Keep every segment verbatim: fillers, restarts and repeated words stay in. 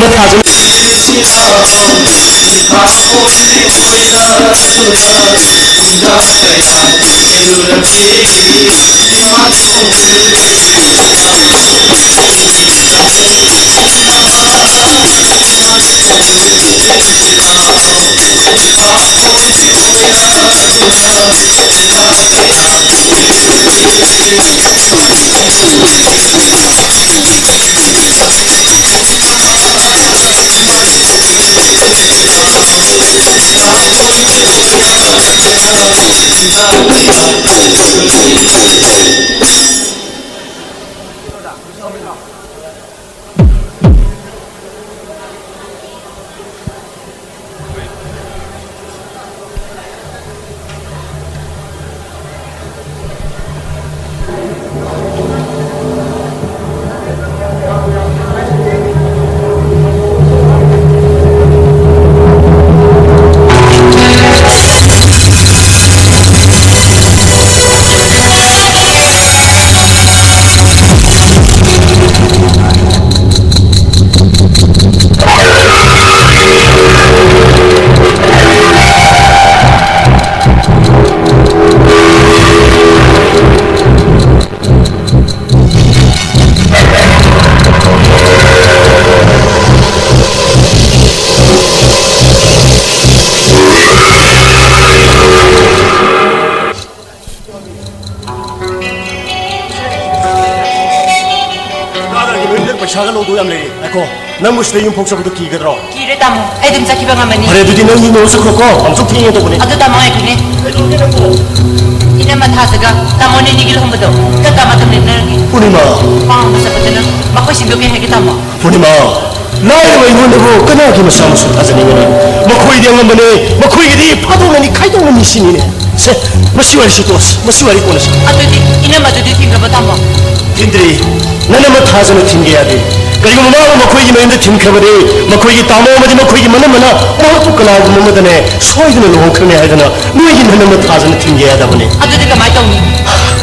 ꯊꯥꯖ ꯄꯩꯁꯥꯒ ꯂꯧꯗꯧ ꯌꯥꯝ ꯂꯩꯔꯤ꯫ ꯉꯥꯏꯈꯣ, ꯅꯪꯕꯨ ꯁꯤꯗ ꯌꯨꯝ ꯐꯥꯎ ꯆꯠꯄꯗꯣ ꯀꯤꯒꯗ꯭ꯔꯣ? ꯀꯤꯔꯦ ꯇꯥꯃꯣ, ꯑꯩ ꯑꯗꯨꯝ ꯆꯠꯈꯤꯕ ꯉꯝꯃꯅꯤ꯫ ꯐꯔꯦ, ꯑꯗꯨꯗꯤ ꯅꯪ ꯌꯨꯝ ꯌꯧꯔ ꯆꯠꯈ꯭ꯔꯣꯀꯣ, ꯑꯃꯨꯛꯁꯨ ꯊꯦꯡꯉꯦ ꯇꯧꯕꯅꯤ꯫ ꯑꯗꯨ ꯇꯥꯃꯣ, ꯉꯥꯏꯈꯣꯅꯦ꯫ ꯀꯩꯗꯧꯔꯒꯦ ꯅꯪꯕꯨ? ꯏꯅꯝꯃ ꯊꯥꯖꯒ ꯇꯥꯃꯣ ꯑꯅꯤꯒꯤ ꯂꯨꯍꯣꯡꯕꯗꯣ ꯀꯀꯥ ꯃꯇꯝ ꯂꯦꯞꯅꯔꯒꯦ꯫ ꯄꯨꯔꯅꯤꯃꯥ꯫ ꯋꯥ ꯉꯥꯡꯕ ꯆꯠꯄꯗ ꯅꯪ ꯃꯈꯣꯏꯁꯤꯡꯗꯣ ꯀꯩ ꯍꯥꯏꯒꯦ ꯇꯥꯃꯣ? ꯄꯨꯔꯅꯤꯃꯥ, ꯂꯥꯏꯔꯕ ꯑꯩꯉꯣꯟꯗꯕꯨ ꯀꯅꯥꯒꯤ ꯃꯆꯥ ꯃꯁꯨ ꯊꯥꯖꯅꯤꯡꯒꯅꯤ? ꯃꯈꯣꯏꯗꯤ ꯑꯉꯝꯕꯅꯤ, ꯃꯈꯣꯏꯒꯤꯗꯤ ꯐꯥꯗꯣꯛꯅꯅꯤ, ꯈꯥꯏꯗꯣꯛꯅꯅꯤ ꯁꯤꯅꯤꯅꯦ꯫ ꯁꯦ, ꯃꯁꯤ ꯋꯥꯔꯤꯁꯤ ꯇꯣꯛꯑꯁꯤ, ꯃꯁꯤ ꯋꯥꯔꯤ ꯀꯣꯟꯅ ꯁꯥ꯫ ꯑꯗꯨꯗꯤ ꯏꯅꯝꯃꯗꯨꯗꯤ ꯊꯤꯡꯈ꯭ꯔꯕ ꯇꯥꯃꯣ? ꯊꯤꯟꯗ꯭ꯔꯤ, ꯅꯅꯝꯃ ꯊꯥꯖꯅ ꯊꯤꯡꯒꯦ ꯌꯥꯗꯦ꯫ ꯀꯔꯤꯒꯨꯝꯕ ꯃꯥꯕꯨ ꯃꯈꯣꯏꯒꯤ ꯃꯌꯨꯝꯗ ꯊꯤꯟꯈ꯭ꯔꯕꯗꯤ, ꯃꯈꯣꯏꯒꯤ ꯇꯥꯃꯣ ꯑꯃꯗꯤ ꯃꯈꯣꯏꯒꯤ ꯃꯅꯝꯃꯅ ꯃꯍꯥꯛꯄꯨ ꯀꯅꯥꯒꯨꯝꯕ ꯑꯃꯗꯅꯦ ꯁꯣꯏꯗꯅ ꯂꯨꯍꯣꯡꯈ꯭ꯔꯅꯤ ꯍꯥꯏꯗꯅ ꯅꯣꯏꯒꯤ ꯅꯅꯝꯃ ꯊꯥꯖꯅ ꯊꯤꯡꯒꯦ ꯌꯥꯗꯕꯅꯤ꯫ ꯑꯗꯨꯗꯤ ꯀꯃꯥꯏ ꯇꯧꯅꯤ?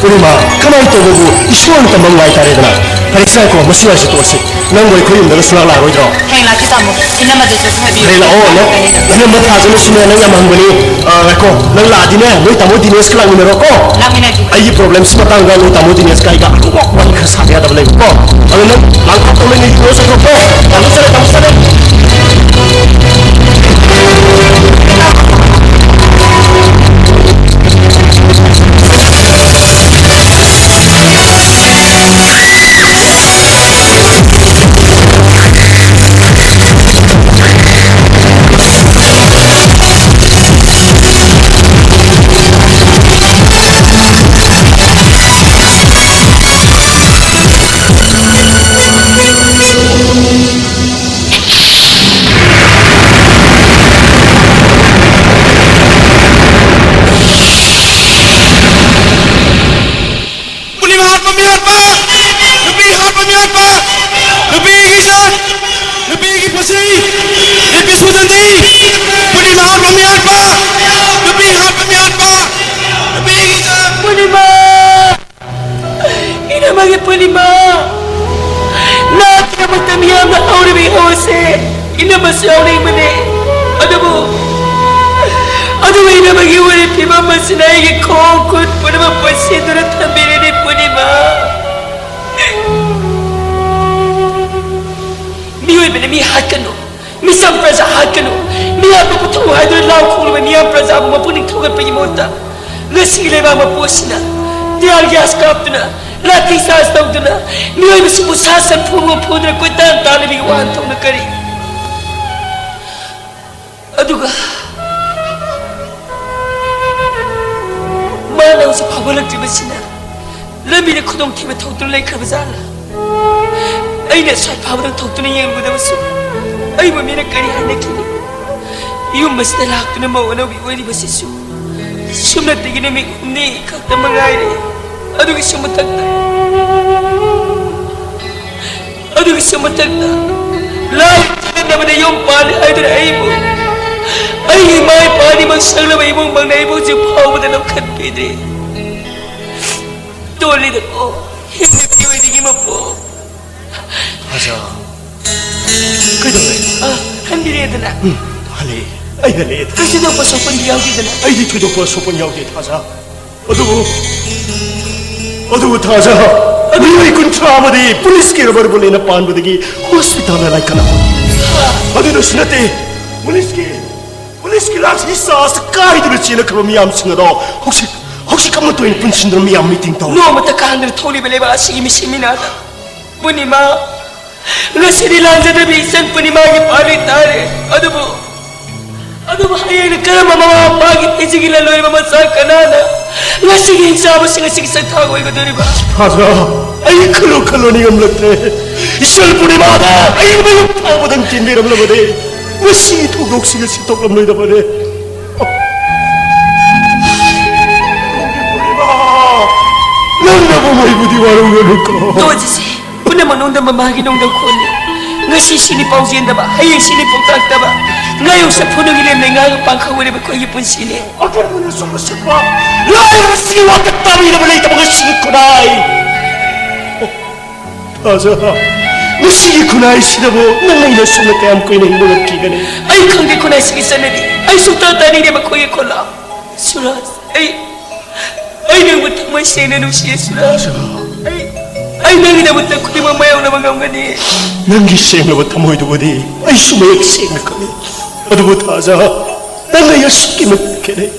ꯄꯨꯔꯅꯤꯃꯥ, ꯀꯃꯥꯏ ꯇꯧꯕꯕꯨ ꯏꯁꯣꯔꯅ ꯇꯝꯕ ꯉꯥꯏ ꯇꯥꯔꯦꯗꯅ꯫ ꯐꯔꯦ, ꯁꯦ, ꯉꯥꯏꯈꯣ, ꯃꯁꯤ ꯋꯥꯔꯤꯁꯦ ꯇꯣꯛꯑꯁꯤ꯫ ꯅꯪꯕꯨ ꯑꯩꯈꯣꯏ ꯌꯨꯝꯗ ꯁꯨꯡꯂꯥꯛ ꯂꯥꯛꯑꯔꯣꯏꯗ꯭ꯔꯣ? ꯍꯌꯦꯡ ꯂꯥꯛꯀꯦ ꯇꯥꯃꯣ꯫ ꯏꯅꯝꯃꯗꯁꯨ ꯑꯗꯨꯝ ꯍꯥꯏꯕꯤꯌꯨ꯫ ꯍꯌꯦꯡ ꯂꯥꯛꯑꯣ, ꯅꯪ ꯏꯅꯝꯃ ꯊꯥꯖꯅꯁꯨꯅꯦ, ꯅꯪ ꯌꯥꯝ ꯍꯪꯕꯅꯤ꯫ ꯑ, ꯉꯥꯏꯈꯣ, ꯅꯪ ꯂꯥꯛꯑꯗꯤꯅꯦ, ꯅꯣꯏ ꯇꯥꯃꯣ ꯗꯤꯅꯦꯁꯀ ꯂꯥꯛꯃꯤꯟꯅꯔꯣꯀꯣ꯫ ꯂꯥꯛꯃꯤꯟꯅꯒꯦ꯫ ꯑꯩꯒꯤ ꯄ꯭ꯔꯣꯕ꯭ꯂꯦꯝꯁꯤ ꯃꯇꯥꯡꯗ ꯅꯣꯏ ꯇꯥꯃꯣ ꯗꯤꯅꯦꯁꯀ ꯑꯩꯒ ꯑꯃꯨꯛ ꯋꯥꯔꯤ ꯈꯔ ꯁꯥꯕ ꯌꯥꯗꯕ ꯂꯩꯕꯀꯣ꯫ ꯑꯗꯣ ꯅꯪ ꯂꯥꯡꯊꯣꯛꯇꯧ ꯂꯩ, ꯅꯣꯏ ꯌꯨꯝꯗ ꯆꯠꯈ꯭ꯔꯣꯀꯣ꯫ ꯇꯥꯃꯣ ꯆꯠꯂꯦ, ꯇꯥꯃꯣ ꯆꯠꯂꯦ꯫ ꯄꯨꯔꯅꯤꯃꯥ ꯍꯥꯠꯄ ꯃꯤꯍꯥꯠꯄ! ꯅꯨꯄꯤ ꯍꯥꯠꯄ ꯃꯤꯍꯥꯠꯄ! ꯅꯨꯄꯤꯒꯤ ꯏꯖꯠ! ꯅꯨꯄꯤꯒꯤ ꯄꯨꯟꯁꯤ! ꯅꯨꯄꯤ ꯁꯨꯗꯟꯗꯤ! ꯄꯨꯔꯅꯤꯃꯥ ꯍꯥꯠꯄ ꯃꯤꯍꯥꯠꯄ! ꯅꯨꯄꯤ ꯍꯥꯠꯄ ꯃꯤꯍꯥꯠꯄ! ꯅꯨꯄꯤꯒꯤ ꯏꯖꯠ! ꯄꯨꯔꯅꯤꯃꯥ! ꯏꯅꯝꯃꯒꯤ ꯄꯨꯔꯅꯤꯃꯥ! ꯅꯍꯥꯛꯀꯤꯗꯃꯛꯇ ꯃꯤꯌꯥꯝꯅ ꯍꯧꯔꯤꯕ ꯏꯍꯧ ꯑꯁꯤ ꯏꯅꯝꯃꯁꯨ ꯌꯥꯎꯅꯤꯡꯕꯅꯤ꯫ ꯑꯗꯨꯕꯨ, ꯑꯗꯨꯕꯨ ꯏꯅꯝꯃꯒꯤ ꯑꯣꯏꯔꯤꯕ ꯐꯤꯕꯝ ꯑꯁꯤꯅ ꯑꯩꯒꯤ ꯈꯣꯡ ꯈꯨꯠ ꯄꯨꯝꯅꯃꯛ ꯄꯨꯟꯁꯤꯗꯨꯅ ꯊꯝꯕꯤꯔꯤꯅꯤ, ꯄꯨꯔꯅꯤꯃꯥ꯫ ꯃꯤꯑꯣꯏꯕꯅ ꯃꯤ ꯍꯥꯠꯀꯅꯨ, ꯃꯤꯆꯝ ꯄ꯭ꯔꯖꯥ ꯍꯥꯠꯀꯅꯨ, ꯃꯤꯌꯥꯝꯕꯨ ꯄꯨꯊꯣꯛꯎ ꯍꯥꯏꯗꯨꯅ ꯂꯥꯎ ꯈꯣꯡꯂꯕ ꯃꯤꯌꯥꯝ ꯄ꯭ꯔꯖꯥꯕꯨ ꯃꯄꯨꯛꯅꯤꯡ ꯊꯧꯒꯠꯄꯒꯤ ꯃꯍꯨꯠꯇ ꯉꯁꯤꯒꯤ ꯂꯩꯕꯥꯛ ꯃꯄꯨ ꯑꯁꯤꯅ tear gas ꯀꯥꯞꯇꯨꯅ, ꯂꯥꯊꯤ ꯆꯥꯔꯖ ꯇꯧꯗꯨꯅ, ꯃꯤꯑꯣꯏꯕꯁꯤꯡꯕꯨ ꯁꯥ ꯁꯟ ꯐꯨꯕ ꯐꯨꯗꯨꯅ ꯀꯣꯏꯇꯥꯟ ꯇꯥꯟꯂꯤꯕꯒꯤ ꯋꯥꯍꯟꯊꯣꯛꯅ ꯀꯔꯤ? ꯑꯗꯨꯒ ꯃꯥꯅ ꯍꯧꯖꯤꯛ ꯐꯥꯎꯕ ꯍꯜꯂꯛꯇ꯭ꯔꯤꯕꯁꯤꯅ ꯂꯝꯕꯤꯗ ꯈꯨꯗꯣꯡꯊꯤꯕ ꯊꯣꯛꯇꯨꯅ ꯂꯩꯈ꯭ꯔꯕ ꯖꯥꯠꯂ? ꯑꯩꯅ ꯁ꯭ꯋꯥꯏ ꯐꯥꯎꯕꯗ ꯊꯣꯛꯇꯨꯅ ꯌꯦꯡꯂꯨꯕꯗꯁꯨ ꯑꯩꯕꯨ ꯃꯤꯅ ꯀꯔꯤ ꯍꯥꯏꯅꯈꯤꯅꯤ? ꯌꯨꯝ ꯑꯁꯤꯗ ꯂꯥꯛꯇꯨꯅ ꯃꯧ ꯑꯅꯧꯕꯤ ꯑꯣꯏꯔꯤꯕꯁꯤꯁꯨ ꯁꯨꯞꯅꯇꯒꯤ ꯅꯨꯃꯤꯠ ꯍꯨꯝꯅꯤ ꯈꯛꯇ ꯃꯉꯥꯏꯔꯦ꯫ ꯑꯗꯨꯒꯤꯁꯨ ꯃꯊꯛꯇ, ꯑꯗꯨꯒꯤꯁꯨ ꯃꯊꯛꯇ ꯂꯥꯏ ꯆꯤꯟꯅꯕꯗ ꯌꯨꯝ ꯄꯥꯜꯂꯤ ꯍꯥꯏꯗꯨꯅ ꯑꯩꯕꯨ, ꯑꯩꯒꯤ ꯏꯃꯥ ꯏꯄꯥ ꯑꯅꯤꯃꯛ ꯁꯪꯂꯕ ꯏꯃꯨꯡ ꯃꯪꯅ ꯑꯩꯕꯨ ꯍꯧꯖꯤꯛ ꯐꯥꯎꯕꯗ ꯂꯧꯈꯠꯄꯤꯗ꯭ꯔꯤ꯫ ꯇꯣꯜꯂꯤꯗꯀꯣ, ꯍꯤꯡꯅ ꯄꯤꯑꯣꯏꯗꯒꯤ ꯃꯄꯣꯛ꯫ ꯊꯥꯖ, ꯀꯩꯗꯧꯔꯦ? ꯑ, ꯍꯟꯕꯤꯔꯦꯗꯅ꯫ ꯎꯝ, ꯍꯜꯂꯛꯑꯦ꯫ ꯑꯩ ꯍꯜꯂꯛꯑꯦ꯫ ꯀꯩꯁꯨ ꯊꯣꯏꯗꯣꯛꯄ ꯁꯣꯛꯄꯟꯗꯤ ꯌꯥꯎꯗꯦꯗꯅ? ꯑꯩꯗꯤ ꯊꯣꯏꯗꯣꯛꯄ ꯁꯣꯛꯄꯟ ꯌꯥꯎꯗꯦ, ꯊꯥꯖ꯫ ꯑꯗꯨꯕꯨ, ꯑꯗꯨꯕꯨ ꯊꯥꯖ, ꯃꯤꯑꯣꯏ ꯀꯨꯟꯊ꯭ꯔꯥ ꯑꯃꯗꯤ ꯄꯨꯂꯤꯁꯀꯤ ꯔꯕꯔ ꯕꯨꯂꯦꯠꯅ ꯄꯥꯟꯕꯗꯒꯤ ꯍꯣꯁꯄꯤꯇꯥꯜꯗ ꯂꯥꯏꯀꯠꯂꯝꯃꯤ꯫ ꯑꯗꯨꯗꯁꯨ ꯅꯠꯇꯦ, ꯄꯨꯂꯤꯁꯀꯤ, ꯄꯨꯂꯤꯁꯀꯤ ꯂꯥꯊꯤ ꯆꯥꯔꯖꯇ ꯀꯥꯏꯗꯨꯅ ꯆꯦꯜꯂꯛꯈ꯭ꯔꯕ ꯃꯤꯌꯥꯝꯁꯤꯡ ꯑꯗꯣ ꯍꯧꯖꯤꯛ, ꯍꯧꯖꯤꯛ ꯑꯃꯠꯇ ꯑꯣꯏꯅ ꯄꯨꯟꯁꯤꯟꯗꯨꯅ ꯃꯤꯌꯥꯝ ꯃꯤꯇꯤꯡ ꯇꯧꯔꯤ꯫ ꯅꯣꯡꯃꯇ ꯀꯥꯡꯗꯅ ꯊꯣꯛꯂꯤꯕ ꯂꯩꯕꯥꯛ ꯑꯁꯤꯒꯤ ꯃꯤꯁꯤ ꯃꯤꯅꯥꯗ ꯄꯨꯔꯅꯤꯃꯥ, ꯉꯁꯤꯗꯤ ꯂꯥꯟꯖꯗꯕꯤ ꯏꯆꯟ ꯄꯨꯔꯅꯤꯃꯥꯒꯤ ꯄꯥꯜꯂꯤ ꯇꯥꯔꯦ꯫ ꯑꯗꯨꯕꯨ, ꯑꯗꯨꯕꯨ ꯍꯌꯦꯡꯅ ꯀꯔꯝꯕ ꯃꯃꯥ ꯃꯄꯥꯒꯤ ꯄꯤꯖꯒꯤ ꯂꯜꯂꯣꯏꯕ ꯃꯆꯥ ꯀꯅꯥꯅ ꯉꯁꯤꯒꯤ ꯍꯤꯡꯆꯥꯕꯁꯤꯡ ꯑꯁꯤꯒꯤ ꯆꯩꯊꯥꯛ ꯑꯣꯏꯒꯗꯧꯔꯤꯕ? ꯊꯥꯖ, ꯑꯩ ꯈꯜꯂꯨ ꯈꯜꯂꯨ ꯅꯤꯡꯉꯝꯂꯛꯇ꯭ꯔꯦ꯫ ꯏꯆꯟ ꯄꯨꯔꯅꯤꯃꯥꯗ ꯑꯩ ꯃꯌꯨꯝ ꯐꯥꯎꯕꯗꯪ ꯆꯦꯟꯕꯤꯔꯝꯂꯕꯗꯤ ꯉꯁꯤꯒꯤ ꯊꯧꯗꯣꯛꯁꯤꯡ ꯑꯁꯤ ꯊꯣꯛꯂꯝꯂꯣꯏꯗꯕꯅꯦ꯫ ꯄꯨꯔꯅꯤꯃꯥ, ꯅꯪꯅꯕꯨ ꯃꯩꯕꯨꯗꯤ ꯋꯥꯔꯧꯒꯅꯨꯀꯣ꯫ ꯇꯣꯖꯤꯁꯦ꯫ ꯄꯨꯝꯅꯃꯛ ꯅꯣꯡꯗꯝꯕ ꯃꯥꯒꯤ ꯅꯣꯡꯗꯝꯈꯣꯟꯅꯤ꯫ ꯉꯁꯤ ꯁꯤꯅꯤ ꯄꯥꯎꯖꯦꯟꯗꯕ, ꯍꯌꯦꯡ ꯁꯤꯅꯤ ꯄꯥꯎꯇꯥꯛꯇꯕ, ꯉꯥꯌꯣꯛ ꯁꯥꯐꯨꯅꯒꯤ ꯂꯦꯝꯅ ꯉꯥꯒ ꯄꯥꯡꯈꯪ ꯑꯣꯏꯔꯕ ꯑꯩꯈꯣꯏꯒꯤ ꯄꯨꯟꯁꯤꯅꯤ꯫ ꯑꯀꯟꯕꯅ ꯆꯨꯝꯕ ꯁꯤꯠꯄ, ꯂꯥꯏꯔꯕ ꯁꯤꯒꯤ ꯋꯥꯀꯠ ꯇꯥꯕꯤꯅꯕ ꯂꯩꯇꯕ ꯉꯁꯤꯒꯤ ꯈꯨꯟꯅꯥꯏ꯫ ꯑꯣ, ꯊꯥꯖ, ꯉꯁꯤꯒꯤ ꯈꯨꯟꯅꯥꯏꯁꯤꯗꯕꯨ ꯅꯪ ꯑꯩꯅ ꯁꯨꯝꯅ ꯀꯌꯥꯝ ꯀꯨꯏꯅ ꯍꯤꯡꯕ ꯉꯝꯈꯤꯒꯅꯤ? ꯑꯩ ꯈꯪꯗꯦ ꯈꯨꯟꯅꯥꯏꯁꯤꯒꯤ ꯆꯠꯅꯕꯤ, ꯑꯩ ꯁꯨꯛꯇꯥ ꯇꯥꯅꯤꯡꯗꯦ ꯃꯈꯣꯏꯒꯤ ꯈꯨꯜꯂꯥꯎ꯫ ꯁꯨꯔꯖ, ꯑꯩ, ꯑꯩ ꯅꯪꯕꯨ ꯊꯃꯣꯏ ꯁꯦꯡꯅ ꯅꯨꯡꯁꯤꯌꯦ, ꯁꯨꯔꯖ꯫ ꯑꯩ, ꯑꯩ ꯅꯪꯒꯤꯗꯃꯛꯇ ꯈꯨꯗꯤꯡꯃꯛ ꯃꯥꯌꯣꯛꯅꯕ ꯉꯝꯒꯅꯤ꯫ ꯅꯪꯒꯤ ꯁꯦꯡꯂꯕ ꯊꯃꯣꯏꯗꯨꯕꯨꯗꯤ ꯑꯩꯁꯨ ꯃꯌꯦꯛ ꯁꯦꯡꯅ ꯈꯪꯏ꯫ ꯑꯗꯨꯕꯨ ꯊꯥꯖ, ꯅꯪ ꯑꯩ ꯑꯁꯨꯛꯀꯤ ꯃꯇꯤꯛ ꯈꯦꯠꯅꯩ꯫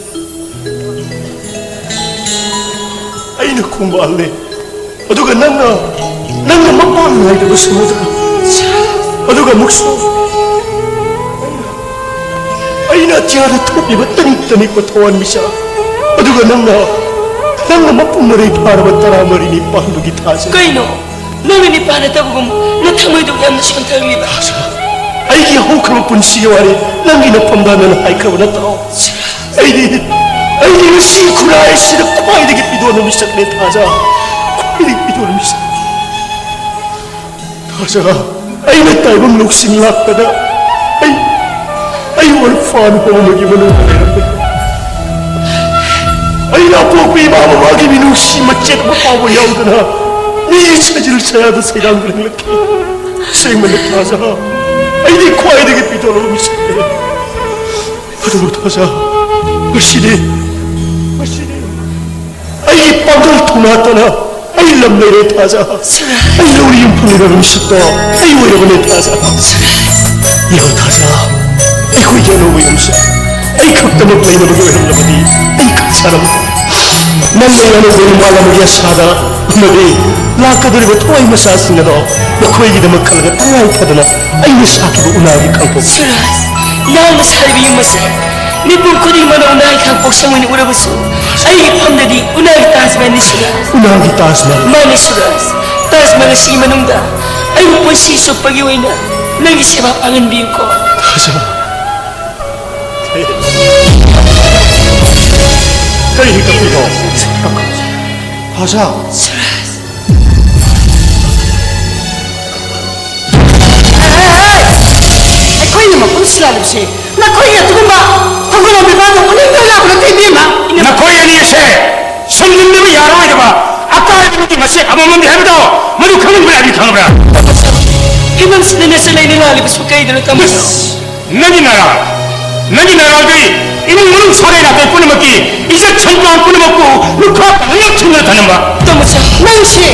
ꯑꯩꯅ ꯈꯣꯡꯕꯥꯜꯅꯦ, ꯑꯗꯨꯒ ꯅꯪꯅ, ꯅꯪꯅ ꯃꯄꯥꯟ ꯅꯥꯏꯗꯕ ꯁꯃꯨꯗ꯭ꯔ꯫ ꯑꯗꯨꯒ ꯑꯃꯨꯛꯁꯨ ꯑꯩꯅ ꯑꯇꯤꯌꯥꯗ ꯊꯣꯛꯂꯤꯕ ꯇꯅꯤꯛ ꯇꯅꯤꯛꯄ ꯊꯋꯥꯟꯃꯤꯆꯥꯛ꯫ ꯑꯗꯨꯒ ꯅꯪꯅ, ꯅꯪꯅ ꯃꯄꯨꯡ ꯃꯔꯩ ꯐꯥꯔꯕ ꯇꯔꯥꯃꯔꯤꯅꯤ ꯄꯥꯟꯕꯒꯤ ꯊꯥꯖ꯫ ꯀꯩꯅꯣ? ꯅꯪꯅ ꯅꯤꯄꯥꯟ ꯅꯠꯇꯕꯒꯨꯝ ꯅꯊꯃꯣꯏꯗꯨ ꯌꯥꯝꯅ ꯁꯣꯟꯊꯔꯤꯕ? ꯊꯥꯖ, ꯑꯩꯒꯤ ꯍꯧꯈ꯭ꯔꯕ ꯄꯨꯟꯁꯤꯒꯤ ꯋꯥꯔꯤ ꯅꯪꯒꯤ ꯅꯐꯝꯗ ꯅꯪ ꯍꯥꯏꯈ꯭ꯔꯕ ꯅꯠꯇ꯭ꯔꯣ? ꯑꯩꯗꯤ, ꯑꯩꯗꯤ ꯉꯁꯤ ꯈꯨꯟꯅꯥꯏ ꯑꯁꯤꯗ ꯈ꯭ꯋꯥꯏꯗꯒꯤ ꯄꯤꯗꯣꯟꯕ ꯃꯤꯁꯛꯅꯦ, ꯊꯥꯖ꯫ ꯈ꯭ꯋꯥꯏꯗꯒꯤ ꯄꯤꯗꯣꯟꯕ ꯃꯤꯁꯛ꯫ ꯊꯥꯖ, ꯑꯩꯅ ꯇꯥꯏꯕꯪ ꯂꯧꯁꯤꯡ ꯂꯥꯛꯄꯗ ꯑꯩ, ꯑꯩ orphan home ꯑꯃꯒꯤ ꯃꯅꯨꯡꯗ ꯂꯩꯔꯝꯃꯤ꯫ ꯑꯩꯅ ꯑꯄꯣꯛꯄ ꯏꯃꯥ ꯕꯕꯥꯒꯤ ꯃꯤꯅꯨꯡꯁꯤ ꯃꯆꯦꯠ ꯑꯃ ꯐꯥꯎꯕ ꯌꯥꯎꯗꯅ ꯑꯩꯒꯤ ꯁꯖꯤꯜ ꯁꯌꯥꯗ ꯁꯩꯗꯥꯡꯗꯨꯅ ꯍꯤꯡꯂꯛꯈꯤ꯫ ꯑꯁꯦꯡꯕꯅꯤ ꯊꯥꯖ, ꯑꯩꯗꯤ ꯈ꯭ꯋꯥꯏꯗꯒꯤ ꯄꯤꯗꯣꯔꯕ ꯃꯤꯁꯛꯅꯤ꯫ ꯑꯗꯨꯕꯨ ꯊꯥꯖ, ꯉꯁꯤꯗꯤ, ꯉꯁꯤꯗꯤ ꯑꯩꯒꯤ ꯄꯥꯡꯒꯜ ꯊꯧꯅꯥꯇꯅ ꯑꯩ ꯂꯝ ꯂꯩꯔꯦ ꯊꯥꯖ꯫ ꯑꯩ ꯂꯧꯔꯤ ꯌꯨꯝꯐꯝ ꯂꯩꯔꯕ ꯃꯤꯁꯛꯇꯣ ꯑꯩ ꯑꯣꯏꯔꯕꯅꯦ ꯊꯥꯖ꯫ ꯌꯦꯡꯉꯨ ꯊꯥꯖ, ꯑꯩꯈꯣꯏꯒꯤ ꯑꯅꯧꯕ ꯌꯨꯝꯁꯦ ꯑꯩ ꯈꯛꯇꯃꯛ ꯂꯩꯅꯕꯒꯤ ꯑꯣꯏꯔꯝꯂꯕꯗꯤ ꯑꯩ ꯈꯛ ꯁꯥꯔꯝꯕ꯫ ꯅꯪꯅ ꯑꯅꯧꯕ ꯌꯨꯝ ꯄꯥꯜꯂꯝꯕꯒꯤ ꯑꯁꯥꯗ ꯑꯃꯗꯤ ꯂꯥꯛꯀꯗꯧꯔꯤꯕ ꯊꯋꯥꯏ ꯃꯆꯥꯁꯤꯡ ꯑꯗꯣ ꯃꯈꯣꯏꯒꯤꯗꯃꯛ ꯈꯜꯂꯒ ꯇꯉꯥꯏ ꯐꯗꯅ ꯑꯩꯅ ꯁꯥꯈꯤꯕ ꯎꯅꯥꯒꯤ ꯈꯥꯡꯄꯣꯛ꯫ ꯁꯨꯔꯖ, ꯅꯍꯥꯛꯅ ꯁꯥꯔꯤꯕ ꯌꯨꯝ ꯑꯁꯦ ꯃꯤꯄꯨꯝ ꯈꯨꯗꯤꯡꯃꯛꯅ ꯎꯅꯥꯒꯤ ꯈꯥꯡ ꯄꯣꯛꯁꯪ ꯑꯣꯏꯅ ꯎꯔꯕꯁꯨ, ꯑꯩꯒꯤ ꯐꯝꯗꯗꯤ ꯎꯅꯥꯒꯤ ꯇꯥꯖ ꯃꯍꯜꯅꯤ ꯁꯨꯔꯖ꯫ ꯎꯅꯥꯒꯤ ꯇꯥꯖ ꯃꯍꯜ? ꯃꯥꯅꯤ ꯁꯨꯔꯖ, ꯇꯥꯖ ꯃꯍꯜ ꯑꯁꯤꯒꯤ ꯃꯅꯨꯡꯗ ꯑꯩꯕꯨ ꯄꯨꯟꯁꯤ ꯆꯨꯞꯄꯒꯤ ꯑꯣꯏꯅ ꯅꯪꯒꯤ ꯁꯦꯕꯥ ꯄꯥꯡꯍꯟꯕꯤꯌꯨꯀꯣ꯫ ꯊꯥꯖ꯫ ꯀꯔꯤ ꯍꯦꯛꯇ ꯄꯤꯔꯣ? ꯊꯥꯖ꯫ ꯁꯨꯔꯖ꯫ ꯑꯩꯈꯣꯏꯅ ꯃꯐꯝꯁꯤꯗ ꯂꯥꯛꯂꯤꯕꯁꯦ ꯅꯈꯣꯏꯒꯤ ꯑꯗꯨꯒꯨꯝꯕ ꯊꯧꯒꯜꯂꯣꯟ ꯕꯦꯕꯥꯔꯗꯣ ꯎꯠꯅꯤꯡꯗꯨꯅ ꯂꯥꯛꯄ ꯅꯠꯇꯦ, ꯏꯕꯦꯝꯃ꯫ ꯅꯈꯣꯏ ꯑꯅꯤ ꯑꯁꯦ ꯁꯝꯖꯤꯟꯅꯕ ꯌꯥꯔꯣꯏꯗꯕ ꯑꯀꯥꯏꯕꯒꯤ ꯃꯆꯦꯠ ꯑꯃꯃꯝꯅꯤ ꯍꯥꯏꯕꯗꯣ ꯃꯗꯨ ꯈꯪꯍꯟꯕ ꯌꯥꯕꯤ ꯈꯪꯕ꯭ꯔꯥ? ꯐꯤꯕꯝꯁꯤꯗ ꯅꯆꯜ ꯑꯩꯅ ꯂꯥꯛꯂꯤꯕꯁꯨ ꯀꯩꯗꯅꯣ, ꯇꯥꯃꯣ? ꯅꯪꯒꯤ ꯅꯔꯥꯜ, ꯅꯪꯒꯤ ꯅꯔꯥꯜꯗꯤ ꯏꯃꯨꯡ ꯃꯅꯨꯡ ꯁꯥꯒꯩ ꯅꯥꯇꯩ ꯄꯨꯝꯅꯃꯛꯀꯤ ꯏꯖꯠ ꯁꯟꯃꯥꯟ ꯄꯨꯝꯅꯃꯛꯄꯨ ꯂꯨꯈꯥ ꯇꯪꯅ ꯊꯤꯡꯅ ꯊꯅꯝꯕ꯫ ꯇꯥꯃꯣ ꯁꯥ-, ꯅꯪꯁꯦ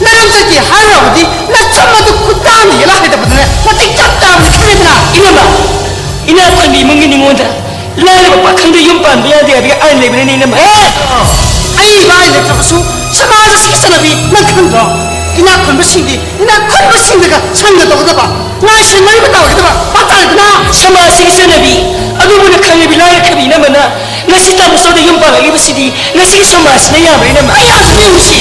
ꯅꯔꯝꯆꯠꯀꯤ ꯍꯥꯏꯔꯨꯔꯕꯗꯤ ꯅꯆꯝ ꯑꯗꯨ ꯈꯨꯠꯇꯥꯅ ꯌꯦꯜꯂ ꯍꯥꯏꯗꯕꯗꯨꯅ ꯃꯇꯤꯛ ꯆꯞ ꯆꯥꯕꯅꯤ ꯈꯪꯉꯦꯗꯅ? ꯏꯅꯝꯃ, ꯏꯅꯥꯛ ꯈꯨꯟꯕꯤ ꯏꯃꯨꯡꯒꯤ ꯅꯤꯉꯣꯜꯗ ꯂꯥꯏꯔꯕ ꯄꯥꯈꯪꯗ ꯌꯨꯝ ꯄꯥꯟꯕ ꯌꯥꯗꯦ ꯍꯥꯏꯕꯒꯤ ꯑꯥꯏꯟ ꯂꯩꯕꯅꯤꯅꯦ, ꯏꯅꯝꯃ꯫ ꯑꯦ! ꯑꯏꯕ ꯑꯥꯏꯟ ꯂꯩꯇ꯭ꯔꯕꯁꯨ ꯁꯃꯥꯖ ꯑꯁꯤꯒꯤ ꯆꯠꯅꯕꯤ ꯅꯪ ꯈꯪꯗ꯭ꯔꯣ? ꯏꯅꯥꯛ ꯈꯨꯟꯕꯁꯤꯡꯗꯤ ꯏꯅꯥꯛ ꯈꯨꯟꯕꯁꯤꯡꯗꯒ ꯁꯪꯒ ꯇꯧꯒꯗꯕ, ꯂꯥꯏꯁꯦ ꯃꯔꯤ ꯃꯇꯥ ꯑꯣꯏꯒꯗꯕ ꯄꯥꯇꯥꯏꯗꯅ꯫ ꯁꯃꯥꯖ ꯑꯁꯤꯒꯤ ꯆꯠꯅꯕꯤ ꯑꯗꯨꯕꯨꯅ ꯈꯪꯂꯕꯤ ꯂꯥꯏꯔ ꯈꯕꯤ ꯏꯅꯝꯃꯅ ꯉꯁꯤ ꯇꯥꯃꯣꯆꯧꯗ ꯌꯨꯝ ꯄꯥꯜꯂꯛꯂꯤꯕꯁꯤꯗꯤ ꯉꯁꯤꯒꯤ ꯁꯃꯥꯖꯁꯤꯅ ꯌꯥꯕ꯭ꯔꯥ, ꯏꯅꯝꯃ? ꯑꯩ ꯌꯥꯝ ꯅꯨꯡꯁꯤ꯫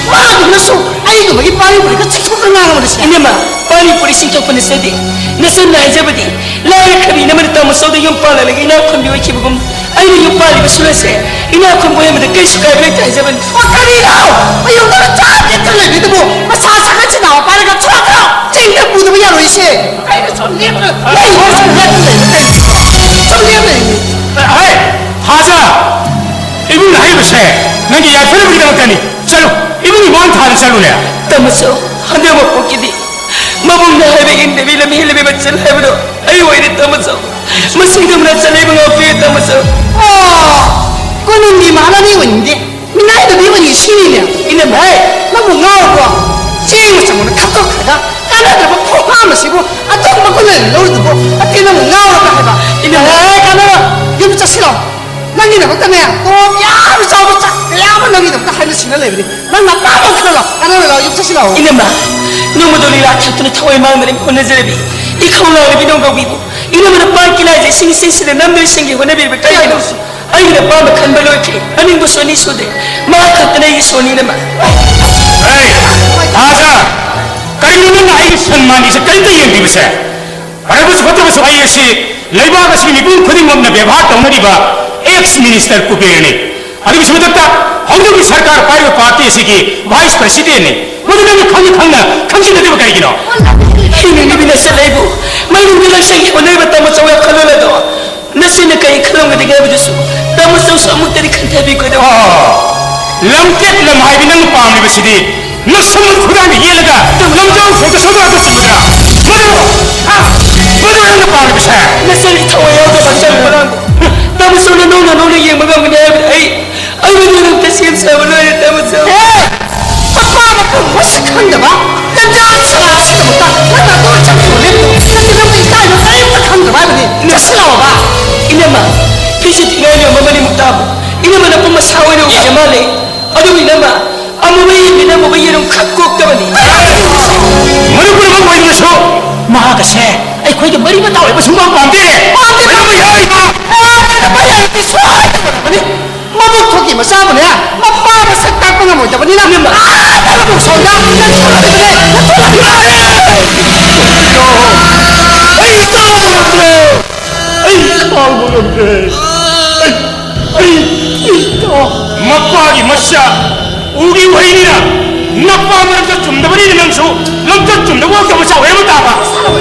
ꯃꯥꯗꯨꯅꯁꯨ ꯑꯩꯒꯨꯝꯕꯒꯤ ꯄꯥꯔꯤ ꯄꯨꯔꯤꯒ ꯆꯤꯡꯊꯣꯛꯇ ꯉꯥꯡꯉꯕꯅꯤ ꯁꯦ꯫ ꯏꯅꯝꯃ, ꯄꯥꯔꯤ ꯄꯨꯔꯤ ꯆꯤꯡꯊꯣꯛꯄ ꯅꯠꯆꯗꯦ꯫ ꯅꯆꯟꯅ ꯍꯥꯏꯖꯕꯗꯤ ꯂꯥꯏꯔ ꯈꯕꯤ ꯏꯅꯝꯃꯅ ꯇꯥꯃꯣꯆꯧꯗ ꯌꯨꯝ ꯄꯥꯜꯂꯛꯂꯒ ꯏꯅꯥꯛ ꯈꯨꯟꯕꯤ ꯑꯣꯏꯈꯤꯕꯒꯨꯝ ꯑꯩꯅ ꯌꯨꯝ ꯄꯥꯜꯂꯤꯕ ꯁꯨꯔꯁꯦ ꯏꯅꯥꯛ ꯈꯨꯟꯕ ꯑꯣꯏꯍꯟꯕꯗ ꯀꯩꯁꯨ ꯀꯥꯏꯕ ꯂꯩꯇꯦ ꯍꯥꯏꯖꯕꯅꯤ꯫ ꯑꯣ, ꯀꯔꯤꯅꯣ? ꯃꯌꯨꯝꯗ ꯆꯥ ꯂꯦꯞꯇ ꯂꯩꯕꯤꯗꯨꯕꯨ ꯃꯁꯥ ꯁꯥꯒꯠ ꯁꯤꯟꯅꯥ ꯄꯥꯏꯔꯒ ꯊꯣꯛꯈ꯭ꯔꯣ! ꯆꯤꯡꯗ ꯄꯨꯗꯕ ꯌꯥꯔꯣꯏꯁꯦ꯫ ꯑꯩꯅ ꯁꯨꯝ ꯂꯦꯞꯇ ꯂꯩ-, ꯂꯩ, ꯁꯨꯝ ꯂꯦꯞꯇ ꯂꯩꯕ ꯀꯩꯅꯣ? ꯁꯨꯝ ꯂꯦꯞꯇ ꯂꯩꯕ꯫ ꯍꯦ, ꯊꯥꯖ! ꯏꯕꯨꯡꯅ ꯍꯥꯏꯔꯤꯕꯁꯦ ꯅꯪꯒꯤ ꯌꯥꯏꯐꯅꯕꯒꯤꯗꯃꯛꯇꯅꯤ꯫ ꯆꯠꯂꯣ, ꯏꯕꯨꯡꯒꯤ ꯃꯥꯡ ꯊꯥ ꯆꯠꯂꯨꯅꯦ꯫ ꯇꯥꯃꯣꯆꯧ, ꯍꯟꯗꯛ ꯃꯄꯣꯛꯀꯤꯗꯤ ꯃꯕꯨꯡꯅ ꯍꯥꯏꯕ ꯏꯟꯗꯕꯤ ꯂꯝꯍꯦꯜꯂꯕꯤ ꯃꯆꯜ ꯍꯥꯏꯕꯗꯣ ꯑꯩ ꯑꯣꯏꯔꯦ ꯇꯥꯃꯣꯆꯧ꯫ ꯃꯁꯤꯡꯗꯨꯝꯅ ꯆꯠꯂꯩꯕ ꯉꯥꯛꯄꯤꯌꯨ ꯇꯥꯃꯣꯆꯧ꯫ ꯑꯣ, ꯀꯣꯅꯨꯡꯒꯤ ꯃꯍꯥꯔꯥꯅꯤ ꯑꯣꯏꯅꯤꯡꯗꯦ꯫ ꯃꯤꯅꯥꯏꯗꯨꯗꯤ ꯑꯣꯏꯅꯤꯡꯉꯤ ꯁꯤꯅꯤꯅꯦ꯫ ꯏꯅꯝꯃ꯫ ꯍꯦ, ꯅꯪꯕꯨ ꯉꯥꯎꯔꯕ꯭ꯔꯣ? ꯆꯦꯡ ꯃꯆꯪ ꯑꯣꯏꯅ ꯈꯥꯞꯇꯣꯛꯈ꯭ꯔꯒ ꯀꯥꯟꯅꯗ꯭ꯔꯕ ꯈꯣꯡꯍꯥꯝ ꯑꯁꯤꯕꯨ ꯑꯗꯨꯒꯨꯝꯕ ꯒꯨꯟꯗꯥꯅ ꯂꯧꯔꯤꯗꯨꯕꯨ? ꯑꯇꯦ, ꯅꯪꯕꯨ ꯉꯥꯎꯔꯕ꯭ꯔꯥ ꯍꯥꯏꯕ? ꯏꯅꯝꯃ꯫ ꯍꯦ, ꯀꯥꯟꯅꯔꯣꯏ꯫ ꯌꯨꯝ ꯆꯠꯁꯤꯜꯂꯣ꯫ ꯅꯪꯒꯤꯗꯃꯛꯇꯅꯦ, ꯇꯣꯂꯣꯞ ꯌꯥꯝꯅ ꯆꯥꯎꯕ ꯆꯥꯛ ꯀꯌꯥ ꯑꯃ ꯅꯪꯒꯤꯗꯃꯛꯇ ꯍꯥꯏꯅ ꯁꯤꯡꯅ ꯂꯩꯕꯅꯤ꯫ ꯅꯪ ꯅꯄꯥꯝꯕ ꯈꯜꯂꯣ꯫ ꯀꯥꯟꯅꯔꯣꯏ, ꯂꯥꯛꯑꯣ, ꯌꯨꯝ ꯆꯠꯁꯤꯜꯂꯛꯑꯣ꯫ ꯏꯅꯝꯃ, ꯅꯣꯡꯃꯗꯣ ꯂꯤꯂꯥ ꯊꯥꯛꯇꯨꯅ ꯊꯋꯥꯏ ꯃꯥꯡꯗꯅ ꯍꯣꯠꯅꯖꯔꯕꯤ ꯏꯈꯧ ꯂꯥꯎꯔꯕꯤ ꯅꯣꯡꯒꯧꯕꯤꯕꯨ ꯏꯅꯝꯃꯅ ꯄꯥꯟ ꯀꯤꯂꯥꯏꯁꯦ ꯏꯁꯤꯡ ꯏꯆꯦꯟꯁꯤꯗ ꯅꯝꯗꯨꯅ ꯁꯤꯡꯒꯦ ꯍꯣꯠꯅꯕꯤꯔꯤꯕ ꯀꯔꯤꯒꯤꯅꯣ? ꯑꯩꯒꯤ ꯅꯄꯥꯝꯕ ꯈꯟꯕ ꯂꯣꯏꯈ꯭ꯔꯦ꯫ ꯑꯅꯤꯡꯕꯁꯨ ꯑꯅꯤ ꯁꯨꯗꯦ꯫ ꯃꯍꯥꯛ ꯈꯛꯇꯅ ꯑꯩꯒꯤ ꯁꯣꯔꯅꯤ ꯏꯅꯝꯃ꯫ ꯑꯩ, ꯊꯥꯖ! ꯀꯔꯤꯒꯤꯅꯣ ꯅꯪꯅ ꯑꯩꯒꯤ ꯁꯟꯃꯥꯟꯒꯤꯁꯦ ꯀꯔꯤꯝꯇ ꯌꯦꯡꯗ꯭ꯔꯤꯕꯁꯦ? ꯐꯔꯕꯁꯨ ꯐꯠꯇꯕꯁꯨ ꯑꯩ ꯑꯁꯤ ꯂꯩꯕꯥꯛ ꯑꯁꯤꯒꯤ ꯃꯤꯄꯨꯝ ꯈꯨꯗꯤꯡꯃꯛꯅ ꯕꯦꯕꯥꯔ ꯇꯧꯅꯔꯤꯕ ꯑꯦꯛꯁ ꯃꯤꯅꯤꯁꯇꯔ ꯀꯨꯕꯦꯔꯅꯤ꯫ ꯑꯗꯨꯒꯤꯁꯨ ꯃꯊꯛꯇ ꯍꯧꯖꯤꯛꯀꯤ ꯁꯔꯀꯥꯔ ꯄꯥꯏꯔꯤꯕ ꯄꯥꯔꯇꯤ ꯑꯁꯤꯒꯤ ꯚꯥꯏꯁ ꯄ꯭ꯔꯁꯤꯗꯦꯟꯅꯤ꯫ ꯃꯗꯨ ꯅꯪꯅ ꯈꯪꯅ ꯈꯪꯅ ꯈꯪꯖꯤꯟꯅꯗꯕ ꯀꯔꯤꯒꯤꯅꯣ? ꯍꯤꯡꯅꯤꯡꯂꯤꯕꯤ ꯅꯆꯦ ꯑꯩꯕꯨ ꯃꯩꯔꯨꯝꯒꯤ ꯂꯟꯁꯪꯒꯤ ꯑꯣꯟꯅꯔꯤꯕ ꯇꯥꯃꯣ ꯆꯧ ꯌꯥꯝ ꯈꯜꯂꯨꯔꯗꯣ꯫ ꯅꯆꯦꯅ ꯀꯔꯤ ꯈꯜꯂꯝꯒꯗꯒꯦ ꯍꯥꯏꯕꯗꯨꯁꯨ ꯇꯥꯃꯣ ꯆꯧꯁꯨ ꯑꯃꯨꯛꯇꯗꯤ ꯈꯟꯊꯕꯤꯈꯣꯗꯣ꯫ ꯑꯣ, ꯂꯝꯇꯦꯞ ꯂꯝꯍꯥꯏꯕꯤ ꯅꯪꯅ ꯄꯥꯝꯂꯤꯕꯁꯤꯗꯤ ꯅꯁꯝ ꯈꯨꯗꯥꯡꯗ ꯌꯦꯜꯂꯒ ꯂꯝꯖꯥꯎ ꯁꯣꯛꯇ ꯁꯣꯛꯇ ꯆꯠꯄꯗꯨꯔꯥ? ꯃꯗꯨ, ꯍꯥ? ꯃꯗꯨ ꯅꯪꯅ ꯄꯥꯝꯂꯤꯕꯁꯦ? ꯅꯆꯦꯒꯤ ꯊꯋꯥꯏ ꯌꯥꯎꯗꯕ ꯑꯆꯝꯕ ꯃꯔꯝꯕꯨ ꯇꯥꯃꯣ ꯆꯧꯅ ꯅꯣꯡꯅ ꯅꯣꯡꯅ ꯌꯦꯡꯕ ꯉꯝꯒꯅꯤ ꯍꯥꯏꯕꯗꯤ ꯑꯩ ꯑꯩ ꯃꯗꯨ ꯅꯪ ꯇꯁꯦꯡ ꯁꯥꯕ ꯂꯣꯏꯔꯦ ꯇꯥꯃꯣ ꯆꯧ꯫ ꯍꯦ! ꯃꯄꯥ ꯃꯄꯨ ꯃꯁꯛ ꯈꯪꯗꯕ ꯇꯟꯖꯥ ꯁꯔꯥꯁꯤꯗꯃꯛꯇ ꯅꯪꯅ ꯑꯗꯨ ꯆꯠꯈꯤꯕ ꯂꯦꯞꯄꯨ꯫ ꯅꯪꯗꯤ ꯅꯪꯕꯨ ꯏꯀꯥꯏꯕ ꯀꯔꯤꯝꯇ ꯈꯪꯗꯕ ꯍꯥꯏꯕꯅꯤ꯫ ꯆꯠꯁꯤꯜꯂꯛꯑꯣꯕ꯫ ꯏꯅꯝꯃ, ꯐꯤꯁꯨ ꯊꯤꯉꯥꯏ ꯂꯩꯔꯝꯕ ꯃꯅꯤꯃꯨꯛ ꯇꯥꯕꯨ ꯏꯅꯝꯃꯅ ꯄꯨꯝ ꯃꯁꯥ ꯑꯣꯏꯅ ꯎꯏꯅ ꯃꯥꯜꯂꯦ꯫ ꯑꯗꯨꯕꯨ ꯏꯅꯝꯃ, ꯑꯃꯨꯕ ꯌꯦꯟꯕꯤꯅ ꯑꯃꯨꯕ ꯌꯦꯔꯨꯝ ꯈꯛ ꯀꯣꯛꯇꯕꯅꯤ꯫ ꯃꯗꯨ ꯄꯨꯝꯅꯃꯛ ꯑꯣꯏꯗꯨꯅꯁꯨ ꯃꯍꯥꯛ ꯑꯁꯦ ꯑꯩꯈꯣꯏꯒ ꯃꯔꯤ ꯃꯇꯥ ꯑꯣꯏꯕ ꯁꯨꯡꯄꯥꯝ ꯄꯥꯝꯗꯦ꯫ ꯄꯥꯝꯗꯦ, ꯄꯥꯝꯗꯦ, ꯄꯥꯝꯗꯦ꯫ ꯃꯗꯨ ꯌꯥꯔꯤꯕ ꯃꯌꯥꯝꯗꯤ ꯁꯣꯏꯗꯅ ꯐꯪꯒꯅꯤ꯫ ꯃꯕꯨꯛ ꯊꯣꯛꯀꯤ ꯃꯆꯥꯕꯨꯅꯦ, ꯃꯄꯥ ꯃꯁꯛ ꯇꯥꯛꯄ ꯉꯝꯃꯣꯏꯗꯕꯅꯤꯅ ꯑꯥꯗ ꯃꯕꯨꯛ ꯁꯣꯏꯗ ꯆꯠꯊꯣꯛꯂꯤꯕꯅꯦ꯫ ꯑꯩ ꯇꯥꯕ ꯉꯝꯗ꯭ꯔꯦ꯫ ꯑꯩ ꯇꯥꯕ ꯉꯝꯗ꯭ꯔꯦ꯫ ꯑꯩ, ꯑꯩ, ꯑꯩ ꯇꯥ-, ꯃꯄꯥꯒꯤ ꯃꯆꯥ, ꯎꯒꯤ ꯎꯍꯩꯅꯤꯅ, ꯅꯄꯥ ꯃꯔꯝꯆꯠ ꯆꯨꯝꯗꯕꯅꯤꯅ ꯅꯪꯁꯨ ꯂꯝꯆꯠ ꯆꯨꯝꯗꯕ ꯋꯥꯈꯜ ꯃꯆꯥ ꯑꯣꯏꯔꯝꯕ ꯇꯥꯕ꯫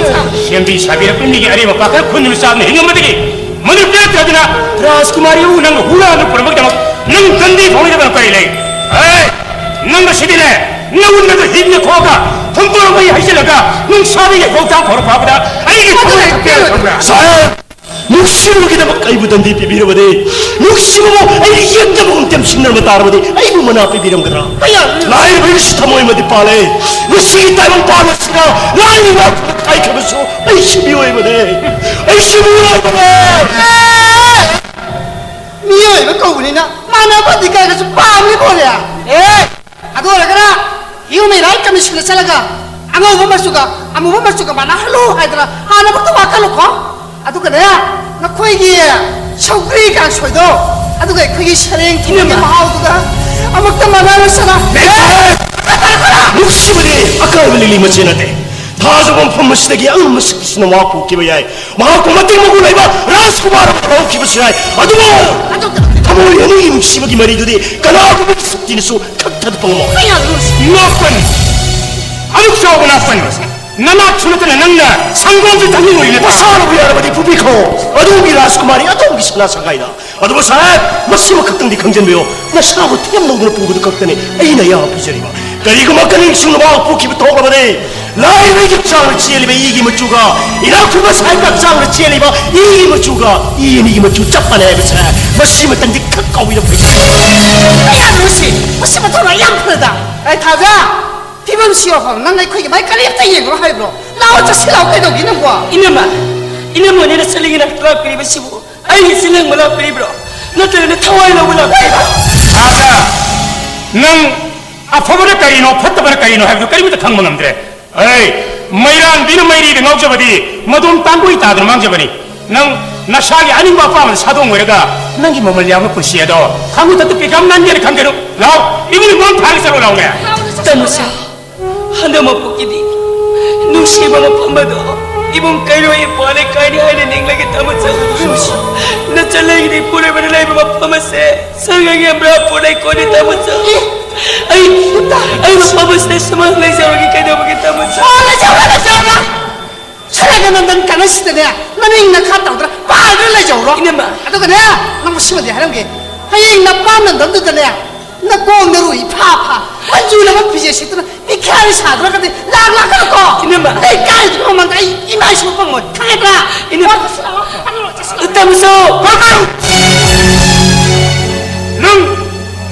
ꯁꯦꯝꯕꯤ ꯁꯥꯕꯤꯔꯛꯄ ꯃꯤꯒꯤ ꯑꯔꯦꯝ ꯑꯄꯥ ꯈꯔ ꯈꯨꯟꯗꯨꯅ ꯆꯥꯗꯨꯅ ꯍꯤꯡꯉꯝꯕꯗꯒꯤ ꯃꯗꯨ ꯄꯦꯜꯂꯛꯇ꯭ꯔꯗꯨꯅ ꯔꯥꯖꯀꯨꯃꯥꯔꯤ ꯑꯃꯕꯨ ꯅꯪꯅ ꯍꯨꯔꯥꯟꯗꯨꯅ ꯄꯨꯔꯛꯄꯒꯤꯗꯃꯛ ꯅꯪ ꯇꯟꯗꯤ ꯐꯪꯂꯣꯏꯗꯕ ꯀꯔꯤ ꯂꯩ? ꯑꯦ, ꯅꯪ ꯉꯁꯤꯗꯤꯅꯦ, ꯅꯉꯣꯟꯗ ꯍꯤꯡꯅ ꯈꯣꯛꯑꯒ ꯍꯨꯟꯗꯣꯔꯛꯄ ꯍꯩꯖꯤꯜꯂꯒ ꯅꯨꯡꯁꯥꯗ ꯌꯩꯊꯣꯛ ꯊꯥꯡ ꯐꯥꯎꯔꯛꯄ ꯐꯥꯎꯕꯗ ꯑꯩꯒꯤ ꯊꯃꯣꯏ ꯀꯞꯄ ꯌꯥꯔꯣꯏ ꯈꯪꯕ꯭ꯔꯥ? ꯁꯥꯍꯦꯕ, ꯅꯨꯡꯁꯤꯕꯒꯤꯗꯃꯛ ꯑꯩꯕꯨ ꯗꯟꯗꯤ ꯄꯤꯕꯤꯔꯕꯗꯤ, ꯅꯨꯡꯁꯤꯕꯕꯨ ꯑꯩꯅ ꯌꯦꯛꯅꯕꯒꯨꯝ ꯇꯦꯝꯁꯤꯟꯅꯔꯝꯕ ꯇꯥꯔꯕꯗꯤ ꯑꯩꯕꯨ ꯃꯅꯥ ꯄꯤꯕꯤꯔꯝꯒꯗ꯭ꯔꯥ? ꯂꯥꯏꯔꯕ ꯑꯩꯁꯨ ꯊꯃꯣꯏ ꯑꯃꯗꯤ ꯄꯥꯜꯂꯦ꯫ ꯉꯁꯤꯒꯤ ꯇꯥꯏꯕꯪ ꯄꯥꯟ ꯑꯁꯤꯗ ꯂꯥꯏꯔꯕ ꯀꯥꯏꯈ꯭ꯔꯕꯁꯨ ꯑꯩꯁꯨ ꯃꯤꯑꯣꯏꯕꯅꯦ꯫ ꯑꯩꯁꯨ ꯃꯤꯑꯣꯏꯕꯅꯦ꯫ ꯃꯤꯑꯣꯏꯕ ꯀꯧꯕꯅꯤꯅ ꯃꯥꯟꯅꯕ ꯑꯗꯤ ꯀꯥꯏꯗꯁꯨ ꯄꯥꯝꯃꯤ ꯄꯣꯠꯅꯦ꯫ ꯑꯦ! ꯑꯗꯨ ꯑꯣꯏꯔꯒꯅ Human Rights Commissionꯗ ꯆꯠꯂꯒ ꯑꯉꯧꯕ ꯃꯆꯨꯒ ꯑꯃꯨꯕ ꯃꯆꯨꯒ ꯃꯥꯟꯅꯍꯜꯂꯨ ꯍꯥꯏꯗꯅ ꯍꯥꯟꯅꯃꯛꯇ ꯋꯥꯈꯜꯂꯣꯀꯣ꯫ ꯑꯗꯨꯒꯅꯦ, ꯅꯈꯣꯏꯒꯤ ꯁꯧꯒ꯭ꯔꯤ ꯀꯥꯡꯁꯣꯏꯗꯣ, ꯑꯗꯨꯒ ꯑꯩꯈꯣꯏꯒꯤ ꯁꯔꯦꯡ ꯊꯣꯡꯕꯒꯤ ꯏꯅꯝꯃ꯫ ꯃꯍꯥꯎꯗꯨꯒ ꯑꯃꯨꯛꯇ ꯃꯥꯟꯅꯔꯁꯅ꯫ ꯅꯨꯡꯁꯤꯕꯗꯤ ꯑꯀꯥꯏꯕ ꯂꯤꯛꯂꯤ ꯃꯆꯦ ꯅꯠꯇꯦ꯫ ꯊꯥꯖꯕ ꯃꯐꯝ ꯑꯁꯤꯗꯒꯤ ꯑꯉꯝꯕ ꯁꯛꯇꯤꯁꯤꯅ ꯃꯍꯥꯛꯄꯨ ꯎꯈꯤꯕ ꯌꯥꯏ꯫ ꯃꯍꯥꯛꯄꯨ ꯃꯇꯤꯛ ꯃꯒꯨꯟ ꯂꯩꯕ ꯔꯥꯖꯀꯨꯃꯥꯔ ꯑꯃ ꯂꯧꯈꯤꯕꯁꯨ ꯌꯥꯏ꯫ ꯑꯗꯨꯕꯨ ꯊꯃꯣꯏ ꯑꯅꯤꯒꯤ ꯅꯨꯡꯁꯤꯕꯒꯤ ꯃꯔꯤꯗꯨꯗꯤ ꯀꯅꯥꯒꯨꯝꯕ ꯁꯛꯇꯤꯅꯁꯨ ꯀꯛꯊꯠꯄ ꯉꯝꯃꯣꯏ꯫ ꯅꯥꯄꯟ! ꯑꯗꯨꯛ ꯆꯥꯎꯕ ꯅꯥꯄꯟ! ꯅꯅꯥꯛꯁꯨ ꯅꯠꯇꯅ ꯅꯪꯅ ꯁꯪꯒꯣꯝꯁꯨ ꯊꯛꯅꯤꯡꯉꯣꯏꯅꯦ꯫ ꯃꯁꯥꯅꯕꯨ ꯌꯥꯔꯕꯗꯤ ꯐꯨꯕꯤꯈꯣ꯫ ꯑꯗꯣꯝꯒꯤ ꯔꯥꯖꯀꯨꯃꯥꯔꯤ, ꯑꯗꯣꯝꯒꯤ ꯁꯅꯥ ꯁꯪꯒꯥꯏꯗ꯫ ꯑꯗꯨꯕꯨ ꯁꯥꯍꯦꯕ, ꯃꯁꯤꯃ ꯈꯛꯇꯪꯗꯤ ꯈꯪꯖꯟꯕꯤꯌꯨ, ꯅꯁꯥꯕꯨ ꯊꯦꯝ ꯂꯧꯗꯨꯅ ꯄꯨꯕꯗꯨ ꯈꯛꯇꯅꯤ ꯑꯩꯅ ꯑꯌꯥꯕ ꯄꯤꯖꯔꯤꯕ꯫ ꯀꯔꯤꯒꯨꯝꯕ ꯀꯅꯤꯡꯁꯤꯡꯅ ꯃꯍꯥꯛ ꯄꯣꯛꯈꯤꯕ ꯊꯣꯛꯂꯕꯗꯤ, ꯂꯥꯏꯔꯕꯒꯤ ꯍꯛꯆꯥꯡꯗ ꯆꯦꯜꯂꯤꯕ ꯏꯒꯤ ꯃꯆꯨꯒ ꯏꯅꯥꯛ ꯈꯨꯟꯕ ꯁꯥꯍꯦꯕꯀꯤ ꯍꯛꯆꯥꯡꯗ ꯆꯦꯜꯂꯤꯕ ꯏꯒꯤ ꯃꯆꯨꯒ ꯏ ꯑꯅꯤꯒꯤ ꯃꯆꯨ ꯆꯞ ꯃꯥꯟꯅꯩ ꯍꯥꯏꯕꯁꯦ ꯃꯁꯤꯃꯇꯪꯗꯤ ꯈꯛ ꯀꯥꯎꯕꯤꯔꯝꯕ ꯐꯩ꯫ ꯀꯌꯥꯅꯣ ꯁꯤ? ꯃꯁꯤ ꯃꯊꯧꯅꯥ ꯌꯥꯝ ꯐꯅꯗ꯫ ꯑꯩ ꯊꯥꯖ! ꯐꯤꯕꯝꯁꯤ ꯌꯦꯡꯉꯣ, ꯅꯪ ꯑꯩꯈꯣꯏꯒꯤ ꯃꯥꯏ ꯀꯔꯤꯝꯇ ꯌꯦꯡꯉꯔꯣꯏ ꯍꯥꯏꯕ꯭ꯔꯣ? ꯂꯥꯛꯑꯣ, ꯆꯠꯁꯤ ꯂꯥꯛꯑꯣ, ꯀꯩꯗꯧꯒꯦ ꯅꯪꯕꯣ? ꯏꯅꯝꯃ, ꯏꯅꯝꯃ ꯍꯣꯏꯅ ꯅꯆꯠꯂꯒꯤ ꯅꯥꯛꯇ ꯂꯥꯛꯄꯤꯔꯤꯕꯁꯤꯕꯨ ꯑꯩꯒꯤ ꯆꯤꯜ ꯂꯦꯡꯕ ꯂꯥꯛꯄꯤꯔꯤꯕ꯭ꯔꯣ? ꯅꯠꯇ꯭ꯔꯒꯅ ꯊꯋꯥꯏ ꯂꯧꯕ ꯂꯥꯛꯄꯤꯔꯤꯕ꯭ꯔꯣ? ꯊꯥꯖ, ꯅꯪ ꯑꯐꯕꯅ ꯀꯔꯤꯅꯣ, ꯐꯠꯇꯕꯅ ꯀꯔꯤꯅꯣ ꯍꯥꯏꯕꯗꯨ ꯀꯔꯤꯃꯠꯇ ꯈꯪꯕ ꯉꯝꯗ꯭ꯔꯦ꯫ ꯑꯩ, ꯃꯩꯔꯥꯟꯕꯤꯅ ꯃꯩꯔꯤꯗ ꯉꯥꯎꯖꯕꯗꯤ ꯃꯗꯣꯝ ꯇꯥꯡꯒꯣꯏ ꯇꯥꯗꯅ ꯃꯥꯡꯖꯕꯅꯤ꯫ ꯅꯪ ꯅꯁꯥꯒꯤ ꯑꯅꯤꯡꯕ ꯑꯄꯥꯝꯕꯗ ꯁꯥꯗꯣꯡ ꯑꯣꯏꯔꯒ ꯅꯪꯒꯤ ꯃꯃꯜ ꯌꯥꯝꯕ ꯄꯨꯟꯁꯤ ꯑꯗꯣ ꯊꯥꯡꯒꯨ ꯊꯛꯇ ꯄꯤꯛꯑꯝ ꯅꯟꯒꯦꯅ ꯈꯟꯒꯅꯨ꯫ ꯂꯥꯎ, ꯏꯕꯨꯡ ꯏꯕꯣꯝ ꯊꯥꯒ ꯆꯠꯂꯣ ꯂꯥꯎꯅꯦ꯫ ꯇꯥꯃꯣ ꯁꯥ, ꯍꯟꯗꯛ ꯃꯄꯣꯛꯀꯤꯗꯤ ꯅꯨꯡꯁꯤꯕ ꯃꯐꯝ ꯑꯗꯣ ꯏꯕꯨꯡ ꯀꯩꯔꯣꯏ ꯏꯄ꯭ꯋꯥ ꯂꯩꯀꯥꯏꯅꯤ ꯍꯥꯏꯅ ꯅꯤꯡꯂꯒꯦ ꯇꯥꯃꯣ ꯆꯥ꯫ ꯅꯆꯜ ꯂꯩꯒꯤꯗꯤ ꯏꯄꯨꯔꯣꯏꯕꯅ ꯂꯩꯕ ꯃꯐꯝ ꯑꯁꯦ ꯁꯪꯉꯒꯦ ꯕ꯭ꯔꯥ ꯄꯨꯔꯩ ꯀꯣꯟꯅꯤ ꯇꯥꯃꯣ ꯆꯥ꯫ ꯑꯩ, ꯑꯩ ꯃꯐꯝ ꯑꯁꯤꯗ ꯁꯨꯃꯥꯡ ꯂꯩꯖꯔꯒꯦ ꯀꯩꯗꯧꯕꯒꯦ ꯇꯥꯃꯣ ꯆꯥ? ꯁꯣꯔ ꯂꯩꯖꯧꯔꯣ, ꯂꯩꯖꯧꯔꯣ! ꯁꯔꯒ ꯅꯟꯗꯟ ꯀꯥꯟꯅꯁꯤꯗꯅꯦ, ꯅꯅꯤꯡ ꯅꯈꯥ ꯇꯧꯗ꯭ꯔꯥ ꯄꯥꯏꯗꯨꯅ ꯂꯩꯖꯧꯔꯣ꯫ ꯏꯅꯝꯃ꯫ ꯑꯗꯨꯒꯅꯦ, ꯅꯪꯕꯨ ꯁꯤꯃꯗꯤ ꯍꯥꯏꯔꯝꯒꯦ, ꯍꯌꯦꯡ ꯅꯄꯥꯝ ꯅꯟꯗꯟꯗꯨꯗꯅꯦ, ꯅꯀꯣꯡ ꯅꯔꯨ ꯏꯐꯥ ꯐꯥ, ꯃꯟꯖꯨꯅ ꯑꯃ ꯐꯤꯖꯦꯠ ꯁꯦꯠꯇꯨꯅ ꯕꯤꯈ꯭ꯌꯥꯔꯤ ꯁꯥꯗꯨꯅ ꯀꯗꯤ ꯂꯥꯛ ꯂꯥꯛꯀꯅꯨꯀꯣ꯫ ꯏꯅꯝꯃ꯫ ꯑꯩ ꯀꯥꯏꯗꯅꯣ ꯃꯃꯥꯡꯗ ꯑꯩ ꯏꯃꯥ ꯏꯁꯨ ꯐꯪꯉꯣꯏ, ꯈꯪꯉꯦꯗ꯭ꯔꯥ? ꯏꯅꯝꯃ꯫ ꯇꯥꯃꯣꯁꯨ! ꯅꯪ,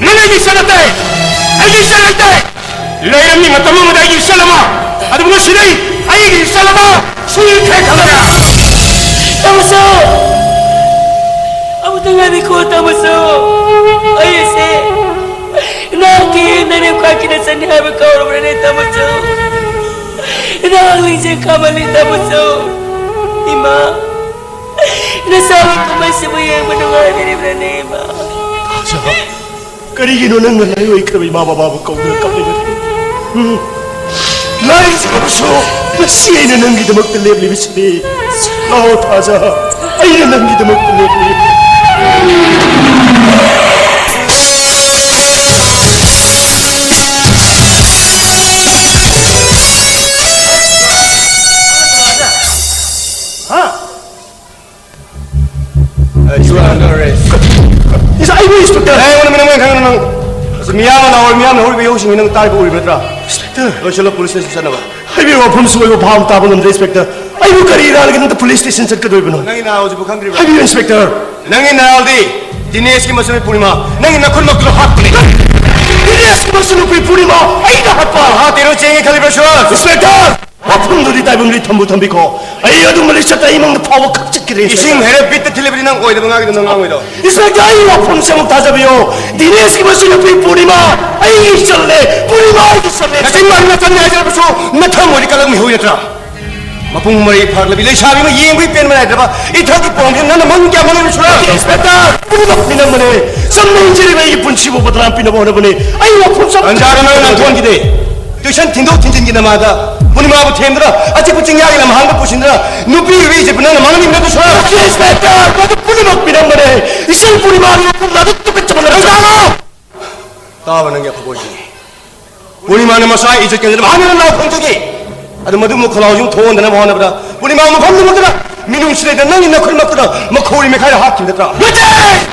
ꯅꯪ ꯑꯩꯒꯤ ꯏꯆꯜ ꯅꯠꯇꯦ! ꯑꯩꯒꯤ ꯏꯆꯜ ꯅꯠꯇꯦ! ꯂꯩꯔꯝꯃꯤ ꯃꯇꯝ ꯑꯃꯗ ꯑꯩꯒꯤ ꯏꯆꯜ ꯑꯃ, ꯑꯗꯨꯕꯨ ꯉꯁꯤꯗꯤ ꯑꯩꯒꯤ ꯏꯆꯜ ꯑꯃ ꯁꯨꯏ ꯈꯦ ꯈꯪꯗ꯭ꯔꯦ꯫ ꯇꯥꯃꯣꯁꯨ! ꯑꯃꯨꯛꯇ ꯉꯥꯏꯕꯤꯈꯣ, ꯇꯥꯃꯣꯁꯨ! ꯑꯩꯁꯦ ꯅꯍꯥꯛꯀꯤ ꯅꯅꯦꯝ ꯈ꯭ꯋꯥꯏ ꯀꯤꯅ ꯆꯠꯅꯤ ꯍꯥꯏꯕ ꯀꯥꯎꯔꯕ꯭ꯔꯅꯦ, ꯇꯥꯃꯣꯁꯨ? ꯅꯍꯥꯛ ꯂꯤꯡꯖꯦꯜ ꯀꯥꯃꯜꯂꯤ, ꯇꯥꯃꯣꯁꯨ! ꯏꯃꯥ! ꯅꯆꯥꯒꯤ ꯀꯨꯝꯍꯩꯁꯤꯕꯨ ꯌꯦꯡꯕ ꯅꯨꯡꯉꯥꯏꯕꯤꯔꯤꯕ꯭ꯔꯅꯦ, ꯏꯃꯥ? ꯀꯔꯤꯒꯤꯅꯣ ꯅꯪꯅ ꯂꯥꯏ ꯑꯣꯏꯈ꯭ꯔꯕ ꯏꯃꯥ ꯕꯕꯥꯕꯨ ꯀꯧꯗꯨꯅ ꯀꯞꯂꯤꯕꯗꯨ? ꯎꯝ? ꯂꯥꯏꯁꯤꯡꯕꯨꯁꯨ ꯉꯁꯤ ꯑꯩꯅ ꯅꯪꯒꯤꯗꯃꯛꯇ ꯂꯦꯞꯂꯤꯕꯁꯤꯗꯤ꯫ ꯂꯥꯛꯑꯣ ꯊꯥꯖ, ꯑꯩꯅ ꯅꯪꯒꯤꯗꯃꯛꯇ ꯂꯦꯞꯂꯤ꯫ ꯍꯥ? You are under arrest. ꯏꯁ, ꯑꯩꯕꯨ ꯏꯟꯁꯄꯦꯛꯇꯔ! ꯑꯦ, ꯑꯩꯉꯣꯟꯗ ꯃꯤꯅꯝ ꯑꯣꯏꯅ ꯈꯪꯒꯅꯨ ꯅꯪ꯫ ꯑꯁ, ꯃꯤꯌꯥꯝꯅ ꯂꯥꯎꯔꯤ, ꯃꯤꯌꯥꯝꯅ ꯍꯧꯔꯤꯕ ꯏꯍꯧꯁꯤꯡꯁꯤ ꯅꯪ ꯇꯥꯔꯤꯕ ꯎꯔꯤꯕ ꯅꯠꯇ꯭ꯔꯥ? ꯏꯟꯁꯄꯦꯛꯇꯔ! ꯂꯣꯏꯁꯤꯜꯂꯣ, ꯄꯨꯂꯤꯁ ꯁ꯭ꯇꯦꯁꯟ ꯆꯠꯅꯕ꯫ ꯍꯥꯏꯕꯤꯌꯨ, ꯋꯥꯐꯝꯁꯨ ꯑꯣꯏꯕ ꯚꯥꯞ ꯇꯥꯕ ꯉꯝꯗ꯭ꯔꯦ, ꯏꯟꯁꯄꯦꯛꯇꯔ꯫ ꯑꯩꯕꯨ ꯀꯔꯤ ꯏꯔꯥꯜꯒꯤꯗꯃꯛꯇ ꯄꯨꯂꯤꯁ ꯁ꯭ꯇꯦꯁꯟ ꯆꯠꯀꯗꯣꯔꯤꯕꯅꯣ? ꯅꯪꯒꯤ ꯅꯥꯎꯁꯤꯕꯨ ꯈꯪꯗ꯭ꯔꯤꯕ꯭ꯔꯥ? ꯍꯥꯏꯕꯤꯌꯨ, ꯏꯟꯁꯄꯦꯛꯇꯔ꯫ ꯅꯪꯒꯤ ꯅꯥꯎꯗꯤ ꯗꯤꯅꯦꯁꯀꯤ ꯃꯆꯟꯅꯨꯄꯤ ꯄꯨꯔꯅꯤꯃꯥ, ꯅꯪꯒꯤ ꯅꯈꯨꯠꯃꯛꯇꯨꯗ ꯍꯥꯠꯄꯅꯤ꯫ ꯗꯤꯅꯦꯁꯀꯤ ꯃꯆꯟꯅꯨꯄꯤ ꯄꯨꯔꯅꯤꯃꯥ ꯑꯩꯅ ꯍꯥꯠꯄ? ꯍꯥꯠꯇꯦꯔꯣ ꯆꯦꯡꯒꯤ ꯈꯜꯂꯤꯕ꯭ꯔꯥ, ꯁꯨꯔꯖ? ꯏꯟꯁꯄꯦꯛꯇꯔ! ꯋꯥꯐꯝꯗꯨꯗꯤ ꯇꯥꯏꯕꯪꯗꯤ ꯊꯝꯕꯨ ꯊꯝꯕꯤꯈꯣ꯫ ꯑꯩ ꯑꯗꯨꯝꯕ ꯂꯤꯆꯠꯇ ꯑꯩ ꯃꯪꯗ ꯐꯥꯎꯕ ꯈꯛ ꯆꯠꯈꯤꯗ꯭ꯔꯦ, ꯏꯁꯤꯡ ꯏꯟꯁꯄꯦꯛꯇꯔ꯫ ꯍꯩꯔ ꯕꯤꯠꯇ ꯊꯤꯜꯂꯤꯕꯗꯤ ꯅꯪ ꯑꯣꯏꯗꯕ ꯉꯥꯡꯉꯤꯗꯣ ꯅꯪ ꯉꯥꯡꯉꯣꯏꯗꯣ꯫ ꯏꯟꯁꯄꯦꯛꯇꯔ, ꯑꯩ ꯋꯥꯐꯝꯁꯦ ꯑꯃꯨꯛ ꯇꯥꯖꯕꯤꯌꯣ꯫ ꯗꯤꯅꯦꯁꯀꯤ ꯃꯆꯟꯅꯨꯄꯤ ꯄꯨꯔꯅꯤꯃꯥ ꯑꯩꯒꯤ ꯏꯆꯜꯅꯦ꯫ ꯄꯨꯔꯅꯤꯃꯥ ꯑꯩꯒꯤ ꯏꯆꯜꯅꯦ꯫ ꯅꯆꯤꯟ ꯃꯥꯟ ꯅꯆꯟꯅꯦ ꯍꯥꯏꯖꯔꯕꯁꯨ ꯅꯊꯃꯣꯏꯗꯤ ꯀꯜꯂꯛ ꯃꯤꯍꯨꯏ ꯅꯠꯇ꯭ꯔꯥ? ꯃꯄꯨꯡ ꯃꯔꯩ ꯐꯥꯔꯛꯂꯕꯤ ꯂꯩꯁꯥꯕꯤ ꯑꯃ ꯌꯦꯡꯕꯒꯤ ꯄꯦꯟꯕ ꯅꯥꯏꯗ꯭ꯔꯕ ꯏꯊꯛꯀꯤ ꯄꯣꯝꯁꯤꯅ ꯅꯪꯅ ꯃꯪ ꯀꯌꯥ ꯃꯪꯂꯤꯕ ꯁꯨꯔꯥ? ꯏꯟꯁꯄꯦꯛꯇꯔ, ꯄꯨꯝꯅꯃꯛ ꯃꯤꯅꯝꯕꯅꯦ꯫ ꯆꯝꯅ ꯍꯤꯡꯖꯔꯤꯕ ꯑꯩꯒꯤ ꯄꯨꯟꯁꯤꯕꯨ ꯕꯗꯅꯥꯝ ꯄꯤꯅꯕ ꯍꯣꯠꯅꯕꯅꯦ꯫ ꯑꯩ ꯋꯥꯐꯝ ꯆꯥꯕ ꯇꯟꯖꯥꯗꯣ ꯅꯪ ꯅꯥꯟꯊꯣꯛꯍꯟꯈꯤꯗꯦ꯫ ꯇꯨꯏꯁꯟ ꯊꯤꯟꯗꯣꯛ ꯊꯤꯟꯖꯤꯟꯒꯤ ꯅꯃꯥꯗ ꯄꯨꯔꯅꯤꯃꯥꯕꯨ ꯊꯦꯝꯗꯨꯅ ꯑꯆꯤꯛꯄ ꯆꯤꯡꯌꯥꯒꯤ ꯂꯝꯍꯥꯡꯗ ꯄꯨꯁꯤꯟꯗꯨꯅ ꯅꯨꯄꯤ ꯑꯣꯏꯕꯤ ꯏꯖꯠꯄꯨ ꯅꯪꯅ ꯃꯥꯡꯍꯟꯅꯤꯡꯕ ꯅꯠꯇ꯭ꯔꯣ ꯁꯣꯔꯥ? ꯏꯟꯁꯄꯦꯛꯇꯔ, ꯃꯗꯨ ꯄꯨꯝꯅꯃꯛ ꯃꯤꯅꯝꯕꯅꯦ꯫ ꯏꯆꯜ ꯄꯨꯔꯅꯤꯃꯥꯒꯤ ꯋꯥꯐꯝꯗ ꯑꯗꯨꯛ ꯇꯨꯀꯠꯆꯕ ꯅꯠꯇ꯭ꯔꯣ? ꯇꯥꯕ ꯅꯪꯒꯤ ꯑꯐꯕ ꯑꯣꯏꯁꯤꯅꯤ꯫ ꯄꯨꯔꯅꯤꯃꯥꯅ ꯃꯁꯥ ꯏꯖꯠ ꯀꯟꯗꯅ ꯃꯍꯥꯛꯅ ꯂꯥꯎ ꯈꯣꯡꯗꯣꯛꯏ꯫ ꯑꯗꯨ ꯃꯗꯨꯒꯨꯝꯕ ꯈꯣꯜꯂꯥꯎꯁꯤꯡ ꯊꯣꯛꯍꯟꯗꯅꯕ ꯍꯣꯠꯅꯕꯗ ꯄꯨꯔꯅꯤꯃꯥ ꯃꯐꯝꯗꯨꯃꯛꯇꯗ ꯃꯤꯅꯨꯡꯁꯤ ꯂꯩꯇꯅ ꯅꯪꯒꯤ ꯅꯈꯨꯠꯃꯛꯇꯨꯅ ꯃꯈꯧꯔꯤ ꯃꯦꯈꯥꯏꯔ ꯍꯥꯠꯈꯤꯕ ꯅꯠꯇ꯭ꯔꯥ? ꯅꯠꯇꯦ!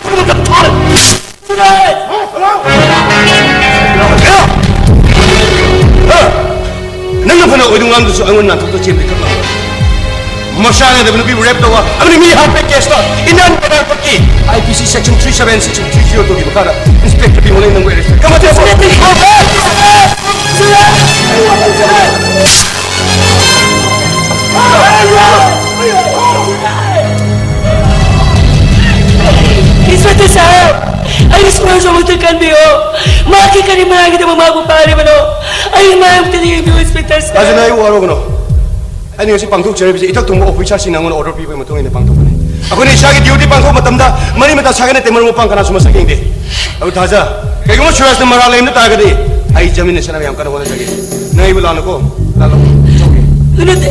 ꯄꯨꯝꯅꯃꯛꯇ ꯊꯥꯔꯦ! ꯅꯪꯅ ꯐꯅ ꯑꯣꯏꯗꯨ ꯉꯥꯡꯗꯨꯁꯨ ꯑꯩꯉꯣꯟꯗ ꯅꯥꯟꯊꯣꯛꯇ ꯆꯦꯟꯕꯗꯤ ꯈꯛ ꯉꯝꯃꯣꯏ꯫ ꯃꯁꯥꯅꯗꯕ ꯅꯨꯄꯤꯕꯨ rape ꯇꯧꯕ ꯑꯃꯗꯤ ꯃꯤ ꯍꯥꯠꯄ case ꯇꯣ Indian Penal Code ꯀꯤ I P C section three seven six three zero two ꯒꯤ ꯃꯈꯥꯗ Inspector ꯕꯤꯃꯣꯜꯅ ꯅꯪꯕꯨ arrest ꯇꯧꯏ꯫ ꯀꯃꯥꯏ ꯇꯧꯕ? Inspector ꯁꯥꯍꯦꯕ, ꯑꯩ ꯁꯣꯔꯁꯨ ꯑꯃꯨꯛꯇ ꯀꯟꯕꯤꯌꯨ꯫ ꯃꯍꯥꯛꯀꯤ ꯀꯔꯤ ꯃꯔꯥꯜꯒꯤꯗꯃꯛ ꯃꯍꯥꯛꯄꯨ ꯐꯥꯔꯤꯕꯅꯣ? ꯑꯩ ꯃꯔꯝꯇꯗꯤ ꯌꯦꯡꯕꯤꯌꯨ, Inspector ꯁꯥꯍꯦꯕ꯫ ꯔꯥꯖꯟ, ꯑꯩ ꯋꯥꯔꯧꯒꯅꯨ꯫ ꯑꯩꯅ ꯉꯁꯤ ꯄꯥꯡꯊꯣꯛꯆꯔꯤꯕꯁꯤ ꯏꯊꯛ ꯊꯣꯡꯕ officer ꯁꯤꯡꯅ ꯑꯩꯉꯣꯟꯗ order ꯄꯤꯕꯒꯤ ꯃꯇꯨꯡ ꯏꯟꯅ ꯄꯥꯡꯊꯣꯛꯄꯅꯤ꯫ ꯑꯩꯈꯣꯏꯅ ꯏꯁꯥꯒꯤ duty ꯄꯥꯡꯊꯣꯛꯄ ꯃꯇꯝꯗ ꯃꯔꯤ ꯃꯇꯥ ꯁꯥꯒꯩ ꯅꯠꯇꯦ, ꯃꯔꯨꯞ ꯃꯄꯥꯡ ꯀꯅꯥꯁꯨ ꯃꯁꯛ ꯌꯦꯡꯗꯦ꯫ ꯑꯗꯨ ꯊꯥꯖ, ꯀꯩꯒꯨꯝꯕ ꯁꯨꯔꯖꯅ ꯃꯔꯥꯜ ꯂꯩꯔꯝꯕ ꯇꯥꯔꯒꯗꯤ ꯑꯩ ꯖꯃꯤꯟ ꯂꯩꯁꯟꯅꯕ ꯌꯥꯝ ꯀꯟꯅ ꯍꯣꯠꯅꯖꯒꯦ꯫ ꯅꯪ ꯑꯩꯕꯨ ꯂꯥꯛꯅꯨꯀꯣ, ꯂꯥꯛꯂꯣ꯫ ꯅꯠꯇꯦ,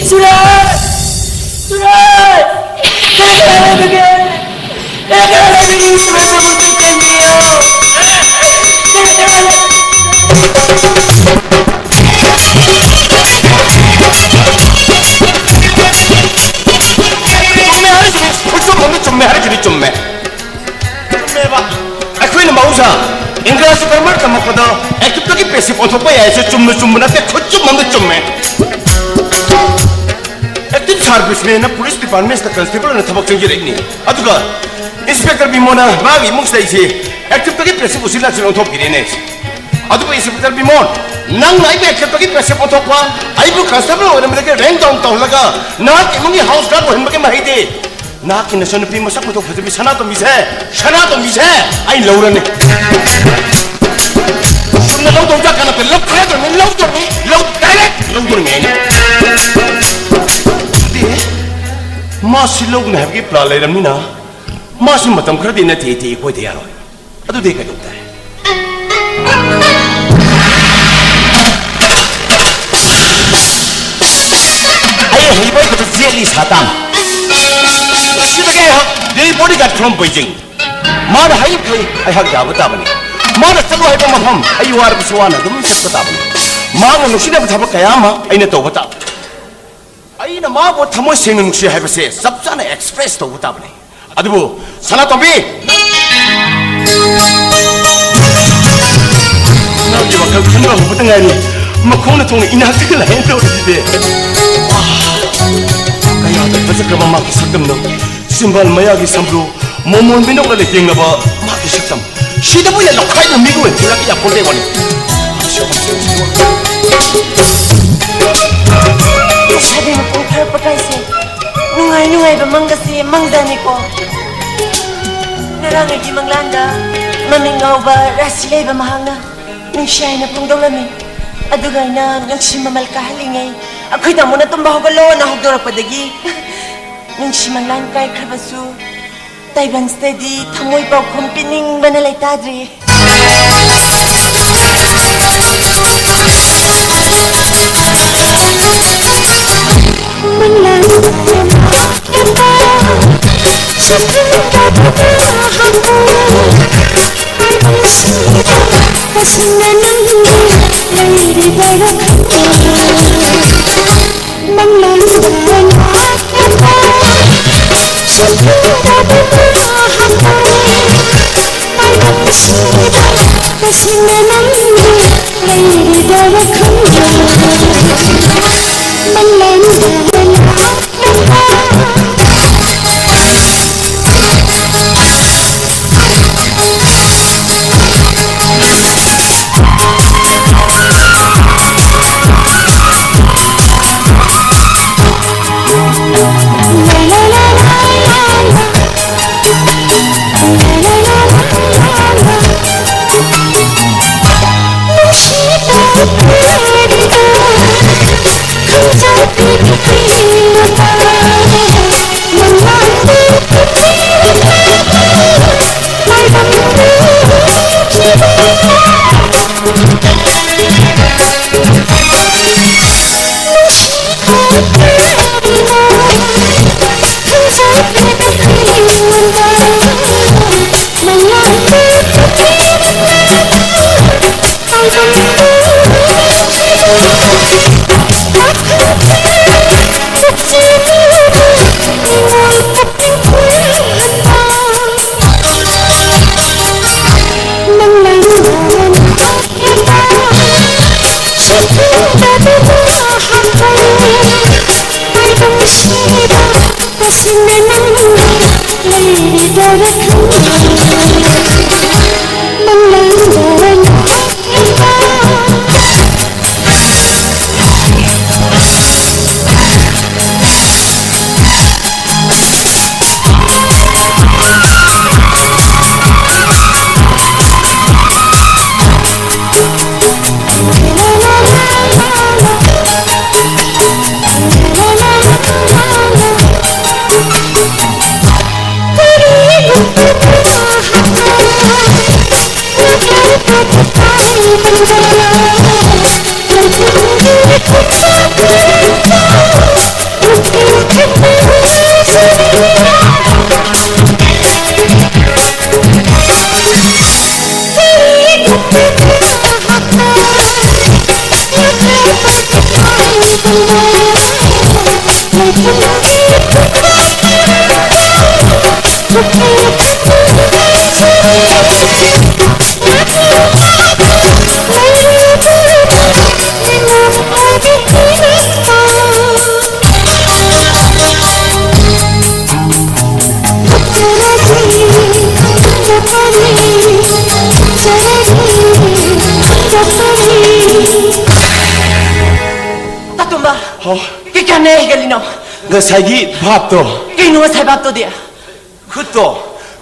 ꯁꯨꯔꯖ! ꯁꯨꯔꯖ! ꯀꯔꯤ ꯀꯔꯤ ꯍꯥꯏꯔꯒꯦ? ꯀꯔꯤ ꯀꯔꯤ ꯍꯥꯏꯔꯒꯦ? ꯁꯨꯔꯖ ꯑꯃꯨꯛꯇ ꯀꯟꯕꯤꯌꯨ꯫ ꯀꯔꯤ ꯀꯔꯤ ꯍꯥꯏꯔꯒꯦ? ꯆꯨꯝꯃꯦ ꯍꯥꯏꯔꯤꯁꯤꯗꯤ, ꯈꯨꯆꯨꯝ ꯑꯃ ꯆꯨꯝꯃꯦ ꯍꯥꯏꯔꯤꯁꯤꯗꯤ ꯆꯨꯝꯃꯦ꯫ ꯆꯨꯝꯃꯦꯕ꯫ ꯑꯩꯈꯣꯏꯅ ꯃꯍꯧꯁꯥ ꯏꯪꯒ꯭ꯔꯥꯖꯤ grammar ꯇꯝꯃꯛꯄꯗ active ꯇꯒꯤ passive ꯑꯣꯟꯊꯣꯛꯄ ꯌꯥꯏ ꯍꯥꯏꯁꯦ ꯆꯨꯝꯅ ꯆꯨꯝꯕ ꯅꯠꯇꯦ, ꯈꯨꯆꯨꯝ ꯑꯃꯗ ꯆꯨꯝꯃꯦ꯫ Active service man ꯅ police department ꯁꯤꯗ constable ꯑꯣꯏꯅ ꯊꯕꯛ ꯆꯪꯖꯔꯛꯏꯅꯤ꯫ ꯑꯗꯨꯒ Inspector ꯕꯤꯃꯣꯜꯅ ꯃꯥꯒꯤ ꯏꯃꯨꯡꯁꯤꯗ ꯑꯩꯁꯦ active ꯇꯒꯤ passive ꯎꯆꯤꯜ ꯅꯥꯆꯤꯜ ꯑꯣꯟꯊꯣꯛꯄꯤꯔꯦꯅꯦ꯫ ꯑꯗꯨꯕꯨ Inspector ꯕꯤꯃꯣꯜ, ꯅꯪꯅ ꯑꯩꯕꯨ active ꯇꯒꯤ passive ꯑꯣꯟꯊꯣꯛꯄ, ꯑꯩꯕꯨ constable ꯑꯣꯏꯔꯝꯕꯗꯒꯤ rank down ꯇꯧꯍꯜꯂꯒ ꯅꯍꯥꯛꯀꯤ ꯏꯃꯨꯡꯒꯤ house girl ꯑꯣꯏꯍꯟꯕꯒꯤ ꯃꯍꯩꯗꯤ ꯅꯍꯥꯛꯀꯤ ꯅꯆꯟꯅꯨꯄꯤ ꯃꯁꯛ ꯃꯇꯧ ꯐꯖꯕꯤ ꯁꯅꯥꯇꯣꯝꯕꯤꯁꯦ, ꯁꯅꯥꯇꯣꯝꯕꯤꯁꯦ ꯑꯩ ꯂꯧꯔꯅꯤ꯫ ꯆꯨꯝꯅ ꯂꯧꯗꯧ ꯆꯥꯛ ꯀꯥꯟꯅꯗꯦ, ꯂꯧ ꯍꯥꯏꯗꯧꯅꯤ, ꯂꯧꯗꯧꯅꯤ, ꯂꯧ, direct ꯂꯧꯗꯧꯅꯤ ꯑꯩꯅ꯫ ꯑꯗꯨꯗꯤ ꯃꯥꯁꯤ ꯂꯧꯒꯅꯤ ꯍꯥꯏꯕꯒꯤ plan ꯂꯩꯔꯝꯅꯤꯅ, ꯃꯥꯁꯤ ꯃꯇꯝ ꯈꯔꯗꯤ ꯅꯠꯇꯦ ꯏꯇꯦ ꯑꯩꯈꯣꯏꯗ ꯌꯥꯔꯣꯏ꯫ ꯑꯗꯨꯗꯤ ꯀꯩꯗꯧ ꯇꯥꯏ? ꯑꯩ ꯍꯩꯕ ꯈꯛꯇ ꯆꯦꯜꯂꯤ ꯁꯥꯇꯥꯝ꯫ ꯉꯁꯤꯗꯒꯤ ꯑꯩꯍꯥꯛ daily bodyguard from Beijing꯫ ꯃꯥꯅ ꯍꯥꯏꯔꯤꯕꯈꯩ ꯑꯩꯍꯥꯛ ꯌꯥꯕ ꯇꯥꯕꯅꯤ꯫ ꯃꯥꯅ ꯆꯠꯂꯨ ꯍꯥꯏꯕ ꯃꯐꯝ ꯑꯩ ꯋꯥꯔꯕꯁꯨ ꯋꯥꯅ ꯑꯗꯨꯝ ꯆꯠꯄ ꯇꯥꯕꯅꯤ꯫ ꯃꯥꯕꯨ ꯅꯨꯡꯁꯤꯅꯕ ꯊꯕꯛ ꯀꯌꯥ ꯑꯃ ꯑꯩꯅ ꯇꯧꯕ ꯇꯥꯕꯅꯤ꯫ ꯑꯩꯅ ꯃꯥꯕꯨ ꯊꯃꯣꯏ ꯁꯦꯡꯅ ꯅꯨꯡꯁꯤ ꯍꯥꯏꯕꯁꯦ ꯆꯞ ꯆꯥꯅ express ꯇꯧꯕ ꯇꯥꯕꯅꯤ꯫ ꯑꯗꯨꯕꯨ ꯁꯅꯥꯇꯣꯝꯕꯤ, ꯅꯪꯒꯤ ꯋꯥꯈꯜ ꯈꯟꯕ ꯍꯧꯕꯇ ꯉꯥꯏꯔꯤ꯫ ꯃꯈꯣꯡꯅ ꯊꯣꯡꯅ ꯏꯅꯥꯛꯇꯒ ꯂꯥꯛꯑꯦꯅ ꯇꯧꯔꯤꯁꯤꯗꯤ꯫ ꯑꯥ, ꯀꯌꯥꯗ ꯐꯖꯈ꯭ꯔꯕ ꯃꯥꯒꯤ ꯁꯛꯇꯝꯅꯣ꯫ ꯆꯤꯝꯕꯥꯜ ꯃꯌꯥꯒꯤ ꯁꯝꯕ꯭ꯔꯨ, ꯃꯣꯃꯣꯟ ꯃꯤꯅꯣꯛꯅ ꯂꯩꯇꯦꯡꯂꯕ ꯃꯥꯒꯤ ꯁꯛꯇꯝ꯫ ꯁꯤꯗꯕꯨ ꯍꯦꯟꯅ ꯂꯧꯈꯥꯏꯕ ꯃꯤꯒ ꯑꯣꯏꯅ ꯊꯤꯔꯛꯀꯦ ꯌꯥꯄꯣꯟꯇꯦ ꯋꯥꯅꯤ꯫ ꯂꯩꯁꯥꯕꯤ ꯃꯄꯨꯡ ꯐꯥꯔꯛꯄ ꯀꯥꯏꯁꯦ ꯅꯨꯡꯉꯥꯏ ꯅꯨꯡꯉꯥꯏꯕ ꯃꯪꯒꯁꯦ ꯃꯪꯖꯥꯅꯤꯀꯣ꯫ ꯉꯔꯥꯡ ꯑꯩꯒꯤ ꯃꯪꯂꯥꯟꯗ ꯃꯃꯤꯡ ꯉꯥꯎꯕ ꯔꯥꯁꯤ ꯂꯩꯕ ꯃꯍꯥꯛꯅ ꯅꯨꯡꯁꯤ ꯍꯥꯏꯅ ꯐꯣꯡꯗꯣꯛꯂꯝꯃꯤ꯫ ꯑꯗꯨꯒ ꯑꯩꯅ ꯅꯨꯡꯁꯤ ꯃꯃꯜ ꯀꯥꯍꯜꯂꯤꯉꯩ, "ꯑꯩꯈꯣꯏ ꯇꯥꯃꯣꯅ ꯇꯨꯝꯕ ꯍꯧꯒꯠꯂꯣꯅ" ꯍꯧꯗꯣꯔꯛꯄꯗꯒꯤ ꯅꯨꯡꯁꯤ ꯃꯪꯂꯥꯟ ꯀꯥꯏꯈ꯭ꯔꯕꯁꯨ ꯇꯥꯏꯕꯪꯁꯤꯗꯗꯤ ꯊꯃꯣꯏ ꯄꯥꯎꯈꯨꯝ ꯄꯤꯅꯤꯡꯕꯅ ꯂꯩꯇꯥꯗ꯭ꯔꯤ꯫ ꯇꯥꯇꯣꯝꯕ, ꯍꯥꯎ꯫ ꯀꯩ ꯀꯥꯟꯅꯩ ꯍꯥꯏꯒꯠꯂꯤꯅꯣ? ꯉꯁꯥꯏꯒꯤ ꯚꯥꯞꯇꯣ꯫ ꯀꯩꯅꯣ ꯉꯁꯥꯏ ꯚꯥꯞꯇꯣꯗꯤ? ꯈꯨꯠꯇꯣ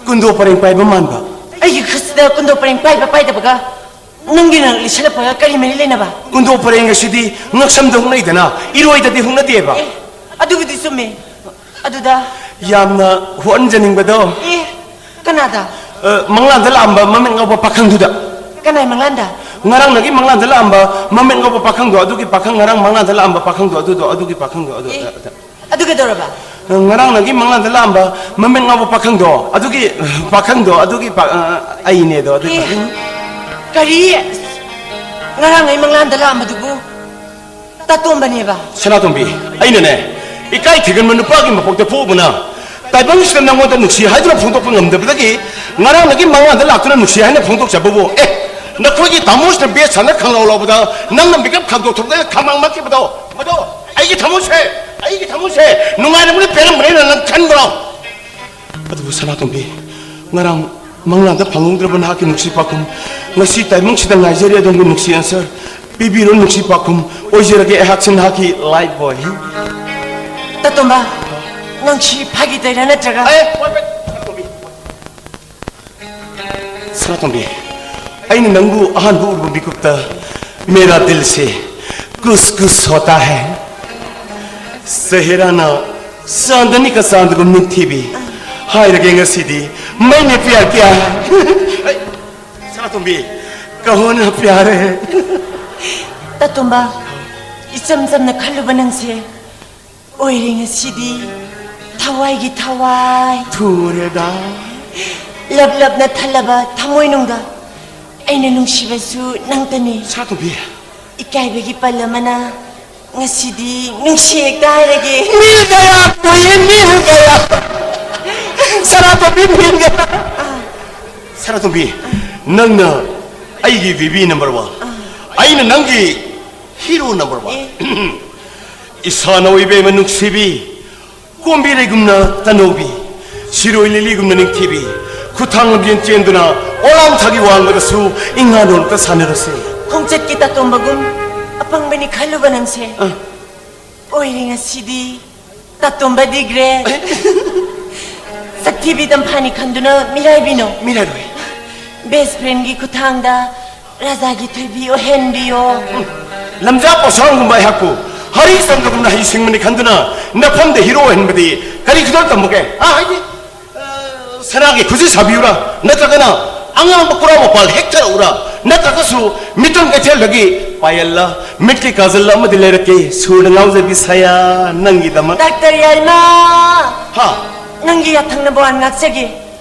ꯀꯨꯟꯗꯣ ꯄꯔꯦꯡ ꯄꯥꯏꯕ ꯃꯥꯟꯕ꯫ ꯑꯩꯒꯤ ꯈꯨꯠꯁꯤꯗ ꯀꯨꯟꯗꯣ ꯄꯔꯦꯡ ꯄꯥꯏꯕ ꯄꯥꯏꯗꯕꯒ ꯅꯪꯒꯤ ꯅꯉꯛ ꯂꯤꯁꯜꯂꯛꯄꯒ ꯀꯔꯤ ꯃꯔꯤ ꯂꯩꯅꯕ? ꯀꯨꯟꯗꯣ ꯄꯔꯦꯡ ꯑꯁꯤꯗꯤ ꯉꯛꯁꯝꯗ ꯍꯨꯛꯅꯩꯗꯅ, ꯏꯔꯣꯏꯗꯗꯤ ꯍꯨꯛꯅꯗꯦꯕ꯫ ꯑꯦ, ꯑꯗꯨꯕꯨꯗꯤ ꯆꯨꯝꯃꯦ꯫ ꯑꯗꯨꯗ ꯌꯥꯝꯅ ꯍꯣꯟꯖꯅꯤꯡꯕꯗꯣ꯫ ꯑꯦ, ꯀꯅꯥꯗ? ꯑ, ꯃꯪꯂꯥꯟꯗ ꯂꯥꯛꯑꯝꯕ ꯃꯃꯤꯠ ꯉꯥꯎꯕ ꯄꯥꯈꯪꯗꯨꯗ꯫ ꯀꯅꯥꯏ ꯃꯪꯂꯥꯟꯗ? ꯉꯔꯥꯡ ꯅꯒꯤ ꯃꯪꯂꯥꯟꯗ ꯂꯥꯛꯑꯝꯕ ꯃꯃꯤꯠ ꯉꯥꯎꯕ ꯄꯥꯈꯪꯗꯣ, ꯑꯗꯨꯒꯤ ꯄꯥꯈꯪ, ꯉꯔꯥꯡ ꯃꯪꯂꯥꯟꯗ ꯂꯥꯛꯑꯝꯕ ꯄꯥꯈꯪꯗꯣ, ꯑꯗꯨꯗꯣ, ꯑꯗꯨꯒꯤ ꯄꯥꯈꯪꯗꯣ, ꯑꯗꯨ, ꯑꯦ, ꯑ, ꯑ꯫ ꯑꯗꯨ ꯀꯩꯗꯧꯔꯕ? ꯉꯔꯥꯡ ꯅꯒꯤ ꯃꯪꯂꯥꯟꯗ ꯂꯥꯛꯑꯝꯕ ꯃꯃꯤꯠ ꯉꯥꯎꯕ ꯄꯥꯈꯪꯗꯣ, ꯑꯗꯨꯒꯤ, ꯄꯥꯈꯪꯗꯣ, ꯑꯗꯨꯒꯤ ꯄꯥ-, ꯑ, ꯑꯩꯅꯦꯗꯣ, ꯑꯗꯨ ꯑꯦ, ꯄꯥꯈꯪ꯫ ꯀꯔꯤ? ꯉꯔꯥꯡ ꯑꯩ ꯃꯪꯂꯥꯟꯗ ꯂꯥꯛꯑꯝꯕꯗꯨꯕꯨ ꯇꯥꯇꯣꯝꯕꯅꯦꯕ꯫ ꯁꯅꯥꯇꯣꯝꯕꯤ, ꯑꯩꯅꯅꯦ, ꯏꯀꯥꯏ ꯊꯤꯒꯟꯕ ꯅꯨꯄꯥꯒꯤ ꯃꯄꯣꯛꯇ ꯄꯣꯛꯎꯕꯅ, ꯇꯥꯏꯕꯪꯁꯤꯗ ꯅꯪꯉꯣꯟꯗ ꯅꯨꯡꯁꯤ ꯍꯥꯏꯗꯨꯅ ꯐꯣꯡꯗꯣꯛꯄ ꯉꯝꯗꯕꯗꯒꯤ, ꯉꯔꯥꯡꯗꯒꯤ ꯃꯪꯂꯥꯟꯗ ꯂꯥꯛꯇꯨꯅ ꯅꯨꯡꯁꯤ ꯍꯥꯏꯅ ꯐꯣꯡꯗꯣꯛꯆꯕꯕꯨ, ꯑꯦ, ꯅꯈꯣꯏꯒꯤ ꯊꯃꯣꯏꯁꯤꯅ ꯕꯦꯠ ꯁꯥꯟꯅ ꯈꯪꯂꯥꯎ ꯂꯥꯎꯕꯗ, ꯅꯪꯅ ꯃꯤꯀꯞ ꯈꯪꯗꯣꯛ ꯊꯣꯛꯂꯛꯑꯒ ꯈꯃꯥꯡ ꯃꯛꯈꯤꯕꯗꯣ, ꯃꯗꯣ ꯑꯩꯒꯤ ꯊꯃꯣꯏꯁꯦ, ꯑꯩꯒꯤ ꯊꯃꯣꯏꯁꯦ ꯅꯨꯡꯉꯥꯏꯔꯝꯒꯅꯤ, ꯄꯦꯜꯂꯝꯒꯅꯤꯅ ꯅꯪ ꯈꯟꯕ꯭ꯔꯣ? ꯑꯗꯨꯕꯨ ꯁꯅꯥꯇꯣꯝꯕꯤ, ꯉꯔꯥꯡ ꯃꯪꯂꯥꯟꯗ ꯐꯪꯍꯧꯗ꯭ꯔꯕ ꯅꯍꯥꯛꯀꯤ ꯅꯨꯡꯁꯤ ꯄꯥꯎꯈꯨꯝ ꯉꯁꯤ ꯇꯥꯏꯕꯪꯁꯤꯗ ꯉꯥꯏꯖꯔꯤ꯫ ꯑꯗꯣꯝꯒꯤ ꯅꯨꯡꯁꯤ answer ꯄꯤꯕꯤꯔꯣ, ꯅꯨꯡꯁꯤ ꯄꯥꯎꯈꯨꯝ ꯑꯣꯏꯖꯔꯒꯦ꯫ ꯑꯩꯍꯥꯛꯁꯤ ꯅꯍꯥꯛꯀꯤ life boy꯫ ꯇꯇꯣꯝꯕ, ꯅꯪ ꯁꯤ ꯐꯥꯒꯤ ꯇꯧꯔꯤꯔꯥ ꯅꯠꯇ꯭ꯔꯒ? ꯑꯦ, wait, wait, ꯁꯅꯥꯇꯣꯝꯕꯤ꯫ ꯁꯅꯥꯇꯣꯝꯕꯤ, ꯑꯩꯅ ꯅꯪꯕꯨ ꯑꯍꯥꯟꯕ ꯎꯔꯨꯕ ꯃꯤꯀꯨꯞꯇ ꯃꯦꯔꯥ ꯗꯤꯜ ꯁꯦ ꯀꯨꯁ ꯀꯨꯁ ꯍꯣꯇꯥ ꯍꯦ, ꯁꯦꯍꯦꯔꯥꯅ ꯆꯥꯟꯗꯅꯤ ꯀ ꯆꯥꯟꯗꯒꯨꯝ ꯅꯤꯡꯊꯤꯕꯤ ꯍꯥꯏꯔꯒꯦ ꯉꯁꯤꯗꯤ꯫ ꯃꯩꯅꯦ ꯄꯤꯌꯥꯔ ꯀꯤꯌꯥ꯫ ꯑꯩ, ꯁꯅꯥꯇꯣꯝꯕꯤ, कहो ना प्यारे। ꯇꯥꯇꯣꯝꯕ, ꯏꯆꯝ ꯆꯝꯅ ꯈꯜꯂꯨꯕ ꯅꯪꯁꯦ ꯑꯣꯏꯔꯦ ꯉꯁꯤꯗꯤ ꯊꯋꯥꯏꯒꯤ ꯊꯋꯥꯏ꯫ ꯊꯨꯔꯦꯗ꯫ ꯂꯞ ꯂꯞꯅ ꯊꯜꯂꯕ ꯊꯃꯣꯏꯅꯨꯡꯗ ꯑꯩꯅ ꯅꯨꯡꯁꯤꯕꯁꯨ ꯅꯪꯇꯅꯤ꯫ ꯁꯥꯇꯣꯝꯕꯤ꯫ ꯏꯀꯥꯏꯕꯒꯤ ꯄꯜ ꯑꯃꯅ ꯉꯁꯤꯗꯤ ꯅꯨꯡꯁꯤ ꯍꯦꯛꯇ ꯍꯥꯏꯔꯒꯦ꯫ ꯃꯤꯜ ꯒꯌꯥ, ꯀꯣꯏ ꯃꯤꯜ ꯒꯌꯥ꯫ ꯁꯅꯥꯇꯣꯝꯕꯤ ꯃꯤꯜ ꯒꯌꯥ꯫ ꯁꯅꯥꯇꯣꯝꯕꯤ, ꯅꯪꯅ ꯑꯩꯒꯤ ꯕꯦꯕꯤ ꯅꯝꯕꯔ ꯋꯥꯟ, ꯑꯩꯅ ꯅꯪꯒꯤ ꯍꯤꯔꯣ ꯅꯝꯕꯔ ꯋꯥꯟ꯫ ꯑꯦ꯫ ꯏꯁꯥꯅ ꯑꯣꯏꯕ ꯑꯃ ꯅꯨꯡꯁꯤꯕꯤ, ꯀꯣꯝꯕꯤꯔꯩꯒꯨꯝꯅ ꯇꯅꯧꯕꯤ, ꯁꯤꯔꯣꯏ ꯂꯤꯂꯤꯒꯨꯝꯅ ꯅꯤꯡꯊꯤꯕꯤ, ꯈꯨꯠꯊꯥꯡ ꯂꯝꯖꯦꯟ ꯆꯦꯟꯗꯨꯅ ꯑꯣꯂꯥꯡ ꯊꯥꯒꯤ ꯋꯥꯡꯃꯗꯁꯨ ꯏꯉꯥꯗꯣꯟꯇ ꯁꯥꯟꯅꯔꯁꯦ꯫ ꯈꯣꯡꯆꯠꯀꯤ ꯇꯥꯇꯣꯝꯕꯒꯨꯝ ꯑꯄꯪꯕꯅꯤ ꯈꯜꯂꯨꯕ ꯅꯪꯁꯦ꯫ ꯑ꯫ ꯑꯣꯏꯔꯦ ꯉꯁꯤꯗꯤ ꯇꯥꯇꯣꯝꯕ ꯗꯤ ꯒ꯭ꯔꯦꯠ꯫ ꯁꯛꯊꯤꯕꯤ ꯇꯝꯐꯥꯅꯤ ꯈꯟꯗꯨꯅ ꯃꯤꯔꯥꯏꯕꯤꯅꯣ꯫ ꯃꯤꯔꯥꯏꯔꯣꯏ꯫ ꯕꯦꯁ ꯐ꯭ꯔꯦꯟꯒꯤ ꯈꯨꯠꯊꯥꯡꯗ ꯔꯥꯖꯥꯒꯤ ꯊꯣꯏꯕꯤ ꯑꯣꯏꯍꯟꯕꯤꯌꯣ꯫ ꯂꯝꯖꯥ ꯄꯣꯁꯥꯡꯒꯨꯝꯕ ꯑꯩꯍꯥꯛꯄꯨ ꯍꯔꯤꯆꯟꯗ꯭ꯔꯒꯨꯝꯅ ꯍꯩꯁꯤꯡꯕꯅꯤ ꯈꯟꯗꯨꯅ ꯅꯐꯝꯗ ꯍꯤꯔꯣ ꯑꯣꯏꯍꯟꯕꯗꯤ ꯀꯔꯤ ꯈꯨꯗꯣꯜ ꯇꯝꯕꯒꯦ? ꯑꯥ, ꯍꯥꯏꯗꯤ, ꯑ, ꯁꯅꯥꯒꯤ ꯈꯨꯖꯤ ꯁꯥꯕꯤꯌꯨꯔꯥ? ꯅꯠꯇ꯭ꯔꯒꯅ ꯑꯉꯥꯡꯕ ꯀꯨꯔꯥ ꯃꯄꯥꯜ ꯍꯦꯛꯊꯔꯛꯎꯔꯥ? ꯅꯠꯇ꯭ꯔꯒꯁꯨ ꯃꯤꯇꯝ ꯀꯩꯊꯦꯜꯗꯒꯤ ꯄꯥꯌꯦꯜꯂ, ꯃꯤꯠꯀꯤ ꯀꯥꯖꯜ ꯑꯃꯗꯤ ꯂꯩꯔꯛꯀꯦ, ꯁꯨꯔꯗ ꯉꯥꯎꯖꯕꯤ ꯁꯌꯥ, ꯅꯪꯒꯤꯗꯃꯛ꯫ ꯗꯥꯛꯇꯔ ꯌꯥꯏꯃ! ꯍꯥ? ꯅꯪꯒꯤ ꯌꯥꯊꯪꯅꯕ ꯋꯥꯟ ꯉꯥꯛꯆꯒꯦ꯫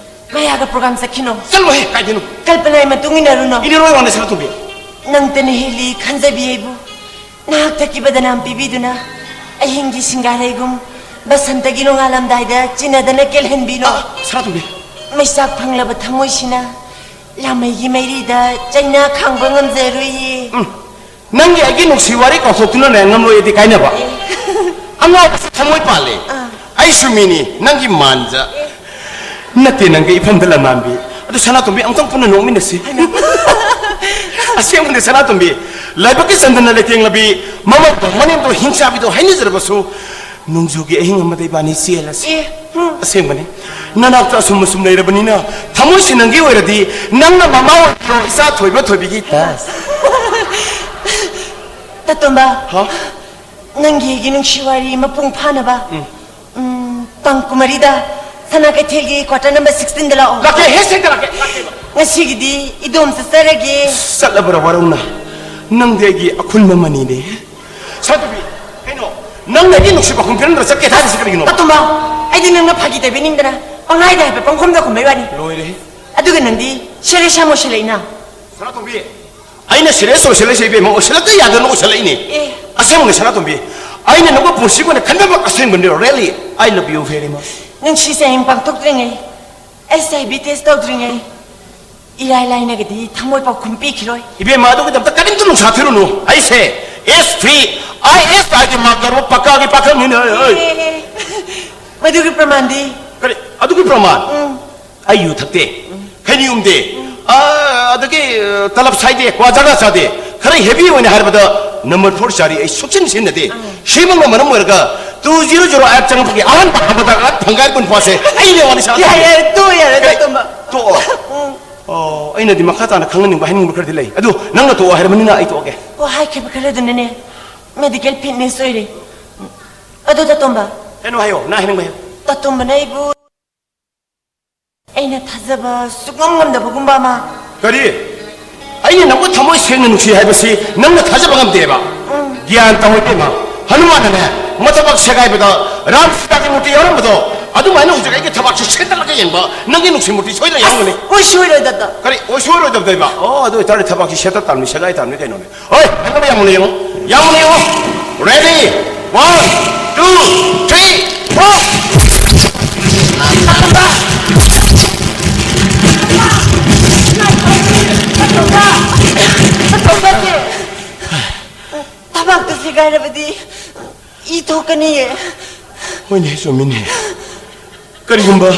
ꯃꯌꯥꯒ ꯄ꯭ꯔꯣꯒ꯭ꯔꯥꯝ ꯆꯠꯈꯤꯅꯣ꯫ ꯆꯠꯂꯣꯍꯦ, ꯀꯥꯏꯗꯅꯣ? ꯀꯜꯄꯅꯥꯒꯤ ꯃꯇꯨꯡ ꯏꯟꯅꯔꯨꯅꯣ꯫ ꯏꯟꯅꯔꯣꯏ ꯋꯥꯅꯦ, ꯁꯅꯥꯇꯣꯝꯕꯤ꯫ ꯅꯪꯇꯅ ꯍꯦꯜꯂꯤ ꯈꯟꯖꯕꯤ ꯑꯩꯕꯨ꯫ ꯅꯍꯥꯛ ꯊꯛꯀꯤ ꯕꯗꯅꯥꯝ ꯄꯤꯕꯤꯗꯨꯅ ꯑꯍꯤꯡꯒꯤ ꯁꯤꯡꯒꯥꯔꯩꯒꯨꯝ ꯕꯁꯟꯇꯒꯤ ꯅꯣꯡꯉꯥꯜꯂꯝꯗꯥꯏꯗ ꯆꯤꯟꯅꯗꯅ ꯀꯦꯜꯍꯟꯕꯤꯅꯣ꯫ ꯑ, ꯁꯅꯥꯇꯣꯝꯕꯤ꯫ ꯃꯩꯆꯥꯛ ꯐꯪꯂꯕ ꯊꯃꯣꯏꯁꯤꯅ ꯂꯥꯃꯩꯒꯤ ꯃꯩꯔꯤꯗ ꯆꯩꯅꯥ ꯈꯥꯡꯕ ꯉꯝꯖꯔꯣꯏꯌꯦ꯫ ꯎꯝ꯫ ꯅꯪꯒꯤ ꯑꯩꯒꯤ ꯅꯨꯡꯁꯤ ꯋꯥꯔꯤ ꯀꯥꯎꯊꯣꯛꯇꯨꯅꯅꯦ ꯉꯝꯂꯣꯏꯗꯤ ꯀꯥꯏꯅꯕ꯫ ꯑꯦ꯫ ꯑꯉꯥꯎꯕꯁꯦ ꯊꯃꯣꯏ ꯄꯥꯜꯂꯦ꯫ ꯑꯥ꯫ ꯑꯩꯁꯨ ꯃꯤꯅꯤ, ꯅꯪꯒꯤ ꯃꯥꯟꯖ꯫ ꯑꯦ꯫ ꯅꯠꯇꯦ, ꯅꯪꯒ ꯏꯐꯝꯗ ꯂꯝꯃꯥꯟꯕꯤ꯫ ꯑꯗꯨ ꯁꯅꯥꯇꯣꯝꯕꯤ, ꯑꯃꯨꯛꯇꯪ ꯄꯨꯟꯅ ꯅꯣꯛꯃꯤꯟꯅꯁꯤ꯫ ꯍꯩꯃꯥ꯫ ꯑꯁꯦꯡꯕꯅꯤ ꯁꯅꯥꯇꯣꯝꯕꯤ, ꯂꯥꯏꯕꯛꯀꯤ ꯆꯟꯗꯅ ꯂꯩꯇꯦꯡꯂꯕꯤ, ꯃꯃꯧꯗꯣ, ꯃꯅꯦꯝꯗꯣ, ꯍꯤꯡꯆꯥꯕꯤꯗꯣ ꯍꯥꯏꯅꯖꯔꯕꯁꯨ, ꯅꯣꯡꯖꯨꯒꯤ ꯑꯍꯤꯡ ꯑꯃꯗ ꯏꯕꯥꯅꯤ ꯆꯦꯜꯂꯁꯤ꯫ ꯑꯦ, ꯍꯨꯝ꯫ ꯑꯁꯦꯡꯕꯅꯤ꯫ ꯅꯅꯥꯛꯇ ꯑꯁꯨꯝ ꯑꯁꯨꯝ ꯂꯩꯔꯕꯅꯤꯅ, ꯊꯃꯣꯏꯁꯤ ꯅꯪꯒꯤ ꯑꯣꯏꯔꯗꯤ, ꯅꯪꯅ ꯃꯃꯥ ꯑꯣꯏꯕꯤꯔꯣ, ꯏꯆꯥ ꯊꯣꯏꯕ ꯊꯣꯏꯕꯤꯒꯤ꯫ ꯇꯥꯇꯣꯝꯕ, ꯍꯥ? ꯅꯪꯒꯤ ꯑꯩꯒꯤ ꯅꯨꯡꯁꯤ ꯋꯥꯔꯤ ꯃꯄꯨꯡ ꯐꯥꯅꯕ, ꯎꯝ꯫ ꯎꯝ, ꯇꯥꯡ ꯀꯨꯟꯃꯔꯤꯗ ꯁꯅꯥ ꯀꯩꯊꯦꯜꯒꯤ quarter number sixteen ꯗ ꯂꯥꯛꯑꯣ꯫ ꯂꯥꯛꯀꯦ, ꯍꯦ, ꯁꯦꯛꯇ ꯂꯥꯛꯀꯦ, ꯂꯥꯛꯀꯦꯕ꯫ ꯉꯁꯤꯒꯤꯗꯤ ꯏꯗꯣꯝ ꯆꯠꯆꯔꯒꯦ꯫ ꯆꯠꯂꯕ꯭ꯔꯥ ꯋꯥꯔꯧꯅ? ꯅꯪꯗꯤ ꯑꯩꯒꯤ ꯑꯈꯨꯟꯕ ꯃꯅꯤꯅꯦ꯫ ꯁꯅꯥꯇꯣꯝꯕꯤ, ꯀꯩꯅꯣ? ꯅꯪꯅ ꯑꯩꯒꯤ ꯅꯨꯡꯁꯤ ꯄꯥꯎꯈꯨꯝ ꯄꯤꯔꯝꯗ꯭ꯔ ꯆꯠꯀꯦ ꯊꯥꯔꯤꯁꯤ ꯀꯔꯤꯒꯤꯅꯣ? ꯇꯥꯇꯣꯝꯕ, ꯑꯩꯗꯤ ꯅꯪꯅ ꯐꯥꯒꯤ ꯇꯧꯕꯤꯅꯤꯡꯗꯅ ꯄꯪꯍꯥꯏꯗ ꯍꯥꯏꯐꯦꯠ ꯄꯪꯈꯨꯝꯗ ꯈꯨꯝꯕꯩ ꯋꯥꯅꯤ꯫ ꯂꯣꯏꯔꯦ꯫ ꯑꯗꯨꯒ ꯅꯪꯗꯤ serious ꯌꯥꯝ ꯑꯣꯏꯁꯤꯜꯂꯛꯏꯅ꯫ ꯁꯅꯥꯇꯣꯝꯕꯤ, ꯑꯩꯅ serious ꯑꯣꯏꯁꯤꯜꯂꯛꯏꯁꯦ ꯏꯕꯦꯝꯃ, ꯑꯣꯏꯁꯤꯜꯂꯛꯇ ꯌꯥꯗꯅ ꯑꯣꯏꯁꯤꯜꯂꯛꯏꯅꯦ꯫ ꯑꯦ꯫ ꯑꯁꯦꯡꯕꯅꯦ ꯁꯅꯥꯇꯣꯝꯕꯤ, ꯑꯩꯅ ꯅꯪꯕꯨ ꯄꯨꯟꯁꯤꯒꯤ ꯑꯣꯏꯅ ꯈꯟꯕꯃꯛ ꯑꯁꯦꯡꯕꯅꯦ, really, I love you very much꯫ ꯅꯨꯡꯁꯤ ꯆꯥꯌꯦꯡ ꯄꯥꯡꯊꯣꯛꯇ꯭ꯔꯤꯉꯩ, H I V test ꯇꯧꯗ꯭ꯔꯤꯉꯩ, ꯏꯔꯥꯏ ꯂꯥꯏꯅꯒꯗꯤ ꯊꯃꯣꯏ ꯄꯥꯎꯈꯨꯝ ꯄꯤꯈꯤꯔꯣꯏ꯫ ꯏꯕꯦꯝꯃ, ꯑꯗꯨꯒꯤꯗꯃꯛꯇ ꯀꯔꯤꯝꯇ ꯅꯨꯡꯁꯥ ꯊꯤꯔꯨꯅꯨ꯫ ꯑꯩꯁꯦ S P, I S ꯀꯥꯏꯗꯤ mark ꯇꯧꯔꯕ ꯄꯛꯀꯥꯒꯤ ꯄꯥꯈꯪꯅꯤꯅꯦ꯫ ꯑꯩ, ꯑꯦ, ꯃꯗꯨꯒꯤ ꯄ꯭ꯔꯃꯥꯟꯗꯤ? ꯀꯔꯤ? ꯑꯗꯨꯒꯤ ꯄ꯭ꯔꯃꯥꯟ? ꯎꯝ꯫ ꯑꯩ ꯌꯨ ꯊꯛꯇꯦ, ꯈꯩꯅꯤ ꯎꯝꯗꯦ, ꯑ, ꯑꯗꯒꯤ, ꯑ, ꯇꯂꯞ ꯁꯥꯏꯗꯦ, ꯀ꯭ꯋꯥ ꯖꯥꯒ ꯆꯥꯗꯦ꯫ ꯈꯔ heavy ꯑꯣꯏꯅ ꯍꯥꯏꯔꯕꯗ number four ꯆꯥꯔꯤ ꯑꯩ ꯁꯨꯛꯁꯤꯟ ꯁꯤꯖꯤꯟꯅꯗꯦ꯫ ꯁꯤꯃꯛꯅ ꯃꯔꯝ ꯑꯣꯏꯔꯒ two zero zero eight ꯆꯪꯉꯛꯄꯒꯤ ꯑꯍꯥꯟꯕ ꯍꯥꯄꯗ ꯐꯪꯒꯥꯏ ꯀꯨꯟ ꯐꯥꯁꯦ ꯑꯩꯅꯦ ꯋꯥꯅꯤ ꯁꯥ ꯌꯥꯔꯦ, ꯌꯥꯔꯦ, ꯇꯣꯛꯑꯣ, ꯌꯥꯔꯦ, ꯀꯔꯤ? ꯇꯣꯝꯕ꯫ ꯇꯣꯛꯑꯣ꯫ ꯎꯝ꯫ ꯑꯣ, ꯑꯩꯅꯗꯤ ꯃꯈꯥ ꯇꯥꯅ ꯈꯪꯍꯟꯅꯤꯡꯕ, ꯍꯥꯏꯅꯤꯡꯕ ꯈꯔꯗꯤ ꯂꯩ꯫ ꯑꯗꯨ ꯅꯪꯅ ꯇꯣꯛꯑꯣ ꯍꯥꯏꯔꯕꯅꯤꯅ ꯑꯩ ꯇꯣꯛꯑꯒꯦ꯫ ꯑꯣ, ꯍꯥꯏꯈꯤꯕ ꯈꯔꯗꯨꯅꯅꯦ, medical fitness ꯑꯣꯏꯔꯦ꯫ ꯑꯗꯨ ꯇꯥꯇꯣꯝꯕ꯫ ꯀꯩꯅꯣ ꯍꯥꯏꯌꯣ, ꯅꯪ ꯍꯥꯏꯅꯤꯡꯕ ꯍꯥꯏꯌꯣ꯫ ꯇꯥꯇꯣꯝꯕꯅ ꯑꯩꯕꯨ ꯑꯩꯅ ꯊꯥꯖꯕ ꯁꯨꯛꯉꯝ ꯉꯝꯗꯕꯒꯨꯝꯕ ꯑꯃ꯫ ꯀꯔꯤ? ꯑꯩꯅ ꯅꯪꯕꯨ ꯊꯃꯣꯏ ꯁꯦꯡꯅ ꯅꯨꯡꯁꯤ ꯍꯥꯏꯕꯁꯤ ꯅꯪꯅ ꯊꯥꯖꯕ ꯉꯝꯗꯦꯕ? ꯎꯝ꯫ ꯒ꯭ꯌꯥꯟ ꯇꯧ ꯏꯕꯦꯝꯃ꯫ ꯍꯅꯨꯃꯥꯟꯅꯅꯦ, ꯃꯊꯕꯥꯛ ꯁꯦꯒꯥꯏꯕꯗ ꯔꯥꯝ ꯁꯤꯇꯥꯒꯤ ꯃꯨꯔꯇꯤ ꯌꯥꯎꯔꯝꯕꯗꯣ, ꯑꯗꯨꯃꯥꯏꯅ ꯍꯧꯖꯤꯛ ꯑꯩꯒꯤ ꯊꯕꯥꯛꯁꯦ ꯁꯦꯠꯇꯠꯂꯒ ꯌꯦꯡꯕ ꯅꯪꯒꯤ ꯅꯨꯡꯁꯤ ꯃꯨꯔꯇꯤ ꯁꯣꯏꯗꯅ ꯌꯥꯎꯔꯝꯒꯅꯤ꯫ ꯑꯣꯏꯁꯨ ꯑꯣꯏꯔꯣꯏꯗꯕꯗ꯫ ꯀꯔꯤ ꯑꯣꯏꯁꯨ ꯑꯣꯏꯔꯣꯏꯗꯕꯗꯣꯏꯕ? ꯑꯣ, ꯑꯗꯨ ꯑꯣꯏꯇꯥꯔꯗꯤ ꯊꯕꯥꯛꯁꯤ ꯁꯦꯠꯇꯠ ꯇꯥꯕꯅꯤ, ꯁꯦꯒꯥꯏ ꯇꯥꯕꯅꯤ ꯀꯩꯅꯣꯅꯦ꯫ ꯍꯣꯏ, ꯍꯦꯟꯒꯠꯂ ꯌꯥꯝ ꯃꯨꯟꯅ ꯌꯦꯡꯉꯣ꯫ ꯌꯥꯝ ꯃꯨꯟꯅ ꯌꯦꯡꯉꯣ꯫ Ready? One, two, three, four. ꯊꯕꯥꯛꯇꯨ ꯁꯦꯒꯥꯏꯔꯕꯗꯤ E ꯊꯣꯛꯀꯅꯤꯌꯦ꯫ ꯍꯣꯏꯅꯦ, ꯆꯨꯝꯃꯤꯅꯦ꯫ ꯀꯔꯤꯒꯨꯝꯕ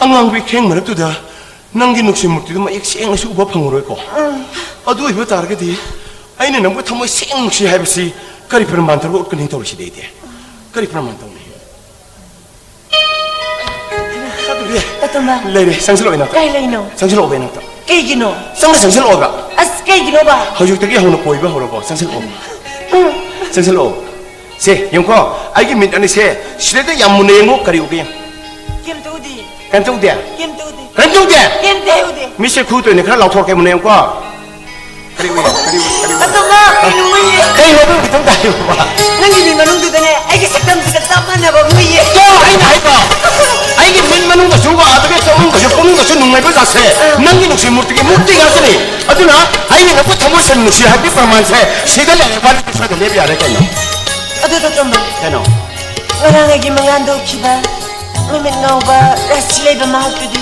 ꯑꯉꯥꯡꯕ ꯏꯈꯦꯡ ꯃꯔꯛꯇꯨꯗ ꯅꯪꯒꯤ ꯅꯨꯡꯁꯤ ꯃꯨꯔꯇꯤꯗꯨ ꯃꯌꯦꯛ ꯁꯦꯡꯅꯁꯨ ꯎꯕ ꯐꯪꯉꯔꯣꯏꯀꯣ꯫ ꯎꯝ꯫ ꯑꯗꯨ ꯑꯣꯏꯕ ꯇꯥꯔꯒꯗꯤ ꯑꯩꯅ ꯅꯪꯕꯨ ꯊꯃꯣꯏ ꯁꯦꯡꯅ ꯅꯨꯡꯁꯤ ꯍꯥꯏꯕꯁꯤ ꯀꯔꯤ ꯄ꯭ꯔꯃꯥꯟ ꯇꯧꯔꯒ ꯎꯠꯀꯅꯤ ꯇꯧꯔꯤꯁꯤꯗꯤ ꯑꯩꯗꯤ? ꯀꯔꯤ ꯄ꯭ꯔꯃꯥꯟ ꯇꯧꯅꯤ? ꯇꯥꯇꯣꯝꯕ꯫ ꯂꯩꯔꯦ, ꯆꯪꯁꯤꯜꯂꯛꯑꯣ ꯏꯅꯥꯛꯇ꯫ ꯀꯩ ꯂꯩꯅꯣ? ꯆꯪꯁꯤꯜꯂꯛꯑꯣ ꯏꯅꯥꯛꯇ꯫ ꯀꯩꯒꯤꯅꯣ? ꯆꯪꯗ ꯆꯪꯁꯤꯜꯂꯛꯑꯣꯕ꯫ ꯑꯁ, ꯀꯩꯒꯤꯅꯣꯕ? ꯍꯧꯖꯤꯛꯇꯒꯤ ꯍꯧꯅ ꯀꯣꯏꯕ ꯍꯧꯔꯕꯣ? ꯆꯪꯁꯤꯜꯂꯛꯑꯣ꯫ ꯎꯝ꯫ ꯆꯪꯁꯤꯜꯂꯛꯑꯣ꯫ ꯁꯦ, ꯌꯦꯡꯉꯨꯀꯣ꯫ ꯑꯩꯒꯤ ꯃꯤꯠ ꯑꯅꯤꯁꯦ ꯁꯤꯗꯩꯗ ꯌꯥꯝ ꯃꯨꯟꯅ ꯌꯦꯡꯉꯨ, ꯀꯔꯤ ꯎꯒꯦ ꯌꯦꯡꯉꯨ꯫ ꯀꯩꯝꯇ ꯎꯗꯦ꯫ ꯀꯩꯝ ꯇꯧꯗꯦ? ꯀꯩꯝ ꯇꯧꯗꯦ꯫ ꯀꯩꯝ ꯇꯧꯗꯦ? ꯀꯩꯝ ꯇꯧꯗꯦ꯫ ꯃꯤꯁꯦ ꯈꯨ ꯇꯣꯏꯅꯦ, ꯈꯔ ꯂꯥꯎꯊꯣꯔꯛꯀꯦ ꯃꯨꯟꯅ ꯌꯦꯡꯉꯨꯀꯣ꯫ ꯀꯔꯤ ꯎꯏ? ꯀꯔꯤ ꯎꯏ? ꯀꯔꯤ ꯎꯏ? ꯑꯇꯣꯝꯕ, ꯀꯩꯅꯣ ꯎꯏ? ꯀꯩꯅꯣ ꯑꯗꯨꯝ ꯈꯤꯇꯪ ꯇꯥꯏꯌꯨꯕ꯫ ꯅꯪꯒꯤ ꯃꯤꯠ ꯃꯅꯨꯡꯗꯨꯗꯅꯦ ꯑꯩꯒꯤ ꯁꯛꯇꯝꯁꯤꯒ ꯆꯞ ꯃꯥꯟꯅꯕ ꯑꯃ ꯎꯏꯌꯦ꯫ ꯇꯣ, ꯑꯩꯅ ꯍꯥꯏꯕ, ꯑꯩꯒꯤ ꯃꯤꯠ ꯃꯅꯨꯡꯗꯁꯨ ꯎꯕ, ꯑꯗꯨꯒ ꯆꯥꯛꯈꯨꯝꯗꯁꯨ, ꯄꯨꯛꯅꯨꯡꯗꯁꯨ ꯅꯨꯡꯉꯥꯏꯕ ꯖꯥꯠꯁꯦ, ꯑꯥ꯫ ꯅꯪꯒꯤ ꯅꯨꯡꯁꯤ ꯃꯨꯔꯇꯤꯒꯤ ꯃꯨꯔꯇꯤ ꯉꯥꯛꯇꯅꯤ꯫ ꯑꯗꯨꯅ ꯑꯩꯅ ꯅꯪꯕꯨ ꯊꯃꯣꯏ ꯁꯦꯡꯅ ꯅꯨꯡꯁꯤ ꯍꯥꯏꯕꯒꯤ ꯄ꯭ꯔꯃꯥꯟꯁꯦ ꯁꯤꯗ ꯂꯩꯔꯦ, ꯋꯥꯔꯤ ꯁ꯭ꯋꯥꯏꯗ ꯂꯦꯞ ꯌꯥꯔꯦ ꯀꯩꯅꯣ꯫ ꯑꯗꯨ ꯇꯣꯝꯕ, ꯀꯩꯅꯣ? ꯉꯔꯥꯡ ꯑꯩꯒꯤ ꯃꯪꯂꯥꯟꯗ ꯎꯈꯤꯕ ꯃꯃꯤꯠ ꯉꯥꯎꯕ ꯔꯥꯁꯤ ꯂꯩꯕ ꯃꯍꯥꯛꯇꯨꯗꯤ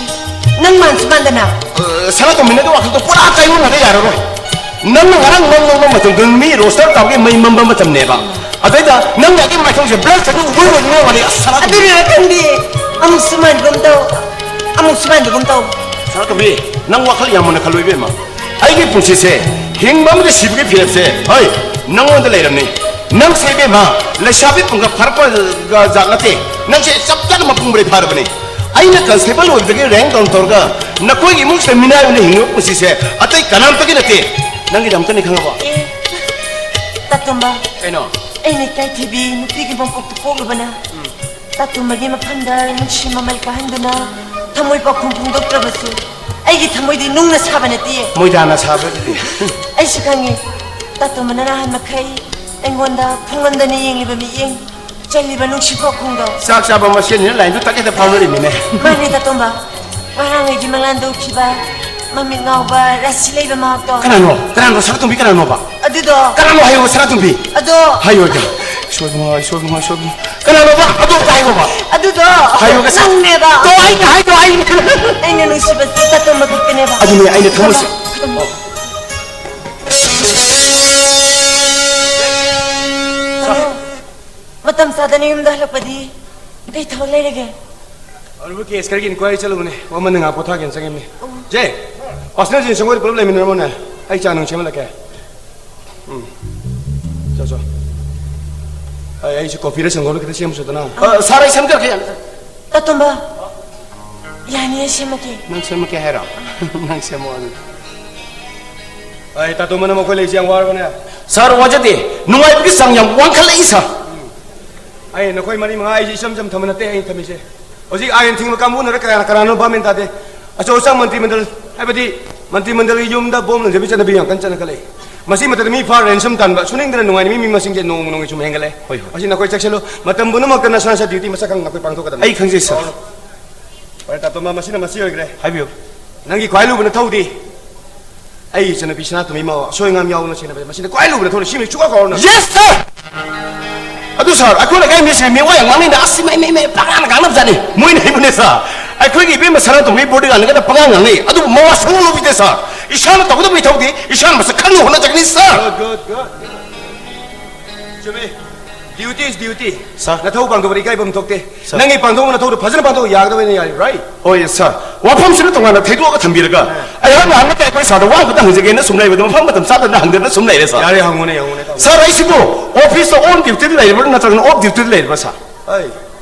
ꯅꯪ ꯃꯥꯟꯁꯨ ꯃꯥꯟꯗꯅ꯫ ꯑ, ꯁꯅꯥꯇꯣꯝꯕꯤ, ꯅꯪꯒꯤ ꯋꯥꯈꯜꯗꯣ ꯄꯨꯔꯥ ꯀꯥꯏꯑꯣꯟꯅꯔꯦ, ꯌꯥꯔꯔꯣꯏ꯫ ꯅꯪꯅ ꯉꯔꯥꯡ ꯃꯪ ꯃꯪꯕ ꯃꯇꯝꯗ ꯃꯤ ꯔꯣꯁꯇꯔ ꯇꯥꯕꯒꯤ ꯃꯩ ꯃꯝꯕ ꯃꯇꯝꯅꯦꯕ꯫ ꯑꯗꯩꯗ ꯅꯪ ꯑꯩꯒꯤ ꯃꯥꯏꯊꯣꯡꯁꯦ ꯕ꯭ꯂꯔ ꯆꯠꯂ ꯎꯕꯣꯏ ꯑꯣꯏꯅꯤꯡꯉꯥꯏ ꯋꯥꯅꯤ꯫ ꯑꯁ, ꯁꯅꯥꯇꯣꯝꯕꯤ꯫ ꯑꯗꯨꯅꯔ ꯈꯪꯗꯦ, ꯑꯃꯨꯛꯁꯨ ꯃꯥꯟꯒꯨꯝ ꯇꯧ, ꯑꯃꯨꯛꯁꯨ ꯃꯥꯟꯗꯒꯨꯝ ꯇꯧ꯫ ꯁꯅꯥꯇꯣꯝꯕꯤ, ꯅꯪ ꯋꯥꯈꯜ ꯌꯥꯝ ꯃꯨꯟꯅ ꯈꯜꯂꯨ ꯏꯕꯦꯝꯃ꯫ ꯑꯩꯒꯤ ꯄꯨꯟꯁꯤꯁꯦ, ꯍꯤꯡꯕ ꯑꯃꯗꯤ ꯁꯤꯕꯒꯤ ꯐꯤꯔꯦꯞꯁꯦ, ꯍꯣꯏ, ꯅꯪꯉꯣꯟꯗ ꯂꯩꯔꯝꯅꯤ꯫ ꯅꯪꯁꯦ ꯏꯕꯦꯝꯃ, ꯂꯩꯁꯥꯕꯤ ꯄꯨꯡꯀ ꯐꯥꯔꯛꯄ ꯖꯥꯠ ꯅꯠꯇꯦ꯫ ꯅꯪꯁꯦ ꯆꯞ ꯆꯥꯅ ꯃꯄꯨꯡ ꯃꯔꯩ ꯐꯥꯔꯕꯅꯤ꯫ ꯑꯩꯅ ꯀꯟꯁꯇꯦꯕꯜ ꯑꯣꯏꯕꯗꯒꯤ ꯔꯦꯡ ꯗꯥꯎꯟ ꯇꯧꯔꯒ ꯅꯈꯣꯏꯒꯤ ꯏꯃꯨꯡꯁꯤꯗ ꯃꯤꯅꯥꯏ ꯑꯣꯏꯅ ꯍꯤꯡꯉꯤꯕ ꯄꯨꯟꯁꯤꯁꯦ ꯑꯇꯩ ꯀꯅꯥꯝꯇꯒꯤ ꯅꯠꯇꯦ, ꯅꯪꯒꯤꯗꯃꯛꯇꯅꯤ, ꯈꯪꯉꯕꯣ? ꯑꯦ, ꯇꯥꯇꯣꯝꯕ, ꯀꯩꯅꯣ? ꯑꯩꯅ ꯏꯀꯥꯏꯊꯤꯕꯤ ꯅꯨꯄꯤꯒꯤ ꯃꯄꯣꯛꯇ ꯄꯣꯛꯂꯨꯕꯅ, ꯎꯝ꯫ ꯇꯥꯇꯣꯝꯕꯒꯤ ꯃꯐꯝꯗ ꯅꯨꯡꯁꯤ ꯃꯃꯜ ꯀꯥꯍꯟꯗꯨꯅ ꯊꯃꯣꯏ ꯄꯥꯎꯈꯨꯝ ꯐꯣꯡꯗꯣꯛꯇ꯭ꯔꯕꯁꯨ, ꯑꯩꯒꯤ ꯊꯃꯣꯏꯗꯤ ꯅꯨꯡꯅ ꯁꯥꯕ ꯅꯠꯇꯤꯌꯦ꯫ ꯃꯣꯏꯗꯥꯅ ꯁꯥꯕ ꯑꯗꯨꯗꯤ꯫ ꯑꯩꯁꯨ ꯈꯪꯉꯤ, ꯇꯥꯇꯣꯝꯕꯅ ꯅꯍꯥꯟ ꯃꯈꯩ ꯑꯩꯉꯣꯟꯗ ꯐꯨꯡꯍꯟꯗꯅ ꯌꯦꯡꯂꯤꯕ ꯃꯤꯠꯌꯦꯡ, ꯆꯦꯜꯂꯤꯕ ꯅꯨꯡꯁꯤ ꯄꯥꯎꯈꯨꯝꯗꯣ꯫ ꯆꯥꯛ ꯆꯥꯕ ꯃꯁꯦꯟꯅꯤꯅ ꯂꯥꯏꯟꯗꯨ ꯇꯛꯍꯦꯛꯇ ꯐꯥꯎꯅꯔꯤꯃꯤꯅꯦ꯫ ꯃꯥꯅꯦ, ꯇꯥꯇꯣꯝꯕ꯫ ꯉꯔꯥꯡ ꯑꯩꯒꯤ ꯃꯪꯂꯥꯟꯗ ꯎꯈꯤꯕ ꯃꯃꯤꯠ ꯉꯥꯎꯕ ꯔꯥꯁꯤ ꯂꯩꯕ ꯃꯍꯥꯛꯇꯣ꯫ ꯀꯅꯥꯅꯣ? ꯀꯅꯥꯅꯣ? ꯁꯅꯥꯇꯣꯝꯕꯤ ꯀꯅꯥꯅꯣꯕ? ꯑꯗꯨꯗꯣ꯫ ꯀꯅꯥꯅꯣ ꯍꯥꯏꯌꯣ, ꯁꯅꯥꯇꯣꯝꯕꯤ? ꯑꯗꯣ꯫ ꯍꯥꯏꯌꯣ, ꯍꯥꯏꯌꯣ꯫ ꯏꯁꯣꯔ ꯏꯕꯨꯡꯉꯣ, ꯏꯁꯣꯔ ꯏꯕꯨꯡꯉꯣ, ꯏꯁꯣꯔ ꯏꯕꯨꯡꯉꯣ꯫ ꯀꯅꯥꯅꯣꯕ? ꯑꯗꯣ ꯑꯝꯇ ꯍꯥꯏꯌꯣꯕ꯫ ꯑꯗꯨꯗꯣ꯫ ꯍꯥꯏꯌꯣ, ꯉꯁꯥꯏ꯫ ꯅꯪꯅꯦꯕ꯫ ꯇꯣ, ꯑꯩꯅ ꯍꯥꯏꯗꯣ, ꯑꯩꯅ꯫ ꯑꯩꯅ ꯅꯨꯡꯁꯤꯕꯁꯦ ꯇꯥꯇꯣꯝꯕ ꯈꯛꯇꯅꯦꯕ꯫ ꯑꯗꯨꯅꯦ ꯑꯩꯅ ꯊꯃꯣꯏꯁꯦ꯫ ꯇꯥꯇꯣꯝꯕ꯫ ꯃꯇꯝ ꯆꯥꯗꯅ ꯌꯨꯝꯗ ꯍꯜꯂꯛꯄꯗꯤ ꯀꯩ ꯊꯕꯛ ꯂꯩꯔꯒꯦ? ꯑꯔꯨꯕ ꯀꯦꯁ ꯈꯔꯒꯤ ꯏꯟꯀ꯭ꯋꯥꯏꯔꯤ ꯆꯠꯂꯨꯕꯅꯦ꯫ ꯋꯥꯃꯟꯗ ꯉꯥꯏꯍꯥꯛ ꯄꯣꯊꯥꯒꯦꯅ ꯆꯪꯉꯤꯕꯅꯦ꯫ ꯑꯣ꯫ ꯖꯦ, ꯄꯥꯔꯁꯅꯦꯜꯁꯤꯡ ꯁꯪꯒꯣꯏꯗ ꯄꯨꯂꯞ ꯂꯩꯃꯤꯟꯅꯔꯝꯃꯣꯅꯦ꯫ ꯑꯩ ꯆꯥ ꯅꯨꯡ ꯁꯦꯝꯍꯜꯂꯛꯀꯦ꯫ ꯎꯝ꯫ ꯆꯣ, ꯆꯣ꯫ ꯑꯩ, ꯑꯩꯁꯨ ꯀꯣꯐꯤꯔ ꯁꯪꯒꯣꯝꯂ ꯈꯤꯇ ꯁꯦꯝꯃꯨꯆꯣꯗꯅ꯫ ꯑ, ꯁꯥꯔ, ꯑꯩ ꯁꯦꯝꯖꯔꯛꯀꯦ, ꯌꯥꯅꯤ꯫ ꯇꯥꯇꯣꯝꯕ, ꯌꯥꯅꯤ, ꯑꯩ ꯁꯦꯝꯃꯛꯀꯦ꯫ ꯅꯪ ꯁꯦꯝꯃꯛꯀꯦ ꯍꯥꯏꯔꯣ? ꯅꯪ ꯁꯦꯝꯃꯛꯑꯣ ꯑꯗꯨꯗꯤ꯫ ꯑꯩ ꯇꯥꯇꯣꯝꯕꯅ ꯃꯈꯣꯏ ꯂꯩꯁꯦ ꯌꯥꯝ ꯋꯥꯔꯕꯅꯦ꯫ ꯁꯥꯔ, ꯋꯥꯖꯗꯦ꯫ ꯅꯨꯡꯉꯥꯏꯕꯒꯤ ꯆꯥꯡ ꯌꯥꯝ ꯋꯥꯡꯈꯠꯂꯛꯏ, ꯁꯥꯔ꯫ ꯑꯩ ꯅꯈꯣꯏ ꯃꯔꯤ ꯃꯉꯥ ꯑꯩꯁꯦ ꯏꯆꯝ ꯆꯝ ꯊꯝꯕ ꯅꯠꯇꯦ ꯑꯩꯅ ꯊꯝꯃꯤꯁꯦ꯫ ꯍꯧꯖꯤꯛ ꯑꯥꯏꯟ ꯊꯤꯡꯕ ꯀꯥꯡꯕꯨꯅꯔ ꯀꯌꯥꯅ ꯀꯅꯥꯅꯣ ꯚꯥꯞ ꯃꯦꯟ ꯇꯥꯗꯦ꯫ ꯑꯆꯧ ꯑꯁꯥꯡ ꯃꯟꯇ꯭ꯔꯤ ꯃꯟꯗꯜ, ꯍꯥꯏꯕꯗꯤ ꯃꯟꯇ꯭ꯔꯤ ꯃꯟꯗꯜꯒꯤ ꯌꯨꯝꯗ ꯕꯣꯝ ꯂꯪꯖꯕꯤ ꯆꯠꯅꯕꯤ ꯌꯥꯝ ꯀꯟꯅ ꯆꯠꯅꯈꯠꯂꯛꯏ꯫ ꯃꯁꯤ ꯃꯇꯝꯗ ꯃꯤ ꯐꯥ ꯔꯦꯟꯁꯝ ꯇꯥꯟꯕ, ꯁꯨꯅꯤꯡꯗꯅ ꯅꯨꯡꯉꯥꯏꯅ ꯃꯤ, ꯃꯤ ꯃꯁꯤꯡꯁꯦ ꯅꯣꯡꯃ ꯅꯣꯡꯃꯒꯤ ꯁꯨꯝ ꯍꯦꯟꯒꯠꯂꯦ꯫ ꯍꯣꯏ, ꯍꯣꯏ꯫ ꯃꯁꯤ ꯅꯈꯣꯏ ꯆꯦꯛꯁꯤꯜꯂꯨ꯫ ꯃꯇꯝ ꯄꯨꯝꯅꯃꯛꯇ ꯅꯁꯥ ꯅꯁꯥ ꯗ꯭ꯌꯨꯇꯤ ꯃꯁꯛ ꯈꯪꯅ ꯅꯈꯣꯏ ꯄꯥꯡꯊꯣꯛꯀꯗꯕꯅꯤ꯫ ꯑꯩ ꯈꯪꯖꯩ, ꯁꯥꯔ꯫ ꯐꯔꯦ, ꯇꯥꯇꯣꯝꯕ, ꯃꯁꯤꯅ ꯃꯁꯤ ꯑꯣꯏꯈ꯭ꯔꯦ꯫ ꯍꯥꯏꯕꯤꯌꯨ꯫ ꯅꯪꯒꯤ ꯈ꯭ꯋꯥꯏ ꯂꯨꯕ ꯅꯊꯧꯗꯤ ꯑꯩ ꯏꯆꯟꯅꯨꯄꯤ ꯁꯅꯥꯇꯣꯝꯕꯤ ꯃꯥ ꯑꯁꯣꯏ ꯑꯉꯥꯝ ꯌꯥꯎꯅ ꯁꯦꯟꯅꯕꯁꯦ, ꯃꯁꯤꯅ ꯈ꯭ꯋꯥꯏ ꯂꯨꯕ ꯅꯊꯧꯅꯤ꯫ ꯁꯤꯃ ꯁꯨꯛꯀꯥꯎ ꯀꯥꯎꯔꯅꯨ꯫ Yes, sir! ꯑꯗꯨ, ꯁꯥꯔ, ꯑꯩꯈꯣꯏ ꯂꯩꯀꯥꯏ ꯃꯤꯁꯤꯡ ꯃꯤꯑꯣꯏ ꯌꯥꯝ ꯉꯥꯡꯅꯩꯅ, ꯑꯁ, ꯃꯩ, ꯃꯩ, ꯃꯩ, ꯄꯉꯥꯡꯗ ꯉꯥꯡꯅꯕꯖꯥꯠꯅꯤ꯫ ꯃꯣꯏꯅ ꯍꯩꯕꯅꯦ, ꯁꯥꯔ꯫ ꯑꯩꯈꯣꯏꯒꯤ ꯏꯕꯦꯝꯃ ꯁꯅꯥꯇꯣꯝꯕꯤ ꯕꯣꯔꯗꯤꯡ ꯂꯥꯛꯅꯒꯗ ꯄꯉꯥꯡ ꯉꯥꯡꯅꯩ, ꯑꯗꯨꯕꯨ ꯃꯋꯥ ꯁꯨꯡꯂꯧ ꯂꯧꯕꯤꯗꯦ, ꯁꯥꯔ꯫ ꯏꯁꯥꯅ ꯇꯧꯒꯗꯕ ꯏꯊꯧꯗꯤ ꯏꯁꯥꯅ ꯃꯁꯛ ꯈꯪꯅ ꯍꯣꯠꯅꯖꯒꯅꯤ, ꯁꯥꯔ꯫ Good, good, good. ꯆꯨꯝꯃꯤ꯫ Duty is duty. Sir. ꯅꯊꯧ ꯄꯥꯡꯊꯣꯛꯄꯗ ꯏꯀꯥꯏꯐꯝ ꯊꯣꯛꯇꯦ꯫ Sir. ꯅꯪꯒꯤ ꯄꯥꯡꯊꯣꯛꯄ ꯅꯊꯧꯗꯣ ꯐꯖꯅ ꯄꯥꯡꯊꯣꯛ, ꯌꯥꯒꯗꯕꯅꯤ, ꯌꯥꯔꯤ, right? ꯍꯣꯏ, ꯁꯥꯔ꯫ ꯋꯥꯐꯝꯁꯤꯅ ꯇꯣꯉꯥꯟꯅ ꯊꯩꯗꯣꯛꯑꯒ ꯊꯝꯕꯤꯔꯒ, ꯑꯩꯍꯥꯛ ꯅꯍꯥꯟ ꯅꯠꯇꯦ, ꯑꯩꯈꯣꯏ ꯁꯥꯔꯗ ꯋꯥ ꯑꯃꯈꯛꯇ ꯍꯪꯖꯒꯦꯅ ꯁꯨꯝ ꯂꯩꯕꯗ ꯃꯐꯝ ꯃꯇꯝ ꯆꯥꯗꯅ ꯍꯪꯗꯅ ꯁꯨꯝ ꯂꯩꯔꯦ, ꯁꯥꯔ꯫ ꯌꯥꯔꯦ, ꯍꯪꯉꯨꯅꯦ, ꯍꯪꯉꯨꯅꯦ, ꯇꯧꯅꯦ꯫ ꯁꯥꯔ, ꯑꯩꯁꯤꯕꯨ ꯑꯣꯐꯤꯁꯇ on duty ꯗ ꯂꯩꯔꯤꯕ꯭ꯔꯥ ꯅꯠꯇ꯭ꯔꯒꯅ off duty ꯗ ꯂꯩꯔꯤꯕ꯭ꯔꯥ, ꯁꯥꯔ? ꯑꯩ,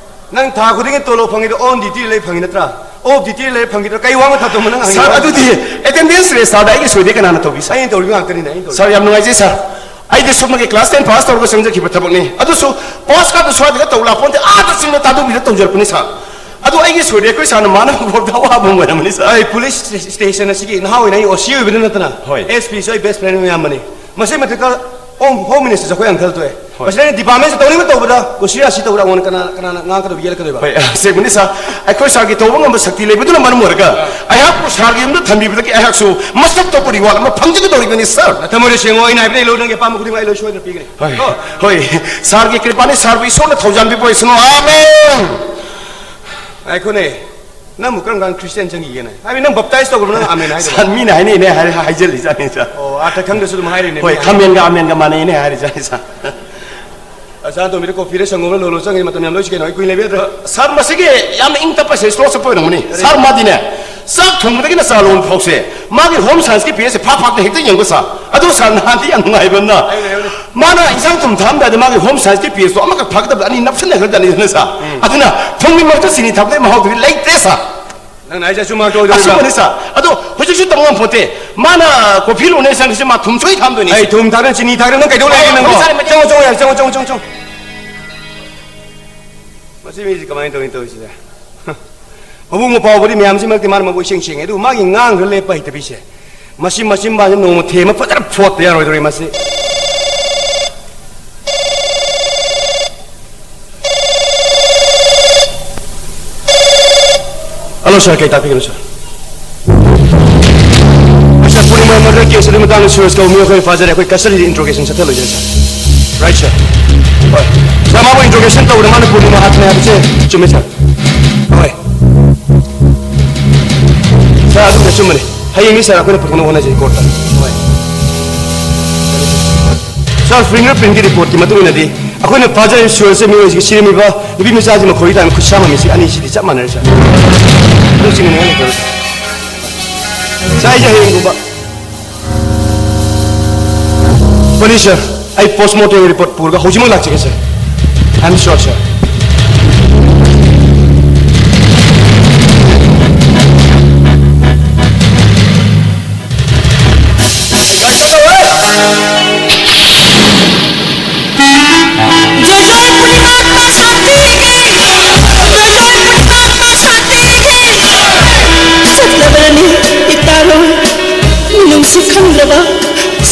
ꯅꯪ ꯊꯥ ꯈꯨꯗꯤꯡꯒꯤ ꯇꯣꯂꯣꯞ ꯐꯪꯉꯤꯗꯣ on duty ꯗ ꯂꯩ ꯐꯪꯉꯤ ꯅꯠꯇ꯭ꯔꯥ? Off duty ꯗ ꯂꯩ ꯐꯪꯈꯤꯗ꯭ꯔꯥ? ꯀꯩ ꯋꯥꯅ ꯊꯥꯗꯣꯛꯃ ꯅꯪ ꯍꯪꯉꯤ ꯁꯥꯔ, ꯋꯥꯅꯣ? ꯑꯗꯨꯗꯤ attendance register ꯗ ꯑꯩꯒꯤ ꯁꯣꯏꯗꯦ ꯀꯅꯥꯅ ꯇꯧꯕꯤ, ꯁꯥꯔ? ꯑꯩꯅ ꯇꯧꯔꯤꯕ ꯉꯥꯛꯇꯅꯤꯅꯦ, ꯑꯩꯅ ꯇꯧꯔꯤꯕ꯫ ꯁꯥꯔ, ꯌꯥꯝ ꯅꯨꯡꯉꯥꯏꯖꯩ, ꯁꯥꯔ꯫ ꯑꯩꯗꯤ ꯁꯨꯞꯅꯒꯤ class ten pass ꯇꯧꯔꯒ ꯆꯪꯖꯈꯤꯕ ꯊꯕꯛꯅꯤ꯫ ꯑꯗꯨꯁꯨ pass card ꯗꯨ ꯁ꯭ꯋꯥꯏꯗꯒ ꯇꯧ ꯂꯥꯛꯄ ꯅꯠꯇꯦ, ꯑꯥꯗ ꯆꯤꯡꯗ ꯇꯥꯗꯨꯕꯤꯗ ꯇꯧꯖꯔꯛꯄꯅꯤ, ꯁꯥꯔ꯫ ꯑꯗꯨ ꯑꯩꯒꯤ ꯁꯣꯏꯗꯦ, ꯑꯩꯈꯣꯏ ꯁꯥꯔꯅ ꯃꯥꯅ ꯐꯥꯎꯕꯗ ꯑꯋꯥꯕ ꯑꯃ ꯑꯣꯏꯔꯝꯃꯅꯤ, ꯁꯥꯔ꯫ ꯑꯩ ꯄꯨꯂꯤꯁ ꯁ꯭ꯇꯦ-, ꯁ꯭ꯇꯦꯁꯟ ꯑꯁꯤꯒꯤ ꯅꯍꯥ ꯑꯣꯏꯅ ꯑꯩ ꯑꯣ ꯁꯤ ꯑꯣꯏꯕꯗ ꯅꯠꯇꯅ ꯍꯣꯏ꯫ ꯑꯦꯁ ꯄꯤꯁꯨ ꯑꯩ best friend ꯑꯃ ꯌꯥꯝꯕꯅꯤ꯫ ꯃꯁꯤ ꯃꯊꯛꯇ ꯍꯣꯝ, ꯍꯣꯝ ꯃꯤꯅꯤꯁꯇꯔꯁꯨ ꯑꯩꯈꯣꯏ ꯑꯪꯀꯜ ꯊꯣꯛꯑꯦ꯫ ꯍꯣꯏ꯫ ꯃꯁꯤꯗ ꯑꯩꯅ ꯗꯤꯄꯥꯔꯠꯃꯦꯟꯁꯦ ꯇꯧꯅꯤꯡꯕ ꯇꯧꯕꯗ ꯀꯨꯁꯤ ꯔꯥꯁꯤ ꯇꯧꯕꯗ ꯑꯩꯉꯣꯟꯗ ꯀꯅꯥ, ꯀꯅꯥꯅ ꯉꯥꯡꯒꯗꯕ, ꯌꯦꯠꯂꯛꯀꯗꯣꯏꯕ? ꯍꯣꯏ, ꯑꯁꯦꯡꯕꯅꯤ, ꯁꯥꯔ꯫ ꯑꯩꯈꯣꯏ ꯁꯥꯔꯒꯤ ꯇꯧꯕ ꯉꯝꯕ ꯁꯛꯇꯤ ꯂꯩꯕꯗꯨꯅ ꯃꯔꯝ ꯑꯣꯏꯔꯒ ꯑꯩꯍꯥꯛꯄꯨ ꯁꯥꯔꯒꯤ ꯌꯨꯝꯗ ꯊꯝꯕꯤꯕꯗꯒꯤ ꯑꯩꯍꯥꯛꯁꯨ ꯃꯁꯛ ꯊꯣꯛꯄ reward ꯑꯃ ꯐꯪꯖꯒꯗꯧꯔꯤꯕꯅꯤ, ꯁꯥꯔ꯫ ꯅꯊꯃꯣꯏꯗ ꯁꯦꯡꯉꯣ, ꯑꯩꯅ ꯍꯥꯏꯕꯗ ꯑꯩ ꯂꯣꯏ, ꯅꯪꯒꯤ ꯑꯄꯥꯝꯕ ꯈꯨꯗꯤꯡꯃꯛ ꯑꯩ ꯂꯣꯏ ꯁꯣꯏꯗꯅ ꯄꯤꯒꯅꯤ꯫ ꯍꯣꯏ, ꯀꯣ? ꯍꯣꯏ, ꯁꯥꯔꯒꯤ ꯀ꯭ꯔꯤꯄꯥꯅꯤ, ꯁꯥꯔꯕꯨ ꯏꯁꯣꯔꯅ ꯊꯧꯖꯥꯟꯕꯤꯕ ꯑꯣꯏꯁꯅꯨ꯫ ꯑꯥꯃꯦꯟ꯫ ꯉꯥꯏꯈꯣꯅꯦ, ꯅꯪꯕꯨ ꯀꯔꯝ ꯀꯥꯟꯗ ꯈ꯭ꯔꯤꯁꯇꯤꯌꯥꯟ ꯆꯪꯈꯤꯒꯦꯅꯦ? ꯍꯥꯏꯕꯗꯤ ꯅꯪ baptize ꯇꯧꯈ꯭ꯔꯕ, ꯅꯪ ꯑꯥꯃꯦꯟ ꯍꯥꯏꯗꯣ? ꯁꯥꯔ, ꯃꯤꯅ ꯍꯥꯏꯅꯩꯅꯦ ꯍꯥꯏꯔꯦ, ꯍꯥꯏꯖꯜꯂꯤꯖꯥꯠꯅꯤ, ꯁꯥꯔ꯫ ꯑꯣ, ꯑꯥꯔꯊ ꯈꯪꯗ꯭ꯔꯁꯨ ꯑꯗꯨꯝ ꯍꯥꯏꯔꯤꯅꯦ, ꯍꯣꯏ, ꯃꯤꯅ ꯍꯥꯏꯅꯩ꯫ ꯈꯥꯃꯦꯟꯒ ꯑꯥꯃꯦꯟꯒ ꯃꯥꯟꯅꯩꯅꯦ ꯍꯥꯏꯔꯤꯖꯥꯠꯅꯤ, ꯁꯥꯔ꯫ ꯑꯁꯥ ꯇꯣꯝꯕꯤꯗ ꯀꯣꯐꯤꯗ ꯁꯪꯒꯣꯝꯗ ꯂꯣꯜꯂꯣ ꯆꯪꯉꯤ ꯃꯇꯝ ꯌꯥꯝ ꯂꯣꯏꯁꯤ ꯀꯩꯅꯣ, ꯑꯩ ꯀꯨꯏꯅ ꯂꯩꯕ ꯅꯠꯇ꯭ꯔꯣ? ꯁꯥꯔ, ꯃꯁꯤꯒꯤ ꯌꯥꯝꯅ ꯏꯪ ꯇꯞꯄꯁꯦ slow ꯆꯠꯄ ꯑꯣꯏꯔꯝꯒꯅꯤ꯫ ꯀꯔꯤ? ꯁꯥꯔ, ꯃꯥꯗꯤꯅꯦ, ꯆꯥꯛ ꯊꯣꯡꯕꯗꯒꯤꯅ ꯆꯥ ꯂꯣꯟꯕ ꯐꯥꯎꯁꯦ ꯃꯥꯒꯤ home science ꯀꯤ page ꯁꯦ ꯐꯥꯛ ꯐꯥꯛꯇ ꯍꯦꯛꯇ ꯌꯦꯡꯕ, ꯁꯥꯔ꯫ ꯑꯗꯣ ꯁꯥꯔ, ꯅꯍꯥꯟꯗꯤ ꯌꯥꯝ ꯅꯨꯡꯉꯥꯏꯕ ꯑꯃꯅ, ꯍꯥꯏꯌꯨꯅꯦ, ꯍꯥꯏꯌꯨꯅꯦ꯫ ꯃꯥꯅ ꯏꯟꯁꯥꯡ ꯊꯨꯝ ꯊꯥꯔꯝꯗꯥꯏꯗ ꯃꯥꯒꯤ home science ꯀꯤ page ꯇꯣ ꯑꯃꯈꯛ ꯐꯥꯛꯀꯗꯕꯗ ꯑꯅꯤ ꯅꯞꯁꯤꯟꯅꯈ꯭ꯔꯖꯥꯠꯅꯤꯗꯅ, ꯁꯥꯔ꯫ ꯎꯝ꯫ ꯑꯗꯨꯅ ꯊꯨꯝꯒꯤ ꯃꯔꯛꯇ ꯆꯤꯅꯤ ꯊꯥꯛꯄꯗꯒꯤ ꯃꯍꯥꯎꯗꯨꯗꯤ ꯂꯩꯇ꯭ꯔꯦ, ꯁꯥꯔ꯫ ꯅꯪꯅ ꯍꯥꯏꯁꯦ ꯑꯆꯨꯝꯕ ꯉꯥꯛꯇ ꯑꯣꯏꯗꯣꯔꯤꯕ꯭ꯔꯥ? ꯑꯆꯨꯝꯕꯅꯤ, ꯁꯥꯔ꯫ ꯑꯗꯣ ꯍꯧꯖꯤꯛꯁꯨ ꯇꯝꯕ ꯉꯝꯄꯣꯠꯇꯦ꯫ ꯃꯥꯅ ꯀꯣꯐꯤ ꯂꯣꯟꯅꯦ ꯆꯪꯉꯤꯁꯦ, ꯃꯥ ꯊꯨꯝ ꯁꯣꯏ ꯊꯥꯛꯑꯝꯗꯣꯏꯅꯤ꯫ ꯑꯩ ꯊꯨꯝ ꯊꯥꯛꯅ ꯆꯤꯅꯤ ꯊꯥꯛꯅ ꯅꯪ ꯀꯩꯗꯧ ꯂꯩꯒꯦ ꯅꯪꯕꯣ? ꯍꯣꯏ, ꯁꯥꯔ, ꯃꯁꯤ ꯆꯪꯉꯣ, ꯆꯪꯉꯣ, ꯌꯥꯔꯦ, ꯆꯪꯉꯣ, ꯆꯪꯉꯣ, ꯆꯪꯉꯣ, ꯆꯪꯉꯣ꯫ ꯃꯁꯤ ꯃꯤꯁꯤ ꯀꯃꯥꯏꯅ ꯇꯧꯔꯤꯅꯣ ꯇꯧꯔꯤꯁꯤꯗꯤ? ꯃꯕꯨꯡ ꯃꯧꯄ꯭ꯋꯥꯕꯨꯗꯤ ꯃꯌꯥꯝꯁꯤ ꯃꯔꯛꯇ ꯃꯥꯅ ꯃꯒꯨꯟ ꯏꯁꯦꯡ ꯁꯦꯡꯉꯦ, ꯑꯗꯨꯕꯨ ꯃꯥꯒꯤ ꯉꯥꯡꯈ꯭ꯔ ꯂꯦꯞꯄ ꯍꯩꯇꯕꯤꯁꯦ, ꯃꯁꯤ ꯃꯆꯤꯟꯕꯥꯁꯤ ꯅꯣꯡꯃ ꯊꯦꯝꯃ ꯐꯖꯅ ꯐꯣꯠꯇ ꯌꯥꯔꯣꯏꯗꯧꯔꯤ ꯃꯁꯤ꯫ ꯍꯜꯂꯣ ꯁꯥꯔ, ꯀꯩ ꯇꯥꯛꯄꯤꯒꯅꯣ ꯁꯥꯔ? ꯁꯥꯔ, ꯄꯨꯔꯅꯤꯃꯥ ꯃꯔꯗꯔ ꯀꯦꯁ ꯑꯗꯨꯒꯤ ꯃꯇꯥꯡꯗ ꯁꯨꯔꯖ ꯀꯧꯕ ꯃꯤ ꯑꯩꯈꯣꯏ ꯐꯥꯖꯔꯦ꯫ ꯑꯩꯈꯣꯏ ꯀꯁꯇꯗꯤꯗ ꯏꯟꯇ꯭ꯔꯣꯒꯦꯁꯟ ꯆꯠꯊꯍꯜꯂꯣꯏꯖꯔꯦ ꯁꯥꯔ꯫ ꯔꯥꯏꯠ ꯁꯥꯔ꯫ ꯍꯣꯏ ꯁꯥꯔ, ꯃꯥꯕꯨ ꯏꯟꯇ꯭ꯔꯣꯒꯦꯁꯟ ꯇꯧꯕꯗ ꯃꯥꯅ ꯄꯨꯔꯅꯤꯃꯥ ꯍꯥꯠꯄꯅꯦ ꯍꯥꯏꯕꯁꯦ ꯆꯨꯝꯃꯦ ꯁꯥꯔ꯫ ꯍꯣꯏ ꯁꯥꯔ, ꯑꯗꯨꯕꯨꯗꯤ ꯑꯆꯨꯝꯕꯅꯤ꯫ ꯍꯌꯦꯡꯅꯤ ꯁꯥꯔ, ꯑꯩꯈꯣꯏꯅ ꯄꯨꯊꯣꯛꯅꯕ ꯍꯣꯠꯅꯖꯩ ꯀꯣꯔꯠꯇ꯫ ꯍꯣꯏ ꯁꯥꯔ, ꯐꯤꯡꯒꯔ ꯄ꯭ꯔꯤꯟꯒꯤ ꯔꯤꯄꯣꯔꯠꯀꯤ ꯃꯇꯨꯡ ꯏꯟꯅꯗꯤ ꯑꯩꯈꯣꯏꯅ ꯐꯥꯖꯔꯤꯕ ꯁꯨꯔꯖꯁꯦ ꯃꯤꯑꯣꯏꯁꯤꯒꯤ ꯁꯤꯔꯝꯃꯤꯕ ꯅꯨꯄꯤ ꯃꯆꯥꯁꯤ ꯃꯈꯣꯏꯒꯤ ꯇꯥꯏꯝ ꯈꯨꯠꯁꯥꯃ ꯃꯤꯁꯤ ꯑꯅꯤꯁꯤꯗꯤ ꯆꯞ ꯃꯥꯟꯅꯔꯦ ꯁꯥꯔ꯫ ꯑꯗꯨ ꯆꯤꯡꯅꯅꯤꯡꯉꯥꯏ ꯂꯩꯇꯕ ꯁꯥꯔ꯫ ꯁꯥꯔ, ꯑꯩꯁꯦ ꯍꯌꯦꯡꯒꯨꯝꯕ ꯐꯅꯤ ꯁꯥꯔ, ꯑꯩ ꯄꯣꯁꯃꯣꯔꯇꯦꯝ ꯔꯤꯄꯣꯔꯠ ꯄꯨꯔꯒ ꯍꯧꯖꯤꯛꯃꯛ ꯂꯥꯛꯆꯒꯦ ꯁꯥꯔ꯫ I am sure ꯁꯥꯔ꯫ ꯖꯣꯏ ꯖꯣꯏ ꯄꯨꯔꯅꯤꯃꯥ ꯁꯥꯟꯇꯤꯒꯤ! ꯖꯣꯏ ꯖꯣꯏ ꯄꯨꯔꯅꯤꯃꯥ ꯁꯥꯟꯇꯤꯒꯤ! ꯆꯠꯂꯕꯅꯤ ꯏꯇꯥꯔꯣ, ꯃꯤꯅꯨꯡꯁꯤ ꯈꯪꯗ꯭ꯔꯕ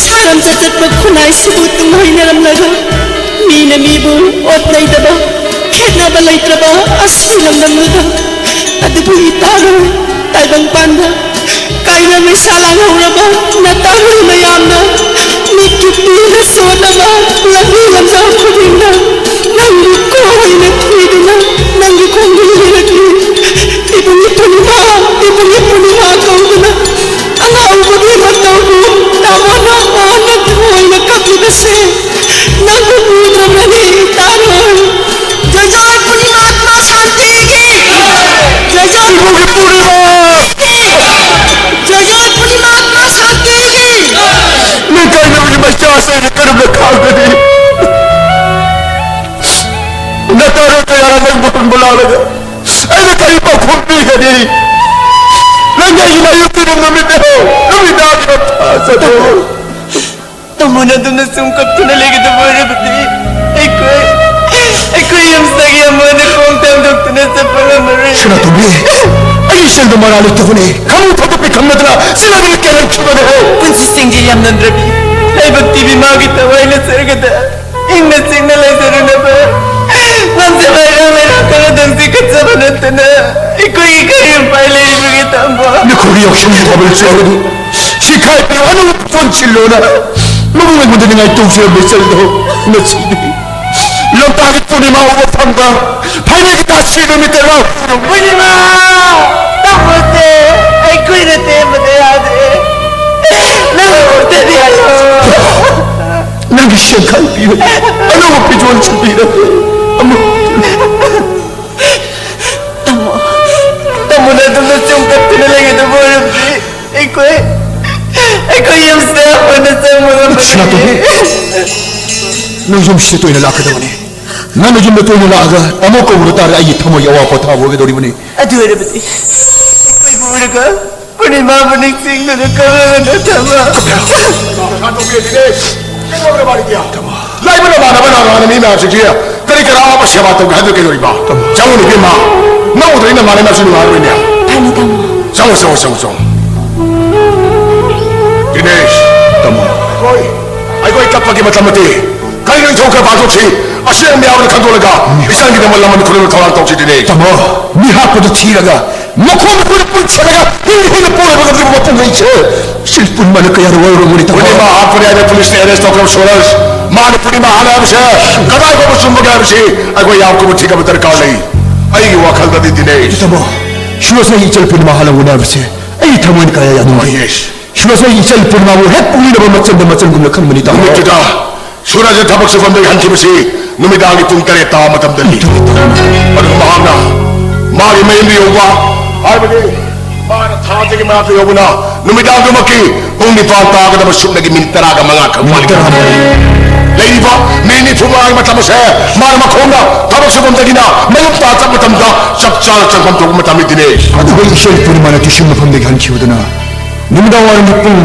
ꯁꯥꯔꯝ ꯆꯠꯆꯠꯄ ꯈꯨꯟꯅꯥꯏꯁꯤꯕꯨ ꯇꯨꯡꯍꯩꯅꯔꯝꯂꯒ ꯃꯤꯅ ꯃꯤꯕꯨ ꯑꯣꯠꯅꯩꯗꯕ ꯈꯦꯠꯅꯕ ꯂꯩꯇ꯭ꯔꯕ ꯑꯁꯤ ꯂꯝꯗꯝꯗꯨꯗ꯫ ꯑꯗꯨꯕꯨ ꯏꯇꯥꯔꯣ, ꯇꯥꯏꯕꯪꯄꯥꯟꯗ ꯀꯥꯏꯅ ꯃꯩꯁꯥ ꯂꯥꯡꯍꯧꯔꯕ ꯅꯇꯥꯔꯣ ꯃꯌꯥꯝꯅ ꯃꯤꯠꯀꯤ ꯄꯤꯅ ꯁꯣꯟꯅꯕ ꯂꯝꯕꯤ ꯂꯝꯖꯥꯎ ꯈꯨꯗꯤꯡꯗ ꯅꯪꯕꯨ ꯀꯣꯏꯅ ꯊꯤꯗꯨꯅ ꯅꯪꯒꯤ ꯈꯣꯡꯒꯨꯜ ꯂꯤꯔꯛꯂꯤ꯫ ꯏꯕꯨꯡꯒꯤ ꯄꯨꯔꯅꯤꯃꯥ, ꯏꯕꯨꯡꯒꯤ ꯄꯨꯔꯅꯤꯃꯥ ꯀꯧꯗꯨꯅ ꯑꯉꯥꯎꯕꯒꯤ ꯃꯇꯧꯕꯨ ꯇꯥꯃꯣꯅ ꯑꯣꯟꯅ ꯊꯣꯏꯅ ꯀꯞꯂꯤꯕꯁꯦ ꯅꯪꯕꯨ ꯎꯗ꯭ꯔꯕꯅꯤ ꯇꯥꯔꯣꯏ꯫ ꯖꯣꯏ ꯖꯣꯏ ꯄꯨꯔꯅꯤꯃꯥ ꯁꯥꯟꯇꯤꯒꯤ! ꯖꯣꯏ ꯖꯣꯏ ꯏꯕꯨꯡꯒꯤ ꯄꯨꯔꯅꯤꯃꯥ! ꯖꯣꯏ ꯖꯣꯏ ꯄꯨꯔꯅꯤꯃꯥ ꯁꯥꯟꯇꯤꯒꯤ! ꯅꯪ ꯀꯥꯏꯅꯕꯒꯤ ꯃꯩꯁꯥꯁꯦ ꯑꯩꯅ ꯀꯔꯝꯅ ꯈꯥꯡꯒꯅꯤ? ꯅꯇꯥꯔꯣ ꯀꯌꯥꯅ ꯅꯪꯕꯨ ꯍꯨꯟꯕ ꯂꯥꯛꯂꯒ ꯑꯩꯅ ꯀꯔꯤ ꯄꯥꯎꯈꯨꯝ ꯄꯤꯒꯅꯤ? ꯅꯪ ꯑꯩꯒꯤ ꯃꯥꯌꯣꯛꯇꯨꯅ ꯅꯨꯃꯤꯠ ꯅꯨꯃꯤꯗꯥꯡꯒꯤ ꯊꯥꯖꯗꯣ꯫ ꯇꯥꯃꯣꯅ ꯑꯗꯨꯝꯅ ꯁꯨꯝ ꯀꯞꯇꯨꯅ ꯂꯩꯒꯗꯕ ꯑꯣꯏꯔꯕꯗꯤ ꯑꯩꯈꯣꯏ, ꯑꯩꯈꯣꯏ ꯌꯨꯝꯁꯤꯗꯒꯤ ꯃꯣꯏꯅ ꯈꯣꯡ ꯊꯥꯡꯗꯣꯛꯇꯨꯅ ꯆꯠꯄ ꯉꯝꯃꯔꯣꯏ꯫ ꯁꯅꯥꯇꯣꯝꯕꯤ, ꯑꯩ ꯏꯆꯦꯜꯗ ꯃꯔꯥꯜ ꯂꯩꯇꯕꯅꯦ꯫ ꯈꯪꯉꯨ ꯊꯛꯇ ꯄꯤꯈꯝꯅꯗꯅ ꯆꯤꯟꯅꯗꯨꯅ ꯀꯦꯜꯍꯟꯈꯤꯕꯅꯦ꯫ ꯄꯨꯟꯁꯤ ꯁꯤꯡꯖꯦꯜ ꯌꯥꯝꯅꯝꯗ꯭ꯔꯕꯤ, ꯂꯥꯏꯕꯛ ꯊꯤꯕꯤ ꯃꯥꯒꯤ ꯊꯋꯥꯏ ꯅꯠꯆꯔꯒꯗ ꯏꯪꯅ ꯆꯤꯛꯅ ꯂꯩꯖꯔꯨꯅꯕ ꯉꯝꯖꯕ ꯏꯔꯥꯡ ꯂꯩꯔꯥꯡ ꯈꯔꯗꯪ ꯆꯤꯛꯀꯠꯆꯕ ꯅꯠꯇꯅ ꯑꯩꯈꯣꯏꯒꯤ ꯀꯔꯤ ꯎꯄꯥꯏ ꯂꯩꯔꯤꯕꯒꯦ ꯇꯥꯃꯣ? ꯅꯈꯣꯏꯒꯤ ꯌꯥꯎꯁꯪꯒꯤ ꯊꯥꯕꯜ ꯆꯦ ꯑꯗꯨ ꯁꯤꯈꯥꯏꯕꯤꯌꯨ, ꯑꯅꯧꯕ ꯄꯣꯟꯁꯤꯜꯂꯣꯅ ꯃꯕꯨꯡ ꯑꯩꯉꯣꯟꯗ ꯅꯤꯡꯉꯥꯏ ꯇꯧꯖꯔꯝꯕ ꯏꯆꯜꯗꯣ ꯉꯁꯤꯗꯤ ꯂꯝꯇꯥꯒꯤ ꯄꯨꯔꯅꯤꯃꯥ ꯎꯕ ꯐꯪꯕ ꯐꯥꯏꯅꯦꯜꯒꯤ ꯇꯥꯁꯤ ꯅꯨꯃꯤꯠꯇ ꯂꯥꯎ꯫ ꯄꯨꯔꯅꯤꯃꯥ! ꯇꯥꯃꯣꯁꯦ ꯑꯩꯈꯣꯏꯅ ꯇꯦꯟꯕꯗ ꯌꯥꯗ꯭ꯔꯦ꯫ ꯅꯪ ꯑꯃꯨꯛꯇꯗꯤ ꯍꯥꯏꯌꯣ꯫ ꯅꯪꯒꯤ ꯁꯦꯟꯈꯥꯏ ꯄꯤꯔꯒꯦ꯫ ꯑꯅꯧꯕ ꯐꯤꯖꯣꯜ ꯁꯨꯕꯤꯔꯒꯦ꯫ ꯑꯃꯨꯛ ꯇꯥꯃꯣ, ꯇꯥꯃꯣꯅ ꯑꯗꯨꯝꯅ ꯆꯨꯝ ꯀꯞꯇꯨꯅ ꯂꯩꯒꯗꯕ ꯑꯣꯏꯔꯕꯗꯤ ꯑꯩꯈꯣꯏ, ꯑꯩꯈꯣꯏ ꯌꯨꯝꯁꯤꯗ ꯍꯥꯟꯅ ꯆꯪꯕ ꯉꯝꯃꯔꯣꯏ꯫ ꯁꯅꯥꯇꯣꯝꯕꯤ, ꯅꯪ ꯌꯨꯝꯁꯤꯗ ꯇꯣꯏꯅ ꯂꯥꯛꯀꯗꯕꯅꯤ꯫ ꯅꯪꯅ ꯌꯨꯝꯗ ꯇꯣꯏꯅ ꯂꯥꯛꯑꯒ ꯇꯥꯃꯣ ꯀꯧꯕꯗ ꯇꯥꯔꯒ ꯑꯩꯒꯤ ꯊꯃꯣꯏꯒꯤ ꯑꯋꯥ ꯄꯣꯊꯥꯕ ꯑꯣꯏꯒꯗꯧꯔꯤꯕꯅꯤ꯫ ꯑꯗꯨ ꯑꯣꯏꯔꯕꯗꯤ ꯑꯩꯈꯣꯏꯕꯨ ꯎꯔꯒ ꯄꯨꯔꯅꯤꯃꯥꯕꯨ ꯅꯤꯡꯁꯤꯡꯗꯨꯅ ꯀꯞꯂꯒ ꯅꯠꯇꯕ꯫ ꯁꯅꯥꯇꯣꯝꯕꯤ, ꯗꯤꯅꯦꯁ, ꯀꯩꯗꯧꯔꯕ ꯃꯥꯔꯤꯗꯤꯌꯥ? ꯂꯩꯕ ꯅꯃꯥꯟꯅꯕ ꯅꯃꯥꯟꯅꯕ ꯃꯤ ꯃꯌꯥꯝꯁꯤꯡꯁꯤ ꯀꯔꯤ ꯀꯔꯥ ꯑꯃ ꯁꯦꯕꯥ ꯇꯧꯒꯦ ꯍꯥꯏꯕꯗꯨ ꯀꯩꯗꯧꯔꯤꯕ? ꯆꯪꯉꯨꯅꯦ ꯏꯕꯦꯝꯃ, ꯅꯪ ꯎꯗ꯭ꯔꯗꯤ ꯅꯃꯥꯟꯅꯕ ꯃꯌꯥꯝꯁꯨ ꯅꯨꯡꯉꯥꯏꯔꯣꯏꯅꯦ꯫ ꯐꯅꯤ ꯇꯥꯃꯣ꯫ ꯆꯪꯉꯣ, ꯆꯪꯉꯣ, ꯆꯪꯉꯣ, ꯆꯪꯉꯣ꯫ ꯗꯤꯅꯦꯁ꯫ ꯇꯥꯃꯣ꯫ ꯑꯩꯈꯣꯏ, ꯑꯩꯈꯣꯏ ꯀꯞꯄꯒꯤ ꯃꯇꯝ ꯅꯠꯇꯦ꯫ ꯀꯔꯤꯅꯣ ꯏꯊꯧ ꯈꯔ ꯄꯥꯡꯊꯣꯛꯁꯤ꯫ ꯑꯁꯦꯡꯕ ꯌꯥꯕꯗ ꯈꯪꯗꯣꯛꯂꯒ ꯏꯆꯟꯒꯤꯗꯃꯛ ꯂꯃꯟ ꯈꯨꯔꯨꯝꯕ ꯊꯧꯔꯥꯡ ꯇꯧꯁꯤ ꯗꯤꯅꯦꯁ꯫ ꯇꯥꯃꯣ, ꯃꯤ ꯍꯥꯠꯄꯗꯨ ꯊꯤꯔꯒ ꯃꯈꯣꯡ ꯃꯈꯨꯠ ꯄꯨꯟꯁꯤꯜꯂꯒ ꯍꯤꯡꯅ ꯍꯤꯡꯅ ꯄꯣꯛꯂꯕ ꯉꯝꯗ꯭ꯔꯤꯕ ꯃꯄꯨꯡ ꯑꯩꯁꯦ ꯁꯤꯜ ꯄꯨꯟꯕꯅ ꯀꯌꯥꯗ ꯋꯥꯔꯨꯔꯝꯒꯅꯤ ꯇꯥꯃꯣ꯫ ꯄꯨꯔꯅꯤꯃꯥ ꯍꯥꯠꯄꯅꯤ ꯍꯥꯏꯅ ꯄꯨꯂꯤꯁꯅ ꯑꯦꯔꯦꯁ ꯇꯧꯈ꯭ꯔꯕ ꯁꯨꯔꯖ, ꯃꯥꯅ ꯄꯨꯔꯅꯤꯃꯥ ꯍꯥꯠꯂꯦ ꯍꯥꯏꯕꯁꯦ ꯀꯗꯥꯏ ꯐꯥꯎꯕ ꯆꯨꯝꯕꯒꯦ ꯍꯥꯏꯕꯁꯤ ꯑꯩꯈꯣꯏ ꯌꯥꯝ ꯀꯨꯞꯅ ꯊꯤꯒꯠꯄ ꯗꯔꯀꯥꯔ ꯂꯩ꯫ ꯑꯩꯒꯤ ꯋꯥꯈꯜꯗꯗꯤ ꯗꯤꯅꯦꯁ꯫ ꯇꯥꯃꯣ, ꯁꯨꯔꯖꯅ ꯑꯩ ꯏꯆꯜ ꯄꯨꯔꯅꯤꯃꯥ ꯍꯥꯠꯂꯝꯒꯅꯤ ꯍꯥꯏꯕꯁꯦ ꯑꯩ ꯊꯃꯣꯏꯅ ꯀꯌꯥ ꯌꯥꯅꯤꯡꯗꯦ꯫ ꯌꯦꯁ꯫ ꯁꯨꯔꯖꯅ ꯑꯩ ꯏꯆꯜ ꯄꯨꯔꯅꯤꯃꯥꯕꯨ ꯍꯦꯛ ꯄꯣꯛꯃꯤꯟꯅꯕ ꯃꯆꯟꯗ ꯃꯆꯟꯒꯨꯝꯅ ꯈꯟꯕꯅꯤ ꯇꯥꯃꯣ꯫ ꯅꯨꯃꯤꯠꯇꯨꯗ ꯁꯨꯔꯖ ꯊꯕꯛ ꯁꯨꯐꯝꯗꯒꯤ ꯍꯟꯈꯤꯕꯁꯤ ꯅꯨꯃꯤꯗꯥꯡꯒꯤ ꯄꯨꯡ ꯇꯔꯦꯠ ꯇꯥꯕ ꯃꯇꯝꯗꯅꯤ꯫ ꯑꯗꯨꯒ ꯃꯍꯥꯛꯅ ꯃꯥꯒꯤ ꯃꯌꯨꯝꯗ ꯌꯧꯕ, ꯍꯥꯏꯕꯗꯤ ꯃꯥꯅ ꯊꯥꯖꯒꯤ ꯃꯅꯥꯛꯇ ꯌꯧꯕꯅ ꯅꯨꯃꯤꯗꯥꯡꯗꯨꯃꯛꯀꯤ ꯄꯨꯡ ꯅꯤꯄꯥꯟ ꯇꯥꯒꯗꯕ ꯁꯨꯞꯅꯒꯤ ꯃꯤꯅꯤꯠ ꯇꯔꯥꯒ ꯃꯉꯥ ꯈꯛ ꯃꯤꯅꯤꯠ ꯋꯥꯠꯂꯤ꯫ ꯇꯔꯥ꯫ ꯂꯩꯔꯤꯕ ꯃꯤꯅꯤꯠ ꯅꯤꯐꯨ ꯃꯉꯥꯒꯤ ꯃꯇꯝ ꯑꯁꯦ ꯃꯥꯅ ꯃꯈꯣꯡꯅ ꯊꯕꯛ ꯁꯨꯐꯝꯗꯒꯤꯅ ꯃꯌꯨꯝ ꯇꯥꯟ ꯆꯠꯄ ꯃꯇꯝꯗ ꯆꯞ ꯆꯥꯅ ꯆꯪꯐꯝ ꯊꯣꯛꯄ ꯃꯇꯝꯅꯤ ꯗꯤꯅꯦꯁ꯫ ꯑꯗꯨꯒ ꯏꯆꯜ ꯄꯨꯔꯅꯤꯃꯥꯅ ꯇ꯭ꯌꯨꯁꯟ ꯃꯐꯝꯗꯒꯤ ꯍꯟꯈꯤꯕꯗꯨꯅ ꯅꯨꯃꯤꯗꯥꯡ ꯋꯥꯏꯔꯝꯒꯤ ꯄꯨꯡ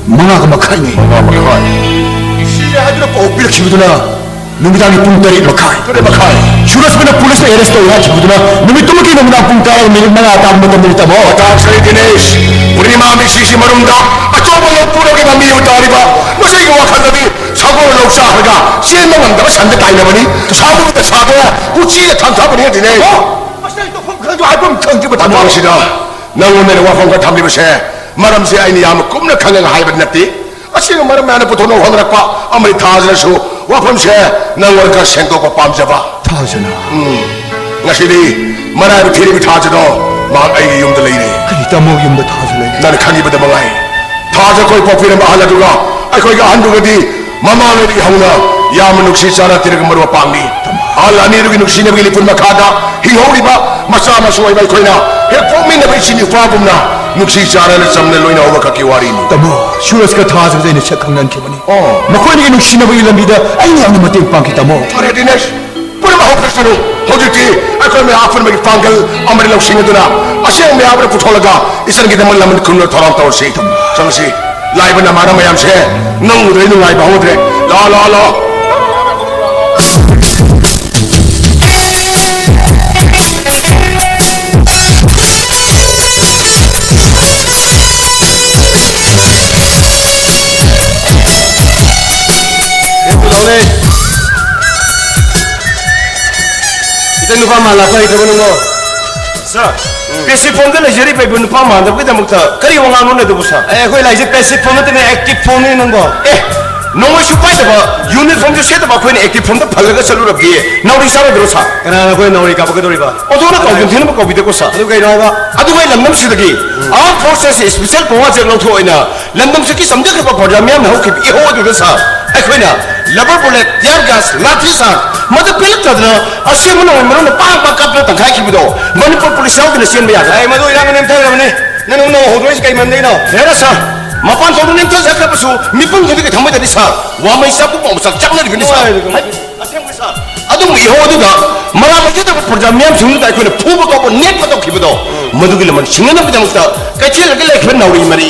ꯃꯉꯥꯒ ꯃꯈꯥꯏꯅꯤ꯫ ꯃꯉꯥ ꯃꯈꯥꯏ꯫ ꯁꯤꯔꯦ ꯍꯥꯏꯗꯨꯅ ꯄꯥꯎ ꯄꯤꯔꯛꯈꯤꯕꯗꯨꯅ ꯅꯨꯃꯤꯗꯥꯡꯒꯤ ꯄꯨꯡ ꯇꯔꯦꯠ ꯃꯈꯥꯏ꯫ ꯇꯔꯦꯠ ꯃꯈꯥꯏ꯫ ꯁꯨꯔꯖꯄꯨꯅ ꯄꯨꯂꯤꯁꯅ ꯑꯦꯔꯦꯁ ꯇꯧꯏ ꯍꯥꯏꯈꯤꯕꯗꯨꯅ ꯅꯨꯃꯤꯠꯇꯨꯃꯛꯀꯤ ꯅꯨꯃꯤꯗꯥꯡ ꯄꯨꯡ ꯇꯔꯥ ꯃꯤꯅꯤꯠ ꯃꯉꯥ ꯇꯥꯕ ꯃꯇꯝꯗꯅꯤ, ꯇꯥꯃꯣ꯫ ꯃꯇꯥꯡ ꯆꯥꯔꯦ ꯗꯤꯅꯦꯁ꯫ ꯄꯨꯔꯅꯤꯃꯥ ꯃꯤꯁꯤꯁꯤ ꯃꯔꯨꯝꯗ ꯑꯆꯧꯕ ꯂꯧ ꯄꯨꯔꯛꯂꯤꯕ ꯃꯤꯑꯣꯏ ꯇꯥꯔꯤꯕ ꯃꯁꯤꯒꯤ ꯋꯥꯈꯜꯗꯗꯤ ꯁꯒꯣꯜ ꯂꯧ ꯆꯥꯔꯒ ꯆꯦꯟꯕ ꯉꯝꯗꯕ ꯁꯟꯗ ꯇꯥꯏꯅꯕꯅꯤ꯫ ꯁꯥꯃꯨꯗ ꯁꯥꯗꯣꯛꯑꯦ, ꯎꯆꯤꯗ ꯊꯥꯡꯊꯕꯅꯤ ꯗꯤꯅꯦꯁ꯫ ꯑꯣ! ꯃꯁꯤꯗ ꯑꯩ ꯇꯧꯐꯝ ꯈꯪꯗ꯭ꯔꯦ, ꯍꯥꯏꯐꯝ ꯈꯪꯗ꯭ꯔꯦ, ꯇꯥꯃꯣ꯫ ꯃꯇꯥꯡꯁꯤꯗ ꯅꯉꯣꯟꯗ ꯑꯩꯅ ꯋꯥꯐꯝ ꯈꯔ ꯊꯝꯂꯤꯕꯁꯦ, ꯃꯔꯝꯁꯦ ꯑꯩꯅ ꯌꯥꯝꯅ ꯀꯨꯞꯅ ꯈꯪꯉꯒ ꯍꯥꯏꯕꯗꯤ ꯅꯠꯇꯦ꯫ ꯑꯁꯦꯡꯕ ꯃꯔꯝ ꯃꯌꯥꯝꯅ ꯄꯨꯊꯣꯛꯅꯕ ꯍꯣꯠꯅꯔꯛꯄ ꯑꯃꯗꯤ ꯊꯥꯖꯔꯁꯨ, ꯋꯥꯐꯝꯁꯦ ꯅꯪꯉꯣꯟꯗ ꯈꯔ ꯁꯦꯡꯗꯣꯛꯄ ꯄꯥꯝꯖꯕ꯫ ꯊꯥꯖꯅ? ꯎꯝ꯫ ꯉꯁꯤꯗꯤ ꯃꯔꯥꯏꯕ ꯊꯤꯔꯤꯕ ꯊꯥꯖꯗꯣ ꯃꯍꯥꯛ ꯑꯩꯒꯤ ꯌꯨꯝꯗ ꯂꯩꯔꯦ꯫ ꯀꯔꯤ, ꯇꯥꯃꯣ ꯌꯨꯝꯗ ꯊꯥꯖ ꯂꯩꯔꯦ? ꯅꯪꯅ ꯈꯪꯉꯤꯕꯗ ꯃꯉꯥꯏ꯫ ꯊꯥꯖ ꯑꯩꯈꯣꯏ ꯄꯣꯛꯄꯤꯔꯝꯕ ꯑꯍꯜ ꯑꯗꯨꯒ ꯑꯩꯈꯣꯏꯒꯤ ꯑꯍꯟꯗꯨꯒꯗꯤ ꯃꯃꯥꯡꯉꯩꯗꯒꯤ ꯍꯧꯅ ꯌꯥꯝꯅ ꯅꯨꯡꯁꯤ ꯆꯥꯟꯅ ꯇꯤꯟꯅꯕ ꯃꯔꯨꯞ ꯃꯄꯥꯡꯅꯤ꯫ ꯑꯍꯜ ꯑꯅꯤ ꯑꯗꯨꯒꯤ ꯅꯨꯡꯁꯤꯅꯕꯒꯤ ꯂꯤꯄꯨꯟ ꯃꯈꯥꯗ ꯍꯤꯡꯍꯧꯔꯤꯕ ꯃꯆꯥ ꯃꯁꯨ ꯑꯣꯏꯕ ꯑꯩꯈꯣꯏꯅ ꯍꯦꯛ ꯄꯣꯛꯃꯤꯟꯅꯕ ꯏꯆꯤꯟ ꯏꯄ꯭ꯋꯥꯒꯨꯝꯅ ꯅꯨꯡꯁꯤ ꯆꯥꯟꯅꯅ ꯆꯝꯅ ꯂꯣꯏꯅꯍꯧꯕ ꯈꯛꯀꯤ ꯋꯥꯔꯤꯅꯤ꯫ ꯇꯥꯃꯣ, ꯁꯨꯔꯖꯀ ꯊꯥꯖꯒꯁꯦ ꯑꯩꯅ ꯁꯛ ꯈꯪꯅꯍꯟꯈꯤꯕꯅꯤ꯫ ꯑꯣ꯫ ꯃꯈꯣꯏꯅꯤꯒꯤ ꯅꯨꯡꯁꯤꯅꯕꯒꯤ ꯂꯝꯕꯤꯗ ꯑꯩꯅ ꯌꯥꯝꯅ ꯃꯇꯦꯡ ꯄꯥꯡꯈꯤ, ꯇꯥꯃꯣ꯫ ꯐꯔꯦ ꯗꯤꯅꯦꯁ, ꯄꯨꯝꯅꯃꯛ ꯍꯧꯈ꯭ꯔꯁꯅꯨ꯫ ꯍꯧꯖꯤꯛꯇꯤ ꯑꯩꯈꯣꯏ ꯃꯌꯥꯝ ꯑꯄꯨꯟꯕꯒꯤ ꯄꯥꯡꯒꯜ ꯑꯃꯗꯤ ꯂꯧꯁꯤꯡ ꯑꯗꯨꯅ ꯑꯁꯦꯡꯕ ꯃꯌꯥꯝ ꯑꯗꯨ ꯄꯨꯊꯣꯛꯂꯒ ꯏꯆꯟꯒꯤꯗꯃꯛ ꯂꯃꯟ ꯈꯨꯝꯅꯕ ꯊꯧꯔꯥꯡ ꯇꯧꯔꯁꯤ꯫ ꯆꯪꯁꯤ꯫ ꯂꯥꯛꯏꯕ ꯅꯃꯥꯟꯅꯕ ꯃꯌꯥꯝꯁꯦ ꯅꯪ ꯎꯗ꯭ꯔꯦ ꯅꯨꯡꯉꯥꯏꯕ ꯍꯧꯗ꯭ꯔꯦ꯫ ꯂꯥꯛꯑꯣ, ꯂꯥꯛꯑꯣ, ꯂꯥꯛꯑꯣ꯫ ꯏꯆꯟ ꯅꯨꯄꯥ ꯃꯥꯟ ꯂꯥꯛꯄ ꯍꯩꯇ꯭ꯔꯕꯣ ꯅꯪꯕꯣ? ꯁꯥꯔ, ꯎꯝ꯫ ꯄꯦꯁꯤꯐꯣꯝꯗ ꯂꯩꯖꯔꯤꯕ ꯏꯕꯨ ꯅꯨꯄꯥ ꯃꯥꯟꯗꯕꯒꯤꯗꯃꯛꯇ ꯀꯔꯤ ꯋꯥꯉꯥꯡꯂꯣꯟ ꯑꯗꯨꯕꯨ, ꯁꯥꯔ? ꯑꯦ, ꯑꯩꯈꯣꯏ ꯂꯥꯛꯏꯁꯦ ꯄꯦꯁꯤꯐꯣꯝ ꯅꯠꯇꯦꯅꯦ, ꯑꯦꯛꯇꯤꯚ ꯐꯣꯝꯅꯤ ꯅꯪꯕꯣ꯫ ꯑꯦ, ꯅꯣꯡꯃꯩꯁꯨ ꯄꯥꯏꯗꯕ, ꯌꯨꯅꯤꯐꯣꯔꯝꯁꯨ ꯁꯦꯠꯇꯕ ꯑꯩꯈꯣꯏꯅ ꯑꯦꯛꯇꯤꯚ ꯐꯣꯝꯗ ꯐꯜꯂꯒ ꯆꯠꯂꯨꯔꯕꯗꯤ ꯅꯥꯎꯔꯤ ꯆꯥꯔꯣꯏꯗ꯭ꯔꯣ, ꯁꯥꯔ? ꯀꯅꯥꯅ ꯑꯩꯈꯣꯏ ꯅꯥꯎꯔꯤ ꯀꯥꯞꯄꯛꯀꯗꯧꯔꯤꯕ? ꯑꯣꯟꯊꯣꯛꯅ ꯀꯥꯎꯖꯟ ꯊꯤꯅꯕ ꯀꯧꯕꯤꯗꯦꯀꯣ, ꯁꯥꯔ꯫ ꯑꯗꯨ ꯀꯩꯅꯣ ꯍꯥꯏꯕ? ꯑꯗꯨꯒ ꯑꯩ ꯂꯝꯗꯝꯁꯤꯗꯒꯤ Armed Forces Special Powers Act ꯂꯧꯊꯣꯛꯑꯣꯏꯅ ꯂꯝꯗꯝꯁꯤꯒꯤ ꯆꯝꯖꯈ꯭ꯔꯕ ꯄ꯭ꯔꯖꯥ ꯃꯤꯌꯥꯝꯅ ꯍꯧꯈꯤꯕ ꯏꯍꯧ ꯑꯗꯨꯗ, ꯁꯥꯔ, ꯑꯩꯈꯣꯏꯅ rubber bullet, tear gas, ꯂꯥꯊꯤ ꯆꯥꯔ ꯃꯗꯨ ꯄꯦꯜꯂꯛꯇꯗꯅ ꯑꯁꯦꯡꯕ ꯅꯣꯡꯃꯩ ꯃꯔꯨꯅ ꯄꯥꯡ ꯄꯥꯡ ꯀꯥꯞꯇꯨꯅ ꯇꯪꯈꯥꯏꯈꯤꯕꯗꯣ ꯃꯅꯤꯄꯨꯔ ꯄꯨꯂꯤꯁ ꯌꯥꯎꯗꯅ ꯆꯦꯟꯕ ꯌꯥꯗ꯭ꯔꯦ꯫ ꯑꯩ ꯃꯗꯨ ꯏꯔꯥꯡ ꯅꯦꯝꯊꯈ꯭ꯔꯕꯅꯤ꯫ ꯅꯪ ꯅꯪ ꯍꯧꯗꯣꯔꯛꯏꯁꯤ ꯀꯩ ꯃꯔꯝꯗꯒꯤꯅꯣ? ꯍꯦꯔꯥ ꯁꯥꯔ, ꯃꯄꯥꯟ ꯊꯣꯡꯗ ꯅꯦꯝꯊꯖꯈ꯭ꯔꯕꯁꯨ ꯃꯤꯄꯨꯝ ꯈꯨꯗꯤꯡꯒꯤ ꯊꯃꯣꯏꯗꯗꯤ, ꯁꯥꯔ, ꯋꯥꯃꯩ ꯆꯥꯛꯄ ꯄꯥꯎ ꯃꯁꯛ ꯆꯥꯛꯅꯔꯤꯕꯅꯤ, ꯁꯥꯔ꯫ ꯍꯣꯏ, ꯑꯗꯨ ꯑꯁꯦꯡꯕꯅꯤ, ꯁꯥꯔ꯫ ꯑꯗꯨꯒꯨꯝꯕ ꯏꯍꯧ ꯑꯗꯨꯗ ꯃꯔꯥ ꯂꯩꯖꯗꯕ ꯄ꯭ꯔꯖꯥ ꯃꯤꯌꯥꯝꯁꯤꯡꯗꯨꯗ ꯑꯩꯈꯣꯏꯅ ꯐꯨꯕ ꯀꯥꯎꯕ ꯅꯦꯠꯄ ꯇꯧꯈꯤꯕꯗꯣ, ꯃꯗꯨꯒꯤ ꯂꯃꯟ ꯁꯤꯡꯅꯅꯕꯒꯤꯗꯃꯛꯇ ꯀꯩꯊꯦꯜꯗꯒꯤ ꯂꯩꯈꯤꯕ ꯅꯥꯎꯔꯤ ꯃꯔꯤ,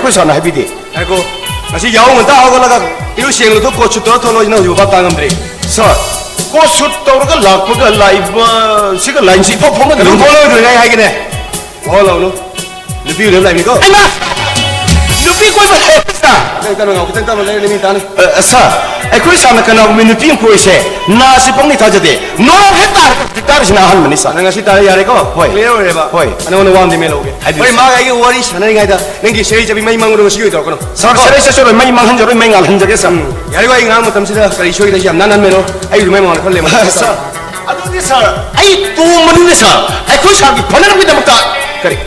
ꯑꯩꯈꯣꯏ ꯁꯥꯔꯅ ꯍꯥꯏꯕꯤꯗꯦ꯫ ꯉꯥꯏꯈꯣ, ꯉꯁꯤ ꯌꯥꯍꯧ ꯉꯟꯇꯥ ꯍꯧꯒꯠꯂꯒ ꯏꯔꯨ ꯁꯦꯡꯅ ꯊꯣꯛ, ꯀꯣꯠ ꯁꯨꯠ ꯇꯧꯔ ꯊꯣꯛꯂꯛꯑꯣ, ꯅꯪ ꯍꯧꯖꯤꯛ ꯚꯥꯞ ꯇꯥ ꯉꯝꯗ꯭ꯔꯤ꯫ ꯁꯥꯔ, ꯀꯣꯠ ꯁꯨꯠ ꯇꯧꯔꯒ ꯂꯥꯛꯄꯒ ꯂꯥꯛꯏꯕ ꯁꯤꯒ ꯂꯥꯏꯟꯁꯤ ꯏꯐꯥꯎ ꯐꯥꯎꯅꯗ꯭ꯔꯤ꯫ ꯑꯗꯨꯝ ꯐꯥꯎꯅꯗ꯭ꯔꯤꯉꯩ ꯍꯥꯏꯒꯦꯅꯦ꯫ ꯋꯥ ꯂꯥꯎꯅꯨ꯫ ꯅꯨꯄꯤ ꯎꯅꯕ ꯂꯥꯛꯏꯅꯤꯀꯣ꯫ ꯑꯩꯃ! ꯅꯨꯄꯤ ꯀꯣꯏꯕ ꯂꯩꯕ꯭ꯔꯥ? ꯈꯤꯇꯪ ꯇꯞꯅ ꯉꯥꯡꯉꯨ, ꯈꯤꯇꯪ ꯇꯞꯅ ꯂꯩꯔꯗꯤ ꯃꯤ ꯇꯥꯅꯤ꯫ ꯑ, ꯁꯥꯔ, ꯑꯩꯈꯣꯏ ꯁꯥꯔꯅ ꯀꯅꯥꯒꯨꯝꯕ ꯅꯨꯄꯤ ꯑꯃ ꯀꯣꯏꯁꯦ ꯅꯥꯁꯤ ꯄꯪꯅꯤ ꯊꯥꯖꯗꯦ꯫ ꯅꯣꯡ ꯍꯦꯛ ꯇꯥꯔꯦ, ꯍꯧꯖꯤꯛ ꯇꯥꯔꯤꯁꯤꯅ ꯑꯍꯥꯟꯕꯅꯤ, ꯁꯥꯔ꯫ ꯅꯪ ꯉꯁꯤ ꯇꯥꯔꯦ, ꯌꯥꯔꯦꯀꯣ? ꯍꯣꯏ꯫ Clear ꯑꯣꯏꯔꯦꯕ? ꯍꯣꯏ꯫ ꯑ, ꯅꯉꯣꯟꯗ ꯋꯥ ꯑꯃꯗꯤ ꯃꯦꯜꯍꯧꯒꯦ꯫ ꯍꯥꯏꯕꯤꯌꯨ, ꯍꯣꯏ, ꯁꯥꯔ꯫ ꯃꯥꯒ ꯑꯩꯒ ꯋꯥꯔꯤ ꯁꯥꯟꯅꯔꯤꯉꯩꯗ ꯅꯪꯒꯤ ꯁꯦꯔꯩ ꯆꯕꯤ ꯃꯩ ꯃꯪꯕꯗꯣ ꯉꯁꯤꯒꯤ ꯑꯣꯏꯅ ꯇꯧꯔꯛꯀꯅꯨ꯫ ꯁꯥꯔ, ꯀꯣ? ꯁꯦꯔꯩ ꯆꯠꯆꯔꯣꯏ, ꯃꯩ ꯃꯥꯡꯍꯟꯖꯔꯣꯏ, ꯃꯩ ꯉꯥꯜꯍꯟꯖꯒꯦ, ꯁꯥꯔ꯫ ꯎꯝ, ꯌꯥꯔꯦꯀꯣ, ꯑꯩ ꯉꯥꯡꯕ ꯃꯇꯝꯁꯤꯗ ꯀꯔꯤ ꯁꯣꯏꯒꯗꯒꯦ? ꯌꯥꯝ ꯅꯥꯟꯅ ꯃꯦꯜꯂꯣ꯫ ꯑꯩ ꯃꯩ ꯃꯉꯥꯜ ꯈꯔ ꯂꯦꯝꯍꯟꯒꯦ꯫ ꯁꯥꯔ, ꯑꯗꯨꯗꯤ ꯁꯥꯔ, ꯑꯩ ꯇꯣꯡꯕꯅꯤꯅꯦ ꯁꯥꯔ, ꯑꯩꯈꯣꯏ ꯁꯥꯔꯒꯤ ꯐꯅꯅꯕꯒꯤꯗꯃꯛꯇ꯫ ꯀꯔꯤ?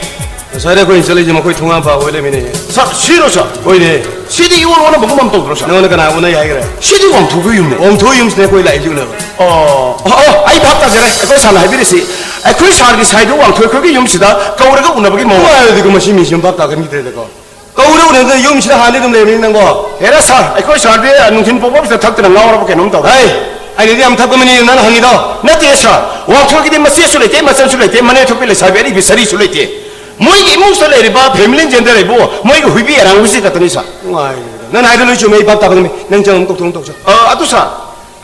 ꯉꯁꯥꯏꯗ ꯑꯩꯈꯣꯏꯅ ꯆꯠꯂꯤꯁꯦ ꯃꯈꯣꯏ ꯊꯣꯡꯒꯥꯟ ꯄꯥ ꯑꯣꯏ ꯂꯩꯔꯝꯃꯤꯅꯦ꯫ ꯁꯥꯔ, ꯁꯤꯔꯣ ꯁꯥꯔ? ꯍꯣꯏꯅꯦ꯫ ꯁꯤꯗꯤ ꯏꯑꯣꯟ ꯑꯣꯟꯅꯕꯒꯨꯝ ꯑꯃ ꯇꯧꯗ꯭ꯔꯣ ꯁꯥꯔ? ꯅꯉꯣꯟꯗ ꯀꯅꯥ ꯑꯣꯟꯅꯩ ꯍꯥꯏꯈ꯭ꯔꯦ? ꯁꯤꯗꯤ ꯋꯥꯡꯊꯣꯛꯄꯒꯤ ꯌꯨꯝꯅꯦ꯫ ꯋꯥꯡꯊꯣꯛꯄꯒꯤ ꯌꯨꯝꯁꯤꯅꯦ ꯑꯩꯈꯣꯏ ꯂꯥꯛꯏꯁꯦ ꯎꯅꯕ꯫ ꯑꯣ, ꯑꯣ, ꯑꯣ, ꯑꯩ ꯚꯥꯞ ꯇꯥꯖꯔꯦ꯫ ꯑꯩꯈꯣꯏ ꯁꯥꯔꯅ ꯍꯥꯏꯕꯤꯔꯤꯁꯤ ꯑꯩꯈꯣꯏ ꯁꯥꯔꯒꯤ ꯁꯥꯏꯗꯣ ꯋꯥꯡꯊꯣꯏ ꯑꯩꯈꯣꯏꯒꯤ ꯌꯨꯝꯁꯤꯗ ꯀꯧꯔꯒ ꯎꯅꯕꯒꯤ ꯃꯑꯣꯡ꯫ ꯍꯥꯏꯔꯗꯤꯀꯣ, ꯃꯁꯤ ꯃꯤꯁꯤ ꯌꯥꯝ ꯚꯥꯞ ꯇꯥꯒꯟꯈꯤꯗ꯭ꯔꯦꯗꯀꯣ꯫ ꯀꯧꯔ ꯎꯅꯗꯅ ꯌꯨꯝꯁꯤꯗ ꯍꯥꯟꯅꯗꯤ ꯑꯗꯨꯝ ꯂꯩꯕꯅꯤ ꯅꯪꯕꯣ꯫ ꯍꯦꯔꯥ ꯁꯥꯔ, ꯑꯩꯈꯣꯏ ꯁꯥꯔꯗꯤ ꯅꯨꯡꯊꯤꯜ ꯄꯣꯛꯄꯁꯤꯗ ꯊꯛꯇꯅ ꯉꯥꯎꯔꯕ ꯀꯩꯅꯣꯝ ꯇꯧꯔꯦ꯫ ꯍꯩ, ꯑꯩꯅꯗꯤ ꯌꯥꯝ ꯊꯛꯄ ꯃꯤꯅꯤ ꯅꯪꯅ ꯍꯪꯉꯤꯗꯣ꯫ ꯅꯠꯇꯦ ꯁꯥꯔ, ꯋꯥꯡꯊꯣꯏꯒꯤꯗꯤ ꯃꯆꯦꯁꯨ ꯂꯩꯇꯦ, ꯃꯆꯟꯁꯨ ꯂꯩꯇꯦ, ꯃꯅꯦ ꯊꯣꯛꯄꯤ ꯂꯩꯁꯥꯕꯤ ꯑꯔꯤꯕꯤ ꯁꯔꯤꯁꯨ ꯂꯩꯇꯦ꯫ ꯃꯣꯏꯒꯤ ꯏꯃꯨꯡꯁꯤꯗ ꯂꯩꯔꯤꯕ ꯐꯦꯃꯤꯂꯤ ꯖꯦꯟꯗꯔ ꯍꯥꯏꯕꯨ ꯃꯣꯏꯒꯤ ꯍꯨꯏꯕꯤ ꯑꯔꯥꯡꯕꯤꯁꯤ ꯈꯛꯇꯅꯤ ꯁꯥꯔ꯫ ꯅꯨꯡꯉꯥꯏꯔꯦ꯫ ꯅꯪ ꯍꯥꯏꯗꯣ ꯂꯣꯏ ꯆꯨꯝꯃꯦ, ꯑꯩ ꯚꯥꯞ ꯇꯥꯕ ꯉꯝꯃꯤ꯫ ꯅꯪ ꯆꯪꯉꯝ ꯀꯧꯊꯣꯛ ꯇꯧꯁꯣ꯫ ꯑ, ꯑꯗꯨ ꯁꯥꯔ,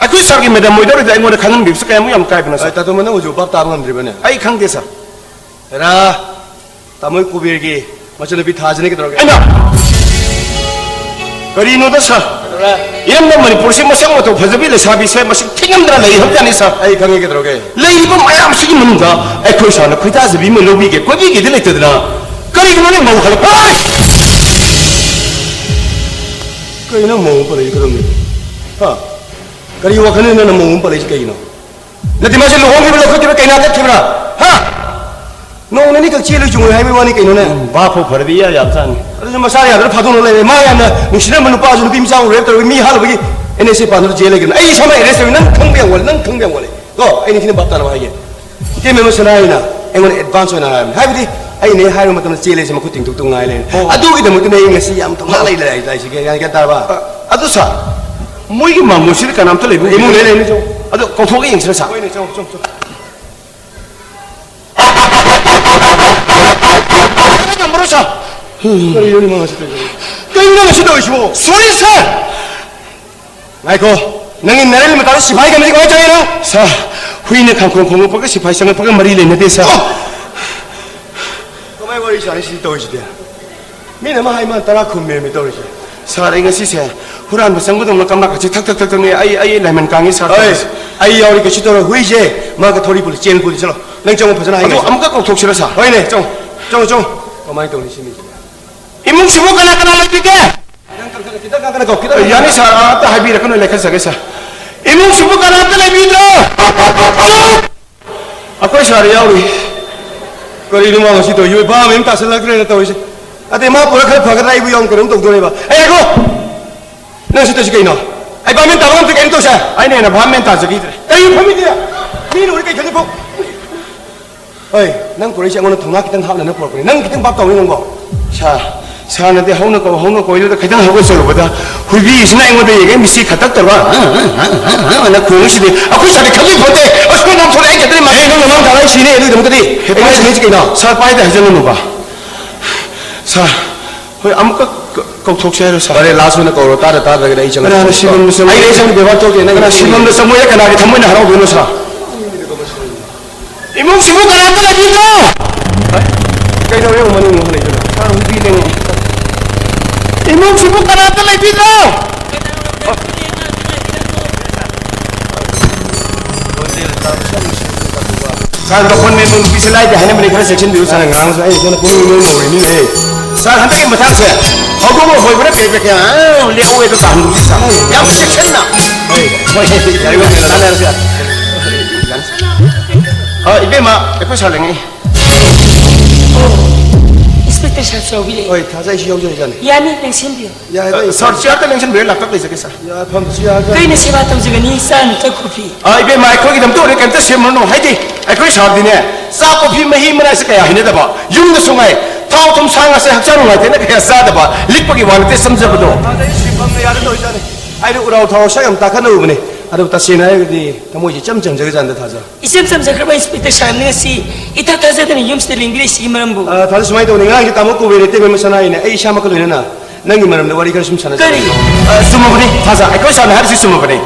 ꯑꯩꯈꯣꯏ ꯁꯥꯔꯒꯤ ꯃꯦꯗꯥꯝ ꯑꯣꯏꯗꯧꯔꯤꯗ ꯑꯩꯉꯣꯟꯗ ꯈꯪꯍꯟꯕꯤꯕꯁꯤ ꯀꯌꯥꯃꯨꯛ ꯌꯥꯝ ꯀꯥꯏꯕꯅꯣ ꯁꯥꯔ? ꯑ, ꯇꯥꯇꯣꯝꯕ, ꯅꯪ ꯍꯧꯖꯤꯛ ꯚꯥꯞ ꯇꯥꯕ ꯉꯝꯗ꯭ꯔꯤꯕꯅꯦ? ꯑꯩ ꯈꯪꯗꯦ ꯁꯥꯔ꯫ ꯍꯦꯔꯥ, ꯇꯥꯃꯣ ꯀꯨꯕꯦꯔꯒꯤ ꯃꯆꯟꯅꯨꯄꯤ ꯊꯥꯖꯅꯤ ꯀꯩꯗꯧꯔꯒꯦ? ꯑꯩꯅ! ꯀꯔꯤꯅꯣꯗ ꯁꯥꯔ? ꯀꯩꯗꯧꯔꯦ? ꯏꯔꯝꯗꯝ ꯃꯅꯤꯄꯨꯔꯁꯤ ꯃꯁꯛ ꯃꯇꯧ ꯐꯖꯕꯤ ꯂꯩꯁꯥꯕꯤꯁꯦ ꯃꯁꯤꯡ ꯊꯤꯉꯝꯗꯅ ꯂꯩ ꯍꯥꯏꯕꯖꯥꯠꯅꯤ ꯁꯥꯔ꯫ ꯑꯩ ꯈꯪꯉꯦ ꯀꯩꯗꯧꯔꯒꯦ? ꯂꯩꯔꯤꯕ ꯃꯌꯥꯝꯁꯤꯒꯤ ꯃꯅꯨꯡꯗ ꯑꯩꯈꯣꯏ ꯁꯥꯔꯅ ꯈꯣꯏꯗꯥꯖꯕꯤ ꯑꯃ ꯂꯧꯕꯤꯒꯦ, ꯀꯣꯏꯕꯤꯒꯦꯗꯤ ꯂꯩꯇꯗꯅ ꯀꯔꯤꯒꯤꯅꯣꯅꯦ ꯃꯧ ꯈꯜꯂꯛꯄ? ꯀꯩꯅꯣ ꯃꯧ ꯄꯜꯂꯛꯏ ꯀꯔꯝꯅꯣ? ꯍꯥ? ꯀꯔꯤ ꯋꯥꯈꯜꯅꯣ ꯅꯪꯅ ꯃꯧ ꯑꯃ ꯄꯜꯂꯛꯏꯁꯤ ꯀꯩꯒꯤꯅꯣ? ꯅꯠꯇꯦ, ꯃꯥꯁꯦ ꯂꯨꯍꯣꯡꯈꯤꯕ ꯂꯧꯈꯠꯈꯤꯕ ꯀꯩꯅꯥ ꯆꯠꯈꯤꯕ꯭ꯔꯥ? ꯍꯥ? ꯅꯣꯡ ꯅꯤꯅꯤꯈꯛ ꯆꯦꯜꯂꯨ ꯆꯨꯝꯃꯣꯏ ꯍꯥꯏꯕꯒꯤ ꯋꯥꯅꯤ ꯀꯩꯅꯣꯅꯦ꯫ ꯎꯝ, ꯚꯥꯞ ꯐꯥꯎ ꯐꯔꯗꯤ ꯏꯌꯥ ꯌꯥꯕꯖꯥꯠꯅꯤ꯫ ꯑꯗꯨꯁꯨ ꯃꯁꯥ ꯌꯥꯗꯅ ꯐꯥꯗꯣꯛꯅ ꯂꯩꯔꯦ꯫ ꯃꯥ ꯌꯥꯝꯅ ꯅꯨꯡꯁꯤꯅꯔꯝꯕ ꯅꯨꯄꯥꯁꯨ ꯅꯨꯄꯤ ꯃꯆꯥ ꯑꯃ ꯔꯦꯞ ꯇꯧꯔꯒ ꯃꯤ ꯍꯥꯠꯂꯨꯕꯒꯤ ꯑꯦꯟ ꯑꯦꯁ ꯑꯦ ꯄꯥꯟꯗꯨꯗ ꯖꯦꯜ ꯂꯩꯈ꯭ꯔꯦ꯫ ꯑꯩ ꯏꯁꯥꯃꯛ ꯑꯦꯔꯦꯁ ꯇꯧꯏ꯫ ꯅꯪ ꯈꯪꯕ ꯌꯥꯝ ꯋꯥꯠꯂꯦ, ꯅꯪ ꯈꯪꯕ ꯌꯥꯝ ꯋꯥꯠꯂꯦ꯫ ꯀꯣ, ꯑꯩ ꯅꯤꯡꯊꯤꯅ ꯚꯥꯞ ꯇꯥꯅꯕ ꯍꯥꯏꯒꯦ꯫ ꯏꯇꯩꯃ ꯁꯅꯥꯏꯅ ꯑꯩꯉꯣꯟꯗ ꯑꯦꯗꯚꯥꯟꯁ ꯑꯣꯏꯅ ꯍꯥꯏꯔꯕꯅꯤ꯫ ꯍꯥꯏꯕꯗꯤ ꯑꯩꯅ ꯍꯦꯛ ꯍꯥꯏꯔꯨꯕ ꯃꯇꯝꯗ ꯆꯦꯜꯂꯦꯁꯦ ꯃꯈꯨꯠ ꯇꯤꯡꯊꯣꯛꯇꯧ ꯉꯥꯏ ꯂꯩꯔꯦ꯫ ꯑꯣ꯫ ꯑꯗꯨꯒꯤꯗꯃꯛꯇꯅꯦ ꯑꯩ ꯉꯁꯤ ꯌꯥꯝ ꯊꯧꯅꯥ ꯂꯩ ꯂꯩꯔꯤꯁꯦ꯫ ꯒ꯭ꯌꯥꯟ, ꯒ꯭ꯌꯥꯟ ꯇꯥꯔꯕ? ꯑ, ꯑꯗꯨ ꯁꯥꯔ, ꯃꯣꯏꯒꯤ ꯃꯥꯡꯒꯣꯜꯁꯤꯗ ꯀꯅꯥꯝꯇ ꯂꯩꯕ ꯎꯗꯦ꯫ ꯏꯃꯨꯡꯗ ꯂꯩ, ꯂꯩ, ꯆꯪꯉꯣ꯫ ꯑꯗꯣ ꯀꯧꯊꯣꯛꯑꯒ ꯌꯦꯡꯁꯤꯔ ꯁꯥꯔ? ꯍꯣꯏꯅꯦ, ꯆꯪꯉꯣ, ꯆꯪꯉꯣ, ꯆꯪꯉꯣ꯫ ꯉꯝꯃꯔꯣꯏ ꯁꯥꯔ꯫ ꯀꯔꯤꯅꯣꯅꯦ ꯃꯥ ꯉꯁꯤ ꯇꯧꯔꯤꯁꯤꯕꯣ? ꯀꯩꯅꯣ ꯅꯪ ꯉꯁꯤ ꯇꯧꯔꯤꯁꯤꯕꯣ? ꯁꯣꯔꯤ ꯁꯥꯔ! ꯉꯥꯏꯈꯣ, ꯅꯪꯒꯤ ꯅꯔꯦꯜ ꯃꯇꯥꯗ ꯁꯤꯐꯥꯏ ꯀꯃꯤꯇꯤ ꯀꯃꯥꯏ ꯆꯪꯉꯤꯅꯣ? ꯁꯥꯔ, ꯍꯨꯏꯅ ꯈꯥꯡꯈꯣꯡ ꯈꯣꯡꯉꯛꯄꯒ ꯁꯤꯐꯥꯏ ꯆꯪꯉꯛꯄꯒ ꯃꯔꯤ ꯂꯩꯅꯗꯦ, ꯁꯥꯔ꯫ ꯑꯣ! ꯀꯃꯥꯏ ꯋꯥꯔꯤ ꯁꯥꯔꯤ ꯁꯤ ꯇꯧꯔꯤꯁꯤꯗꯤ? ꯃꯤꯅ ꯑꯃ ꯍꯥꯏ ꯃꯥꯅ ꯇꯔꯥ ꯈꯨꯝꯃꯦꯃꯤ ꯇꯧꯔꯤꯁꯦ꯫ ꯁꯥꯔ, ꯑꯩ ꯉꯁꯤꯁꯦ ꯍꯨꯔꯥꯟꯕ ꯆꯪꯕꯗꯧꯅ ꯀꯝꯂꯥꯛꯀꯁꯦ ꯊꯛ ꯊꯛ ꯊꯛ ꯊꯛꯅꯦ꯫ ꯑꯩ, ꯑꯩ ꯂꯥꯏꯃꯟ ꯀꯥꯡꯉꯤ, ꯁꯥꯔ, ꯍꯣꯏ, ꯇꯧꯔꯤꯁꯦ꯫ ꯑꯩ ꯌꯥꯎꯔꯤ, ꯀꯩꯁꯨ ꯇꯧꯔꯣꯏ꯫ ꯍꯨꯏꯁꯦ ꯃꯥꯒ ꯊꯧꯔꯤ ꯄꯨꯜꯂꯤ, ꯆꯦꯟ ꯄꯨꯜꯂꯤ꯫ ꯆꯠꯂꯣ, ꯅꯪ ꯆꯪꯉꯣ, ꯐꯖꯅ ꯑꯗꯨ ꯍꯥꯏꯒꯦ꯫ ꯑꯃꯨꯛꯀ ꯀꯧꯊꯣꯛꯁꯤꯔ, ꯁꯥꯔ? ꯍꯣꯏꯅꯦ, ꯆꯪꯉꯣ, ꯆꯪꯉꯣ, ꯆꯪꯉꯣ꯫ ꯀꯃꯥꯏꯅ ꯇꯧꯅꯤ ꯁꯤ ꯃꯤꯁꯤꯅ? ꯏꯃꯨꯡꯁꯤꯕꯨ ꯀꯅꯥ ꯀꯅꯥ ꯂꯩꯕꯤꯒꯦ? ꯈꯤꯇꯪ ꯀꯟꯈꯠꯂꯣ, ꯈꯤꯇꯪ ꯀꯟꯈꯠꯂꯣ, ꯈꯤꯇꯪ ꯀꯟꯈꯠꯂꯣ꯫ ꯌꯥꯅꯤ ꯁꯥꯔ, ꯑꯝꯇ ꯍꯥꯏꯕꯤꯔꯛꯀꯅꯨ, ꯂꯩꯈꯠꯆꯒꯦ ꯁꯥꯔ꯫ ꯏꯃꯨꯡꯁꯤꯕꯨ ꯀꯅꯥꯝꯇ ꯂꯩꯕꯤꯗ꯭ꯔꯣ? ꯑꯩꯈꯣꯏ ꯁꯥꯔ ꯌꯥꯎꯔꯤ꯫ ꯀꯔꯤꯅꯣ ꯃꯥ ꯉꯁꯤ ꯇꯧꯔꯤꯁꯤ? ꯚꯥꯞ ꯑꯃ ꯇꯥꯁꯤꯜꯂꯛꯇ꯭ꯔꯦꯅ ꯇꯧꯔꯤꯁꯦ꯫ ꯑꯗꯩ ꯃꯥ ꯄꯨꯔ ꯈꯔ ꯐꯒꯗ꯭ꯔꯥ? ꯑꯩꯕꯨ ꯌꯥꯎꯅ ꯀꯩꯅꯣꯝ ꯇꯧꯗꯣꯔꯦꯕ꯫ ꯑꯩ ꯉꯥꯏꯈꯣ! ꯅꯪ ꯁꯤ ꯇꯧꯔꯤꯁꯤ ꯀꯩꯅꯣ? ꯑꯩ ꯚꯥꯞ ꯃꯦꯟ ꯇꯥꯕ ꯉꯝꯗ꯭ꯔꯦ, ꯀꯩꯅꯣ ꯇꯧꯁꯦ꯫ ꯑꯩꯅ ꯍꯦꯟꯅ ꯚꯥꯞ ꯃꯦꯟ ꯇꯥꯖꯈꯤꯗ꯭ꯔꯦ꯫ ꯀꯔꯤ ꯐꯝꯃꯤꯗꯤ? ꯃꯤꯅ ꯎꯔꯦ ꯀꯩ ꯈꯟꯅꯤ ꯐꯧ? ꯍꯣꯏ, ꯅꯪ ꯄꯨꯔꯛꯏꯁꯦ ꯑꯩꯉꯣꯟꯗ ꯊꯧꯅꯥ ꯈꯤꯇꯪ ꯍꯥꯞꯅꯅ ꯄꯨꯔꯛꯄꯅꯦ꯫ ꯅꯪ ꯈꯤꯇꯪ ꯚꯥꯞ ꯇꯧꯅꯤ ꯅꯪꯕꯣ? ꯁꯥꯔ, ꯁꯥꯔꯅꯗꯤ ꯍꯧꯅ ꯀꯧ, ꯍꯧꯅ ꯀꯧꯏꯗꯨꯗ ꯈꯤꯇꯪ ꯍꯧꯒꯠꯆꯔꯨꯕꯗ ꯍꯨꯏꯕꯤꯁꯤꯅ ꯑꯩꯉꯣꯟꯗ ꯌꯦꯡꯉꯦ, ꯃꯤꯠꯁꯤ ꯈꯇꯛ ꯇꯧꯔꯒ, "ꯑ, ꯑ, ꯑ, ꯑ, ꯑ," ꯑꯅ ꯈꯣꯡꯉꯤꯁꯤꯗꯤ꯫ ꯑꯩꯈꯣꯏ ꯁꯥꯔꯗꯤ ꯈꯪꯕꯤꯄꯣꯠꯇꯦ꯫ ꯑꯁ, ꯅꯪ ꯅꯥꯟꯊꯣꯔꯛꯑꯦ, ꯍꯥꯏꯖꯗ꯭ꯔꯦ, ꯃꯥ꯫ ꯑꯦ, ꯅꯪ ꯅꯃꯥꯡ ꯊꯥꯔꯛꯏ ꯁꯤꯅꯦ, ꯑꯗꯨꯒꯤꯗꯃꯛꯇꯗꯤ꯫ ꯑꯦ, ꯀꯃꯥꯏꯅ ꯁꯤꯅꯤ ꯁꯤ ꯀꯩꯅꯣ? ꯁꯥꯔ, ꯄꯥꯏꯗ ꯍꯥꯏꯖꯜꯂꯨꯅꯨꯕ꯫ ꯁꯥꯔ, ꯍꯣꯏ, ꯑꯃꯨꯛꯀ ꯀ-, ꯀꯧꯊꯣꯛꯁꯦ ꯍꯥꯏꯔꯣ, ꯁꯥꯔ? ꯐꯔꯦ, ꯂꯥꯁ ꯑꯣꯏꯅ ꯀꯧꯔꯣ꯫ ꯇꯥꯗ ꯇꯥꯗ꯭ꯔꯒꯗꯤ ꯑꯩ ꯆꯪꯉꯛꯀꯦ꯫ ꯀꯅꯥꯅ ꯁꯤꯕꯝꯗ ꯆꯪꯉꯛꯏ? ꯑꯩ, ꯑꯩ ꯆꯪꯉꯛ ꯕꯦꯕꯥꯔ ꯇꯧꯗꯦ, ꯅꯪ ꯀꯅꯥ ꯁꯤꯕꯝꯗ ꯆꯪꯉꯛꯏ? ꯀꯅꯥꯒꯤ ꯊꯃꯣꯏꯅ ꯍꯔꯥꯎꯗꯣꯏꯅꯣ, ꯁꯥꯔ? ꯏꯃꯨꯡꯁꯤꯕꯨ ꯀꯅꯥꯝꯇ ꯂꯩꯕꯤꯗ꯭ꯔꯣ? ꯀꯩꯗꯧꯔꯦ ꯑꯃꯨꯛ ꯃꯅꯤꯡ ꯑꯃꯨꯛ ꯍꯜꯂꯛꯏꯗꯨꯅ? ꯁꯥꯔ, ꯍꯨꯏꯕꯤ ꯂꯩꯉꯣ꯫ ꯏꯃꯨꯡꯁꯤꯕꯨ ꯀꯅꯥꯝꯇ ꯂꯩꯕꯤꯗ꯭ꯔꯣ? ꯁꯥꯔ, ꯃꯈꯣꯟ ꯃꯦꯟꯕ ꯅꯨꯄꯤꯁꯦ ꯂꯥꯏꯗꯦ ꯍꯥꯏꯅꯕꯅꯦ, ꯈꯔ ꯆꯦꯛꯁꯤꯟꯕꯤꯌꯨ, ꯁꯥꯔ꯫ ꯁꯥꯔ, ꯉꯔꯥꯡꯁꯨ ꯑꯩ ꯁꯣꯝꯗ ꯄꯨꯡ ꯃꯔꯤ ꯃꯔꯤ ꯂꯩꯔꯦ꯫ ꯁꯥꯔ, ꯍꯟꯗꯛꯀꯤ ꯃꯇꯥꯡꯁꯦ ꯍꯧꯗꯣꯛꯑꯒ ꯍꯣꯏꯕꯅ ꯐꯩ, ꯐꯩ, ꯐꯩ꯫ ꯑꯥ, ꯂꯦꯛꯍꯧꯋꯦ ꯑꯗꯣ ꯇꯥꯍꯟꯒꯨꯝꯁꯤ, ꯁꯥꯔ꯫ ꯌꯥꯝ ꯆꯦꯛꯁꯤꯟꯅ꯫ ꯍꯣꯏ, ꯍꯣꯏ, ꯌꯥꯔꯤꯉꯩ ꯇꯥꯟꯅꯔꯁꯤ꯫ ꯑ, ꯏꯕꯦꯝꯃ, ꯑꯩꯈꯣꯏ ꯁꯥꯔ ꯂꯩꯉꯩ꯫ ꯁꯥꯔ ꯆꯥꯎꯕꯤꯔꯦ꯫ ꯍꯣꯏ, ꯊꯥꯖ, ꯑꯩꯁꯨ ꯌꯥꯎꯖꯔꯖꯥꯅꯤ꯫ ꯌꯥꯅꯤ, ꯂꯦꯡꯁꯤꯟꯕꯤꯌꯨ꯫ ꯌꯥꯏꯗ, ꯑꯩ ꯁꯥꯔ, ꯆꯤꯌꯥꯔꯗ ꯂꯦꯡꯁꯤꯟꯕꯤꯔ, ꯂꯥꯛꯇꯛ ꯂꯩꯖꯒꯦ, ꯁꯥꯔ꯫ ꯌꯥꯏ, ꯐꯝꯕꯁꯨ ꯌꯥꯏꯗ꯫ ꯀꯩꯅ ꯁꯦꯕꯥ ꯇꯧꯖꯒꯅꯤ? ꯆꯥꯅ ꯊꯛ ꯀꯣꯐꯤ꯫ ꯑ, ꯏꯕꯦꯝꯃ, ꯑꯩꯈꯣꯏꯒꯤꯗꯃꯛꯇ ꯑꯣꯏꯔꯦ, ꯀꯩꯝꯇ ꯁꯦꯝꯃꯨꯔꯅꯨ꯫ ꯍꯥꯏꯗꯤ, ꯑꯩꯈꯣꯏ ꯁꯥꯔꯗꯤꯅꯦ, ꯆꯥ, ꯀꯣꯐꯤ, ꯃꯍꯤ ꯃꯅꯥꯏꯁꯦ ꯀꯌꯥ ꯍꯩꯅꯗꯕ, ꯌꯨꯝꯗꯁꯨ ꯉꯥꯏ, ꯊꯥꯎ ꯊꯨꯝ ꯁꯥ ꯉꯥꯁꯦ ꯍꯛꯆꯥꯡ ꯅꯨꯡꯉꯥꯏꯇꯦꯅ ꯀꯌꯥ ꯆꯥꯗꯕ, ꯂꯤꯛꯄꯒꯤ ꯋꯥ ꯅꯠꯇꯦ, ꯁꯝꯖꯕꯗꯣ꯫ ꯑꯗ ꯑꯩ ꯁꯤ ꯐꯝꯅ ꯌꯥꯔꯦ ꯇꯧꯔꯤꯖꯥꯠꯅꯤ꯫ ꯑꯩꯗꯤ ꯎꯔꯥꯎ ꯊꯥꯎ ꯁꯛ ꯌꯥꯝ ꯇꯥꯈꯠꯅꯔꯨꯕꯅꯦ꯫ ꯑꯗꯨꯕꯨ ꯇꯁꯦꯡꯅ ꯍꯥꯏꯔꯒꯗꯤ ꯊꯃꯣꯏꯁꯦ ꯏꯆꯝ ꯆꯝꯖꯈ꯭ꯔꯖꯥꯠꯅꯤꯗ, ꯊꯥꯖ꯫ ꯏꯆꯝ ꯆꯝꯖꯈ꯭ꯔꯕ ꯏꯟꯁꯄꯦꯛꯇꯔ ꯁꯥꯍꯦꯕꯅ ꯉꯁꯤ ꯏꯊꯥ ꯊꯥꯖꯗꯅ ꯌꯨꯝꯁꯤꯗ ꯂꯦꯡꯕꯤꯔꯛꯏꯁꯤꯒꯤ ꯃꯔꯝꯕꯨ? ꯑ, ꯊꯥꯖ, ꯁꯨꯃꯥꯏꯅ ꯇꯧꯕꯅꯤ, ꯉꯔꯥꯡꯁꯦ ꯇꯥꯃꯣ ꯀꯨꯕꯦꯔ ꯏꯇꯩꯃ ꯃꯆꯥꯅꯨꯄꯥꯅ ꯑꯩ ꯏꯁꯥꯃꯛꯀ ꯂꯣꯏꯅꯅ ꯅꯪꯒꯤ ꯃꯔꯝꯗ ꯋꯥꯔꯤ ꯈꯔ ꯁꯨꯝ ꯁꯥꯟꯅꯖꯔꯛꯀꯦ꯫ ꯀꯔꯤ? ꯑ, ꯆꯨꯝꯃꯕꯅꯤ, ꯊꯥꯖ, ꯑꯩꯈꯣꯏ ꯁꯥꯔꯅ ꯍꯥꯏꯔꯤꯁꯤ ꯆꯨꯝꯃꯕꯅꯤ꯫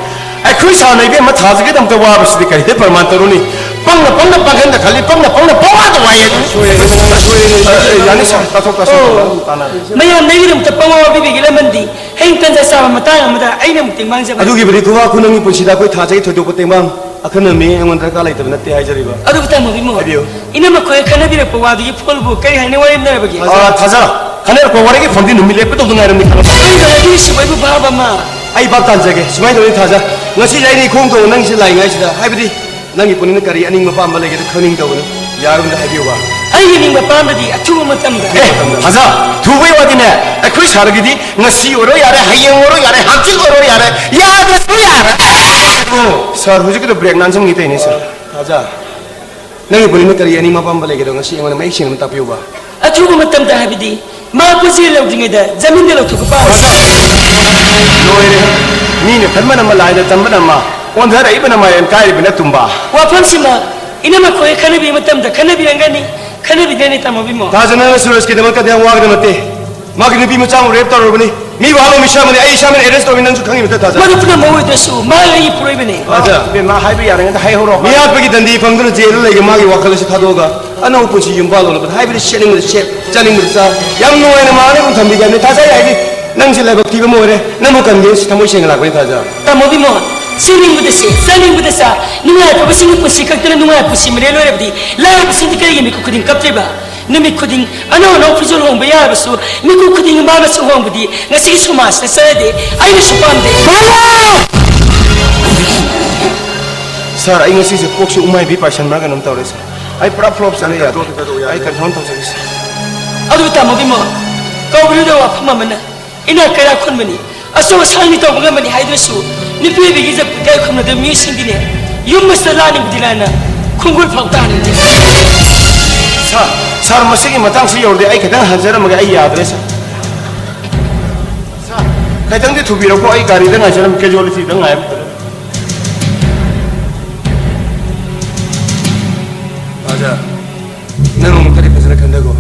ꯑꯩꯈꯣꯏ ꯁꯥꯔꯅ ꯏꯕꯦꯝꯃ ꯊꯥꯖꯒꯤꯗꯃꯛꯇ ꯋꯥꯕꯁꯤꯗꯤ ꯀꯔꯤꯗ ꯄ꯭ꯔꯃꯥꯟ ꯇꯧꯔꯨꯅꯤ? ꯄꯪꯅ ꯄꯪꯅ ꯄꯥꯡꯒꯟꯗ ꯈꯜꯂꯤ, ꯄꯪꯅ ꯄꯪꯅ ꯄꯪꯋꯥꯗ ꯋꯥꯏꯌꯦ꯫ ꯁꯣꯏꯔꯦ, ꯁꯣꯏꯔꯦ, ꯁꯣꯏꯔꯦ꯫ ꯑ, ꯑ, ꯌꯥꯅꯤ ꯁꯥꯔ, ꯇꯥꯊꯣꯛ ꯇꯥꯁꯤꯟ ꯑꯣ꯫ ꯇꯧꯅꯕ ꯇꯥꯟꯅꯔꯁꯤ꯫ ꯃꯌꯥꯝ ꯅꯪꯒꯤꯗꯃꯛꯇ ꯄꯪꯋꯥ ꯋꯥꯕꯤꯕꯒꯤ ꯂꯃꯟꯗꯤ ꯍꯌꯦꯡ ꯇꯟꯖꯥ ꯆꯥꯕ ꯃꯇꯥꯡ ꯑꯃꯗ ꯑꯩꯅ ꯑꯃꯨꯛ ꯇꯦꯡꯕꯥꯡꯖꯕ꯫ ꯑꯗꯨꯒꯤꯕꯨꯗꯤ ꯈꯨꯕꯥꯛ ꯈꯨꯅꯪꯒꯤ ꯄꯨꯟꯁꯤꯗ ꯑꯩꯈꯣꯏ ꯊꯥꯖꯒꯤ ꯊꯣꯏꯗꯣꯛꯄ ꯇꯦꯡꯕꯥꯡ ꯑꯈꯟꯅ ꯃꯤ ꯑꯩꯉꯣꯟꯗ ꯗꯔꯀꯥꯔ ꯂꯩꯇꯕ ꯅꯠꯇꯦ ꯍꯥꯏꯖꯔꯤꯕ꯫ ꯑꯗꯨꯕꯨ ꯇꯥꯃꯣ ꯏꯕꯨꯡꯉꯣ, ꯍꯥꯏꯕꯤꯌꯨ꯫ ꯏꯅꯝꯃ ꯈꯣꯏ ꯈꯟꯅꯕꯤꯔꯛꯄ ꯋꯥꯗꯨꯒꯤ ꯐꯣꯜꯕꯨ ꯀꯔꯤ ꯍꯥꯏꯅ ꯋꯥꯔꯦꯝꯅꯔꯕꯒꯦ? ꯑ, ꯊꯥꯖ, ꯈꯟꯅꯔꯛꯄ ꯋꯥꯔꯤꯒꯤ ꯐꯣꯟꯗꯤ ꯅꯨꯃꯤꯠ ꯂꯦꯞꯀꯗꯧꯗ ꯉꯥꯏꯔꯝꯅꯤ ꯈꯜꯂꯣ꯫ ꯀꯔꯤꯅꯣ ꯍꯥꯏꯕꯤꯔꯤꯁꯤꯕꯨ? ꯑꯩꯕꯨ ꯚꯥꯕ ꯑꯃ꯫ ꯑꯩ ꯚꯥꯞ ꯇꯥꯟꯖꯒꯦ꯫ ꯁꯨꯃꯥꯏꯅ ꯇꯧꯅꯤ ꯊꯥꯖ, ꯉꯁꯤꯁꯦ ꯑꯩꯅ ꯏꯈꯣꯡ ꯊꯣꯡꯅ ꯅꯪꯁꯦ ꯂꯥꯛꯏꯉꯩꯁꯤꯗ, ꯍꯥꯏꯕꯗꯤ ꯅꯪꯒꯤ ꯄꯨꯛꯅꯤꯡꯗ ꯀꯔꯤ ꯑꯅꯤꯡꯕ ꯑꯄꯥꯝꯕ ꯂꯩꯒꯦꯗꯣ ꯈꯪꯅꯤꯡꯗꯧꯕꯅꯤ꯫ ꯌꯥꯔꯒꯗꯤ ꯍꯥꯏꯕꯤꯌꯨꯕ꯫ ꯑꯩꯒꯤ ꯑꯅꯤꯡꯕ ꯑꯄꯥꯝꯕꯗꯤ ꯑꯊꯨꯕ ꯃꯇꯝꯗ꯫ ꯑꯦ, ꯊꯥꯖ, ꯊꯨꯕꯩ ꯋꯥꯗꯤꯅꯦ, ꯑꯩꯈꯣꯏ ꯁꯥꯔꯒꯤꯗꯤ ꯉꯁꯤ ꯑꯣꯏꯔꯣ ꯌꯥꯔꯦ, ꯍꯌꯦꯡ ꯑꯣꯏꯔꯣ ꯌꯥꯔꯦ, ꯍꯥꯡꯆꯤꯠ ꯑꯣꯏꯔꯣ ꯌꯥꯔꯦ, ꯌꯥꯗ꯭ꯔꯁꯨ ꯌꯥꯔꯦ꯫ ꯑꯣ, ꯁꯥꯔ, ꯍꯧꯖꯤꯛꯀꯤꯗꯣ ꯕ꯭ꯔꯦꯛ ꯅꯥꯟꯁꯤꯟꯒꯦ ꯇꯧꯔꯤꯅꯦ, ꯁꯥꯔ꯫ ꯊꯥꯖ, ꯅꯪꯒꯤ ꯄꯨꯛꯅꯤꯡꯗ ꯀꯔꯤ ꯑꯅꯤꯡꯕ ꯑꯄꯥꯝꯕ ꯂꯩꯒꯦꯗꯣ ꯉꯁꯤ ꯑꯩꯉꯣꯟꯗ ꯃꯌꯦꯛ ꯁꯦꯡꯅ ꯑꯃ ꯇꯥꯛꯄꯤꯌꯨꯕ꯫ ꯑꯊꯨꯕ ꯃꯇꯝꯗ ꯍꯥꯏꯕꯗꯤ ꯃꯥ ꯄꯨꯟꯁꯤꯗ ꯂꯧꯗ꯭ꯔꯤꯉꯩꯗ ꯖꯃꯤꯟꯗ ꯂꯧꯊꯣꯛꯄ ꯄꯥꯝꯃꯤ꯫ ꯂꯣꯏꯔꯦ꯫ ꯃꯤꯅ ꯈꯟꯕꯅ ꯑꯃ, ꯂꯥꯏꯅ ꯇꯝꯕꯅ ꯑꯃ, ꯑꯣꯟꯊꯔꯛꯏꯕꯅ ꯃꯥꯏꯔꯦꯟ ꯀꯥꯏꯔꯤꯕꯅ ꯇꯨꯝꯕ꯫ ꯋꯥꯐꯝꯁꯤꯃ ꯏꯅꯝꯃ ꯈꯣꯏ ꯈꯟꯅꯕꯤꯕ ꯃꯇꯝꯗ ꯈꯟꯅꯕꯤꯔꯝꯒꯅꯤ, ꯈꯟꯅꯕꯤꯗ꯭ꯔꯅꯤ ꯇꯥꯃꯣ ꯕꯤꯃꯣ꯫ ꯊꯥꯖ, ꯅꯪꯅ ꯁꯨꯔꯖꯀꯤꯗꯃꯛꯇꯗꯤ ꯌꯥꯝ ꯋꯥꯒꯗꯕ ꯅꯠꯇꯦ꯫ ꯃꯥꯒꯤ ꯅꯨꯄꯤ ꯃꯆꯥ ꯑꯃ ꯔꯦꯞ ꯇꯧꯔꯨꯔꯕꯅꯤ꯫ ꯃꯤꯕꯨ ꯍꯥꯠꯂꯣ ꯃꯤꯁꯛ ꯑꯃꯅꯤ꯫ ꯑꯩ ꯏꯁꯥꯃꯛ ꯑꯦꯔꯦꯁ ꯇꯧꯔꯤ, ꯅꯪꯁꯨ ꯈꯪꯉꯤꯕ ꯅꯠꯇ꯭ꯔꯥ, ꯊꯥꯖ? ꯃꯗꯨ ꯄꯨꯝꯅꯃꯛ ꯑꯣꯏꯗ꯭ꯔꯁꯨ ꯃꯥ ꯑꯩꯒꯤ ꯄꯨꯔꯣꯏꯕꯅꯤ꯫ ꯊꯥꯖ꯫ ꯏꯕꯦꯝꯃ, ꯍꯥꯏꯕ ꯌꯥꯔꯤꯉꯩꯗ ꯍꯥꯏꯍꯧꯔꯣ꯫ ꯃꯤꯍꯥꯠꯄꯒꯤ ꯗꯟꯗꯤ ꯐꯪꯗꯨꯅ ꯖꯦꯜꯗ ꯂꯩꯒꯦ, ꯃꯥꯒꯤ ꯋꯥꯈꯜ ꯑꯁꯤ ꯊꯥꯗꯣꯛꯑꯒ ꯑꯅꯧꯕ ꯄꯨꯟꯁꯤ ꯌꯨꯝ ꯄꯥꯜꯂꯣꯅꯕ꯫ ꯍꯥꯏꯕꯗꯤ ꯁꯦꯠꯅꯤꯡꯕꯗ ꯁꯦꯠ, ꯆꯥꯅꯤꯡꯕꯗ ꯆꯥ, ꯌꯥꯝ ꯅꯨꯡꯉꯥꯏꯅ ꯃꯥ ꯑꯅꯤꯕꯨ ꯊꯝꯕꯤꯒꯦ ꯍꯥꯏꯕꯅꯤ꯫ ꯊꯥꯖ, ꯑꯩ ꯍꯥꯏꯗꯤ ꯅꯪꯁꯦ ꯂꯥꯏꯕꯛ ꯊꯤꯕ ꯑꯃ ꯑꯣꯏꯔꯦ, ꯅꯪꯕꯨ ꯀꯟꯒꯦ ꯁꯤ ꯊꯃꯣꯏ ꯁꯦꯡꯅ ꯂꯥꯛꯄꯅꯤ ꯊꯥꯖ꯫ ꯇꯥꯃꯣ ꯕꯤꯃꯣ, ꯁꯦꯠꯅꯤꯡꯕꯗ ꯁꯦꯠ, ꯆꯥꯅꯤꯡꯕꯗ ꯆꯥ, ꯅꯨꯡꯉꯥꯏ ꯑꯐꯕꯁꯤꯡꯒꯤ ꯄꯨꯟꯁꯤ ꯈꯛꯇꯅ ꯅꯨꯡꯉꯥꯏ ꯄꯨꯟꯁꯤ ꯃꯔꯦꯜ ꯑꯣꯏꯔꯕꯗꯤ ꯂꯥꯏꯔꯕꯁꯤꯡꯗꯤ ꯀꯔꯤꯒꯤ ꯃꯤꯀꯨꯞ ꯈꯨꯗꯤꯡ ꯀꯞꯇ꯭ꯔꯤꯕ? ꯅꯨꯃꯤꯠ ꯈꯨꯗꯤꯡ ꯑꯅꯧ ꯑꯅꯧ ꯐꯤꯖꯣꯜ ꯍꯣꯡꯕ ꯌꯥꯔꯕꯁꯨ ꯃꯤꯀꯨꯞ ꯈꯨꯗꯤꯡꯒꯤ ꯃꯥꯅꯁꯨ ꯍꯣꯡꯕꯗꯤ ꯉꯁꯤꯒꯤ ꯁꯃꯥꯖꯇ ꯆꯠꯅꯗꯦ, ꯑꯩꯅꯁꯨ ꯄꯥꯝꯗꯦ꯫ ꯁꯥꯔ, ꯑꯩ ꯉꯁꯤꯁꯦ ꯀꯣꯛꯁꯦ ꯎꯃꯥꯏꯕꯤ ꯄꯥꯏꯁꯟꯕ꯭ꯔꯥ ꯀꯩꯅꯣꯝ ꯇꯧꯔꯦ, ꯁꯥꯔ꯫ ꯑꯩ ꯄꯨꯔꯥ ꯐ꯭ꯂꯣꯞ ꯆꯠꯂꯦ, ꯌꯥꯗ꯭ꯔꯦ꯫ ꯀꯟꯇ꯭ꯔꯣꯜ ꯇꯧ ꯌꯥꯗ꯭ꯔꯦ꯫ ꯑꯩ ꯀꯟꯇ꯭ꯔꯣꯜ ꯇꯧꯖꯒꯦ, ꯁꯥꯔ꯫ ꯑꯗꯨ ꯇꯥꯃꯣ ꯕꯤꯃꯣ, ꯀꯧꯕꯤꯔꯨꯗ ꯋꯥꯐꯝ ꯑꯃꯅ ꯏꯅꯥꯛ ꯀꯩꯔꯥꯛ ꯈꯨꯟꯕꯅꯤ, ꯑꯆꯧ ꯑꯁꯥꯡꯅꯤ ꯇꯧꯕ ꯉꯝꯕꯅꯤ ꯍꯥꯏꯗꯨꯅꯁꯨ ꯅꯨꯄꯤ ꯑꯣꯏꯕꯤꯒꯤ ꯏꯖꯠ ꯏꯀꯥꯏ ꯈꯨꯝꯅꯗꯕ ꯃꯤꯑꯣꯏꯁꯤꯡꯗꯤꯅꯦ ꯌꯨꯝ ꯑꯁꯤꯗ ꯂꯥꯅꯤꯡꯕꯗꯤ ꯂꯥꯏꯅ ꯈꯣꯡꯒꯨꯜ ꯐꯥꯎ ꯇꯥꯍꯟꯅꯤꯡꯗꯦ꯫ ꯁꯥꯔ, ꯁꯥꯔ, ꯃꯁꯤꯒꯤ ꯃꯇꯥꯡꯁꯤ ꯌꯧꯔꯗꯤ ꯑꯩ ꯈꯤꯇꯪ ꯍꯟꯖꯔꯝꯃꯒꯦ, ꯑꯩ ꯌꯥꯗ꯭ꯔꯦ ꯁꯥꯔ꯫ ꯁꯥꯔ, ꯈꯤꯇꯪꯗꯤ ꯊꯨꯕꯤꯔꯛꯎꯀꯣ, ꯑꯩ ꯒꯥꯔꯤꯗ ꯉꯥꯏꯖꯔꯝ, casualty ꯗ ꯉꯥꯏꯕ꯫ ꯔꯥꯖꯥ, ꯅꯪ ꯑꯃꯨꯛꯇꯗꯤ ꯐꯖꯅ ꯈꯟꯊꯀꯣ꯫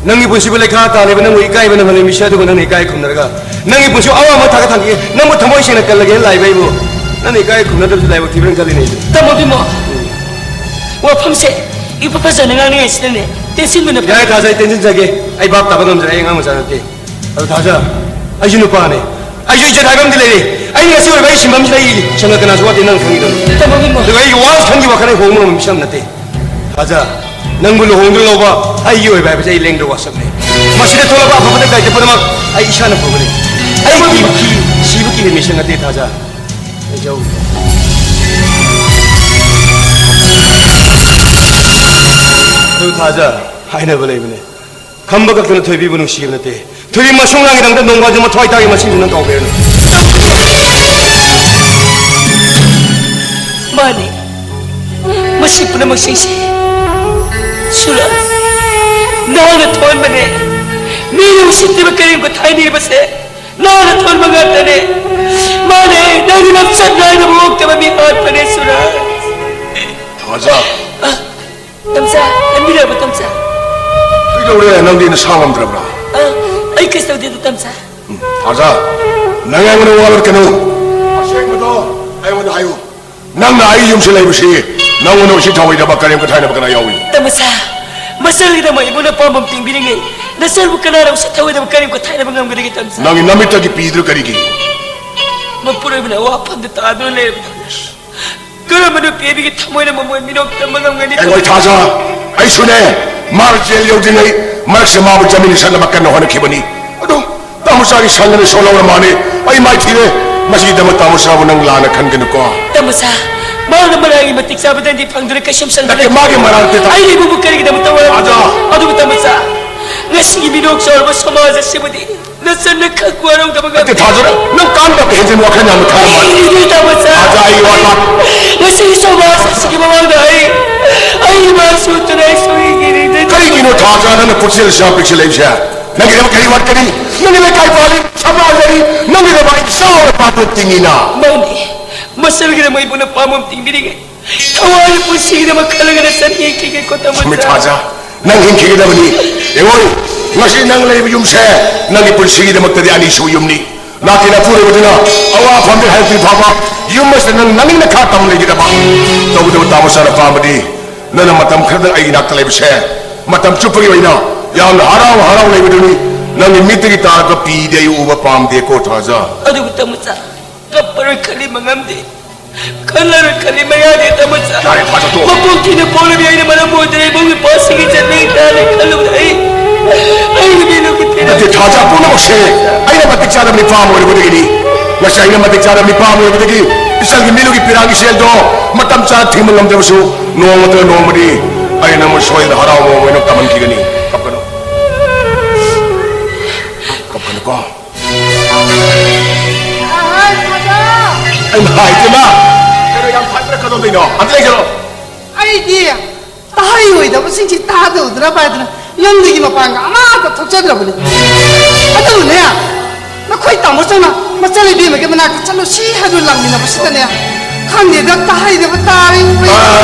ꯅꯪꯒꯤ ꯄꯨꯟꯁꯤꯕꯨ ꯂꯩꯈꯥ ꯇꯥꯜꯂꯤꯕ ꯅꯪꯕꯨ ꯏꯀꯥꯏꯕꯅ ꯃꯥꯂꯦꯝ ꯃꯤꯁꯛ ꯑꯗꯨꯕꯨ ꯅꯪꯅ ꯏꯀꯥꯏ ꯈꯨꯝꯅꯔꯒ ꯅꯪꯒꯤ ꯄꯨꯟꯁꯤ ꯑꯋꯥꯕ ꯊꯥꯛꯇ ꯊꯥꯡꯒꯦ꯫ ꯅꯪꯕꯨ ꯊꯃꯣꯏ ꯁꯦꯡꯅ ꯀꯜꯂꯒꯦꯅ ꯂꯥꯛꯏꯕ ꯑꯩꯕꯨ ꯅꯪꯅ ꯏꯀꯥꯏ ꯈꯨꯝꯅꯗꯕꯁꯤ ꯂꯥꯏꯕꯛ ꯊꯤꯕꯅ ꯈꯜꯂꯤꯅꯦ ꯑꯩꯗꯤ꯫ ꯇꯥꯃꯣ ꯕꯤꯃꯣ, ꯋꯥꯐꯝꯁꯦ ꯏꯐ ꯐꯖꯅ ꯉꯥꯡꯅꯤꯡꯉꯥꯏꯁꯤꯗꯅꯦ ꯇꯦꯟꯁꯤꯟꯕꯅ ꯐꯩ꯫ ꯌꯥꯔꯦ ꯊꯥꯖ, ꯑꯩ ꯇꯦꯟꯁꯤꯟꯖꯒꯦ꯫ ꯑꯩ ꯚꯥꯞ ꯇꯥꯕ ꯉꯝꯖꯔꯦ, ꯑꯩ ꯑꯉꯥꯡ ꯃꯆꯥ ꯅꯠꯇꯦ꯫ ꯑꯗꯨ ꯊꯥꯖ, ꯑꯩꯁꯨ ꯅꯨꯄꯥꯅꯦ, ꯑꯩꯁꯨ ꯏꯖꯠ ꯍꯥꯏꯕ ꯑꯃꯗꯤ ꯂꯩꯔꯤ꯫ ꯑꯩꯅ ꯉꯁꯤ ꯑꯣꯏꯕ ꯑꯩ ꯁꯤꯟꯐꯝꯁꯤꯗ ꯑꯩ ꯁꯪꯒ ꯀꯅꯥꯁꯨ ꯋꯥꯠꯇꯦ, ꯅꯪ ꯈꯪꯉꯤꯗꯨꯅꯤ꯫ ꯇꯥꯃꯣ ꯕꯤꯃꯣ꯫ ꯑꯗꯨꯒ ꯑꯩꯒꯤ ꯋꯥꯈꯜ ꯈꯟꯈꯤꯕ ꯋꯥꯈꯜ ꯑꯩ ꯍꯣꯡꯕ ꯉꯝꯕ ꯃꯤꯁꯛ ꯑꯃ ꯅꯠꯇꯦ꯫ ꯊꯥꯖ, ꯅꯪꯕꯨ ꯂꯨꯍꯣꯡꯗꯨꯅ ꯂꯧꯕ ꯑꯩꯒꯤ ꯑꯣꯏꯕ ꯍꯥꯏꯕꯁꯦ ꯑꯩ ꯂꯦꯡꯗ꯭ꯔ ꯋꯥꯁꯛꯅꯦ꯫ ꯃꯁꯤꯗ ꯊꯣꯛꯂꯛꯄ ꯑꯐ ꯐꯠꯇ ꯗꯥꯏꯇ ꯄꯨꯝꯅꯃꯛ ꯑꯩ ꯏꯁꯥꯅ ꯄꯨꯒꯅꯤ꯫ ꯑꯩ ꯀꯤꯕ ꯀꯤ, ꯁꯤꯕ ꯀꯤꯕ ꯃꯤꯁꯛ ꯅꯠꯇꯦ ꯊꯥꯖ꯫ ꯑꯩ ꯖꯧ꯫ ꯑꯗꯨ ꯊꯥꯖ, ꯍꯥꯏꯅꯕ ꯂꯩꯕꯅꯦ꯫ ꯈꯝꯕ ꯈꯛꯇꯅ ꯊꯣꯏꯕꯤꯕꯨ ꯅꯨꯡꯁꯤꯕ ꯅꯠꯇꯦ꯫ ꯊꯣꯏꯕꯤ ꯃꯁꯨꯡ ꯂꯥꯡꯒꯤꯗꯃꯛꯇ ꯅꯣꯡꯃꯁꯨ ꯃꯊ꯭ꯋꯥꯏ ꯇꯥꯒꯤ ꯃꯁꯤꯡꯁꯨ ꯅꯪ ꯀꯥꯎꯕꯤꯔꯅꯨ꯫ ꯃꯥꯅꯤ, ꯃꯁꯤ ꯄꯨꯝꯅꯃꯛꯁꯤꯡꯁꯤ ꯁꯨꯔꯖ, ꯅꯍꯥꯛꯅ ꯊꯣꯛꯍꯟꯕꯅꯦ꯫ ꯃꯤꯅ ꯎꯁꯤꯠꯇ꯭ꯔꯤꯕ ꯀꯔꯤꯒꯨꯝꯕ ꯊꯥꯏꯅꯤꯡꯕꯁꯦ ꯅꯍꯥꯛꯅ ꯊꯣꯛꯍꯟꯕ ꯉꯥꯛꯇꯅꯦ꯫ ꯃꯥꯅꯦ, ꯅꯪꯒꯤ ꯂꯝꯆꯠ ꯅꯥꯏꯗꯕ ꯑꯣꯛꯇꯕ ꯃꯤ ꯍꯥꯠꯄꯅꯦ ꯁꯨꯔꯖ꯫ ꯊꯥꯖ꯫ ꯇꯝꯆꯥ, ꯂꯝꯕꯤꯔꯕ ꯇꯝꯆꯥ? ꯀꯩꯗꯧꯔꯦ? ꯅꯪꯗꯤ ꯅꯁꯥ ꯉꯝꯗ꯭ꯔꯕ꯭ꯔꯥ? ꯑ, ꯑꯩ ꯀꯩꯁꯨ ꯇꯧꯗꯦꯗ ꯇꯝꯆꯥ꯫ ꯎꯝ, ꯊꯥꯖ, ꯅꯪ ꯑꯩꯉꯣꯟꯗ ꯋꯥ ꯂꯣꯠꯀꯅꯨ꯫ ꯑꯁꯦꯡꯕꯗꯣ ꯑꯩꯉꯣꯟꯗ ꯍꯥꯏꯌꯨ꯫ ꯅꯪꯅ ꯑꯩ ꯌꯨꯝꯁꯤ ꯂꯩꯕꯁꯤ ꯅꯪꯉꯣꯟꯗ ꯎꯁꯤꯠ ꯊꯑꯣꯏꯗꯕ ꯀꯔꯦꯝ ꯀꯊꯥꯏꯅꯕ ꯀꯅꯥ ꯌꯥꯎꯏ? ꯇꯝꯆꯥ, ꯃꯆꯜꯒꯤꯗꯃꯛ ꯏꯕꯨꯡꯅ ꯄꯥꯝꯕꯝ ꯇꯤꯡꯕꯤꯔꯤꯉꯩ ꯅꯆꯜꯕꯨ ꯀꯅꯥꯅ ꯎꯁꯤꯠ ꯊꯑꯣꯏꯗꯕ ꯀꯔꯦꯝ ꯀꯊꯥꯏꯅꯕ ꯉꯝꯒꯗꯒꯦ ꯇꯝꯆꯥ? ꯅꯪꯒꯤ ꯅꯃꯤꯠꯇꯒꯤ ꯄꯤꯗ꯭ꯔ ꯀꯔꯤꯒꯤ? ꯃꯄꯨꯔꯣꯏꯕꯅ ꯑꯋꯥꯐꯝꯗ ꯇꯥꯗꯨꯅ ꯂꯩꯔꯕꯗ ꯀꯔꯝꯕ ꯅꯨꯄꯤ ꯑꯃꯒꯤ ꯊꯃꯣꯏꯅ ꯃꯃꯣꯏ ꯃꯤꯅꯣꯛ ꯇꯝꯕ ꯉꯝꯒꯅꯤ? ꯑꯩꯈꯣꯏ ꯊꯥꯖ, ꯑꯩꯁꯨꯅꯦ, ꯃꯥ ꯖꯦꯜ ꯌꯧꯗ꯭ꯔꯤꯉꯩ ꯃꯔꯛꯁꯤꯗ ꯃꯥꯕꯨ ꯖꯃꯤꯟ ꯁꯠꯅꯕ ꯀꯟꯅ ꯍꯣꯠꯅꯈꯤꯕꯅꯤ꯫ ꯑꯗꯣ ꯇꯥꯃꯣꯆꯥꯒꯤ ꯁꯪꯒꯅ ꯁꯣꯜꯍꯧꯔ ꯃꯥꯅꯤ꯫ ꯑꯩ ꯃꯥꯏꯊꯤꯔꯦ꯫ ꯃꯁꯤꯒꯤꯗꯃꯛ ꯇꯥꯃꯣꯆꯥꯕꯨ ꯅꯪ ꯂꯥꯟꯅ ꯈꯟꯒꯅꯨꯀꯣ꯫ ꯇꯥꯃꯣꯆꯥ, ꯃꯥꯅ ꯃꯔꯥꯡꯒꯤ ꯃꯇꯤꯛ ꯆꯥꯕꯗꯗꯤ ꯐꯪꯗꯨꯅ ꯀꯩꯁꯨꯝ ꯁꯪꯗ꯭ꯔꯦ꯫ ꯅꯠꯇꯦ, ꯃꯥꯒꯤ ꯃꯔꯥꯡ ꯅꯠꯇꯦ, ꯇꯥꯃꯣ꯫ ꯑꯩꯅ ꯏꯕꯨꯡꯕꯨ ꯀꯔꯤꯒꯤꯗꯃꯛꯇ ꯋꯥꯔꯝ-, ꯊꯥꯖ꯫ ꯑꯗꯨꯕꯨ ꯇꯥꯃꯣꯆꯥ, ꯉꯁꯤꯒꯤ ꯃꯤꯅꯣꯛ ꯆꯥꯎꯔꯕ ꯁꯃꯥꯖ ꯑꯁꯤꯕꯨꯗꯤ ꯅꯆꯟꯅ ꯈꯛ ꯋꯥꯔꯧꯗꯕ ꯅꯠꯇꯦ ꯉꯝꯗꯦ꯫ ꯊꯥꯖꯔꯣ, ꯅꯪ ꯀꯥꯟꯅꯕ ꯍꯦꯟꯖꯤꯟ ꯋꯥꯈꯜ ꯌꯥꯝꯅ ꯈꯟꯕ ꯃꯥꯜꯂꯤ꯫ ꯑꯩꯗꯤ ꯇꯥꯃꯣꯆꯥ, ꯊꯥꯖ, ꯑꯩ ꯋꯥ ꯇꯥ- ꯉꯁꯤꯒꯤ ꯁꯃꯥꯖ ꯑꯁꯤꯒꯤ ꯃꯃꯥꯡꯗ ꯑꯩ, ꯑꯩ ꯏꯃꯥ ꯁꯣꯠꯇꯅ ꯑꯩ ꯁꯣꯏꯈꯤꯔꯦ꯫ ꯀꯔꯤꯒꯤꯅꯣ ꯊꯥꯖ ꯅꯪꯅ ꯄꯨꯛꯆꯦꯜ ꯑꯁꯨꯛ ꯌꯥꯝ ꯄꯤꯛꯁꯤꯜꯂꯛꯏꯕꯁꯦ? ꯅꯪꯒꯤꯗꯃꯛ ꯀꯔꯤ ꯋꯥꯠꯀꯅꯤ? ꯅꯪꯒꯤ ꯂꯩꯀꯥꯏ ꯄꯥꯜꯂꯤ, ꯁꯃꯥꯖ ꯂꯩꯔꯤ, ꯅꯪꯒꯤꯗꯃꯛ ꯑꯩ ꯆꯥꯎꯅ ꯄꯥꯝꯕ ꯇꯤꯡꯉꯤꯅ꯫ ꯃꯥꯅꯤ, ꯃꯆꯜꯒꯤꯗꯃꯛ ꯏꯕꯨꯡꯅ ꯄꯥꯝꯕ ꯇꯤꯡꯕꯤꯔꯤꯉꯩ ꯊꯋꯥꯏꯅ ꯄꯨꯟꯁꯤꯒꯤꯗꯃꯛ ꯈꯜꯂꯒꯅ ꯆꯠꯈꯤꯒꯦꯀꯣ ꯇꯥꯃꯣꯆꯥ꯫ ꯁꯨꯃꯤꯠ ꯊꯥꯖ, ꯅꯪ ꯍꯤꯡꯈꯤꯒꯗꯕꯅꯤ꯫ ꯌꯦꯡꯉꯣ, ꯉꯁꯤ ꯅꯪ ꯂꯩꯔꯤꯕ ꯌꯨꯝꯁꯦ ꯅꯪꯒꯤ ꯄꯨꯟꯁꯤꯒꯤꯗꯃꯛꯇꯗꯤ ꯑꯅꯤꯁꯨꯕ ꯌꯨꯝꯅꯤ꯫ ꯂꯥꯛꯀꯤ ꯅꯄꯨꯔꯣꯏꯕꯗꯨꯅ ꯑꯋꯥ ꯑꯐꯝꯗ ꯍꯥꯏꯔꯛꯇ꯭ꯔꯤ ꯐꯥꯎꯕ ꯌꯨꯝ ꯑꯁꯤꯗ ꯅꯪ ꯅꯅꯤꯡꯅ ꯈꯥ ꯇꯝ ꯂꯩꯒꯗꯕ꯫ ꯇꯧꯕꯇꯕꯨ ꯇꯥꯃꯣꯆꯥꯅ ꯄꯥꯝꯕꯗꯤ ꯅꯪꯅ ꯃꯇꯝ ꯈꯔꯗꯪ ꯑꯩꯒꯤ ꯅꯥꯛꯇ ꯂꯩꯕꯁꯦ ꯃꯇꯝ ꯆꯨꯞꯄꯒꯤ ꯑꯣꯏꯅ ꯌꯥꯝꯅ ꯍꯔꯥꯎ ꯍꯔꯥꯎ ꯂꯩꯕꯗꯨꯅꯤ꯫ ꯅꯪꯒꯤ ꯃꯤꯠꯇꯒꯤ ꯇꯥꯔꯛꯄ ꯄꯤꯗꯤ ꯑꯩ ꯎꯕ ꯄꯥꯝꯗꯦꯀꯣ ꯊꯥꯖ꯫ ꯑꯗꯨꯕꯨ ꯇꯥꯃꯣꯆꯥ, ꯀꯞꯄꯔꯣꯏ ꯈꯜꯂꯤ ꯃꯉꯝꯗꯦ, ꯈꯜꯂꯔꯣꯏ ꯈꯜꯂꯤ ꯃꯌꯥꯗꯦ ꯇꯥꯃꯣꯆꯥ꯫ ꯌꯥꯔꯦ, ꯐꯥꯖ ꯇꯣꯛꯑꯣ꯫ ꯃꯄꯣꯛ ꯊꯤꯅ ꯄꯣꯛꯂꯕꯤ ꯑꯩꯅ ꯃꯔꯝ ꯑꯣꯏꯗꯅ ꯏꯕꯨꯡꯒꯤ ꯄꯣꯠꯁꯤꯡꯒꯤ ꯆꯠꯅꯩ ꯇꯥꯅ ꯈꯜꯂꯨꯕꯗ ꯑꯩ, ꯑꯩꯒꯤ ꯃꯤꯅꯨꯡꯒꯤ ꯄꯤꯔ ꯅꯠꯇꯦ, ꯊꯥꯖ ꯄꯨꯝꯅꯃꯛꯁꯦ ꯑꯩꯅ ꯃꯇꯤꯛ ꯆꯥꯗꯕ ꯅꯤꯄꯥ ꯑꯃ ꯑꯣꯏꯔꯨꯕꯗꯒꯤꯅꯤ꯫ ꯉꯁꯤ ꯑꯩꯅ ꯃꯇꯤꯛ ꯆꯥꯗꯕ ꯅꯤꯄꯥ ꯑꯃ ꯑꯣꯏꯔꯨꯕꯗꯒꯤ ꯏꯆꯜꯒꯤ ꯃꯤꯅꯨꯡꯒꯤ ꯄꯤꯔꯥꯡꯒꯤ ꯁꯦꯜꯗꯣ ꯃꯇꯝ ꯆꯥꯅ ꯊꯤꯡꯕ ꯉꯝꯗ꯭ꯔꯕꯁꯨ ꯅꯣꯡꯃꯇ ꯅꯣꯡꯃꯗꯤ ꯑꯩꯅ ꯅꯪꯕꯨ ꯁꯣꯏꯗꯅ ꯍꯔꯥꯎꯕ ꯑꯣꯏꯅ ꯇꯝꯍꯟꯈꯤꯒꯅꯤ꯫ ꯀꯞꯀꯅꯨ꯫ ꯀꯞꯀꯅꯨꯀꯣ꯫ ꯑꯩ ꯍꯥꯏ, ꯏꯕꯦꯝꯃ! ꯀꯩꯅꯣ ꯌꯥꯝ ꯐꯠꯇ꯭ꯔ ꯀꯗꯧꯗꯣꯏꯅꯣ? ꯑꯝꯇ ꯂꯩꯖꯔꯣ꯫ ꯑꯩꯗꯤ ꯇꯍꯩ ꯑꯣꯏꯗꯕꯁꯤꯡꯁꯤ ꯇꯥꯗꯧꯗ꯭ꯔꯕ ꯍꯥꯏꯗꯅ ꯌꯨꯝꯗꯒꯤ ꯃꯄꯥꯟꯒ ꯑꯃꯠꯇ ꯊꯣꯛꯆꯗ꯭ꯔꯕꯅꯤ꯫ ꯑꯗꯨꯕꯨꯅꯦ, ꯅꯈꯣꯏ ꯇꯥꯃꯣ ꯆꯧꯅ ꯃꯆꯜ ꯏꯕꯦꯝꯃꯒꯤ ꯃꯅꯥꯛꯇ ꯆꯠꯂꯨꯁꯤ ꯍꯥꯏꯗꯨ ꯂꯥꯛꯃꯤꯟꯅꯕꯁꯤꯗꯅꯦ, ꯈꯪꯗꯦꯗ, ꯇꯍꯩꯗꯕ ꯇꯥꯔꯦ꯫ ꯑ,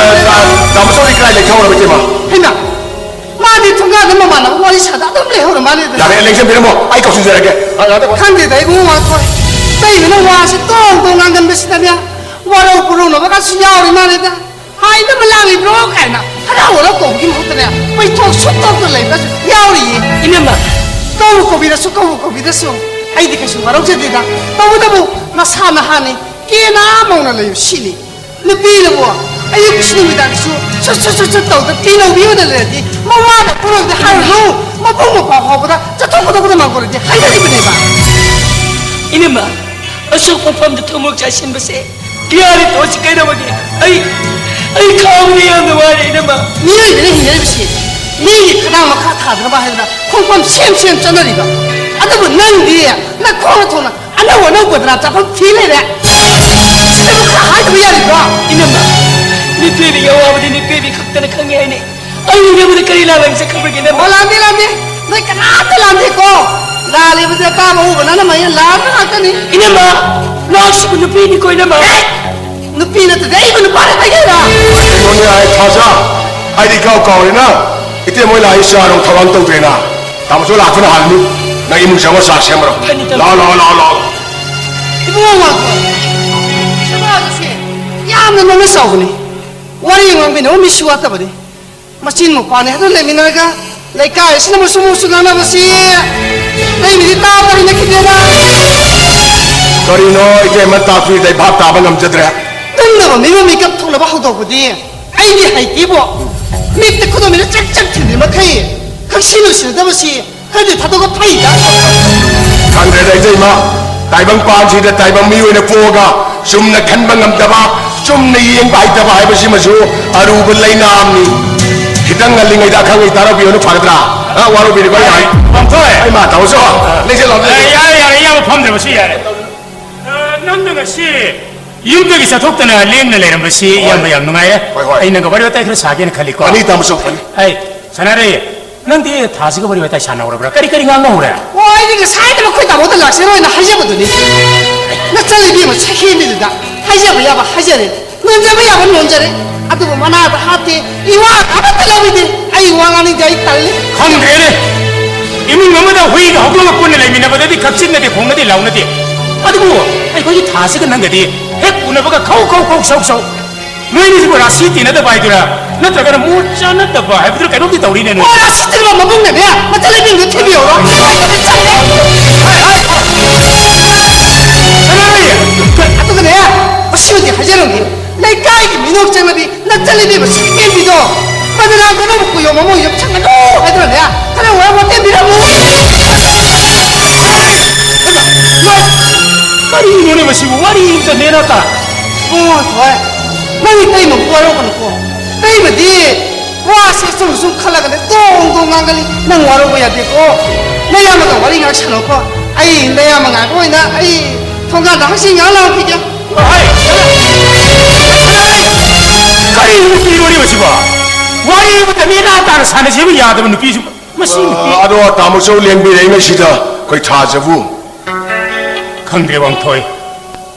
ꯇꯥ-, ꯇꯥꯃꯣ ꯆꯧꯗꯤ ꯀꯗꯥꯏ ꯂꯩꯊꯍꯧꯔꯕ, ꯏꯕꯦꯝꯃ? ꯍꯩꯃꯥ! ꯃꯥꯗꯤ ꯊꯣꯡꯒꯥꯟꯗ ꯃꯃꯥꯟꯅꯕ ꯋꯥꯔꯤ ꯁꯥꯗ ꯑꯗꯨꯝ ꯂꯩꯍꯧꯔ ꯃꯥꯜꯂꯦꯗ꯫ ꯌꯥꯔꯦ, ꯂꯦꯡꯖꯟꯕꯤꯔꯝꯃꯣ, ꯑꯩ ꯀꯧꯁꯤꯟꯖꯔꯒꯦ꯫ ꯑ, ꯉꯥꯛꯇꯪ꯫ ꯈꯪꯗꯦꯗ, ꯏꯕꯨꯡꯉꯣ, ꯃꯥ ꯊꯣꯛꯑꯦ꯫ ꯀꯩꯒꯤꯅꯣ ꯋꯥꯁꯦ ꯇꯣꯡ ꯇꯣꯡ ꯉꯥꯡꯒꯟꯕꯁꯤꯗꯅꯦ, ꯋꯥꯔꯧ ꯄꯨꯔꯧꯅꯕꯒꯁꯨ ꯌꯥꯎꯔꯤ ꯃꯥꯜꯂꯦꯗ꯫ ꯍꯥꯏꯅꯕ ꯂꯥꯡꯂꯤꯕ꯭ꯔꯣ ꯀꯥꯏꯅ ꯍꯔꯥꯎ ꯍꯔꯥꯎ ꯀꯧꯕꯒꯤ ꯃꯍꯨꯠꯇꯅꯦ, ꯄꯩꯊꯣꯛ ꯁꯨꯛꯇꯧꯗ ꯂꯩꯕꯒꯁꯨ ꯌꯥꯎꯔꯤꯌꯦ꯫ ꯏꯅꯝꯃ, ꯀꯧꯕꯨ ꯀꯧꯕꯤꯔꯁꯨ, ꯀꯧꯕꯨ ꯀꯧꯕꯤꯗ꯭ꯔꯁꯨ, ꯑꯩꯗꯤ ꯀꯩꯁꯨ ꯋꯥꯔꯧꯖꯗꯦꯗ꯫ ꯇꯧꯕꯇꯕꯨ ꯃꯁꯥ ꯅꯍꯥꯅꯤ, ꯀꯦꯅꯥ ꯃꯧꯅ ꯂꯩꯕ ꯁꯤꯅꯤ꯫ ꯅꯨꯄꯤꯅꯕꯨ ꯑꯌꯨꯛꯁꯨ ꯅꯨꯃꯤꯗꯥꯡꯁꯨ ꯁꯨꯠ ꯁꯨꯠ ꯁꯨꯠ ꯁꯨꯠ ꯇꯧꯗ ꯄꯤꯅꯧꯕꯤꯕꯗ ꯂꯩꯔꯗꯤ, ꯃꯋꯥꯅ ꯄꯨꯔꯣꯏꯗ ꯍꯥꯏꯔꯨꯅꯨ, ꯃꯕꯨꯡ ꯃꯧꯄ꯭ꯋꯥ ꯐꯥꯎꯕꯗ ꯆꯠꯊꯣꯛ ꯈꯣꯠꯇꯣꯛꯄꯗ ꯃꯥꯡꯒꯣꯜꯗꯤ ꯍꯥꯏꯅꯔꯤꯕꯅꯦꯕ꯫ ꯏꯅꯝꯃ, ꯑꯁꯣꯛꯄ ꯃꯐꯝꯗ ꯊꯨꯝꯃꯣꯛ ꯆꯥꯏꯁꯤꯟꯕꯁꯦ ꯀꯤꯌꯥꯔꯤ ꯇꯣꯛꯑꯁꯤ ꯀꯩꯗꯧꯕꯒꯦ? ꯑꯩ, ꯑꯩ ꯈꯥꯡꯕꯗ ꯌꯥꯝꯅ ꯋꯥꯔꯦ ꯏꯅꯝꯃ꯫ ꯃꯤꯑꯣꯏꯕꯅ ꯍꯤꯡꯅꯔꯤꯕꯁꯤ ꯃꯤꯒꯤ ꯈꯗꯥꯡ ꯃꯈꯥ ꯊꯥꯗꯅꯕ ꯍꯥꯏꯗꯅ ꯈꯣꯡꯐꯝ ꯁꯦꯝ ꯁꯦꯝ ꯆꯠꯅꯔꯤꯕ꯫ ꯑꯗꯨꯕꯨ ꯅꯪꯗꯤ ꯅꯈꯣꯡꯅ ꯊꯣꯡꯅ ꯑꯅꯧ ꯑꯅꯧꯕꯗꯅ ꯆꯥꯐꯝ ꯊꯤ ꯂꯩꯔꯦ꯫ ꯁꯤꯗꯕꯨ ꯈꯔ ꯍꯥꯏꯗꯕ ꯌꯥꯔꯤꯕ꯭ꯔꯣ? ꯏꯅꯝꯃ, ꯅꯨꯄꯤꯕꯤꯒꯤ ꯑꯋꯥꯕꯗꯤ ꯅꯨꯄꯤꯕꯤ ꯈꯛꯇꯅ ꯈꯪꯉꯦ ꯍꯥꯏꯅꯦ꯫ ꯑꯩ ꯅꯉꯣꯟꯗ ꯀꯔꯤ ꯂꯥꯜꯂꯝꯁꯦ ꯈꯪꯕꯒꯦ, ꯏꯅꯝꯃ? ꯑꯣ, ꯂꯥꯟꯗꯦ, ꯂꯥꯟꯗꯦ꯫ ꯅꯣꯏ ꯀꯅꯥꯝꯇ ꯂꯥꯟꯗꯦꯀꯣ꯫ ꯂꯥꯜꯂꯤꯕꯁꯦ ꯑꯄꯥꯝꯕ ꯎꯕ ꯅꯪꯅ ꯃꯌꯦ ꯂꯥꯟꯕ ꯉꯥꯛꯇꯅꯤ꯫ ꯏꯅꯝꯃ, ꯅꯍꯥꯛꯁꯤꯕꯨ ꯅꯨꯄꯤꯅꯤꯀꯣ, ꯏꯅꯝꯃ꯫ ꯑꯦ! ꯅꯨꯄꯤ ꯅꯠꯇ꯭ꯔꯗꯤ ꯑꯩꯕꯨ ꯅꯨꯄꯥꯅ ꯍꯥꯏꯒꯦꯔꯥ? ꯀꯩꯅꯣꯅꯦ, ꯑꯩ ꯊꯥꯖ, ꯑꯩꯗꯤ ꯏꯀꯥꯎ ꯀꯥꯎꯔꯦꯅ꯫ ꯏꯇꯩ ꯃꯣꯏ ꯂꯥꯛꯏ ꯆꯥ ꯅꯨꯡ ꯊꯧꯔꯥꯡ ꯇꯧꯗ꯭ꯔꯦꯅ꯫ ꯇꯥꯃꯣꯁꯨ ꯂꯥꯛꯄꯅ ꯍꯥꯜꯂꯅꯤ꯫ ꯅꯪ ꯏꯃꯨꯡ ꯆꯪꯉ ꯆꯥ ꯁꯦꯝꯃꯔꯣ꯫ ꯐꯅꯤ, ꯇꯥꯃꯣ꯫ ꯂꯥꯛꯑꯣ, ꯂꯥꯛꯑꯣ, ꯂꯥꯛꯑꯣ, ꯂꯥꯛꯑꯣ꯫ ꯏꯕꯨꯡꯉꯣ ꯃꯥꯊꯣꯏ, ꯁꯅꯥꯒꯤꯁꯦ ꯌꯥꯝꯅ ꯃꯃꯜ ꯆꯥꯎꯕꯅꯤ꯫ ꯋꯥꯔꯤ ꯉꯥꯡꯕꯤꯅꯕ ꯃꯤꯁꯨ ꯋꯥꯠꯇꯕꯅꯤ꯫ ꯃꯆꯤꯟ ꯃꯧꯄꯥꯅꯤ ꯑꯗꯨ ꯂꯩꯃꯤꯟꯅꯔꯒ ꯂꯩꯀꯥꯏ ꯑꯁꯤꯅ ꯃꯨꯁꯨ ꯃꯨꯁꯨ ꯉꯥꯡꯅꯕꯁꯤ ꯂꯩꯃꯤꯗꯤ ꯇꯥꯕ ꯍꯩꯅꯈꯤꯗꯦꯗ꯫ ꯀꯔꯤꯅꯣ ꯏꯇꯩꯃ ꯇꯥꯛꯄꯤꯗ ꯑꯩ ꯚꯥꯞ ꯇꯥꯕ ꯉꯝꯖꯗ꯭ꯔꯦ꯫ ꯇꯨꯝꯅꯕ ꯃꯤꯕꯨ ꯃꯤꯀꯞ ꯊꯣꯛꯅꯕ ꯍꯧꯗꯣꯛꯄꯗꯤ ꯑꯩꯗꯤ ꯍꯩꯇꯦꯕꯣ꯫ ꯃꯤꯠꯇ ꯈꯨꯗꯣꯝꯕꯤꯅ ꯆꯛ ꯆꯛ ꯊꯤꯜꯂꯤ ꯃꯈꯩ ꯈꯪꯁꯤ ꯅꯨꯡꯁꯤꯅꯗꯕꯁꯤ ꯈꯔꯗꯤ ꯊꯥꯗꯣꯛꯄ ꯐꯩꯗ꯫ ꯈꯪꯗ꯭ꯔꯦꯗ ꯏꯇꯩꯃ, ꯇꯥꯏꯕꯪ ꯄꯥꯟꯁꯤꯗ ꯇꯥꯏꯕꯪ ꯃꯤ ꯑꯣꯏꯅ ꯄꯣꯛꯑꯒ ꯆꯨꯝꯅ ꯈꯟꯕ ꯉꯝꯗꯕ, ꯆꯨꯝꯅ ꯌꯦꯡꯕ ꯍꯩꯇꯕ ꯍꯥꯏꯕꯁꯤꯃꯁꯨ ꯑꯔꯨꯕ ꯂꯩꯅꯥ ꯑꯃꯅꯤ꯫ ꯈꯤꯇꯪ ꯉꯜꯂꯤꯉꯩꯗ ꯑꯈꯪ ꯑꯍꯩ ꯇꯥꯔꯛꯄꯤꯕꯅ ꯐꯒꯗ꯭ꯔꯥ? ꯑ, ꯋꯥꯔꯧꯕꯤꯔꯤꯕ ꯌꯥꯏ꯫ ꯄꯥꯝꯊꯣꯏ! ꯑꯩ ꯃꯥ ꯇꯧꯁꯨ꯫ ꯂꯦꯡꯁꯦ ꯂꯥꯎ, ꯑꯦ, ꯌꯥꯔꯦ, ꯌꯥꯔꯦ, ꯏꯌꯥꯝꯕ ꯐꯝꯗ꯭ꯔꯕꯁꯨ ꯌꯥꯔꯦ꯫ ꯑ, ꯅꯪꯅ ꯉꯁꯤ ꯌꯨꯝꯗꯒꯤ ꯆꯠꯊꯣꯛꯇꯅ ꯂꯦꯡꯅ ꯂꯩꯔꯝꯕꯁꯤ ꯍꯣꯏ꯫ ꯏꯌꯥꯝꯕ ꯌꯥꯝ ꯅꯨꯡꯉꯥꯏꯔꯦ꯫ ꯍꯣꯏ, ꯍꯣꯏ꯫ ꯑꯩ ꯅꯪꯒ ꯋꯥꯔꯤ ꯋꯥꯇꯥꯏ ꯈꯔ ꯁꯥꯒꯦꯅ ꯈꯜꯂꯤꯀꯣ꯫ ꯐꯅꯤ, ꯇꯥꯃꯣꯁꯨ ꯐꯅꯤ꯫ ꯑꯩ, ꯁꯅꯥꯔꯩ, ꯅꯪꯗꯤ ꯊꯥꯁꯤꯒ ꯋꯥꯔꯤ ꯋꯥꯇꯥꯏ ꯁꯥꯟꯅꯍꯧꯔꯕ꯭ꯔꯥ? ꯀꯔꯤ ꯀꯔꯤ ꯉꯥꯡꯅꯍꯧꯔꯦ? ꯑꯣ, ꯑꯩꯗꯤ ꯉꯁꯥꯏꯗ ꯃꯈꯣꯏ ꯇꯥꯃꯣꯗ ꯂꯥꯛꯆꯔꯣꯏꯅ ꯍꯥꯏꯖꯕꯗꯨꯅꯤ꯫ ꯅꯆꯟꯅꯨꯄꯤ ꯑꯃ ꯁꯛꯍꯦꯟꯕꯤꯗꯨꯗ ꯍꯥꯏꯖꯕ ꯌꯥꯕ ꯍꯥꯏꯖꯔꯦ, ꯅꯣꯟꯖꯕ ꯌꯥꯕ ꯅꯣꯟꯖꯔꯦ꯫ ꯑꯗꯨꯕꯨ ꯃꯅꯥꯗ ꯍꯥꯞꯇꯦ, ꯏꯋꯥ ꯑꯃꯠꯇ ꯂꯧꯕꯤꯗꯦ꯫ ꯑꯩ ꯋꯥ ꯉꯥꯡꯅꯤꯡꯗꯦ, ꯑꯩ ꯇꯜꯂꯤ꯫ ꯈꯪꯗ꯭ꯔꯦꯅꯦ꯫ ꯏꯃꯨꯡ ꯑꯃꯗ ꯍꯨꯏꯒ ꯍꯧꯗꯣꯡꯒ ꯄꯨꯟꯅ ꯂꯩꯃꯤꯟꯅꯕꯗꯗꯤ ꯀꯛꯆꯤꯟꯅꯗꯦ, ꯈꯣꯡꯅꯗꯦ, ꯂꯥꯎꯅꯗꯦ꯫ ꯑꯗꯨꯕꯨ ꯑꯩꯈꯣꯏꯒꯤ ꯊꯥꯁꯤꯒ ꯅꯪꯒꯗꯤ ꯍꯦꯛ ꯎꯅꯕꯒ ꯈꯧ ꯈꯧ ꯈꯧ ꯁꯧ ꯁꯧ꯫ ꯅꯣꯏꯅꯤꯁꯤꯕꯨ ꯔꯥꯁꯤ ꯇꯤꯟꯅꯗꯕ ꯍꯥꯏꯗꯨꯔꯥ? ꯅꯠꯇ꯭ꯔꯒꯅ ꯃꯣꯠ ꯆꯥꯅꯗꯕ ꯍꯥꯏꯕꯗꯨꯔꯥ? ꯀꯩꯅꯣꯝꯗꯤ ꯇꯧꯔꯤꯅꯦ ꯅꯣꯏ꯫ ꯑꯣ, ꯔꯥꯁꯤ ꯇꯤꯟꯅꯕ ꯃꯕꯨꯡꯅꯅꯦ, ꯃꯆꯜ ꯂꯩꯕꯤꯡꯗꯣ ꯊꯤꯕꯤꯌꯣ꯫ ꯑꯩ ꯆꯠꯂꯦ꯫ ꯍꯥꯏ, ꯍꯥꯏ꯫ ꯁꯅꯥꯔꯩ! ꯑꯗꯨꯒꯅꯦ, ꯃꯁꯤꯃꯗꯤ ꯍꯥꯏꯖꯔꯝꯒꯦ꯫ ꯂꯩꯀꯥꯏꯒꯤ ꯃꯤꯅꯣꯛ ꯆꯪꯂꯗꯤ ꯅꯆꯜ ꯂꯩꯕꯤꯕ ꯁꯤꯀꯦꯟꯕꯤꯗꯣ ꯃꯗꯨꯅ ꯀꯩꯅꯣ ꯀꯨꯌꯣꯝ ꯑꯃ ꯌꯣꯝꯁꯟꯒꯅꯨ ꯍꯥꯏꯗꯨꯅꯅꯦ, ꯈꯔ ꯋꯥꯔ ꯋꯥꯇꯦꯝꯕꯤꯔꯝꯃꯨ꯫ ꯀꯔꯤꯅꯣꯅꯦ ꯃꯁꯤꯕꯨ? ꯋꯥꯔꯤ ꯑꯝꯇ ꯅꯦꯅ ꯇꯥ꯫ ꯏꯕꯨꯡꯉꯣ ꯊꯣꯏ, ꯅꯪ ꯏꯇꯩꯃꯕꯨ ꯋꯥꯔꯧꯒꯅꯨꯀꯣ꯫ ꯏꯇꯩꯃꯗꯤ ꯋꯥꯁꯦ ꯁꯨꯝ ꯁꯨꯝ ꯈꯜꯂꯒꯅꯦ ꯇꯣꯡ ꯇꯣꯡ ꯉꯥꯡꯒꯜꯂꯤ꯫ ꯅꯪ ꯋꯥꯔꯧꯕ ꯌꯥꯗꯦꯀꯣ꯫ ꯅꯌꯥꯝꯕꯒ ꯋꯥꯔꯤ ꯉꯥꯏꯍꯥꯛ ꯁꯥꯟꯅꯧꯀꯣ꯫ ꯑꯩ ꯅꯌꯥꯝꯕ ꯉꯥꯏꯕ ꯑꯣꯏꯅ ꯑꯩ ꯊꯣꯡꯒꯥꯟꯗ ꯍꯛꯆꯤꯡ ꯉꯥꯏꯍꯥꯛ ꯂꯥꯡꯈꯤꯒꯦ꯫ ꯍꯩ! ꯀꯔꯤ ꯅꯨꯄꯤꯅꯣꯅꯦ ꯃꯁꯤꯕꯣ? ꯋꯥꯔꯤ ꯑꯃꯇ ꯅꯦꯅꯥ ꯇꯥꯅ ꯁꯥꯟꯅꯁꯦꯕ ꯌꯥꯗꯕ ꯅꯨꯄꯤꯁꯨ꯫ ꯃꯁꯤ ꯅꯨꯄꯤ ꯑꯗꯣ ꯇꯥꯃꯣ ꯆꯧ ꯂꯦꯡꯕꯤꯔꯛꯏꯉꯩꯁꯤꯗ ꯑꯩꯈꯣꯏ ꯊꯥꯖꯕꯨ꯫ ꯈꯪꯗ꯭ꯔꯦ, ꯋꯥꯡꯊꯣꯏ꯫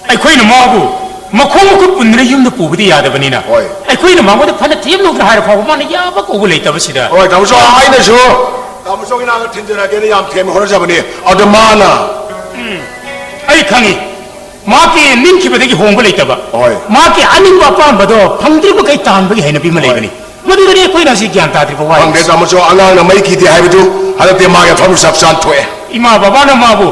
ꯑꯩꯈꯣꯏꯅ ꯃꯥꯕꯨ ꯃꯈꯣꯡ ꯃꯈꯨꯠ ꯄꯨꯟꯗꯨꯅ ꯌꯨꯝꯗ ꯄꯨꯕꯗꯤ ꯌꯥꯗꯕꯅꯤꯅ, ꯍꯣꯏ꯫ ꯑꯩꯈꯣꯏꯅ ꯃꯉꯣꯟꯗ ꯐꯅ ꯊꯦꯝꯅꯧꯗꯅ ꯍꯥꯏꯔ ꯐꯥꯎꯕ ꯃꯥꯅ ꯌꯥꯕ ꯀꯧꯕ ꯂꯩꯇꯕꯁꯤꯗ꯫ ꯍꯣꯏ, ꯇꯥꯃꯣ ꯆꯧ, ꯑꯩꯅꯁꯨ ꯇꯥꯃꯣ ꯆꯧꯒꯤ ꯅꯥꯛꯇ ꯊꯤꯟꯖꯔꯛꯀꯦꯅ ꯌꯥꯝ ꯊꯦꯝꯅ ꯍꯣꯠꯅꯖꯕꯅꯤ꯫ ꯑꯗꯣ ꯃꯥꯅ꯫ ꯎꯝ, ꯑꯩ ꯈꯪꯉꯤ꯫ ꯃꯍꯥꯛꯀꯤ ꯅꯤꯡꯈꯤꯕꯗꯒꯤ ꯍꯣꯡꯕ ꯂꯩꯇꯕ꯫ ꯍꯣꯏ꯫ ꯃꯍꯥꯛꯀꯤ ꯑꯅꯤꯡꯕ ꯑꯄꯥꯝꯕꯗꯣ ꯐꯪꯗ꯭ꯔꯤꯕ ꯃꯈꯩ ꯇꯥꯟꯕꯒꯤ ꯍꯩꯅꯕꯤ ꯑꯃ ꯍꯣꯏ꯫ ꯂꯩꯕꯅꯤ꯫ ꯃꯗꯨꯗꯅꯤ ꯑꯩꯈꯣꯏꯅ ꯍꯧꯖꯤꯛ ꯒ꯭ꯌꯥꯟ ꯇꯥꯗ꯭ꯔꯤꯕ ꯋꯥꯔꯤ꯫ ꯈꯪꯗꯦ, ꯇꯥꯃꯣ ꯆꯧ, ꯑꯉꯥꯡꯅ ꯃꯩ ꯀꯤꯗꯦ ꯍꯥꯏꯕꯗꯨ ꯍꯟꯗꯛꯇꯤ ꯃꯥꯒꯤ ꯑꯐꯕ ꯆꯞ ꯆꯥꯅ ꯊꯣꯛꯑꯦ꯫ ꯏꯃꯥ ꯕꯕꯥꯅ ꯃꯥꯕꯨ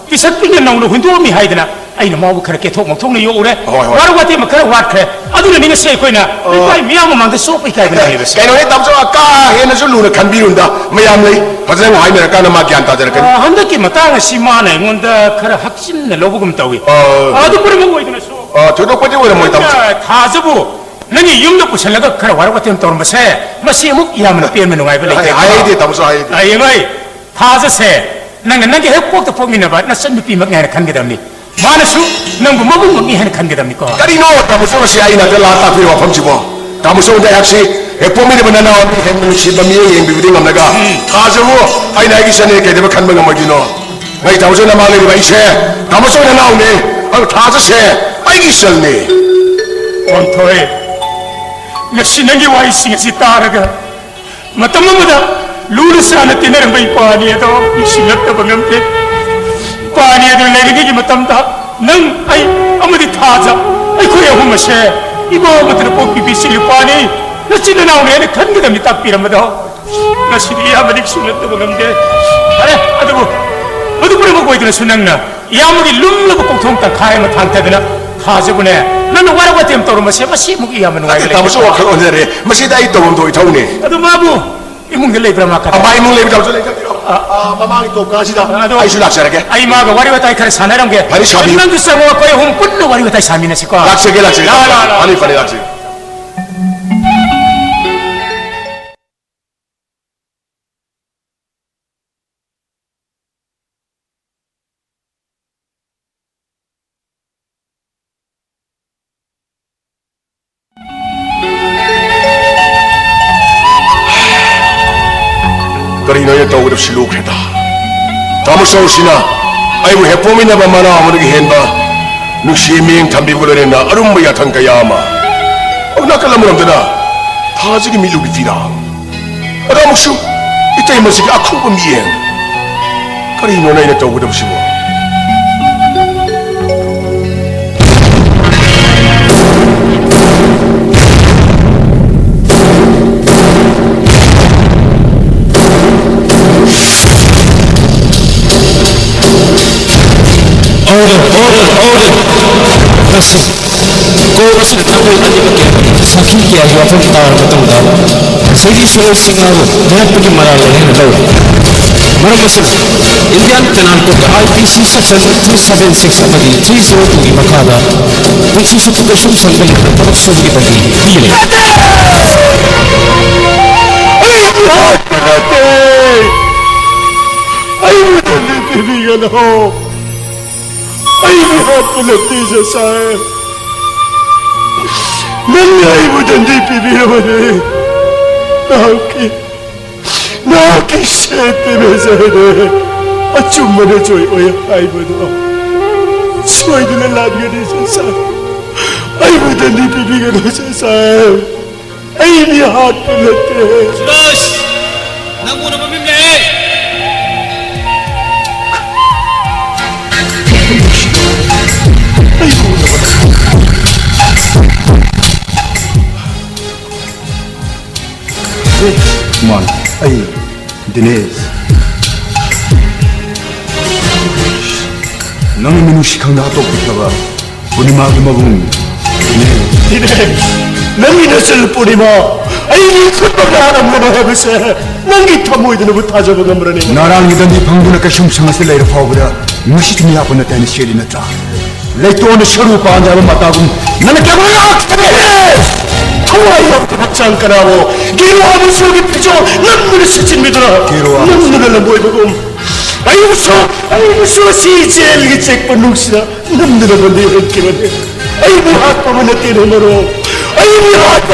ꯄꯤꯁꯛ ꯄꯤꯛꯅ ꯅꯧꯅ ꯍꯨꯟꯗꯣꯛꯑꯝꯃꯤ ꯍꯥꯏꯗꯅ ꯑꯩꯅ ꯃꯥꯕꯨ ꯈꯔ ꯀꯦꯊꯣꯛ ꯃꯧꯊꯣꯛꯅ ꯌꯣꯛꯎꯔꯦ꯫ ꯍꯣꯏ, ꯍꯣꯏ꯫ ꯋꯥꯔꯧ ꯋꯥꯇꯦꯝ ꯈꯔ ꯋꯥꯠꯈ꯭ꯔꯦ꯫ ꯑꯗꯨꯅꯅꯤ ꯉꯁꯤ ꯑꯩꯈꯣꯏꯅ ꯑꯣ꯫ ꯂꯩꯀꯥꯏ ꯃꯤꯌꯥꯝ ꯃꯃꯥꯡꯗ ꯆꯣꯞꯄ ꯏꯀꯥꯏꯕ ꯅꯪꯉꯤꯕꯁꯦ꯫ ꯀꯩꯅꯣꯅꯦ, ꯇꯥꯃꯣ ꯆꯧ, ꯀꯥ ꯍꯦꯟꯅꯁꯨ ꯂꯨꯅ ꯈꯟꯕꯤꯔꯨꯅꯨꯗ꯫ ꯃꯌꯥꯝ ꯂꯩ, ꯐꯖꯅ ꯍꯥꯏꯅꯔꯀꯥꯟꯗ ꯃꯥ ꯒ꯭ꯌꯥꯟ ꯇꯥꯖꯔꯛꯀꯅꯤ꯫ ꯑ, ꯍꯟꯗꯛꯀꯤ ꯃꯇꯥꯡ ꯑꯁꯤ ꯃꯥꯅ ꯑꯩꯉꯣꯟꯗ ꯈꯔ ꯍꯛꯆꯤꯟꯅ ꯂꯧꯕꯒꯨꯝ ꯇꯧꯏ꯫ ꯑꯣ꯫ ꯑꯗꯨ ꯄꯨꯝꯅꯃꯛ ꯑꯣꯏꯗꯅꯁꯨ ꯑ, ꯊꯣꯏꯗꯣꯛꯄꯗꯤ ꯑꯣꯏꯔꯝꯃꯣꯏ, ꯇꯥꯃꯣ ꯆꯧ꯫ ꯊꯥꯖꯕꯨ ꯅꯪꯒꯤ ꯌꯨꯝꯗ ꯄꯨꯁꯤꯜꯂꯒ ꯈꯔ ꯋꯥꯔꯧ ꯋꯥꯇꯦꯝ ꯇꯧꯔꯝꯕꯁꯦ, ꯃꯁꯤ ꯑꯃꯨꯛ ꯌꯥꯝꯅ ꯄꯦꯟꯕ ꯅꯨꯡꯉꯥꯏꯕ ꯂꯩꯇꯦ꯫ ꯍꯥꯏ-, ꯍꯥꯏꯗꯦ, ꯇꯥꯃꯣ ꯆꯧ, ꯍꯥꯏꯗꯦ꯫ ꯑ, ꯌꯦꯡꯉꯣ, ꯑꯩ ꯊꯥꯖꯁꯦ, ꯅꯪꯅ ꯅꯪꯒꯤ ꯍꯦꯛ ꯄꯣꯛꯇ ꯄꯣꯛꯃꯤꯟꯅꯕ ꯅꯆꯟꯅꯨꯄꯤꯃꯛꯅꯤ ꯍꯥꯏꯅ ꯈꯟꯒꯗꯕꯅꯤ꯫ ꯃꯥꯅꯁꯨ ꯅꯪꯕꯨ ꯃꯕꯨꯡꯃꯛꯅꯤ ꯍꯥꯏꯅ ꯈꯟꯒꯗꯕꯅꯤꯀꯣ꯫ ꯀꯔꯤꯅꯣ, ꯇꯥꯃꯣ ꯆꯧ, ꯃꯁꯤ ꯑꯩ ꯅꯥꯛꯇ ꯂꯥꯛ ꯇꯥꯛꯄꯤꯔꯣ ꯋꯥꯐꯝꯁꯤꯕꯣ? ꯇꯥꯃꯣ ꯆꯧ, ꯑꯩꯍꯥꯛꯁꯤ ꯍꯦꯛ ꯄꯣꯛꯃꯤꯟꯅꯕ ꯅꯅꯥꯎ ꯑꯅꯤ ꯍꯦꯟꯅ ꯅꯨꯡꯁꯤꯕ ꯃꯤꯑꯣꯏ ꯌꯦꯡꯕꯤꯕꯗꯤ ꯉꯝꯂꯒ, ꯎꯝ꯫ ꯊꯥꯖꯕꯨ ꯑꯩꯅ ꯑꯩꯒꯤ ꯏꯆꯟꯅꯤ ꯀꯩꯗꯧꯕ ꯈꯟꯕ ꯉꯝꯃꯣꯏꯗꯣꯏꯅꯣ? ꯅꯣꯏ ꯇꯥꯃꯣ ꯆꯧ ꯅꯃꯥꯡ ꯂꯩꯔꯤꯕ ꯑꯩꯁꯦ ꯇꯥꯃꯣ ꯆꯧ ꯅꯅꯥꯎꯅꯦ, ꯑꯗꯨ ꯊꯥꯖꯁꯦ ꯑꯩꯒꯤ ꯏꯆꯜꯅꯦ꯫ ꯋꯥꯡꯊꯣꯏ, ꯉꯁꯤ ꯅꯪꯒꯤ ꯋꯥꯍꯩꯁꯤꯡ ꯑꯁꯤ ꯇꯥꯔꯒ ꯃꯇꯝ ꯑꯃꯗ ꯂꯨꯅ ꯆꯥꯟꯅ ꯇꯤꯟꯅꯔꯝꯕ ꯏꯄꯥꯅꯤ ꯑꯗꯣ ꯅꯤꯡꯁꯤꯡꯂꯛꯇꯕ ꯉꯝꯗꯦ꯫ ꯏꯄꯥꯅꯤ ꯑꯗꯨ ꯂꯩꯔꯤꯉꯩꯒꯤ ꯃꯇꯝꯗ ꯅꯪ, ꯑꯩ ꯑꯃꯗꯤ ꯊꯥꯖ, ꯑꯩꯈꯣꯏ ꯑꯍꯨꯝ ꯑꯁꯦ ꯏꯃꯥ ꯑꯃꯠꯇꯅ ꯄꯣꯛꯄꯤꯕ ꯏꯆꯤꯜ ꯏꯄꯥꯅꯤ, ꯅꯆꯤꯟ ꯅꯅꯥꯎꯅꯤ ꯍꯥꯏꯅ ꯈꯟꯒꯗꯕꯅꯤ ꯇꯥꯛꯄꯤꯔꯝꯕꯗꯣ꯫ ꯉꯁꯤꯗꯤ ꯏꯌꯥꯝꯕ ꯅꯤꯡꯁꯤꯡꯂꯛꯇꯕ ꯉꯝꯗꯦ꯫ ꯐꯔꯦ, ꯑꯗꯨꯕꯨ ꯃꯗꯨ ꯄꯨꯝꯅꯃꯛ ꯑꯣꯏꯗ꯭ꯔꯁꯨ ꯅꯪꯅ ꯏꯌꯥꯝꯕꯒꯤ ꯂꯨꯝꯂꯕ ꯀꯣꯛꯊꯣꯡ ꯇꯪꯈꯥꯏ ꯑꯃ ꯊꯥꯡꯊꯗꯅ ꯊꯥꯖꯕꯅꯦ꯫ ꯅꯪꯅ ꯋꯥꯔꯧ ꯋꯥꯇꯦꯝ ꯇꯧꯔꯝꯕꯁꯦ ꯃꯁꯤ ꯑꯃꯨꯛ ꯏꯌꯥꯝꯕ ꯅꯨꯡꯉꯥꯏꯕ ꯅꯠꯇꯦ, ꯇꯥꯃꯣꯁꯨ ꯂꯩꯇꯦ꯫ ꯋꯥꯈꯜ ꯑꯣꯟꯅꯔꯦ꯫ ꯃꯁꯤꯗ ꯑꯩ ꯇꯧꯐꯝ ꯊꯣꯛꯏ ꯊꯧꯅꯤ꯫ ꯑꯗꯨ ꯃꯥꯕꯨ ꯏꯃꯨꯡꯗ ꯂꯩꯕ꯭ꯔꯥ ꯃꯥ ꯀꯗꯥꯏ? ꯑꯃ ꯏꯃꯨꯡ ꯂꯩꯕ ꯇꯥꯃꯣꯁꯨ ꯂꯩꯇꯕꯤꯔꯣ꯫ ꯑ, ꯑ, ꯃꯃꯥꯡꯒꯤ ꯇꯣꯞ ꯀꯥꯁꯤꯗ ꯑꯗꯣ ꯑꯩꯁꯨ ꯂꯥꯛꯆꯔꯒꯦ꯫ ꯑꯩ ꯃꯥꯒ ꯋꯥꯔꯤ ꯋꯥꯇꯥꯏ ꯈꯔ ꯁꯥꯟꯅꯔꯝꯒꯦ꯫ ꯐꯅꯤ, ꯁꯥꯕꯤꯌꯨ꯫ ꯅꯪꯁꯨ ꯆꯪꯉꯣ, ꯑꯩꯈꯣꯏ ꯑꯍꯨꯝ ꯄꯨꯟꯅ ꯋꯥꯔꯤ ꯋꯥꯇꯥꯏ ꯁꯥꯃꯤꯟꯅꯁꯤꯀꯣ꯫ ꯂꯥꯛꯆꯒꯦ, ꯂꯥꯛꯆꯒꯦ, ꯂꯥ, ꯇꯥꯃꯣ꯫ ꯂꯥ, ꯂꯥ꯫ ꯐꯅꯤ, ꯐꯅꯤ, ꯂꯥꯛꯆꯒꯦ꯫ ꯀꯔꯤꯅꯣ ꯑꯩꯅ ꯇꯧꯒꯗꯕꯁꯤ? ꯂꯨꯈ꯭ꯔꯦꯗ꯫ ꯇꯥꯃꯣ ꯁꯣꯔꯁꯤꯅ ꯑꯩꯕꯨ ꯍꯦꯛ ꯄꯣꯛꯃꯤꯟꯅꯕ ꯃꯅꯥꯎ ꯑꯃꯗꯒꯤ ꯍꯦꯟꯕ ꯅꯨꯡꯁꯤ ꯃꯤꯠꯌꯦꯡ ꯊꯝꯕꯤꯕꯒ ꯂꯣꯏꯅꯅ ꯑꯔꯨꯝꯕ ꯌꯥꯊꯪ ꯀꯌꯥ ꯑꯃ꯫ ꯑꯗꯨ ꯅꯥꯀꯜ ꯑꯃꯔꯣꯝꯗꯅ ꯊꯥꯖꯒꯤ ꯃꯤꯠꯂꯨꯒꯤ ꯐꯤꯔꯥꯜ꯫ ꯑꯗꯣ ꯑꯃꯨꯛꯁꯨ ꯏꯇꯩꯃꯁꯤꯒꯤ ꯑꯈꯨꯕ ꯃꯤꯠꯌꯦꯡ꯫ ꯀꯔꯤꯅꯣꯅꯦ ꯑꯩꯅ ꯇꯧꯒꯗꯕꯁꯤꯕꯨ? Order, order, order! ꯉꯁꯤ ꯀꯣꯔꯠ ꯑꯁꯤꯅ ꯅꯈꯣꯏ ꯑꯅꯤꯃꯛꯀꯤ ꯁꯥꯈꯤ ꯀꯌꯥꯒꯤ ꯋꯥꯐꯝ ꯇꯥꯔꯕ ꯃꯇꯨꯡꯗ, ꯁꯩꯔꯤ ꯁꯣꯔꯣꯏꯁꯤꯡ ꯑꯗꯨ ꯅꯦꯠꯄꯒꯤ ꯃꯔꯥꯜ ꯂꯩ ꯍꯥꯏꯅ ꯂꯧꯔꯤ꯫ ꯃꯔꯝ ꯑꯁꯤꯅ, Indian Penal Code I P C section three seven six ꯑꯃꯗꯤ three zero two ꯒꯤ ꯃꯈꯥꯗ ꯄꯨꯟꯁꯤ ꯆꯨꯞꯄ ꯀꯩꯁꯨꯝꯁꯪꯗ ꯂꯩꯕ ꯊꯕꯛ ꯁꯨꯕꯒꯤ ꯕꯟꯗꯤ ꯄꯤꯒꯅꯤ꯫ ꯑꯩ ꯍꯥꯠꯄ ꯅꯠꯇꯦ! ꯑꯩꯕꯨ ꯕꯟꯗꯤ ꯄꯤꯕꯤꯒꯅꯨ! ꯑꯩꯕꯨ ꯍꯥꯠꯄ ꯅꯠꯇꯦ, ꯖꯁꯥꯏ꯫ ꯅꯪꯅ ꯑꯩꯕꯨ ꯗꯟꯗꯤ ꯄꯤꯕꯤꯔꯕꯅꯤ꯫ ꯅꯍꯥꯛꯀꯤ, ꯅꯍꯥꯛꯀꯤ ꯁꯦꯠ ꯄꯤꯕꯤꯖꯔꯦ꯫ ꯑꯆꯨꯝꯕꯅ ꯖꯣꯏ ꯑꯣꯏ ꯍꯥꯏꯕꯗꯣ꯫ ꯁꯣꯏꯗꯅ ꯂꯥꯟꯒꯅꯤ, ꯖꯁꯥꯏ꯫ ꯑꯩꯕꯨ ꯗꯟꯗꯤ ꯄꯤꯕꯤꯒꯅꯨ, ꯖꯁꯥꯏ꯫ ꯑꯩꯗꯤ ꯍꯥꯠꯄ ꯅꯠꯇꯦ꯫ ꯁꯨꯔꯖ! ꯅꯪꯕꯨ ꯎꯅꯕ ꯃꯤ ꯂꯥꯛꯑꯦ꯫ ꯃꯥꯅꯤ, ꯑꯩ ꯗꯤꯅꯦꯁ꯫ ꯅꯪꯅ ꯃꯤꯅꯨꯡꯁꯤ ꯈꯪꯗ ꯍꯥꯠꯇꯣꯛꯄꯤꯈ꯭ꯔꯕ ꯄꯨꯔꯅꯤꯃꯥꯒꯤ ꯃꯕꯨꯡ ꯗꯤꯅꯦꯁ꯫ ꯗꯤꯅꯦꯁ, ꯅꯪꯒꯤ ꯅꯆꯜ ꯄꯨꯔꯅꯤꯃꯥ ꯑꯩꯒꯤ ꯈꯨꯠꯃꯛꯅ ꯍꯥꯠꯂꯝꯒꯅꯤ ꯍꯥꯏꯕꯁꯦ ꯅꯪꯒꯤ ꯊꯃꯣꯏꯗꯨꯅꯕꯨ ꯊꯥꯖꯕ ꯉꯝꯕ꯭ꯔꯅꯦ? ꯅꯔꯥꯡꯒꯤ ꯗꯟꯗꯤ ꯐꯪꯗꯨꯅ ꯀꯩꯁꯨꯝ ꯁꯪ ꯑꯁꯤꯗ ꯂꯩꯔ ꯐꯥꯎꯕꯗ ꯉꯁꯤꯁꯨ ꯃꯤꯍꯥꯠꯄ ꯅꯠꯇꯦ ꯍꯥꯏꯅ ꯆꯦꯜꯂꯤ ꯅꯠꯇ꯭ꯔꯥ? ꯂꯩꯇꯣꯟꯗ ꯁꯔꯨ ꯄꯥꯟꯗꯦ ꯍꯥꯏꯕ ꯃꯇꯥꯒꯨꯝ ꯅꯪꯅ ꯀꯌꯥꯝ ꯉꯥꯛꯇꯅꯦ! ꯊꯋꯥꯏ ꯌꯥꯎꯗꯕ ꯍꯛꯆꯥꯡ ꯀꯅꯥꯕꯨ ꯒꯤꯔꯣ ꯑꯃꯁꯨꯒꯤ ꯐꯤꯖꯣꯜ ꯅꯝꯗꯨꯅ ꯁꯦꯠꯆꯤꯟꯕꯤꯗꯨꯅ ꯒꯤꯔꯣ ꯑꯃꯁꯨ ꯅꯝꯗꯨꯅ ꯂꯝꯕꯣꯏꯕꯒꯨꯝ ꯑꯩꯕꯨꯁꯨ, ꯑꯩꯕꯨꯁꯨ ꯑꯁꯤ ꯖꯦꯜꯒꯤ ꯆꯦꯛ ꯃꯅꯨꯡꯁꯤꯗ ꯅꯝꯗꯨꯅ ꯕꯟꯗꯤ ꯑꯣꯏꯍꯟꯈꯤꯕꯅꯤ꯫ ꯑꯩꯕꯨ ꯍꯥꯠꯄ ꯑꯃ ꯅꯠꯇꯦꯅꯦ ꯃꯔꯨꯞ, ꯑꯩꯕꯨ ꯍꯥꯠꯄ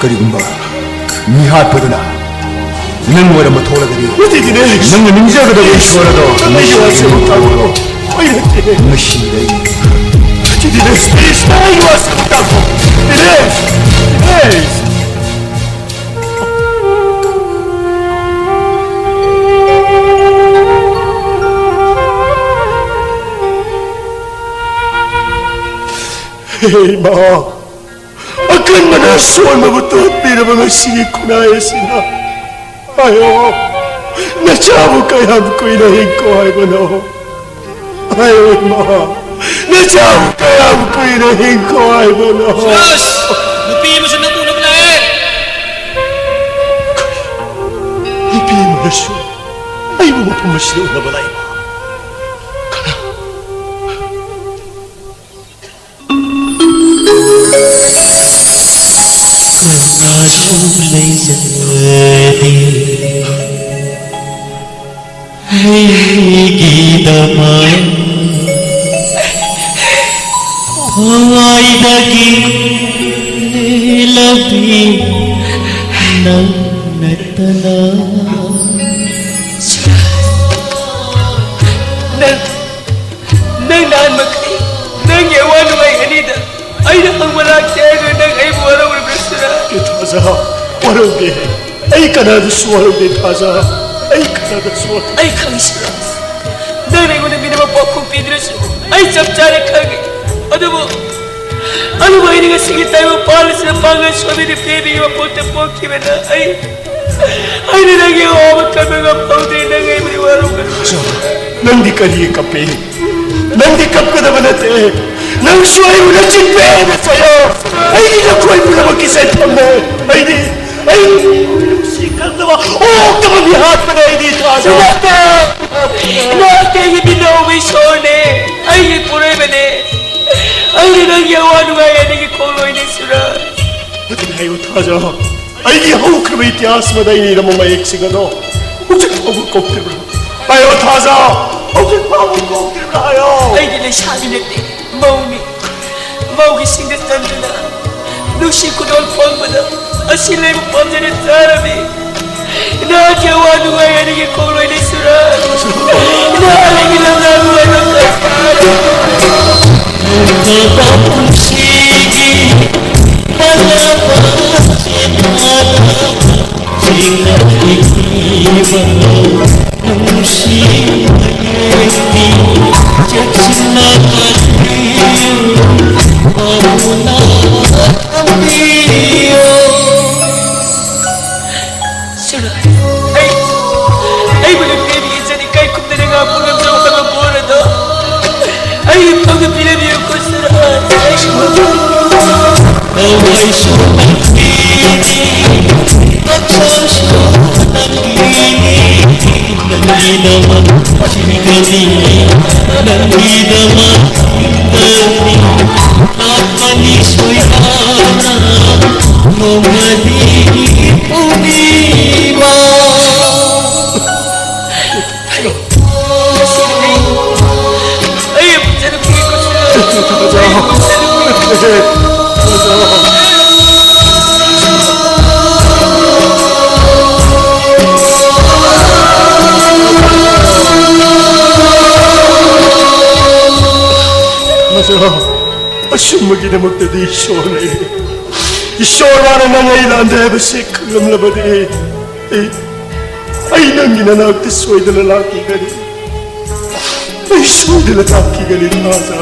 ꯀꯔꯤꯒꯨꯝꯕ ꯃꯤꯍꯥꯠꯄꯗꯨꯅ ꯅꯪ ꯑꯣꯏꯔꯝꯕ ꯊꯣꯛꯂꯒꯗꯤ, ꯅꯠꯇꯦ, ꯗꯤꯅꯦꯁ꯫ ꯅꯪꯅ ꯅꯤꯡꯖꯒꯗꯕ ꯏꯁꯣꯔ ꯑꯗꯣ ꯅꯪ ꯑꯩꯒꯤ ꯋꯥꯁꯤꯕꯨ ꯇꯥꯈꯣ꯫ ꯑꯩ ꯅꯠꯇꯦ꯫ ꯃꯁꯤꯗ ꯑꯩ ꯅꯠꯇꯦ, ꯗꯤꯅꯦꯁ, ꯄ꯭ꯂꯤꯖ, ꯅꯪ ꯑꯩꯒꯤ ꯋꯥꯁꯤꯕꯨ ꯇꯥꯈꯣ꯫ ꯗꯤꯅꯦꯁ! ꯗꯤꯅꯦꯁ! ꯍꯦ ꯏꯃꯥ, ꯑꯀꯟꯕꯅ ꯑꯁꯣꯟꯕꯕꯨ ꯇꯣꯠꯄꯤꯔꯕ ꯉꯁꯤꯒꯤ ꯈꯨꯟꯅꯥꯏ ꯑꯁꯤꯅ, ꯍꯥꯏꯌꯣ, ꯅꯆꯥꯕꯨ ꯀꯌꯥꯝ ꯀꯨꯏꯅ ꯍꯤꯡꯈꯣ ꯍꯥꯏꯕꯅꯣ? ꯍꯥꯏꯌꯣ ꯏꯃꯥ, ꯅꯆꯥꯕꯨ ꯀꯌꯥꯝ ꯀꯨꯏꯅ ꯍꯤꯡꯈꯣ ꯍꯥꯏꯕꯅꯣ? ꯁꯨꯔꯖ! ꯅꯨꯄꯤ ꯑꯃꯁꯨ ꯅꯪ ꯎꯅꯕ ꯂꯥꯛꯑꯦ꯫ ꯅꯨꯄꯤ ꯑꯃꯅꯁꯨ ꯑꯩꯕꯨ ꯃꯐꯝ ꯑꯁꯤꯗ ꯎꯅꯕ ꯂꯥꯛꯏꯕ? ꯀꯅꯥ? ꯀꯅꯥꯅꯣ? ꯂꯩꯖꯗꯦ꯫ ꯑꯩꯒꯤꯗꯃꯛ ꯊꯋꯥꯏꯗꯒꯤ ꯂꯧꯕꯤ ꯅꯪ ꯅꯠꯇꯅ꯫ ꯅꯪ, ꯅꯪ ꯅꯍꯥꯟ ꯃꯈꯩ ꯅꯪꯒꯤ ꯑꯋꯥ ꯅꯨꯡꯉꯥꯏ ꯑꯅꯤꯗ ꯑꯩꯅ ꯍꯪꯕ ꯂꯥꯛꯇꯦ ꯍꯥꯏꯗꯨꯅ ꯅꯪ ꯑꯩꯕꯨ ꯋꯥꯔꯧꯔꯤꯕ꯭ꯔꯥ ꯁꯨꯔꯥ? ꯊꯥꯖ, ꯋꯥꯔꯧꯗꯦ꯫ ꯑꯩ ꯀꯅꯥꯗꯁꯨ ꯋꯥꯔꯧꯗꯦ ꯊꯥꯖ꯫ ꯑꯩ ꯀꯅꯥꯗꯁꯨ ꯋꯥꯔꯧꯗꯦ꯫ ꯑꯩ ꯈꯪꯉꯤ ꯁꯨꯔꯥ꯫ ꯅꯪꯅ ꯑꯩꯉꯣꯟꯗ ꯃꯤꯅꯃꯛ ꯄꯥꯎꯈꯨꯝ ꯄꯤꯗ꯭ꯔꯁꯨ ꯑꯩ ꯆꯞ ꯆꯥꯅ ꯈꯪꯉꯤ꯫ ꯑꯗꯨꯕꯨ, ꯑꯗꯨꯕꯨ ꯑꯩꯅ ꯉꯁꯤꯒꯤ ꯇꯥꯏꯕꯪ ꯄꯥꯜ ꯑꯁꯤꯗ ꯄꯥꯡꯒꯜ ꯁꯣꯟꯕꯤꯅ ꯄꯦꯕꯤꯒꯤ ꯃꯄꯣꯛꯇ ꯄꯣꯛꯈꯤꯕꯅ ꯑꯩ, ꯑꯩꯅ ꯅꯪꯒꯤ ꯑꯋꯥꯕ ꯀꯟꯕ ꯉꯝꯍꯧꯗ꯭ꯔꯦ꯫ ꯅꯪ ꯑꯩꯕꯨꯗꯤ ꯋꯥꯔꯧꯒꯅꯨ꯫ ꯅꯪꯗꯤ ꯀꯔꯤ ꯀꯞꯄꯤ? ꯅꯪꯗꯤ ꯀꯞꯀꯗꯕ ꯅꯠꯇꯦ꯫ ꯅꯪꯁꯨ ꯑꯩꯕꯨ ꯅꯆꯤꯟ ꯄꯦꯟꯅ ꯆꯩꯌꯣ꯫ ꯑꯩꯗꯤ ꯅꯈꯣꯏ ꯄꯨꯝꯅꯃꯛꯀꯤ ꯆꯩꯐꯝꯅꯦ꯫ ꯑꯩꯗꯤ, ꯑꯩ ꯅꯨꯡꯁꯤ ꯈꯪꯗꯕ ꯑꯣꯛꯇꯕ ꯃꯤꯍꯥꯠꯄꯅꯦ ꯑꯩꯗꯤ ꯊꯥꯖ꯫ ꯅꯠꯇꯦ꯫ ꯅꯍꯥꯛꯇꯤ ꯑꯩꯒꯤ ꯃꯤꯠꯅ ꯎꯕ ꯏꯁꯣꯔꯅꯦ꯫ ꯑꯩꯒꯤ ꯄꯣꯔꯣꯏꯕꯅꯦ꯫ ꯑꯩꯗꯤ ꯅꯪꯒꯤ ꯑꯋꯥ ꯅꯨꯡꯉꯥꯏ ꯑꯅꯤꯒꯤ ꯈꯣꯡꯂꯣꯏꯅꯦ ꯁꯨꯔꯥ꯫ ꯑꯗꯨꯅ ꯍꯥꯏꯌꯨ ꯊꯥꯖ꯫ ꯑꯩꯒꯤ ꯍꯧꯈ꯭ꯔꯕ ꯏꯇꯤꯍꯥꯁ ꯑꯃꯗ ꯑꯩꯅ ꯏꯔꯝꯕ ꯃꯌꯦꯛꯁꯤꯡ ꯑꯗꯣ ꯍꯧꯖꯤꯛ ꯐꯥꯎꯕ ꯀꯣꯛꯇ꯭ꯔꯤꯕ꯭ꯔꯥ? ꯍꯥꯏꯌꯣ ꯊꯥꯖ, ꯍꯧꯖꯤꯛ ꯐꯥꯎꯕ ꯀꯣꯛꯇ꯭ꯔꯤꯕ꯭ꯔꯥ ꯍꯥꯏꯌꯣ꯫ ꯑꯩꯗꯤ ꯂꯩꯁꯥꯕꯤ ꯅꯠꯇꯦ, ꯃꯧꯅꯤ꯫ ꯃꯧꯒꯤ ꯁꯤꯡꯗ ꯆꯟꯗꯨꯅ ꯅꯨꯡꯁꯤ ꯈꯨꯗꯣꯜ ꯐꯣꯡꯕꯗ ꯑꯁꯤ ꯂꯩꯕ ꯄꯥꯝꯖꯅ ꯆꯥꯔꯕꯤ꯫ ꯅꯍꯥꯛꯀꯤ ꯑꯋꯥ ꯅꯨꯡꯉꯥꯏ ꯑꯅꯤꯒꯤ ꯈꯣꯡꯂꯣꯏ ꯂꯩꯁꯨꯔ ꯅꯍꯥꯛ ꯑꯩꯒꯤ ꯂꯝꯂꯥ ꯅꯨꯡꯉꯥꯏꯕ ꯀꯌꯥ ꯅꯨꯡꯁꯤꯒꯤ ꯄꯜꯂꯕ ꯆꯦꯠꯅ ꯆꯤꯡꯅꯈꯤꯕ ꯅꯨꯡꯁꯤ ꯃꯌꯦꯛꯇꯤ ꯆꯦꯛꯁꯤꯟꯅ ꯀꯜꯂꯤꯌꯨ, ꯃꯍꯧꯅ ꯊꯝꯕꯤꯌꯨ꯫ ꯁꯨꯔ, ꯑꯩ, ꯑꯩꯕꯨ ꯅꯨꯄꯤꯒꯤ ꯏꯖꯠ ꯏꯀꯥꯏ ꯈꯨꯝꯅꯅ ꯉꯥꯛꯄ ꯉꯝꯖꯧ ꯍꯥꯏꯕ ꯕꯣꯔ ꯑꯗꯣ ꯑꯩꯒꯤ ꯐꯪꯅ ꯄꯤꯔꯕꯤꯌꯨꯀꯣ ꯁꯨꯔ꯫ ꯊꯋꯥꯏꯁꯨ ꯅꯪꯒꯤꯅꯤ, ꯍꯛꯆꯥꯡꯁꯨ ꯅꯪꯒꯤꯅꯤ, ꯅꯪꯒꯤꯗꯃꯛ ꯁꯤꯒꯅꯤ, ꯅꯪꯒꯤꯗꯃꯛ ꯍꯤꯡꯒꯅꯤ, ꯂꯥꯛꯀꯅꯤ ꯁꯣꯏꯗꯅ ꯅꯣꯡꯃꯗꯤ꯫ ꯑꯁꯨꯝꯕꯒꯤꯗꯃꯛꯇꯗꯤ ꯏꯁꯣꯔ ꯂꯩꯔꯦ꯫ ꯏꯁꯣꯔ ꯃꯥꯅ ꯅꯪ ꯑꯩ ꯂꯥꯟꯗꯦ ꯍꯥꯏꯕꯁꯤ ꯈꯪꯂꯝꯂꯕꯗꯤ ꯑꯩ, ꯑꯩ ꯅꯪꯒꯤ ꯅꯅꯥꯛꯇ ꯁꯣꯏꯗꯅ ꯂꯥꯛꯈꯤꯒꯅꯤ꯫ ꯑꯩ ꯁꯣꯏꯗꯅ ꯂꯥꯛꯈꯤꯒꯅꯤ, ꯊꯥꯖ꯫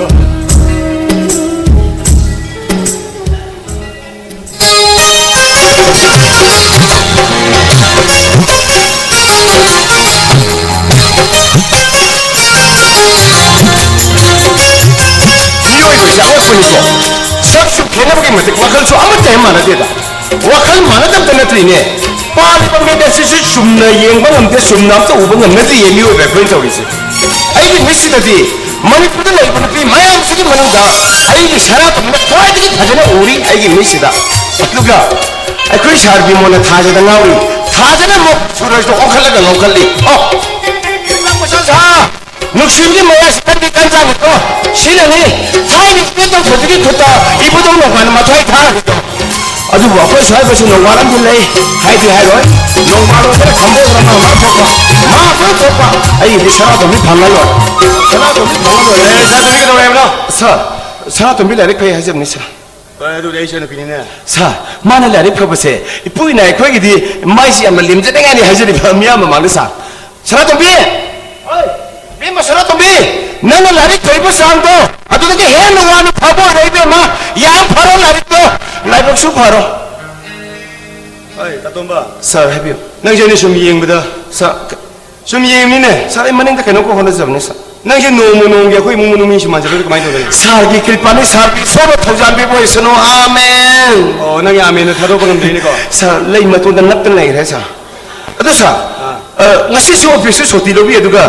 ꯃꯤꯑꯣꯏꯕꯁꯦ ꯑꯉꯛꯄꯅꯤꯀꯣ꯫ ꯁꯛꯁꯨ ꯈꯦꯠꯅꯕꯒꯤ ꯃꯇꯤꯛ ꯋꯥꯈꯜꯁꯨ ꯑꯃꯠꯇ ꯍꯦꯛ ꯃꯥꯟꯅꯗꯦꯗ꯫ ꯋꯥꯈꯜ ꯃꯥꯟꯅꯗꯕꯇ ꯅꯠꯇ꯭ꯔꯤꯅꯦ, ꯄꯥꯜꯂꯤꯕ ꯃꯤꯠ ꯑꯁꯤꯁꯨ ꯆꯨꯝꯅ ꯌꯦꯡꯕ ꯉꯝꯗꯦ, ꯆꯨꯝꯅ ꯑꯝꯇ ꯎꯕ ꯉꯝꯅꯗ꯭ꯔꯤꯌꯦ ꯃꯤꯑꯣꯏꯕ ꯑꯩꯈꯣꯏꯅ ꯇꯧꯔꯤꯁꯦ꯫ ꯑꯩꯒꯤ ꯃꯤꯠꯁꯤꯗꯗꯤ ꯃꯅꯤꯄꯨꯔꯗ ꯂꯩꯔꯤꯕ ꯅꯨꯄꯤ ꯃꯌꯥꯝꯁꯤꯒꯤ ꯃꯅꯨꯡꯗ ꯑꯩꯒꯤ ꯁꯅꯥꯇꯣꯝꯕꯤꯅ ꯈ꯭ꯋꯥꯏꯗꯒꯤ ꯐꯖꯅ ꯎꯔꯤ ꯑꯩꯒꯤ ꯃꯤꯠꯁꯤꯗ꯫ ꯑꯗꯨꯒ ꯑꯩꯈꯣꯏ ꯁꯥꯔ ꯕꯤꯃꯣꯟꯅ ꯊꯥꯖꯗ ꯉꯥꯎꯔꯤ, ꯊꯥꯖꯅ ꯑꯃꯨꯛ ꯁꯨꯔꯖꯇ ꯑꯣꯟꯈꯠꯂꯒ ꯉꯥꯎꯈꯠꯂꯤ꯫ ꯑꯣ! ꯅꯨꯡꯁꯤꯕꯒꯤ ꯃꯌꯥꯏꯁꯤꯗꯗꯤ ꯀꯟꯖꯥꯅꯤꯀꯣ꯫ ꯁꯤꯅꯅꯤ ꯊꯥꯏꯅ ꯏꯄꯦꯟ ꯇꯧꯊꯣꯏꯕꯒꯤ ꯈꯨꯠꯇ ꯏꯕꯨꯙꯧ ꯅꯣꯡꯃꯥꯟꯅ ꯃꯊ꯭ꯋꯥꯏ ꯊꯥꯈꯤꯗꯣ꯫ ꯑꯗꯨꯕꯨ ꯑꯩꯈꯣꯏ ꯁ꯭ꯋꯥꯏꯗꯁꯨ ꯅꯣꯡꯃꯥꯟ ꯑꯃꯗꯤ ꯂꯩ, ꯍꯥꯏꯗꯤ ꯍꯥꯏꯔꯣꯏ꯫ ꯅꯣꯡꯃꯥꯟ ꯑꯣꯏꯒꯦꯔꯥ ꯈꯝꯕ ꯑꯣꯏꯒꯦꯔꯥ ꯃꯥ ꯃꯥ ꯊꯣꯛꯄ, ꯃꯥ ꯂꯣꯏ ꯊꯣꯛꯄ꯫ ꯑꯩꯒꯤꯗꯤ ꯁꯅꯥꯇꯣꯝꯕꯤ ꯐꯪꯉ ꯂꯣꯏꯔꯦ꯫ ꯁꯅꯥꯇꯣꯝꯕꯤ ꯐꯪꯉ ꯂꯣꯏꯔꯦ꯫ ꯑꯦ, ꯁꯅꯥꯇꯣꯝꯕꯤ ꯀꯩꯗꯧꯔꯦ ꯍꯥꯏꯕꯅꯣ? ꯁꯥꯔ, ꯁꯅꯥꯇꯣꯝꯕꯤ ꯂꯥꯏꯔꯤꯛ ꯐꯩ ꯍꯥꯏꯖꯕꯅꯤ, ꯁꯥꯔ꯫ ꯍꯣꯏ, ꯑꯗꯨꯗꯤ ꯑꯩ ꯏꯆꯟꯅꯨꯄꯤꯅꯤꯅꯦ꯫ ꯁꯥꯔ, ꯃꯥꯅ ꯂꯥꯏꯔꯤꯛ ꯐꯕꯁꯦ ꯏꯄꯨ ꯏꯅꯥ ꯑꯩꯈꯣꯏꯒꯤꯗꯤ ꯃꯥꯏꯁꯤ ꯌꯥꯝꯅ ꯂꯦꯝꯖꯅꯤꯡꯉꯥꯏꯅꯤ ꯍꯥꯏꯖꯔꯤꯕ ꯃꯤꯌꯥꯝ ꯃꯃꯥꯡꯗ, ꯁꯥꯔ꯫ ꯁꯅꯥꯇꯣꯝꯕꯤ! ꯍꯣꯏ꯫ ꯏꯕꯦꯝꯃ ꯁꯅꯥꯇꯣꯝꯕꯤ! ꯅꯪꯅ ꯂꯥꯏꯔꯤꯛ ꯐꯩꯕ ꯆꯥꯡꯗꯣ ꯑꯗꯨꯗꯒꯤ ꯍꯦꯟꯅ ꯋꯥꯡꯅ ꯐꯕ ꯑꯣꯏꯔꯣ ꯏꯕꯦꯝꯃ꯫ ꯌꯥꯝ ꯐꯔꯣ ꯂꯥꯏꯔꯤꯛꯇꯣ꯫ ꯂꯥꯏꯕꯛꯁꯨ ꯐꯔꯣ꯫ ꯍꯣꯏ, ꯇꯥꯇꯣꯝꯕ꯫ ꯁꯥꯔ, ꯍꯥꯏꯕꯤꯌꯨ꯫ ꯅꯪꯁꯦ ꯑꯩꯅ ꯁꯨꯝ ꯌꯦꯡꯕꯗ ꯁꯥꯔ, ꯁꯨꯝ ꯌꯦꯡꯉꯤꯅꯦ꯫ ꯁꯥꯔ, ꯑꯩ ꯃꯅꯤꯡꯗ ꯀꯩꯅꯣꯝꯈꯛ ꯍꯣꯠꯅꯖꯕꯅꯦ, ꯁꯥꯔ꯫ ꯅꯪꯁꯦ ꯅꯣꯡꯃ ꯅꯣꯡꯃꯒꯤ ꯑꯩꯈꯣꯏ ꯏꯃꯨꯡ ꯃꯅꯨꯡ ꯃꯤ ꯁꯨꯝ ꯃꯥꯟꯖꯜꯂꯛꯑꯗꯤ ꯀꯃꯥꯏꯅ ꯇꯧꯗꯣꯏꯅꯣ? ꯁꯥꯔꯒꯤ ꯀ꯭ꯔꯤꯄꯥꯅꯤ, ꯁꯥꯔꯒꯤ ꯏꯁꯣꯔꯅ ꯊꯧꯖꯥꯟꯕꯤꯕ ꯑꯣꯏꯁꯅꯨ꯫ ꯑꯥꯃꯦꯟ꯫ ꯑꯣ, ꯅꯪꯒꯤ ꯑꯥꯃꯦꯟꯗꯣ ꯊꯥꯗꯣꯛꯄ ꯉꯝꯗ꯭ꯔꯤꯅꯦꯀꯣ? ꯁꯥꯔ, ꯂꯩ ꯃꯇꯣꯟꯗ ꯅꯞꯇꯅ ꯂꯩꯈ꯭ꯔꯦ, ꯁꯥꯔ꯫ ꯑꯗꯣ, ꯁꯥꯔ, ꯑꯥ꯫ ꯑ, ꯉꯁꯤꯁꯨ ꯑꯣꯐꯤꯁꯁꯨ ꯁꯨꯇꯤ ꯂꯧꯕꯤ, ꯑꯗꯨꯒ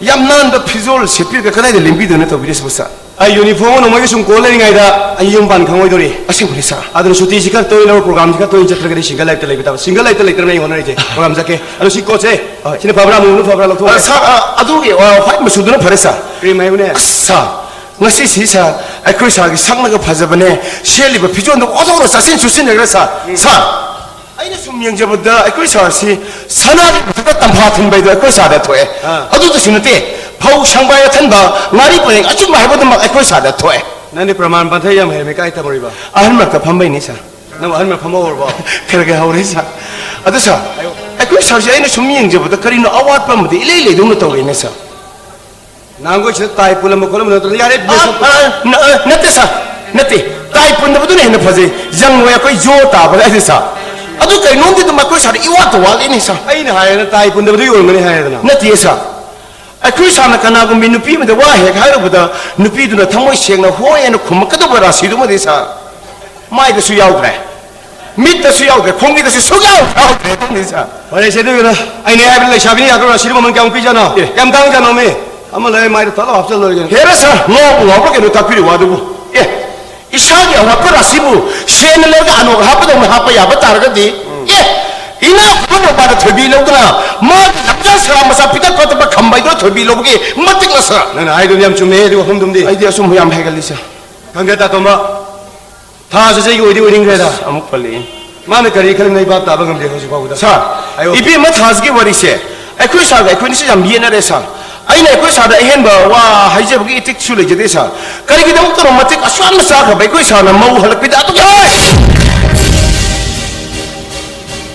ꯌꯥꯝ ꯅꯥꯟꯕ ꯐꯤꯖꯣꯜ ꯁꯦꯠꯄꯤꯔꯒ ꯀꯗꯥꯏꯗ ꯂꯦꯡꯕꯤꯗꯣꯏꯅꯣ ꯇꯧꯕꯤꯔꯤꯁꯤꯕꯣ, ꯁꯥꯔ? ꯑꯩ ꯌꯨꯅꯤꯐꯣꯔꯝ ꯅꯣꯡꯃꯩꯒ ꯁꯨꯝ ꯀꯣꯜ ꯂꯩꯔꯤꯉꯩꯗ ꯑꯩ ꯌꯨꯝ ꯄꯥꯟ ꯈꯪꯉꯣꯏꯗꯧꯔꯤ꯫ ꯑꯁꯦꯡꯕꯅꯤ, ꯁꯥꯔ꯫ ꯑꯗꯨꯅ ꯁꯨꯇꯤꯁꯤ ꯈꯔ ꯇꯣꯏꯅ ꯂꯧꯔ, ꯄ꯭ꯔꯣꯒ꯭ꯔꯥꯝꯁꯤ ꯈꯔ ꯇꯣꯏꯅ ꯆꯠꯇ꯭ꯔꯒꯗꯤ ꯁꯤꯡꯒꯜ ꯂꯥꯏꯐꯇ ꯂꯩꯕ ꯇꯥꯕ꯫ ꯁꯤꯡꯒꯜ ꯂꯥꯏꯐꯇ ꯂꯩꯇ꯭ꯔꯕꯅꯦ ꯑꯩ ꯍꯣꯠꯅꯔꯤꯁꯦ꯫ ꯄ꯭ꯔꯣꯒ꯭ꯔꯥꯝ ꯆꯠꯀꯦ꯫ ꯑꯗꯣ ꯁꯤ ꯀꯣꯠꯁꯦ, ꯍꯣꯏ꯫ ꯁꯤꯅ ꯐꯕ꯭ꯔꯥ, ꯑꯃꯨꯕꯅ ꯐꯕ꯭ꯔꯥ? ꯂꯧꯊꯣꯛꯑꯒꯦ꯫ ꯑ, ꯁꯥꯔ, ꯑ, ꯑꯗꯨꯒꯤ, ꯑ, ꯋꯥꯏꯠ ꯃꯆꯨꯗꯨꯅ ꯐꯔꯦ, ꯁꯥꯔ꯫ ꯀ꯭ꯔꯤꯝ ꯍꯥꯏꯕꯅꯦ꯫ ꯑꯁ, ꯁꯥꯔ, ꯉꯁꯤꯁꯤ, ꯁꯥꯔ, ꯑꯩꯈꯣꯏ ꯁꯥꯔꯒꯤ ꯁꯛꯅꯒ ꯐꯖꯕꯅꯦ, ꯁꯦꯠꯂꯤꯕ ꯐꯤꯖꯣꯜꯗꯨ ꯑꯣꯟꯊꯣꯛꯅ ꯆꯥꯁꯤꯟ ꯆꯨꯁꯤꯟꯅꯈ꯭ꯔꯦ, ꯁꯥꯔ꯫ ꯎꯝ꯫ ꯁꯥꯔ, ꯑꯩꯅ ꯁꯨꯝ ꯌꯦꯡꯖꯕꯗ ꯑꯩꯈꯣꯏ ꯁꯥꯔꯁꯤ ꯁꯅꯥꯒꯤ ꯃꯊꯛꯇ ꯇꯝꯐꯥ ꯊꯤꯟꯕ ꯍꯥꯏꯗꯣ ꯑꯩꯈꯣꯏ ꯁꯥꯔꯗ ꯊꯣꯛꯑꯦ꯫ ꯑꯥ꯫ ꯑꯗꯨꯗꯁꯨ ꯅꯠꯇꯦ, ꯐꯧ ꯁꯪꯕꯥꯏ ꯑꯊꯟꯕ, ꯉꯥꯔꯤ ꯄꯔꯦꯡ ꯑꯆꯨꯝꯕ ꯍꯥꯏꯕꯗꯨꯃꯛ ꯑꯩꯈꯣꯏ ꯁꯥꯔꯗ ꯊꯣꯛꯑꯦ꯫ ꯅꯪꯗꯤ ꯄ꯭ꯔꯃꯥꯟ ꯄꯥꯟꯊꯩ ꯌꯥꯝ ꯍꯩꯔꯝꯃꯤ, ꯀꯥꯏ ꯇꯝꯃꯨꯔꯤꯕ? ꯑꯍꯟ ꯃꯔꯛꯇ ꯐꯝꯕꯩꯅꯤ, ꯁꯥꯔ꯫ ꯅꯪ ꯑꯍꯟ ꯃꯔꯛ ꯐꯝꯕ ꯍꯧꯔꯕꯣ? ꯈꯔ ꯈꯔ ꯍꯧꯔꯦ, ꯁꯥꯔ꯫ ꯑꯗꯨ, ꯁꯥꯔ, ꯑꯩꯈꯣꯏ ꯁꯥꯔꯁꯦ ꯑꯩꯅ ꯁꯨꯝ ꯌꯦꯡꯖꯕꯗ ꯀꯔꯤꯅꯣ ꯑꯋꯥꯠꯄ ꯑꯃꯗꯤ ꯏꯂꯩ ꯂꯩꯗꯧꯅ ꯇꯧꯔꯦꯅꯦ, ꯁꯥꯔ꯫ ꯅꯍꯥꯟꯈꯣꯏ ꯁꯤꯗ ꯇꯥꯏ ꯄꯨꯜꯂꯝꯕ ꯈꯣꯠꯂꯝꯕ ꯅꯠꯇ꯭ꯔꯣ? ꯌꯥꯔꯦ, ꯑ, ꯃꯦꯁ-, ꯑ, ꯅ-, ꯑ, ꯅꯠꯇꯦ, ꯁꯥꯔ, ꯅꯠꯇꯦ꯫ ꯇꯥꯏ ꯄꯨꯟꯗꯕꯗꯨꯅ ꯍꯦꯟꯅ ꯐꯖꯩ꯫ ꯌꯪ ꯑꯣꯏ ꯑꯩꯈꯣꯏ ꯖꯣ ꯇꯥꯕ ꯍꯥꯏꯁꯦ, ꯁꯥꯔ꯫ ꯑꯗꯨ ꯀꯩꯅꯣꯝꯗꯤ ꯑꯗꯨꯝ ꯑꯩꯈꯣꯏ ꯁꯥꯔꯗ ꯏꯋꯥꯠꯇ ꯋꯥꯠꯂꯤꯅꯦ, ꯁꯥꯔ꯫ ꯑꯩꯅ ꯍꯥꯏꯔꯦꯅ ꯇꯥꯏ ꯄꯨꯟꯗꯕꯗꯨ ꯑꯣꯏꯔꯝꯒꯅꯤ ꯍꯥꯏꯔꯦꯗꯅ꯫ ꯅꯠꯇꯦ, ꯁꯥꯔ꯫ ꯑꯩꯈꯣꯏ ꯁꯥꯔꯅ ꯀꯅꯥꯒꯨꯝꯕꯤ ꯅꯨꯄꯤ ꯑꯃꯗ ꯋꯥ ꯍꯦꯛ ꯍꯥꯏꯔꯨꯕꯗ ꯅꯨꯄꯤꯗꯨꯅ ꯊꯃꯣꯏ ꯁꯦꯡꯅ ꯍꯣꯏ ꯍꯥꯏꯅ ꯈꯨꯝꯃꯛꯀꯗꯧꯕ ꯔꯥꯁꯤꯗꯨꯃꯗꯤ, ꯁꯥꯔ, ꯃꯥꯏꯗꯁꯨ ꯌꯥꯎꯗ꯭ꯔꯦ, ꯃꯤꯠꯇꯁꯨ ꯌꯥꯎꯗ꯭ꯔꯦ, ꯈꯣꯡꯕꯤꯗꯁꯨ ꯁꯨꯡꯌꯥꯎ ꯌꯥꯎꯗ꯭ꯔꯦ ꯑꯗꯨꯅꯤ, ꯁꯥꯔ꯫ ꯐꯔꯦꯁꯦ, ꯑꯗꯨꯒꯤꯅ ꯑꯩꯅ ꯍꯥꯏꯕ ꯂꯩꯁꯥꯕꯤꯅ ꯌꯥꯗ꯭ꯔꯣ? ꯔꯥꯁꯤꯗꯨ ꯃꯃꯜ ꯀꯌꯥꯃꯨꯛ ꯄꯤꯖꯥꯠꯅꯣ? ꯑꯦ꯫ ꯀꯌꯥꯝ ꯇꯥꯡꯖꯥꯠꯅꯣꯃꯤ? ꯑꯃ ꯂꯩ, ꯃꯥꯏꯗ ꯇꯠꯂ ꯍꯥꯞꯆꯜ ꯂꯣꯏꯔꯦ ꯀꯩꯅꯣ꯫ ꯍꯦꯔꯥ, ꯁꯥꯔ, ꯉꯥꯎꯕ ꯉꯥꯎꯕ꯭ꯔꯥ ꯀꯩꯅꯣ ꯇꯥꯛꯄꯤꯔꯤꯕ ꯋꯥꯗꯨꯕꯨ? ꯑꯦ, ꯏꯁꯥꯒꯤ ꯑꯋꯥꯠꯄ ꯔꯥꯁꯤꯕꯨ ꯁꯦꯟꯅ ꯂꯩꯔꯒ ꯑꯅꯣꯛ ꯍꯥꯞꯄꯗꯧꯅ ꯍꯥꯞꯄ ꯌꯥꯕ ꯇꯥꯔꯒꯗꯤ, ꯎꯝ꯫ ꯑꯦ, ꯏꯅꯥꯛ ꯈꯨꯟꯕ ꯃꯄꯥꯗ ꯊꯣꯏꯕꯤ ꯂꯧꯗꯅ ꯃꯥꯒꯤ ꯂꯝꯖꯥ ꯁꯔꯥ ꯃꯆꯥ ꯄꯤꯛꯇꯛ ꯄꯤꯛꯇꯛ ꯈꯝꯕ ꯍꯥꯏꯗꯣ ꯊꯣꯏꯕꯤ ꯂꯧꯕꯒꯤ ꯃꯇꯤꯛ ꯅꯠꯇ꯭ꯔꯥ? ꯅꯪꯅ ꯍꯥꯏꯗꯨꯗꯤ ꯌꯥꯝ ꯆꯨꯝꯃꯦ, ꯑꯗꯨ ꯋꯥꯐꯝꯗꯨꯝꯗꯤ꯫ ꯑꯩꯗꯤ ꯑꯆꯨꯝꯕ ꯌꯥꯝ ꯍꯩꯒꯜꯂꯤ, ꯁꯥꯔ꯫ ꯈꯪꯗꯦ, ꯇꯥꯇꯣꯝꯕ, ꯊꯥꯁꯨ ꯆꯍꯤꯒꯤ ꯑꯣꯏꯗꯤ ꯑꯣꯏꯅꯤꯡꯈ꯭ꯔꯦꯗ꯫ ꯑꯁ, ꯑꯃꯨꯛ ꯄꯜꯂꯛꯑꯦ꯫ ꯃꯥꯅ ꯀꯔꯤ ꯈꯜꯂꯤꯅꯣ ꯑꯩ ꯚꯥꯞ ꯇꯥꯕ ꯉꯝꯗꯦ ꯍꯧꯖꯤꯛ ꯐꯥꯎꯕꯗ꯫ ꯁꯥꯔ, ꯍꯥꯏꯌꯣ꯫ ꯏꯕꯦꯝꯃ ꯊꯥꯁꯤꯒꯤ ꯋꯥꯔꯤꯁꯦ ꯑꯩꯈꯣꯏ ꯁꯥꯔꯒ ꯑꯩꯈꯣꯏꯅꯤꯁꯦ ꯌꯥꯝ ꯌꯦꯠꯅꯔꯦ, ꯁꯥꯔ꯫ ꯑꯩꯅ ꯑꯩꯈꯣꯏ ꯁꯥꯔꯗ ꯑꯍꯦꯟꯕ ꯋꯥ ꯍꯥꯏꯖꯕꯒꯤ ꯏꯊꯤꯛꯁꯨ ꯂꯩꯖꯗꯦ, ꯁꯥꯔ꯫ ꯀꯔꯤꯒꯤꯗꯃꯛꯇꯅꯣ ꯃꯇꯤꯛ ꯑꯁꯨꯛ ꯌꯥꯝꯅ ꯆꯥꯈ꯭ꯔꯕ ꯑꯩꯈꯣꯏ ꯁꯥꯔꯅ ꯃꯧ ꯍꯜꯂꯛꯄꯤꯗ ꯑꯗꯨꯛ ꯌꯥꯝ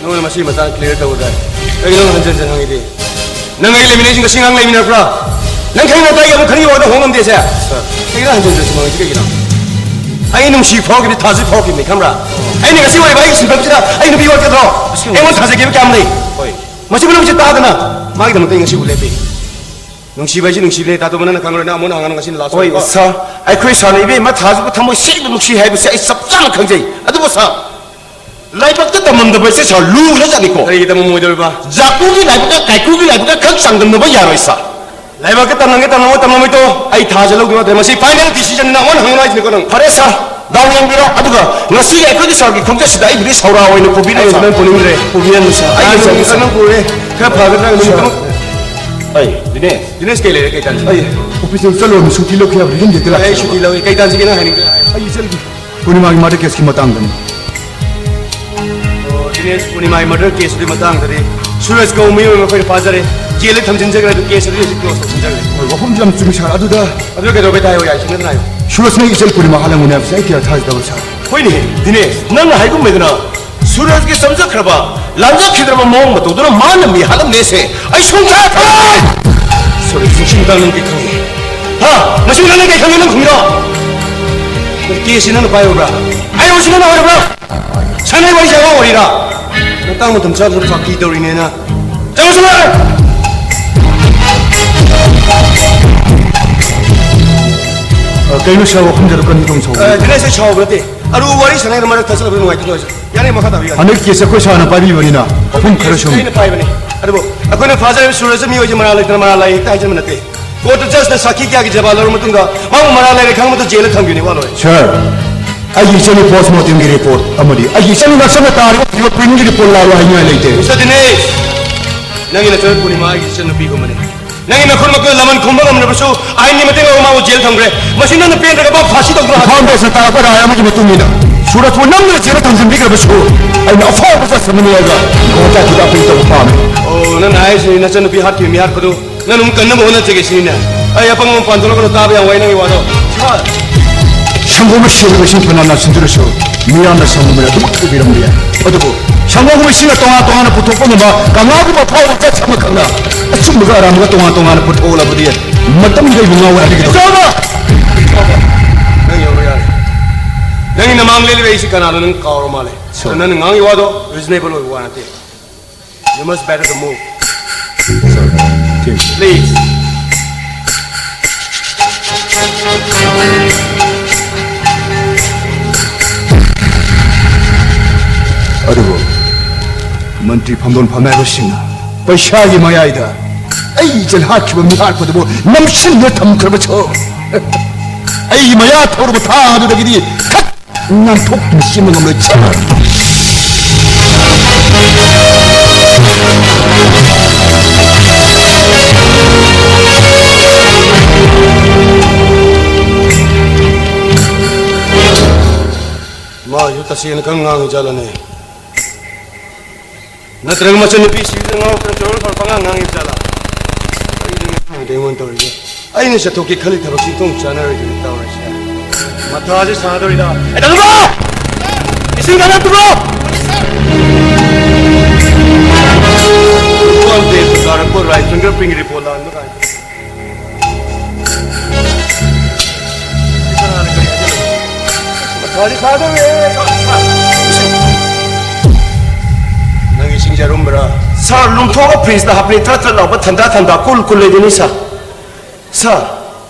ꯅꯉꯣꯟꯗ ꯃꯁꯤꯒꯤ ꯃꯇꯥꯡ clear ꯇꯧꯒꯗ꯭ꯔꯥ? ꯀꯔꯤꯒꯤꯅꯣ ꯅꯪ ꯍꯟꯖꯟ ꯍꯟꯖꯟ ꯍꯪꯉꯤꯗꯤ? ꯅꯪ ꯑꯩ ꯂꯩꯃꯤꯟꯅꯩꯁꯤꯡ ꯉꯁꯤ ꯉꯔꯥꯡ ꯂꯩꯃꯤꯟꯅꯔꯛꯄ꯭ꯔꯥ? ꯅꯪ ꯈꯪꯉꯤ ꯅꯠꯇ꯭ꯔꯥ ꯑꯩ ꯑꯃꯨꯛ ꯈꯪꯉꯤ ꯋꯥꯗ ꯍꯣꯡꯉꯝꯗꯦꯁꯦ? ꯁꯥꯔ꯫ ꯀꯩꯒꯤꯅꯣ ꯍꯟꯖꯟ ꯍꯟꯖꯟ ꯁꯨꯝ ꯍꯪꯉꯤꯁꯤ ꯀꯩꯒꯤꯅꯣ? ꯑꯩ ꯅꯨꯡꯁꯤ ꯐꯥꯎꯈꯤꯕꯅꯤ, ꯊꯥꯖꯕ ꯐꯥꯎꯈꯤꯕꯅꯤ, ꯈꯪꯕ꯭ꯔꯥ? ꯑꯩꯅ ꯉꯁꯤ ꯑꯣꯏꯔꯤꯕ ꯑꯩꯒꯤ ꯁꯤꯟꯐꯝꯁꯤꯗ ꯑꯩ ꯅꯨꯄꯤ ꯋꯥꯠꯀꯗ꯭ꯔꯣ? ꯑꯁꯦꯡꯕ꯫ ꯑꯩꯉꯣꯟꯗ ꯊꯥꯖꯈꯤꯕ ꯀꯌꯥꯝ ꯂꯩ? ꯍꯣꯏ꯫ ꯃꯁꯤ ꯄꯨꯝꯅꯃꯛꯁꯦ ꯇꯥꯗꯅ ꯃꯥꯒꯤꯗꯃꯛꯇ ꯑꯩ ꯉꯁꯤ ꯎꯠ ꯂꯦꯞꯄꯤ꯫ ꯅꯨꯡꯁꯤꯕ ꯍꯥꯏꯁꯤ ꯅꯨꯡꯁꯤꯕꯅꯦ, ꯇꯥꯇꯣꯝꯕ, ꯅꯪꯅ ꯈꯪꯉꯔꯣꯏ, ꯅꯪ ꯑꯃꯨꯛ ꯍꯪꯉꯅꯨ, ꯉꯁꯤꯅ last ꯍꯣꯏ, ꯑꯣꯏꯀꯣ꯫ ꯁꯥꯔ, ꯑꯩꯈꯣꯏ ꯁꯥꯔꯅ ꯏꯕꯦꯝꯃ ꯊꯥꯁꯤꯕꯨ ꯊꯃꯣꯏ ꯁꯦꯡꯅ ꯅꯨꯡꯁꯤ ꯍꯥꯏꯕꯁꯦ ꯑꯩ ꯆꯞ ꯆꯥꯅ ꯈꯪꯖꯩ꯫ ꯑꯗꯨꯕꯨ ꯁꯥꯔ, ꯂꯥꯏꯕꯛꯇ ꯇꯝꯂꯝꯗꯕ ꯍꯥꯏꯁꯦ ꯁꯥꯔ ꯂꯨꯈ꯭ꯔꯖꯥꯠꯅꯤꯀꯣ꯫ ꯀꯔꯤꯒꯤ ꯇꯝꯃꯝꯃꯣꯏꯗꯧꯔꯤꯕ? ꯖꯥꯀꯨꯒꯤ ꯂꯥꯏꯕꯛꯀ ꯀꯥꯏꯀꯨꯒꯤ ꯂꯥꯏꯕꯛꯀ ꯈꯛ ꯆꯥꯡꯗꯝꯅꯕ ꯌꯥꯔꯣꯏ ꯁꯥꯔ꯫ ꯂꯥꯏꯕꯛꯇ ꯇꯝꯂꯝꯒꯦ ꯇꯝꯂꯝꯃꯣꯏ ꯇꯝꯂꯝꯃꯣꯏꯗꯣ ꯑꯩ ꯊꯥꯁꯦ ꯂꯧꯗꯣꯏ ꯅꯠꯇ꯭ꯔꯦ꯫ ꯃꯁꯤ final decision ꯅꯤ, ꯅꯪ ꯑꯣꯟ ꯍꯪꯉꯨꯔꯣ ꯍꯥꯏꯁꯤꯅꯤꯀꯣ ꯅꯪ꯫ ꯐꯔꯦ ꯁꯥꯔ, ꯗꯥꯎ ꯌꯦꯡꯕꯤꯔꯣ꯫ ꯑꯗꯨꯒ ꯉꯁꯤꯒꯤ ꯑꯩꯈꯣꯏꯒꯤ ꯁꯥꯔꯒꯤ ꯈꯣꯡꯆꯠꯁꯤꯗ ꯑꯩꯕꯨꯗꯤ ꯁꯥꯎꯔꯥ ꯑꯣꯏꯅ ꯄꯨꯕꯤꯔꯣꯏ, ꯑꯩ ꯁꯥꯔ꯫ ꯅꯪ ꯄꯨꯅꯤꯡꯗ꯭ꯔꯦ꯫ ꯄꯨꯕꯤꯔꯅꯨ ꯁꯥꯔ꯫ ꯑꯩ ꯑꯩ ꯅꯨꯃꯤꯠ ꯁꯥꯔ, ꯈꯛ ꯅꯪ ꯄꯨꯔꯦ꯫ ꯈꯔ ꯐꯒꯗ꯭ꯔꯥ ꯅꯨꯃꯤꯠ ꯁꯥꯔ꯫ ꯑꯃ? ꯑꯩ, ꯗꯤꯅꯦꯁ꯫ ꯗꯤꯅꯦꯁ, ꯀꯩ ꯂꯩꯔꯦ? ꯀꯩ ꯇꯥꯟꯁꯤꯒꯦ? ꯑꯩ ꯑꯣꯐꯤꯁꯇ ꯆꯠꯂꯨꯔꯕꯅꯤ, ꯁꯨꯇꯤ ꯂꯧꯈꯤ ꯍꯥꯏꯕꯗꯤ ꯌꯨꯝꯗ ꯍꯦꯛꯇ ꯑꯩ ꯂꯥꯛꯆꯔꯕ꯫ ꯁꯨꯇꯤ ꯂꯧꯏ꯫ ꯀꯩ ꯇꯥꯟꯁꯤꯒꯦ ꯅꯪ ꯍꯥꯏꯅꯤꯡꯗ꯭ꯔꯦ? ꯑꯩ ꯆꯠꯂꯒꯦ꯫ ꯄꯨꯔꯅꯤꯃꯥꯒꯤ murder case ꯀꯤ ꯃꯇꯥꯡꯗꯅꯤ꯫ ꯑꯣ, ꯗꯤꯅꯦꯁ, ꯄꯨꯔꯅꯤꯃꯥꯒꯤ murder case ꯇꯨꯒꯤ ꯃꯇꯥꯡꯗꯗꯤ ꯁꯨꯔꯖ ꯀꯧꯕ ꯃꯤ ꯑꯃ ꯑꯩꯈꯣꯏꯅ ꯐꯥꯖꯔꯦ꯫ ꯖꯦꯜꯗ ꯊꯝꯖꯤꯟꯖꯈ꯭ꯔꯦ, ꯑꯗꯨ case ꯑꯗꯨ ꯍꯧꯖꯤꯛ close ꯇꯧꯁꯤꯟꯖꯈ꯭ꯔꯦ꯫ ꯍꯣꯏ, ꯋꯥꯐꯝꯁꯨ ꯌꯥꯝ ꯆꯨꯝꯃꯤ ꯁꯥꯔ꯫ ꯑꯗꯨꯗ ꯑꯗꯨ ꯀꯩꯗꯧꯕꯩ ꯇꯥꯏ? ꯍꯣꯏ, ꯌꯥꯏ, ꯁꯤꯡꯅꯗꯅ ꯍꯥꯏꯌꯨ꯫ ꯁꯨꯔꯖꯅ ꯏꯆꯜ ꯄꯨꯔꯅꯤꯃꯥ ꯍꯥꯠꯂꯝꯒꯅꯤ ꯍꯥꯏꯕꯁꯦ ꯑꯩ ꯀꯌꯥ ꯊꯥꯖꯗꯕ ꯁꯥꯏ꯫ ꯍꯣꯏꯅꯦ, ꯗꯤꯅꯦꯁ, ꯅꯪꯅ ꯍꯥꯏꯒꯨꯝꯃꯦꯗꯅ ꯁꯨꯔꯖꯒꯤ ꯆꯝꯖꯈ꯭ꯔꯕ, ꯂꯥꯟꯖꯈꯤꯗ꯭ꯔꯕ ꯃꯑꯣꯡ ꯃꯇꯧꯗꯨꯅ ꯃꯥꯅ ꯃꯤ ꯍꯥꯠꯂꯝꯅꯦꯁꯦ ꯑꯩ ꯁꯨꯡꯊꯥ ꯊꯥꯖꯗꯦ꯫ ꯁꯣꯔꯤ, ꯁꯨꯡꯁꯤꯡ ꯅꯪ ꯀꯩ ꯈꯪꯉꯤ? ꯍꯥ? ꯃꯁꯤ ꯅꯪ ꯀꯩ ꯈꯪꯉꯤ, ꯅꯪ ꯈꯨꯝꯃꯤꯔꯣ? ꯀꯦꯁꯁꯤ ꯅꯪꯅ ꯄꯥꯏꯔꯨꯕ꯭ꯔꯥ? ꯑꯩ ꯃꯁꯤ ꯅꯪꯅ ꯑꯣꯏꯔꯕ꯭ꯔꯥ? ꯁꯥꯟꯅꯩ ꯋꯥꯔꯤꯁꯦ ꯑꯉꯥꯡ ꯋꯥꯔꯤꯔꯥ? ꯃꯇꯥꯡ ꯃꯇꯝ ꯆꯥꯗꯅ ꯐꯥꯒꯤ ꯇꯧꯔꯤꯅꯦꯅ꯫ ꯆꯠꯂꯣ, ꯆꯠꯂꯣ! ꯑ, ꯀꯩꯅꯣ ꯁꯥꯔ, ꯋꯥꯐꯝꯗꯨꯗ ꯀꯔꯤ ꯇꯧꯅ ꯁꯥꯎꯕ? ꯑ, ꯗꯤꯅꯦꯁ, ꯑꯩ ꯁꯥꯎꯕ ꯅꯠꯇꯦ꯫ ꯑꯔꯨꯕ ꯋꯥꯔꯤ ꯁꯥꯟꯅꯩꯗ ꯃꯔꯛ ꯊꯠꯆꯜꯂꯛꯄꯗ ꯅꯨꯡꯉꯥꯏꯇꯦ ꯇꯧꯔꯤꯁꯦ꯫ ꯌꯥꯅꯤ, ꯃꯈꯥ ꯇꯥꯕꯤꯌꯨ, ꯌꯥꯅꯤ꯫ ꯍꯟꯗꯛ ꯀꯦꯁ ꯑꯩꯈꯣꯏ ꯁꯥꯔꯅ ꯄꯥꯏꯕꯤꯕꯅꯤꯅ ꯋꯥꯐꯝ ꯈꯔ ꯁꯨꯝ꯫ ꯑꯩꯅ ꯄꯥꯏꯕꯅꯤ꯫ ꯑꯗꯨꯕꯨ ꯑꯩꯈꯣꯏꯅ ꯐꯥꯖꯔꯤꯕ ꯁꯨꯔꯖ ꯃꯤꯑꯣꯏꯁꯦ ꯃꯔꯥꯜ ꯂꯩꯇꯅ ꯃꯔꯥꯜ ꯂꯩ ꯍꯦꯛꯇ ꯍꯥꯏꯖꯟꯕ ꯅꯠꯇꯦ꯫ ꯀꯣꯔꯠꯇ ꯖꯖꯅ ꯁꯥꯈꯤ ꯀꯌꯥꯒꯤ ꯖꯕꯥ ꯂꯧꯔꯕ ꯃꯇꯨꯡꯗ ꯃꯥꯕꯨ ꯃꯔꯥꯜ ꯂꯩꯔꯦ ꯈꯪꯕꯗ ꯖꯦꯜꯗ ꯊꯝꯈꯤꯕꯅꯤ, ꯋꯥ ꯂꯣꯏꯔꯦ꯫ ꯁꯥꯔ, ꯑꯩꯒꯤ ꯏꯆꯟꯒꯤ ꯄꯣꯁꯃꯣꯔꯇꯦꯝꯒꯤ ꯔꯤꯄꯣꯔꯠ ꯑꯃꯗꯤ ꯑꯩꯒꯤ ꯏꯆꯟꯒꯤ ꯉꯛꯁꯝꯗ ꯇꯥꯔꯤꯕ ꯐꯤꯡꯒꯔ ꯄ꯭ꯔꯤꯟꯒꯤ ꯔꯤꯄꯣꯔꯠ ꯂꯥꯛꯂꯣ ꯍꯥꯏꯅꯤꯡꯉꯥꯏ ꯂꯩꯇꯦ꯫ ꯃꯤꯁꯇꯔ ꯗꯤꯅꯦꯁ, ꯅꯪꯒꯤ ꯅꯆꯟ ꯄꯨꯔꯅꯤꯃꯥ ꯑꯩꯒꯤ ꯏꯆꯟꯅꯨꯄꯤꯒꯨꯝꯕꯅꯤ꯫ ꯅꯪꯒꯤ ꯅꯈꯨꯠ ꯃꯈꯨꯠ ꯂꯃꯟ ꯈꯨꯝꯕ ꯉꯝꯂꯕꯁꯨ ꯑꯥꯏꯟꯒꯤ ꯃꯇꯦꯡ ꯂꯧꯔꯒ ꯃꯥꯕꯨ ꯖꯦꯜ ꯊꯝꯈ꯭ꯔꯦ꯫ ꯃꯁꯤ ꯅꯪꯅ ꯄꯦꯟꯗ꯭ꯔꯒ ꯃꯥꯕꯨ ꯐꯥꯁꯤ ꯇꯧꯗ꯭ꯔꯣ? ꯐꯥꯎꯟꯗꯦꯁꯟ ꯇꯥꯔꯛꯄ ꯔꯥꯏ ꯑꯃꯒꯤ ꯃꯇꯨꯡ ꯏꯟꯅ ꯁꯨꯔꯖꯄꯨ ꯅꯝꯗꯨꯅ ꯖꯦꯜꯗ ꯊꯝꯖꯤꯟꯕꯤꯈ꯭ꯔꯕꯁꯨ ꯑꯩꯅ ꯑꯐꯥꯎꯕ ꯖꯖ ꯑꯃꯅꯤ ꯍꯥꯏꯕ ꯒꯣꯍꯥꯇꯤꯗ ꯑꯄꯤꯜ ꯇꯧꯕ ꯄꯥꯝꯃꯤ꯫ ꯑꯣ, ꯅꯪꯅ ꯍꯥꯏꯁꯤ ꯅꯆꯟꯅꯨꯄꯤ ꯍꯥꯠꯈꯤꯕ ꯃꯤꯍꯥꯠꯄꯗꯨ ꯅꯪ ꯑꯗꯨꯝ ꯀꯟꯅꯕ ꯍꯣꯠꯅꯖꯒꯦ ꯁꯤꯅꯤꯅꯦ? ꯑꯩ ꯑꯄꯪꯕ ꯃꯄꯥꯟ ꯊꯣꯛꯂꯛꯀꯅꯨ, ꯇꯥꯕ ꯌꯥꯝ ꯋꯥꯏ ꯅꯪꯒꯤ ꯋꯥꯗꯣ꯫ ꯁꯤꯃ ꯁꯪꯒꯣꯝ ꯁꯦꯝꯕ ꯏꯁꯤꯡ ꯐꯅ ꯅꯥꯁꯤꯟꯗ꯭ꯔꯁꯨ ꯃꯤꯌꯥꯝꯅ ꯁꯪꯒꯣꯝ ꯑꯣꯏꯅ ꯑꯗꯨꯃꯛ ꯎꯕꯤꯔꯝꯕ ꯌꯥꯏ꯫ ꯑꯗꯨꯕꯨ ꯁꯪꯒꯣꯝꯒꯨꯝꯕ ꯏꯁꯤꯡꯅ ꯇꯣꯉꯥꯟ ꯇꯣꯉꯥꯟꯅ ꯄꯨꯊꯣꯛꯄ ꯉꯝꯕ ꯀꯪꯂꯥꯒꯨꯝꯕ ꯐꯥꯎꯕ ꯖꯖ ꯑꯃꯈꯛꯅ ꯑꯆꯨꯝꯕꯒ ꯑꯔꯥꯟꯕꯒ ꯇꯣꯉꯥꯟ ꯇꯣꯉꯥꯟꯅ ꯄꯨꯊꯣꯛꯂꯕꯗꯤ ꯃꯇꯝꯗꯨꯗ ꯑꯩꯕꯨ ꯉꯥꯎꯍꯟꯕꯤꯒꯗꯧꯕ꯫ ꯆꯥꯎꯕ! ꯅꯪ ꯌꯧꯔꯣ ꯌꯥꯔꯦ꯫ ꯅꯪꯒꯤ ꯅꯃꯥꯡ ꯂꯦꯜꯂꯤꯕ ꯑꯩꯁꯤ ꯀꯅꯥꯅꯣ ꯅꯪ ꯀꯥꯎꯔ ꯃꯥꯜꯂꯦ꯫ ꯁꯣ꯫ ꯅꯪꯅ ꯉꯥꯡꯉꯤ ꯋꯥꯗꯣ reasonable ꯑꯣꯏꯕ ꯋꯥ ꯅꯠꯇꯦ꯫ You must better the move. Please. ꯑꯗꯨꯕꯨ ꯃꯟꯇ꯭ꯔꯤ ꯐꯝꯗꯣꯟ ꯐꯝꯅꯥꯏꯕꯁꯤꯡꯅ ꯄꯩꯁꯥꯒꯤ ꯃꯌꯥꯏꯗ ꯑꯩ ꯏꯆꯜ ꯍꯥꯠꯈꯤꯕ ꯃꯤꯍꯥꯠꯄꯗꯨꯕꯨ ꯅꯝꯁꯤꯟꯗꯨꯅ ꯊꯝꯈ꯭ꯔꯕꯁꯨ ꯑꯩꯒꯤ ꯃꯌꯥ ꯊꯧꯔꯕ ꯊꯥꯡ ꯑꯗꯨꯗꯒꯤꯗꯤ ꯈꯠ ꯅꯥꯟꯊꯣꯛꯇꯨꯅ ꯆꯦꯟꯕ ꯉꯝꯂꯣꯏ꯫ ꯆꯠꯂꯣ! ꯃꯥꯁꯨ ꯇꯁꯦꯡꯅ ꯈꯔ ꯉꯥꯡꯉꯤ ꯖꯥꯠꯂꯅꯦ? ꯅꯠꯇ꯭ꯔꯒ ꯃꯆꯟꯅꯨꯄꯤ ꯁꯤꯕꯗ ꯉꯥꯎꯔꯛꯇꯅ ꯆꯣꯔꯣꯜ ꯐꯣꯔꯣꯜ ꯄꯉꯥꯡ ꯉꯥꯡꯉꯤꯕ ꯖꯥꯠꯂꯥ? ꯀꯔꯤꯅꯣ ꯉꯥꯡꯉꯤꯗꯣ ꯑꯩꯉꯣꯟꯗ ꯇꯧꯔꯤꯁꯦ? ꯑꯩꯅ ꯆꯠꯊꯣꯛꯀꯦ ꯈꯜꯂꯤ ꯊꯕꯛꯁꯤ ꯏꯇꯣꯡ ꯆꯥꯟꯅꯔꯣꯏꯗꯣꯏꯅꯤ ꯇꯧꯔꯤꯁꯦ꯫ ꯃꯊꯥꯁꯦ ꯁꯥꯗꯧꯔꯤꯗ꯫ ꯑꯦ, ꯇꯥꯃꯣ! ꯏꯁꯤꯡ ꯈꯔ ꯄꯨꯔꯣ! ꯏꯝꯐꯥꯜ ꯗꯦ ꯕꯖꯥꯔ ꯀꯣ ꯔꯥꯏ ꯐꯤꯡꯒꯔ ꯄ꯭ꯔꯤꯟ ꯔꯤꯄꯣꯔꯠ ꯂꯥꯛꯍꯟꯕ ꯀꯥꯏꯅ꯫ ꯃꯊꯥꯁꯦ ꯁꯥꯗꯧꯔꯦ꯫ ꯅꯪ ꯏꯁꯤꯡꯁꯦ ꯑꯔꯨꯝꯕꯔꯥ? ꯁꯥꯔ, ꯂꯨꯝꯊꯣꯛꯑꯒ ꯐ꯭ꯔꯤꯖꯇ ꯍꯥꯞꯄꯦ, ꯊ꯭ꯔꯠ ꯊ꯭ꯔꯠ ꯂꯥꯎꯕ ꯊꯟꯗꯥ ꯊꯟꯗꯥ ꯀꯨꯜ ꯀꯨꯜ ꯂꯩꯗꯣꯏꯅꯤ, ꯁꯥꯔ꯫ ꯁꯥꯔ,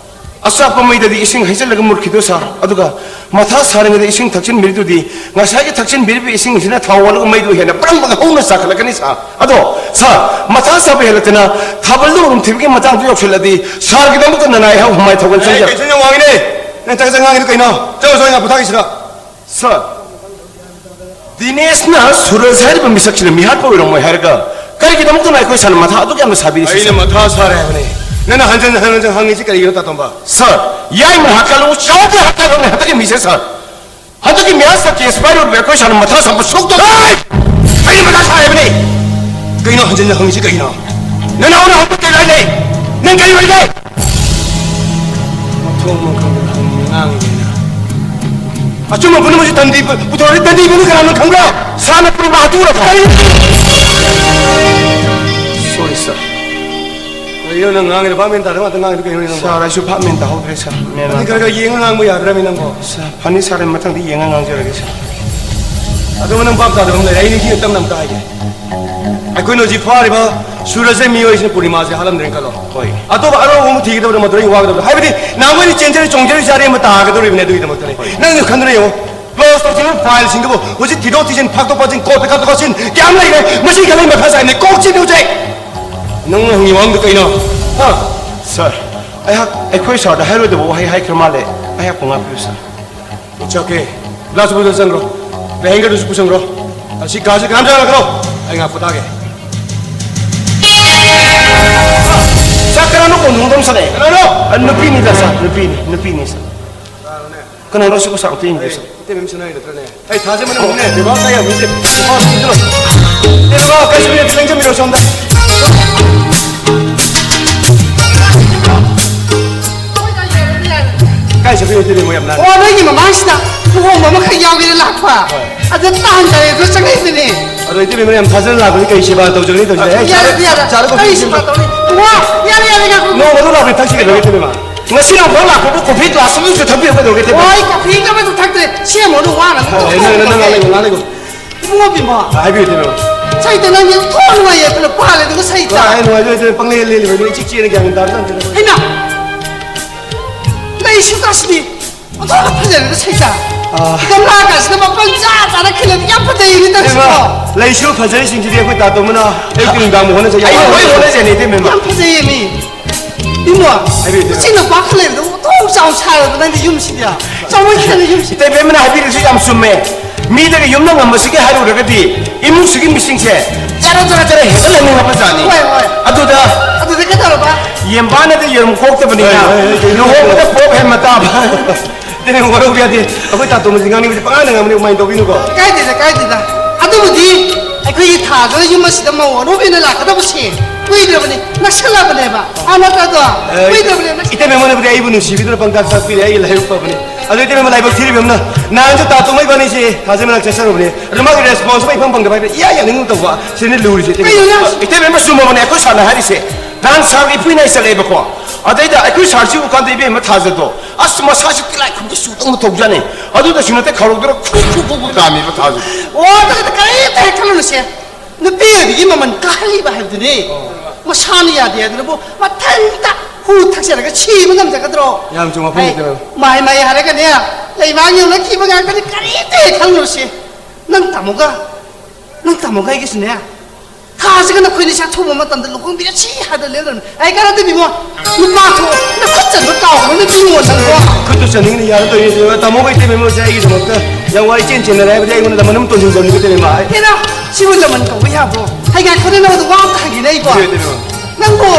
ꯑꯆꯥꯛꯄ ꯃꯩꯗꯗꯤ ꯏꯁꯤꯡ ꯍꯩꯖꯤꯜꯂꯒ ꯃꯨꯠꯈꯤꯗꯣ, ꯁꯥꯔ꯫ ꯑꯗꯨꯒ ꯃꯊꯥ ꯁꯥꯔꯤꯉꯩꯗ ꯏꯁꯤꯡ ꯊꯛꯆꯤꯟꯕꯤꯔꯤꯗꯨꯗꯤ ꯉꯁꯥꯏꯒꯤ ꯊꯛꯆꯤꯟꯕꯤꯔꯤꯕ ꯏꯁꯤꯡꯁꯤꯅ ꯊꯥꯎ ꯑꯣꯜꯂꯒ ꯃꯩꯗꯨ ꯍꯦꯟꯅ ꯕ꯭ꯔꯪ ꯕ꯭ꯔꯪ ꯍꯧꯅ ꯆꯥꯈꯠꯂꯛꯀꯅꯤ, ꯁꯥꯔ꯫ ꯑꯗꯣ, ꯁꯥꯔ, ꯃꯊꯥ ꯁꯥꯕ ꯍꯦꯜꯂꯛꯇꯅ ꯊꯥꯕꯜꯗꯨ ꯎꯔꯨꯝ ꯊꯤꯕꯒꯤ ꯃꯇꯥꯡꯗꯨ ꯌꯧꯁꯤꯜꯂꯗꯤ ꯁꯥꯔꯒꯤꯗꯃꯛꯇ ꯅꯅꯥꯏ ꯑꯍꯧ ꯍꯨꯃꯥꯏ ꯊꯧꯒꯅꯤ, ꯑꯦ, ꯁꯥꯔ꯫ ꯀꯩꯁꯨ ꯌꯥꯝ ꯋꯥꯡꯉꯤꯅꯦ꯫ ꯅꯪ ꯆꯥꯛ ꯆꯥꯛ ꯉꯥꯡꯉꯤꯗꯣ ꯀꯩꯅꯣ? ꯆꯠꯂꯣ, ꯆꯠꯂꯣ, ꯉꯥ ꯄꯣꯊꯥꯈꯤꯁꯤꯔ? ꯁꯥꯔ, ꯗꯤꯅꯦꯁꯅ ꯁꯨꯔꯖ ꯍꯥꯏꯔꯤꯕ ꯃꯤꯁꯛꯁꯤꯅ ꯃꯤꯍꯥꯠꯄ ꯑꯣꯏꯔꯝꯃꯣꯏ ꯍꯥꯏꯔꯒ ꯀꯔꯤꯒꯤꯗꯃꯛꯇꯅ ꯑꯩꯈꯣꯏ ꯁꯥꯔꯅ ꯃꯊꯥ ꯑꯗꯨꯛ ꯌꯥꯝꯅ ꯁꯥꯕꯤꯔꯤꯁꯤ, ꯑꯩꯅ ꯁꯥꯔ? ꯃꯊꯥ ꯁꯥꯔꯦ ꯍꯥꯏꯕꯅꯦ꯫ ꯅꯪꯅ ꯍꯟꯖꯟ ꯍꯟꯖꯟ ꯍꯪꯉꯤꯁꯤ ꯀꯔꯤꯒꯤꯅꯣ, ꯇꯥꯇꯣꯝꯕ? ꯁꯥꯔ, ꯌꯥꯏꯃ ꯍꯥꯠꯀꯠꯂꯨ, ꯆꯥꯎꯗ ꯍꯥꯠꯀꯠꯂꯨꯅꯦ ꯍꯟꯗꯛꯀꯤ ꯃꯤꯁꯦ, ꯁꯥꯔ꯫ ꯍꯟꯗꯛꯀꯤ ꯃꯤꯍꯥꯠ ꯁꯛꯇꯤ ꯑꯦꯛꯁꯄꯥꯏꯔ ꯑꯣꯏꯕ ꯑꯩꯈꯣꯏ ꯁꯥꯔꯅ ꯃꯊꯥ ꯁꯥꯕ ꯁꯨꯛꯇ-, ꯍꯦ! ꯑꯩꯅ ꯃꯊꯥ ꯁꯥꯔꯦ ꯍꯥꯏꯕꯅꯦ꯫ ꯀꯩꯅꯣ ꯍꯟꯖꯟ ꯍꯟꯖꯟ ꯍꯪꯉꯤꯁꯤ ꯀꯩꯒꯤꯅꯣ? ꯅꯅꯥꯎꯅ ꯍꯧꯖꯤꯛ ꯀꯩ ꯂꯥꯏ ꯂꯩ? ꯅꯪ ꯀꯔꯤ ꯑꯣꯏ ꯂꯩ? ꯃꯊꯣꯡ ꯃꯔꯝ ꯈꯪꯗꯅ ꯍꯪꯉꯤ ꯉꯥꯡꯉꯤꯅꯦꯅ꯫ ꯑꯆꯨꯝꯕ ꯄꯨꯝꯅꯃꯛꯁꯨ ꯇꯟꯗꯤ ꯄꯨꯊꯣꯔꯛꯑꯦ꯫ ꯇꯟꯗꯤ ꯄꯨꯝꯅꯃꯛ ꯀꯅꯥꯅꯣ ꯈꯪꯕ꯭ꯔꯣ? ꯁꯥꯔꯅ ꯄꯨꯔꯛꯄ ꯍꯥꯠꯇꯣꯛꯎꯔꯕ? ꯁꯣꯔꯤ, ꯁꯥꯔ꯫ ꯀꯩꯅꯣ ꯅꯪ ꯉꯥꯡꯉꯤꯗꯣ? ꯚꯥꯞ ꯃꯦꯟ ꯇꯥꯗꯕ ꯉꯥꯛꯇ ꯉꯥꯡꯉꯤꯗꯣ ꯀꯩꯅꯣ ꯅꯪꯕꯣ? ꯁꯥꯔ, ꯑꯩꯁꯨ ꯚꯥꯞ ꯃꯦꯟ ꯇꯥꯍꯧꯗ꯭ꯔꯦ, ꯁꯥꯔ꯫ ꯃꯦꯟ ꯑꯗꯨꯗꯤ ꯈꯔ ꯈꯔ ꯌꯦꯡꯉ ꯉꯥꯡꯕ ꯌꯥꯗ꯭ꯔꯃꯤ ꯅꯪꯕꯣ? ꯁꯥꯔ, ꯐꯅꯤ ꯁꯥꯔ, ꯑꯩ ꯃꯊꯪꯗꯤ ꯌꯦꯡꯉ ꯉꯥꯡꯖꯔꯒꯦ, ꯁꯥꯔ꯫ ꯑꯗꯨꯒ ꯅꯪ ꯚꯥꯞ ꯇꯥꯗꯕ ꯑꯃ ꯂꯩꯔꯦ꯫ ꯑꯩ ꯅꯤꯡꯊꯤꯅ ꯇꯞꯅ ꯑꯝꯇ ꯍꯥꯏꯒꯦ꯫ ꯑꯩꯈꯣꯏꯅ ꯍꯧꯖꯤꯛ ꯐꯥꯔꯤꯕ ꯁꯨꯔꯖ ꯃꯤꯑꯣꯏꯁꯤꯅ ꯄꯨꯔꯅꯤꯃꯥꯁꯦ ꯍꯥꯠꯂꯝꯗ꯭ꯔꯦꯅ ꯈꯜꯂꯣ꯫ ꯍꯣꯏ꯫ ꯑꯇꯣꯞꯄ ꯑꯔꯧꯕ ꯑꯃ ꯊꯤꯒꯗꯕꯗ ꯃꯗꯨꯗ ꯑꯩ ꯋꯥꯒꯗꯕꯗꯣ꯫ ꯍꯥꯏꯕꯗꯤ ꯅꯍꯥꯟꯋꯥꯏꯗꯤ ꯆꯦꯟꯖꯔꯤ ꯆꯣꯡꯖꯔꯤ ꯆꯥꯔꯤ ꯑꯃ ꯇꯥꯒꯗꯧꯔꯤꯕꯅꯦ꯫ ꯑꯗꯨꯒꯤꯗꯃꯛꯇꯅꯦ꯫ ꯍꯣꯏ꯫ ꯅꯪꯁꯨ ꯈꯟꯗꯨꯅ ꯌꯦꯡꯉꯣ꯫ ꯀ꯭ꯂꯣꯖ ꯇꯧꯈꯤꯕ ꯐꯥꯏꯜꯁꯤꯡꯗꯨꯕꯨ ꯍꯧꯖꯤꯛ ꯊꯤꯗꯣꯛ ꯊꯤꯖꯤꯟ, ꯐꯥꯛꯇꯣꯛ ꯐꯥꯛꯆꯤꯟ, ꯀꯣꯠꯇ ꯀꯥꯞꯊꯣꯛ ꯀꯥꯞꯁꯤꯟ ꯀꯌꯥꯝ ꯂꯩꯔꯦ? ꯃꯁꯤ ꯈꯜꯂꯤ ꯃꯊꯥ ꯁꯥꯏꯅꯦ꯫ ꯀꯣꯛ ꯆꯤꯛꯏ ꯍꯧꯖꯤꯛ꯫ ꯅꯪꯅ ꯍꯪꯉꯤ ꯋꯥꯍꯪꯗꯨ ꯀꯩꯅꯣ? ꯍꯥ? ꯁꯥꯔ, ꯑꯩꯍꯥꯛ ꯑꯩꯈꯣꯏ ꯁꯥꯔꯗ ꯍꯥꯏꯔꯣꯏꯗꯕ ꯋꯥꯍꯩ ꯍꯥꯏꯈ꯭ꯔ ꯃꯥꯜꯂꯦ꯫ ꯑꯩꯍꯥꯛꯄꯨ ꯉꯥꯛꯄꯤꯌꯨ, ꯁꯥꯔ꯫ It's okay. ꯒ꯭ꯂꯥꯁ ꯕꯣꯇꯜ ꯆꯪꯈ꯭ꯔꯣ꯫ ꯕꯦꯍꯦꯡꯒꯔꯗꯨꯁꯨ ꯄꯨꯁꯟꯈ꯭ꯔꯣ꯫ ꯑꯁꯤ ꯀꯥꯁꯤ ꯀꯅꯥꯝ ꯆꯪꯍꯜꯂꯛꯀꯅꯣ꯫ ꯑꯩ ꯉꯥꯏꯍꯥꯛ ꯄꯣꯊꯥꯒꯦ꯫ ꯁꯥꯔ, ꯀꯅꯥꯅꯣ ꯀꯣꯟꯊꯣꯡꯗ ꯑꯃ ꯁꯥꯟꯅꯩ? ꯀꯅꯥꯅꯣ? ꯑ, ꯅꯨꯄꯤꯅꯤꯗ, ꯁꯥꯔ, ꯅꯨꯄꯤꯅꯤ, ꯅꯨꯄꯤꯅꯤ, ꯁꯥꯔ꯫ ꯀꯅꯥꯅꯣ? ꯀꯅꯥꯅꯣ ꯁꯤꯕꯨ, ꯁꯥꯔ? ꯑꯝꯇ ꯌꯦꯡꯕꯤꯌꯨ, ꯁꯥꯔ꯫ ꯃꯩꯇꯩ ꯃꯌꯨꯝ ꯁꯥꯟꯅꯔꯤ ꯅꯠꯇ꯭ꯔꯅꯦ? ꯑꯩ ꯊꯥꯖꯕ ꯉꯝꯗꯦꯅꯦ꯫ ꯕꯦꯕꯥꯔ ꯀꯥꯏ ꯌꯥꯝ ꯍꯦꯟꯖꯤꯜꯂꯦ꯫ ꯕꯦꯕꯥꯔ ꯍꯦꯟꯖꯤꯜꯂꯣ꯫ ꯑꯦ, ꯕꯦꯕꯥꯔ, ꯀꯥꯏ ꯆꯠꯄꯤꯅꯣ? ꯈꯤꯇꯪ ꯆꯪꯕꯤꯔꯛꯑꯣ ꯁꯣꯝꯗ꯫ ꯀꯥꯏ ꯆꯠꯄꯤꯅꯣ? ꯑꯗꯨꯗꯤ ꯃꯣꯏ ꯌꯥꯝ ꯂꯥꯡꯉꯦ꯫ ꯑꯣ, ꯅꯣꯏꯒꯤ ꯁꯤꯗ ꯂꯨꯍꯣꯡꯕ ꯑꯃꯈꯛ ꯌꯥꯎꯒꯦꯅ ꯂꯥꯛꯄ꯫ ꯍꯣꯏ꯫ ꯑꯗ ꯇꯥꯟ ꯆꯥꯔꯦ ꯑꯗꯨ ꯆꯪꯉꯛꯏꯕꯅꯦ꯫ ꯑꯗꯣ ꯏꯇꯩꯃ ꯌꯥꯝ ꯊꯥꯖꯅ ꯂꯥꯛꯄꯅꯤ, ꯀꯩ ꯁꯦꯕꯥ ꯇꯧꯖꯒꯅꯤ ꯇꯧꯖꯒꯅꯤ꯫ ꯑꯦ, ꯌꯥꯔꯦ, ꯆꯥꯔꯣ, ꯌꯥꯔꯦ꯫ ꯆꯥꯔꯣ, ꯀꯩ ꯀꯩ ꯁꯦꯕꯥ ꯁꯦꯕꯥ ꯇꯧꯅꯤ? ꯋꯥ, ꯌꯥꯔꯦ, ꯌꯥꯔꯦ, ꯉꯥꯏꯈꯣ꯫ ꯅꯣꯡꯃꯗ ꯂꯥꯛꯄꯗꯤ ꯊꯛꯁꯤ ꯀꯩꯗꯧꯒꯦ ꯏꯇꯩꯃ? ꯉꯁꯤ ꯅꯣꯡꯃꯗ ꯂꯥꯛꯄꯕꯨ ꯀꯣꯐꯤ ꯒ꯭ꯂꯥꯁ ꯑꯃꯁꯨ ꯊꯛꯄꯤꯌꯨ ꯀꯩꯗꯧꯒꯦ ꯏꯇꯩꯃ? ꯍꯣꯏ, ꯀꯣꯐꯤ ꯑꯃꯁꯨ ꯊꯛꯇ꯭ꯔꯦ꯫ ꯁꯦꯝꯃꯣ, ꯑꯗꯨ ꯋꯥꯅ ꯑꯗꯨꯝ ꯑꯣ, ꯅꯪ, ꯅꯪ, ꯅꯪ ꯊꯣꯛꯑꯒꯦ꯫ ꯂꯩꯌꯣ, ꯅꯪ ꯂꯩꯌꯣ꯫ ꯏꯕꯨꯡꯉꯣ ꯕꯤꯃꯣ꯫ ꯍꯥꯏꯕꯤꯌꯨ ꯏꯇꯩꯃ꯫ ꯁꯩꯇ ꯅꯪꯗꯤ ꯊꯣꯛ ꯅꯨꯡꯉꯥꯏꯌꯦ, ꯑꯗꯨꯅ ꯄꯥꯜꯂꯦ, ꯑꯗꯨꯒ ꯁꯩꯇ꯫ ꯍꯣꯏ, ꯑꯩ ꯅꯨꯡꯉꯥꯏꯖꯩ ꯏꯇꯩꯃ, ꯄꯪꯂꯦ ꯂꯦꯜꯂꯤꯕ, ꯑꯩ ꯏꯆꯤꯛ ꯆꯤꯛꯑꯦꯅ ꯒ꯭ꯌꯥꯟ ꯇꯥꯕ ꯖꯥꯠ ꯅꯠꯇꯦꯗ꯫ ꯍꯩꯃꯥ! ꯂꯩꯁꯨ ꯀꯥꯁꯤꯗꯤ꯫ ꯑꯣꯟꯊꯣꯛꯅ ꯐꯖꯔꯦꯗ ꯁꯩꯇ꯫ ꯑꯥ꯫ ꯒꯝꯂꯥꯒꯁꯤꯗ ꯃꯄꯜ ꯆꯥ ꯆꯥꯅ ꯈꯤꯜꯂꯗꯤ ꯌꯥꯝ ꯐꯖꯩꯌꯦ ꯏꯇꯩꯃ꯫ ꯇꯧꯔꯤꯁꯤꯕꯣ꯫ ꯂꯩꯁꯨ ꯐꯖꯔꯤꯁꯤꯡꯁꯤꯗꯤ ꯑꯩꯈꯣꯏ ꯇꯥꯇꯣꯝꯕꯅ ꯑꯌꯨꯛ ꯅꯨꯡꯗꯥꯡ ꯍꯣꯠꯅꯖꯩ꯫ ꯑꯩꯅ ꯂꯣꯏ ꯍꯣꯠꯅꯖꯩꯅꯦ ꯏꯇꯩꯃ꯫ ꯌꯥꯝ ꯐꯖꯩꯌꯦ ꯃꯤ꯫ ꯏꯃꯣ, ꯍꯥꯏꯕꯤꯌꯨ, ꯏꯇꯩꯃ꯫ ꯏꯆꯤꯟ ꯅꯨꯄꯥ ꯈꯔ ꯂꯩꯕꯗ ꯑꯣꯟꯊꯣꯛ ꯆꯥꯎ ꯁꯥꯔꯗꯅ ꯅꯪꯗꯤ ꯌꯨꯝꯁꯤꯗꯤ꯫ ꯆꯥꯎꯃꯟꯈꯤꯗꯅ ꯌꯨꯝꯁꯤꯗꯤ꯫ ꯏꯇꯩꯃ, ꯏꯇꯩꯃꯅ ꯍꯥꯏꯕꯤꯔꯤꯁꯤ ꯌꯥꯝ ꯆꯨꯝꯃꯦ꯫ ꯃꯤꯗꯒ ꯌꯨꯝꯗ ꯉꯝꯕꯁꯤꯒꯤ ꯍꯥꯏꯔꯨꯔꯒꯗꯤ ꯏꯃꯨꯡꯁꯤꯒꯤ ꯃꯤꯁꯤꯡꯁꯦ ꯖꯔ ꯖꯔ ꯖꯔ ꯍꯦꯟꯒꯠꯍꯟꯅꯤꯡꯉꯕ ꯖꯥꯠꯅꯤ꯫ ꯍꯣꯏ, ꯍꯣꯏ꯫ ꯑꯗꯨꯗ ꯑꯗꯨꯗ ꯀꯩꯗꯧꯔꯕ? ꯌꯦꯟꯕꯥꯅꯗꯤ ꯌꯦꯔꯨꯝ ꯀꯣꯛꯇꯕꯅꯤꯅ ꯍꯣꯏ, ꯍꯣꯏ, ꯍꯣꯏ, ꯀꯩꯅꯣ ꯂꯨꯍꯣꯡꯕꯗ ꯄꯣꯞ ꯍꯦꯟ ꯃꯇꯥꯕ꯫ ꯏꯇꯩꯃ, ꯋꯥꯔꯧꯕ ꯌꯥꯗꯦ꯫ ꯑꯩꯈꯣꯏ ꯇꯥꯇꯣꯝꯕꯁꯤ ꯉꯥꯡꯅꯤꯡꯕꯁꯤ ꯄꯉꯥꯡꯗ ꯉꯥꯡꯕꯅꯤ, ꯀꯃꯥꯏꯅ ꯇꯧꯕꯤꯅꯨꯀꯣ? ꯀꯥꯏꯗꯦꯗ, ꯀꯥꯏꯗꯦꯗ꯫ ꯑꯗꯨꯕꯨꯗꯤ ꯑꯩꯈꯣꯏꯒꯤ ꯊꯥꯗꯨꯅ ꯌꯨꯝ ꯑꯁꯤꯗ ꯃꯧ ꯑꯅꯧꯕꯤꯅ ꯂꯥꯛꯀꯗꯕꯁꯦ ꯀꯨꯏꯗ꯭ꯔꯕꯅꯤ, ꯅꯛꯁꯜꯂꯕꯅꯦꯕ꯫ ꯑꯥ, ꯅꯠꯇ꯭ꯔꯗꯣ? ꯑꯦ, ꯀꯨꯏꯗ꯭ꯔꯕꯅꯦ, ꯅꯛꯁꯜ- ꯏꯇꯩꯃ, ꯑꯩꯉꯣꯟꯗꯕꯨꯗꯤ ꯑꯩꯕꯨ ꯅꯨꯡꯁꯤꯕꯤꯗꯨꯅ ꯄꯪꯇꯥꯛ ꯇꯥꯛꯄꯤꯔꯦ, ꯑꯩꯒꯤ ꯂꯥꯏꯕꯛ ꯐꯕꯅꯤ꯫ ꯑꯗꯨ ꯏꯇꯩꯃ, ꯂꯥꯏꯕꯛ ꯊꯤꯔꯤꯕ ꯑꯃꯅ ꯅꯍꯥꯟꯁꯨ ꯇꯥꯇꯣꯝꯕ ꯏꯕꯥꯅꯤꯁꯦ ꯊꯥꯖ ꯃꯅꯥꯛ ꯆꯠꯆꯔꯨꯕꯅꯦ꯫ ꯑꯗꯨ ꯃꯥꯒꯤ response ꯑꯃ ꯏꯐꯪ ꯐꯪꯗꯕ ꯍꯥꯏꯕꯗꯤ ꯏꯌꯥ ꯌꯥꯅꯤꯡꯒꯨꯝ ꯇꯧꯕ꯫ ꯁꯤꯅ ꯂꯨꯔꯤꯁꯦ, ꯏꯇꯩꯃ꯫ ꯀꯩꯅꯣꯅꯦ ꯍꯥꯏꯁꯤꯕꯣ? ꯏꯇꯩꯃ, ꯆꯨꯝꯃꯕꯅꯦ, ꯑꯩꯈꯣꯏ ꯁꯥꯔꯅ ꯍꯥꯏꯔꯤꯁꯦ꯫ ꯗꯥꯟꯁ ꯁꯥꯔꯒ ꯏꯄꯨꯏ ꯅꯥꯏ ꯆꯠꯂꯛꯑꯦꯕꯀꯣ꯫ ꯑꯗꯩꯗ ꯑꯩꯈꯣꯏ ꯁꯥꯔꯁꯤ ꯎꯀꯥꯟꯗ ꯏꯕꯦꯝꯃ ꯊꯥꯖꯗꯣ ꯑꯁ ꯃꯁꯥꯁꯤ ꯇꯤꯂꯥꯏꯈꯨꯝꯕꯤ ꯆꯨꯗꯧꯅ ꯇꯧꯖꯥꯠꯅꯤ꯫ ꯑꯗꯨꯗꯁꯨ ꯅꯠꯇꯦ ꯈꯧꯔꯧꯗꯅ ꯈꯨ ꯈꯨ ꯈꯨ ꯈꯨ ꯀꯥꯝꯃꯤꯕ ꯊꯥꯖꯗꯣ꯫ ꯑꯣ, ꯑꯗꯨꯗꯤ ꯀꯔꯤꯝꯇ ꯍꯦꯛ ꯈꯜꯂꯨꯅꯨꯁꯦ꯫ ꯅꯨꯄꯤ ꯑꯣꯏꯕꯤꯒꯤ ꯃꯃꯜ ꯀꯥꯍꯜꯂꯤꯕ ꯍꯥꯏꯕꯗꯨꯅꯤ꯫ ꯃꯁꯥꯅ ꯌꯥꯗꯦ ꯍꯥꯏꯗꯨꯅꯕꯨ ꯃꯊꯟꯇ ꯍꯨ ꯊꯛꯆꯔꯒ ꯁꯤꯕ ꯉꯝꯖꯒꯗ꯭ꯔꯣ? ꯌꯥꯝ ꯆꯨꯝꯕ ꯋꯥꯐꯝꯅꯤ, ꯑꯩ ꯀꯩꯅꯣ꯫ ꯃꯥꯏ ꯃꯥꯏ ꯍꯥꯏꯔꯒꯅꯦ, ꯂꯩꯃꯥꯡ ꯌꯧꯅꯈꯤꯕ ꯉꯥꯛꯇꯅꯤ, ꯀꯔꯤꯝꯇ ꯍꯦꯛ ꯈꯜꯂꯨꯅꯨꯁꯦ꯫ ꯅꯪ ꯇꯥꯃꯣꯒ, ꯅꯪ ꯇꯥꯃꯣꯒ ꯑꯩꯒꯤꯁꯨꯅꯦ, ꯊꯥꯁꯤꯒ ꯅꯈꯣꯏꯅ ꯆꯥꯛꯊꯣꯛꯄ ꯃꯇꯝꯗ ꯂꯨꯍꯣꯡꯕꯤꯔꯁꯤ ꯍꯥꯏꯗꯅ ꯂꯦꯞꯂꯕꯅꯤ꯫ ꯑꯩ ꯀꯥꯟꯅꯗꯦ ꯏꯕꯨꯡꯉꯣ, ꯅꯨꯄꯥ ꯊꯣꯛ, ꯅꯈꯨꯠ ꯆꯟꯕ ꯀꯥꯎꯈ꯭ꯔꯕ ꯅꯨꯄꯤ ꯌꯣꯟ ꯅꯪꯀꯣ꯫ ꯈꯨꯠꯇꯨ ꯆꯟꯅꯤꯡꯅꯤ ꯌꯥꯔꯗꯣꯏꯅꯤ, ꯇꯥꯃꯣꯒ ꯏꯇꯩꯃ ꯃꯣꯏꯁꯦ ꯑꯩꯒꯤꯗꯃꯛꯇ ꯌꯥꯝ ꯋꯥꯏ ꯆꯦꯟ ꯆꯦꯟꯅꯔꯦ ꯍꯥꯏꯕꯗꯤ ꯑꯩꯉꯣꯟꯗ ꯂꯃꯟ ꯑꯃ ꯇꯣꯟꯁꯤꯟꯖꯕꯅꯤ ꯀꯩꯅꯣ ꯃꯥ꯫ ꯍꯦꯔꯥ, ꯁꯤꯕꯨ ꯂꯃꯟ ꯀꯧꯕ ꯌꯥꯕ꯭ꯔꯣ? ꯍꯥꯏ ꯉꯥꯏꯈꯣꯅꯦ, ꯅꯉꯣꯟꯗ ꯋꯥ ꯑꯝꯇ ꯍꯪꯒꯦꯅꯦ ꯑꯩꯀꯣ꯫ ꯍꯣꯏ, ꯏꯇꯩꯃ꯫ ꯅꯪꯕꯨ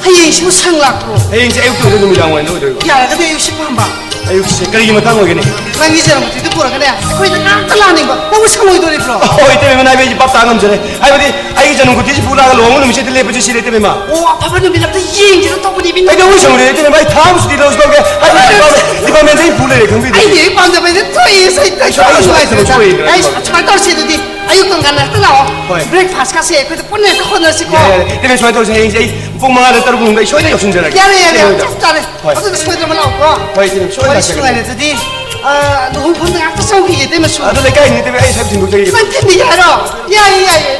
ꯍꯌꯦꯡꯁꯤꯕꯨ ꯁꯪ ꯂꯥꯛꯄ꯭ꯔꯣ? ꯍꯌꯦꯡꯁꯦ ꯑꯌꯨꯛꯇ ꯑꯣꯏꯗꯣꯏ, ꯅꯨꯃꯤꯗꯥꯡ ꯋꯥꯏꯔꯝꯗ ꯑꯣꯏꯗꯣꯏꯕ꯫ ꯌꯥꯔꯒꯗꯤ ꯑꯌꯨꯛꯁꯤ ꯄꯥꯝꯕ꯫ ꯑꯌꯨꯛꯁꯦ ꯀꯔꯤꯒꯤ ꯃꯇꯥꯡ ꯑꯣꯏꯒꯅꯤ? ꯅꯪꯒꯤ ꯖꯅꯃꯇꯤꯗꯨ ꯄꯨꯔꯒꯅꯦ, ꯑꯩꯈꯣꯏꯗ ꯉꯥꯛꯇ ꯂꯥꯛꯅꯤꯡꯕ꯫ ꯅꯪꯕꯨ ꯁꯪꯉꯣꯏꯗꯣꯔꯤꯕ꯭ꯔꯣ? ꯍꯣꯏ, ꯏꯇꯩꯃ, ꯅꯥꯏꯕ ꯑꯩꯁꯦ ꯚꯥꯞ ꯇꯥ ꯉꯝꯖꯔꯦ꯫ ꯍꯥꯏꯕꯗꯤ ꯑꯩꯒꯤ ꯖꯅꯝ ꯈꯨꯇꯤꯁꯤ ꯄꯨꯔꯒ ꯂꯨꯍꯣꯡꯕ ꯅꯨꯃꯤꯠꯁꯤꯗ ꯂꯦꯞꯄꯁꯤ ꯁꯤꯅꯦ, ꯏꯇꯩꯃ꯫ ꯑꯣ, ꯑꯐꯕ ꯅꯨꯃꯤꯠ ꯑꯝꯇ ꯌꯦꯡꯁꯤꯔ ꯇꯧꯕꯅꯦ, ꯏꯕꯨꯡꯉꯣ꯫ ꯀꯩꯗꯧꯕꯩ ꯁꯪꯉꯣꯏꯗꯣꯏꯅꯣ, ꯏꯇꯩꯃ? ꯑꯩ ꯊꯥ ꯑꯃ ꯁꯨꯇꯤ ꯂꯧꯁꯨ ꯂꯧꯒꯦ꯫ ꯑꯩ ꯗꯤꯄꯥꯔꯠꯃꯦꯟ, ꯗꯤꯄꯥꯔꯠꯃꯦꯟꯁꯦ ꯑꯩ ꯄꯨ ꯂꯩꯔꯦ, ꯈꯪꯕꯤꯗꯦ꯫ ꯑꯩꯗꯤ ꯑꯩ ꯄꯥꯝꯖꯕ ꯍꯥꯏꯁꯦ ꯊꯣꯛꯑꯦ, ꯁꯤ ꯑꯩ ꯑꯩ ꯁꯨꯃꯥꯏꯅ ꯁꯨꯃꯥꯏꯅ ꯅꯨꯡꯉꯥꯏꯇ꯭ꯔꯦ꯫ ꯁꯣꯏꯗ꯭ꯔꯦ, ꯑꯩ ꯁꯣꯏꯗ꯭ꯔꯦ꯫ ꯁꯨꯃꯥꯏꯅ ꯇꯧꯔꯁꯤ ꯑꯗꯨꯗꯤ꯫ ꯑꯌꯨꯛꯇ ꯉꯟꯅ ꯍꯦꯛꯇ ꯂꯥꯛꯑꯣ꯫ ꯍꯣꯏ꯫ Breakfast ꯀꯥꯁꯦ ꯑꯩꯈꯣꯏꯗ ꯄꯨꯟꯅ ꯍꯦꯛꯇ ꯍꯣꯠꯅꯁꯤꯀꯣ꯫ ꯌꯥꯏ, ꯌꯥꯏ, ꯌꯥꯏ꯫ ꯏꯇꯩꯃ, ꯁꯨꯃꯥꯏꯅ ꯇꯧꯁꯦ, ꯍꯌꯦꯡꯁꯦ ꯑꯩ ꯄꯨꯡ ꯃꯉꯥꯗ ꯇꯔꯨꯛ ꯃꯅꯨꯡꯗ ꯑꯩ ꯁꯣꯏꯗꯅ ꯌꯧꯁꯤꯟꯖꯔꯒꯦ꯫ ꯌꯥꯔꯦ, ꯌꯥꯔꯦ, ꯌꯥꯔꯦ, ꯏꯇꯩꯃ꯫ ꯆꯞ ꯆꯥꯔꯦ꯫ ꯍꯣꯏ꯫ ꯑꯗꯨꯗ ꯁꯣꯏꯗꯅ ꯂꯥꯛꯑꯣꯀꯣ꯫ ꯍꯣꯏ, ꯏꯇꯩꯃ, ꯁꯣꯏꯗꯅ ꯋꯥꯔꯤꯁꯨ ꯂꯥꯛꯆꯒꯦ꯫ ꯅꯨꯡꯉꯥꯏꯔꯦ ꯑꯗꯨꯗꯤ꯫ ꯑ, ꯂꯨꯍꯣꯡꯐꯝꯗ ꯉꯥꯛꯇ ꯆꯪꯈꯤꯒꯦ, ꯏꯇꯩꯃꯁꯨ꯫ ꯑꯗꯨ ꯂꯩꯀꯥꯏꯅꯤ, ꯏꯇꯩꯃ, ꯑꯩ ꯁꯛ ꯊꯤꯟꯗꯣꯛꯆꯒꯦ꯫ ꯅꯪ ꯊꯤꯟꯕꯤ ꯌꯥꯔꯣ? ꯌꯥꯏꯌꯦ, ꯌꯥꯏꯌꯦ꯫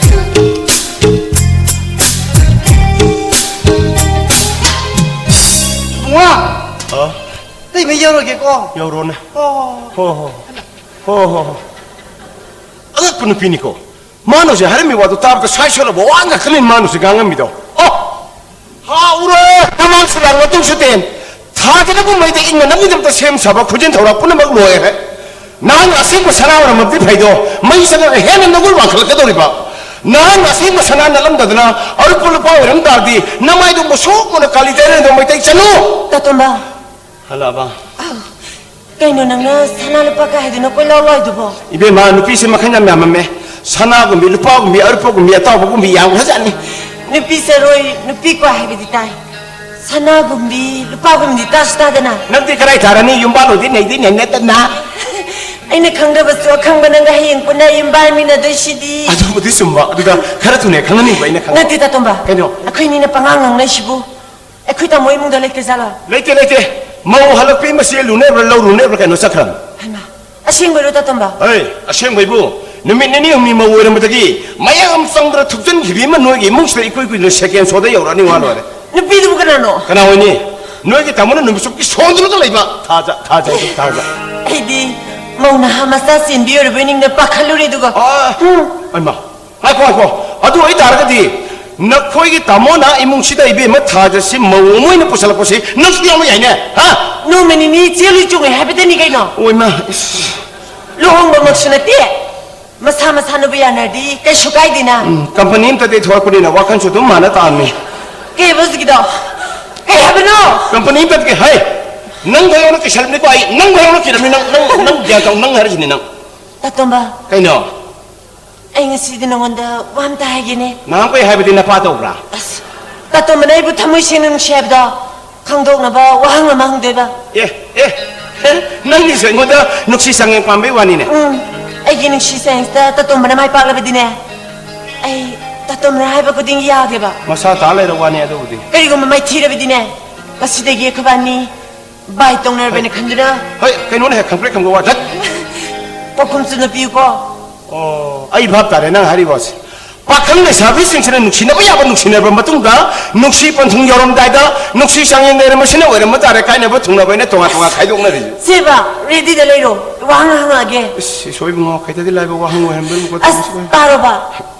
ꯏꯕꯨꯡꯉꯣ, ꯑ? ꯏꯇꯩꯃ ꯌꯧꯔꯒꯦꯀꯣ꯫ ꯌꯧꯔꯣꯅꯦ꯫ ꯑꯣ꯫ ꯍꯣ, ꯍꯣ꯫ ꯍꯣ, ꯍꯣ, ꯍꯣ꯫ ꯑꯉꯛꯄ ꯅꯨꯄꯤꯅꯤꯀꯣ꯫ ꯃꯥꯅ ꯍꯧꯖꯤꯛ ꯍꯥꯏꯔꯝꯃꯤ ꯋꯥꯗꯣ ꯇꯥꯕꯗ ꯁ꯭ꯋꯥꯏ ꯁꯣꯜꯂꯕ ꯋꯥ ꯉꯥꯛꯇꯅꯤ ꯃꯥꯅ ꯍꯧꯖꯤꯛ ꯉꯥꯡꯉꯝꯃꯤꯗꯣ꯫ ꯑꯣ! ꯍꯥꯎꯔꯦ! ꯃꯃꯥꯡꯁꯨ ꯂꯥꯡ ꯃꯇꯨꯡꯁꯨ ꯇꯦꯟ꯫ ꯊꯥꯗꯅꯕ ꯃꯩꯗ ꯏꯪꯅꯅꯕꯒꯤꯗꯃꯛꯇ ꯁꯦꯝ ꯁꯥꯕ ꯈꯨꯖꯤꯟ ꯊꯧꯔꯥ ꯄꯨꯝꯅꯃꯛ ꯂꯣꯏꯔꯦ꯫ ꯅꯍꯥꯟ ꯑꯁꯦꯡꯕ ꯁꯅꯥ ꯑꯣꯏꯔꯝꯃꯕꯗꯤ ꯐꯩꯗꯣ, ꯃꯩ ꯆꯪꯉꯒ ꯍꯦꯟꯅ ꯅꯒꯨꯜ ꯋꯥꯡꯈꯠꯂꯛꯀꯗꯧꯔꯤꯕ꯫ ꯅꯍꯥꯟ ꯑꯁꯦꯡꯕ ꯁꯅꯥ ꯅꯠꯂꯝꯗꯗꯅ ꯑꯔꯨꯞꯄ ꯂꯨꯄꯥ ꯑꯣꯏꯔꯝ ꯇꯥꯔꯗꯤ, ꯅꯃꯥꯏꯗꯣ ꯃꯁꯣꯛ ꯃꯨꯅ ꯀꯥꯂꯤ ꯇꯩꯔꯦꯟꯗꯣ ꯃꯩꯇꯩ ꯆꯅꯨ! ꯇꯥꯇꯣꯝꯕ꯫ ꯍꯜꯂꯛꯑꯕ? ꯑꯧ꯫ ꯀꯩꯅꯣ ꯅꯪꯅ ꯁꯅꯥ ꯂꯨꯄꯥ ꯀꯥꯏ ꯍꯥꯏꯗꯨꯅ ꯀꯣꯏꯂꯥꯎ ꯂꯥꯎꯏꯗꯨꯕꯣ? ꯏꯕꯦꯝꯃ, ꯅꯨꯄꯤꯁꯦ ꯃꯈꯜ ꯌꯥꯝ ꯌꯥꯝꯃꯝꯃꯦ꯫ ꯁꯅꯥꯒꯨꯝꯕꯤ, ꯂꯨꯄꯥꯒꯨꯝꯕꯤ, ꯑꯔꯨꯞꯄꯒꯨꯝꯕꯤ, ꯑꯇꯥꯎꯕꯒꯨꯝꯕꯤ ꯌꯥꯝꯈ꯭ꯔꯖꯥꯠꯅꯤ꯫ ꯅꯨꯄꯤ ꯆꯔꯣꯏ, ꯅꯨꯄꯤ ꯀ꯭ꯋꯥ ꯍꯥꯏꯕꯗꯤ ꯇꯥꯏ꯫ ꯁꯅꯥꯒꯨꯝꯕꯤ, ꯂꯨꯄꯥꯒꯨꯝꯕꯤ ꯇꯥꯁꯨ ꯇꯥꯗꯅ꯫ ꯅꯪꯗꯤ ꯀꯗꯥꯏ ꯊꯥꯔꯅꯤ? ꯌꯨꯝꯕꯥꯜ ꯑꯣꯏꯗꯤ ꯅꯩꯗꯤ ꯅꯩꯅꯗꯅ꯫ ꯑꯩꯅ ꯈꯪꯗꯕꯁꯨ ꯑꯈꯪꯕ ꯅꯪꯒ ꯍꯌꯦꯡ ꯄꯨꯟꯅ ꯌꯨꯝꯕꯥꯜꯃꯤꯟꯅꯗꯣꯏꯁꯤꯗꯤ꯫ ꯑꯗꯨꯕꯨꯗꯤ ꯆꯨꯝꯕ꯫ ꯑꯗꯨꯗ ꯈꯔ ꯊꯨꯅ ꯈꯪꯍꯟꯅꯤꯡꯕ ꯑꯩꯅ ꯈꯪꯕ꯫ ꯅꯠꯇꯦ, ꯇꯥꯇꯣꯝꯕ꯫ ꯀꯩꯅꯣ? ꯑꯩꯈꯣꯏ ꯑꯅꯤꯅ ꯄꯉꯥꯡ ꯉꯥꯡꯅꯩꯁꯤꯕꯨ꯫ ꯑꯩꯈꯣꯏ ꯇꯥꯃꯣ ꯏꯃꯨꯡꯗ ꯂꯩꯇꯦ ꯖꯥꯠꯂꯣ? ꯂꯩꯇꯦ, ꯂꯩꯇꯦ꯫ ꯃꯧ ꯍꯜꯂꯛꯄꯤ ꯃꯆꯦ ꯂꯨꯅꯦꯕ꯭ꯔꯥ, ꯂꯧ ꯂꯨꯅꯦꯕ꯭ꯔꯥ ꯀꯩꯅꯣ ꯆꯠꯈ꯭ꯔꯕꯅꯤ꯫ ꯍꯩꯃꯥ, ꯑꯁꯦꯡꯕꯩꯔꯣ, ꯇꯥꯇꯣꯝꯕ? ꯑꯩ, ꯑꯁꯦꯡꯕꯩꯕꯨ꯫ ꯅꯨꯃꯤꯠ ꯅꯤꯅꯤ ꯍꯨꯝꯅꯤ ꯃꯧ ꯑꯣꯏꯔꯝꯕꯗꯒꯤ ꯃꯌꯥꯝ ꯆꯪꯗꯅ ꯊꯨꯞꯆꯟꯈꯤꯕꯤ ꯑꯃ ꯅꯣꯏꯒꯤ ꯏꯃꯨꯡꯁꯤꯗ ꯏꯀꯨꯏ ꯀꯨꯏꯗꯅ second showꯗ ꯌꯧꯔꯛꯑꯅꯤ, ꯋꯥ ꯂꯣꯏꯔꯦ꯫ ꯅꯨꯄꯤꯗꯨꯕꯨ ꯀꯅꯥꯅꯣ? ꯀꯅꯥ ꯑꯣꯏꯅꯤ? ꯅꯣꯏꯒꯤ ꯇꯥꯃꯣꯅ ꯅꯨꯃꯤꯠ ꯆꯨꯞꯀꯤ ꯁꯣꯟꯗꯨꯅꯇ ꯂꯩꯕ ꯊꯥꯖ, ꯊꯥꯖ, ꯊꯥꯖ꯫ ꯑꯩꯗꯤ ꯃꯧ ꯅꯍꯥ ꯃꯆꯥ ꯆꯦꯟꯕꯤ ꯑꯣꯏꯔꯕꯣꯏ ꯅꯤꯡꯗꯅ ꯄꯥꯈꯠꯂꯨꯔꯦ, ꯑꯗꯨꯒ꯫ ꯑꯥ, ꯎꯝ꯫ ꯍꯩꯃꯥ꯫ ꯉꯥꯏꯈꯣ, ꯉꯥꯏꯈꯣ꯫ ꯑꯗꯨ ꯑꯣꯏꯇꯥꯔꯒꯗꯤ ꯅꯈꯣꯏꯒꯤ ꯇꯥꯃꯣꯅ ꯏꯃꯨꯡꯁꯤꯗ ꯏꯕꯦꯝꯃ ꯊꯥꯖꯁꯤ ꯃꯧ ꯑꯃ ꯑꯣꯏꯅ ꯄꯨꯁꯜꯂꯛꯄꯁꯤ ꯅꯪꯁꯨ ꯌꯥꯎꯕ ꯌꯥꯏꯅꯦ, ꯍꯥ? ꯅꯣꯡꯃ ꯅꯤꯅꯤ ꯆꯦꯜꯂꯨ ꯆꯣꯡꯉꯦ ꯍꯥꯏꯕꯗꯅꯤ ꯀꯩꯅꯣ꯫ ꯑꯣꯏꯃ, ꯏꯁ꯫ ꯂꯨꯍꯣꯡꯕꯃꯛꯁꯨ ꯅꯠꯇꯦ꯫ ꯃꯁꯥ ꯃꯁꯥꯅꯕꯨ ꯌꯥꯅꯔꯗꯤ ꯀꯩꯁꯨ ꯀꯥꯏꯗꯦꯅ꯫ ꯎꯝ, company ꯑꯝꯇꯗꯤ ꯊꯣꯛꯂꯛꯄꯅꯤꯅ ꯋꯥꯈꯜꯁꯨ ꯑꯗꯨꯝ ꯃꯥꯟꯅ ꯇꯥꯕꯅꯤ꯫ ꯀꯩꯕ ꯍꯧꯖꯤꯛꯀꯤꯗꯣ? ꯀꯩ ꯍꯥꯏꯕꯅꯣ? ꯀꯝꯄꯅꯤ ꯑꯃ ꯇꯠꯀꯦ꯫ ꯍꯩ! ꯅꯪ ꯈꯛ ꯌꯧꯅ ꯀꯤꯁꯜꯂꯝꯅꯤꯀꯣ ꯑꯩ꯫ ꯅꯪ ꯈꯛ ꯌꯧꯅ ꯀꯤꯔꯝꯅꯤ ꯅꯪ, ꯅꯪ, ꯅꯪ ꯒ꯭ꯌꯥꯟ ꯇꯧ, ꯅꯪ ꯍꯥꯏꯔꯤꯁꯤꯅꯤ ꯅꯪ꯫ ꯇꯥꯇꯣꯝꯕ꯫ ꯀꯩꯅꯣ? ꯑꯩ ꯉꯁꯤꯗꯤ ꯅꯉꯣꯟꯗ ꯋꯥ ꯑꯝꯇ ꯍꯥꯏꯒꯦꯅꯦ꯫ ꯅꯍꯥꯟꯈꯣꯏ ꯍꯥꯏꯕꯗꯤ ꯅꯄꯥ ꯇꯧꯕ꯭ꯔꯥ? ꯑꯁ, ꯇꯥꯇꯣꯝꯕꯅ ꯑꯩꯕꯨ ꯊꯃꯣꯏ ꯁꯦꯡꯅ ꯅꯨꯡꯁꯤ ꯍꯥꯏꯕꯗꯣ ꯈꯪꯗꯣꯛꯅꯕ ꯋꯥꯍꯪ ꯑꯃ ꯍꯪꯗꯣꯏꯕ꯫ ꯑꯦ, ꯑꯦ, ꯅꯪꯒꯤꯁꯨ ꯑꯩꯉꯣꯟꯗ ꯅꯨꯡꯁꯤ ꯆꯥꯡꯌꯦꯡ ꯄꯥꯝꯕꯩ ꯋꯥꯅꯤꯅꯦ꯫ ꯎꯝ, ꯑꯩꯒꯤ ꯅꯨꯡꯁꯤ ꯆꯥꯡꯌꯦꯡꯁꯤꯗ ꯇꯥꯇꯣꯝꯕꯅ ꯃꯥꯏ ꯄꯥꯛꯂꯕꯗꯤꯅꯦ, ꯑꯩ ꯇꯥꯇꯣꯝꯕꯅ ꯍꯥꯏꯕ ꯈꯨꯗꯤꯡꯒꯤ ꯌꯥꯒꯦꯕ꯫ ꯃꯁꯥ ꯇꯥ ꯂꯩꯔ ꯋꯥꯅꯤ ꯑꯗꯨꯕꯨꯗꯤ꯫ ꯀꯔꯤꯒꯨꯝꯕ ꯃꯥꯏꯊꯤꯔꯕꯗꯤꯅꯦ, ꯉꯁꯤꯗꯒꯤ ꯑꯩꯈꯣꯏꯕꯥꯅꯤ ꯕꯥꯏ ꯇꯧꯅꯔꯕꯅꯦ ꯈꯟꯗꯨꯅ꯫ ꯍꯣꯏ, ꯀꯩꯅꯣꯅꯦ, ꯈꯪꯄ꯭ꯔꯦꯛ ꯈꯪꯕ ꯋꯥ꯫ ꯙꯠ! ꯄꯥꯎꯈꯨꯝ ꯆꯨꯝꯅ ꯄꯤꯌꯨꯀꯣ꯫ ꯑꯣ, ꯑꯩ ꯚꯥꯞ ꯇꯥꯔꯦ ꯅꯪ ꯍꯥꯏꯔꯤꯕ ꯋꯥꯁꯦ꯫ ꯄꯥꯈꯪ ꯂꯩꯁꯥꯕꯤꯁꯤꯡꯁꯤꯅ ꯅꯨꯡꯁꯤꯅꯕ ꯌꯥꯕ ꯅꯨꯡꯁꯤꯅꯔꯕ ꯃꯇꯨꯡꯗ, ꯅꯨꯡꯁꯤ ꯄꯟꯊꯨꯡ ꯌꯧꯔꯝꯗꯥꯏꯗ, ꯅꯨꯡꯁꯤ ꯆꯥꯡꯌꯦꯡ ꯂꯩꯔꯝꯕꯁꯤꯅ ꯑꯣꯏꯔꯝꯕ ꯇꯥꯔꯦ, ꯀꯥꯏꯅꯕ ꯊꯨꯡꯅꯕ ꯍꯥꯏꯅ ꯇꯣꯉꯥꯟ ꯇꯣꯉꯥꯟ ꯈꯥꯏꯗꯣꯛꯅꯔꯤꯁꯦ꯫ ꯁꯦꯕ, ꯔꯦꯗꯤꯗ ꯂꯩꯔꯣ, ꯋꯥꯍꯪ ꯍꯪꯉꯛꯑꯒꯦ꯫ ꯏꯁ, ꯏꯁꯣꯏꯕꯨꯡꯉꯣ, ꯈꯤꯇꯗꯤ ꯂꯥꯏꯕ ꯋꯥꯍꯪ ꯑꯣꯏꯔꯝꯕꯩ ꯃꯈꯣꯏ ꯑꯁ, ꯇꯧꯔꯤꯁꯤꯕꯨ꯫ ꯇꯥꯔꯣꯕ꯫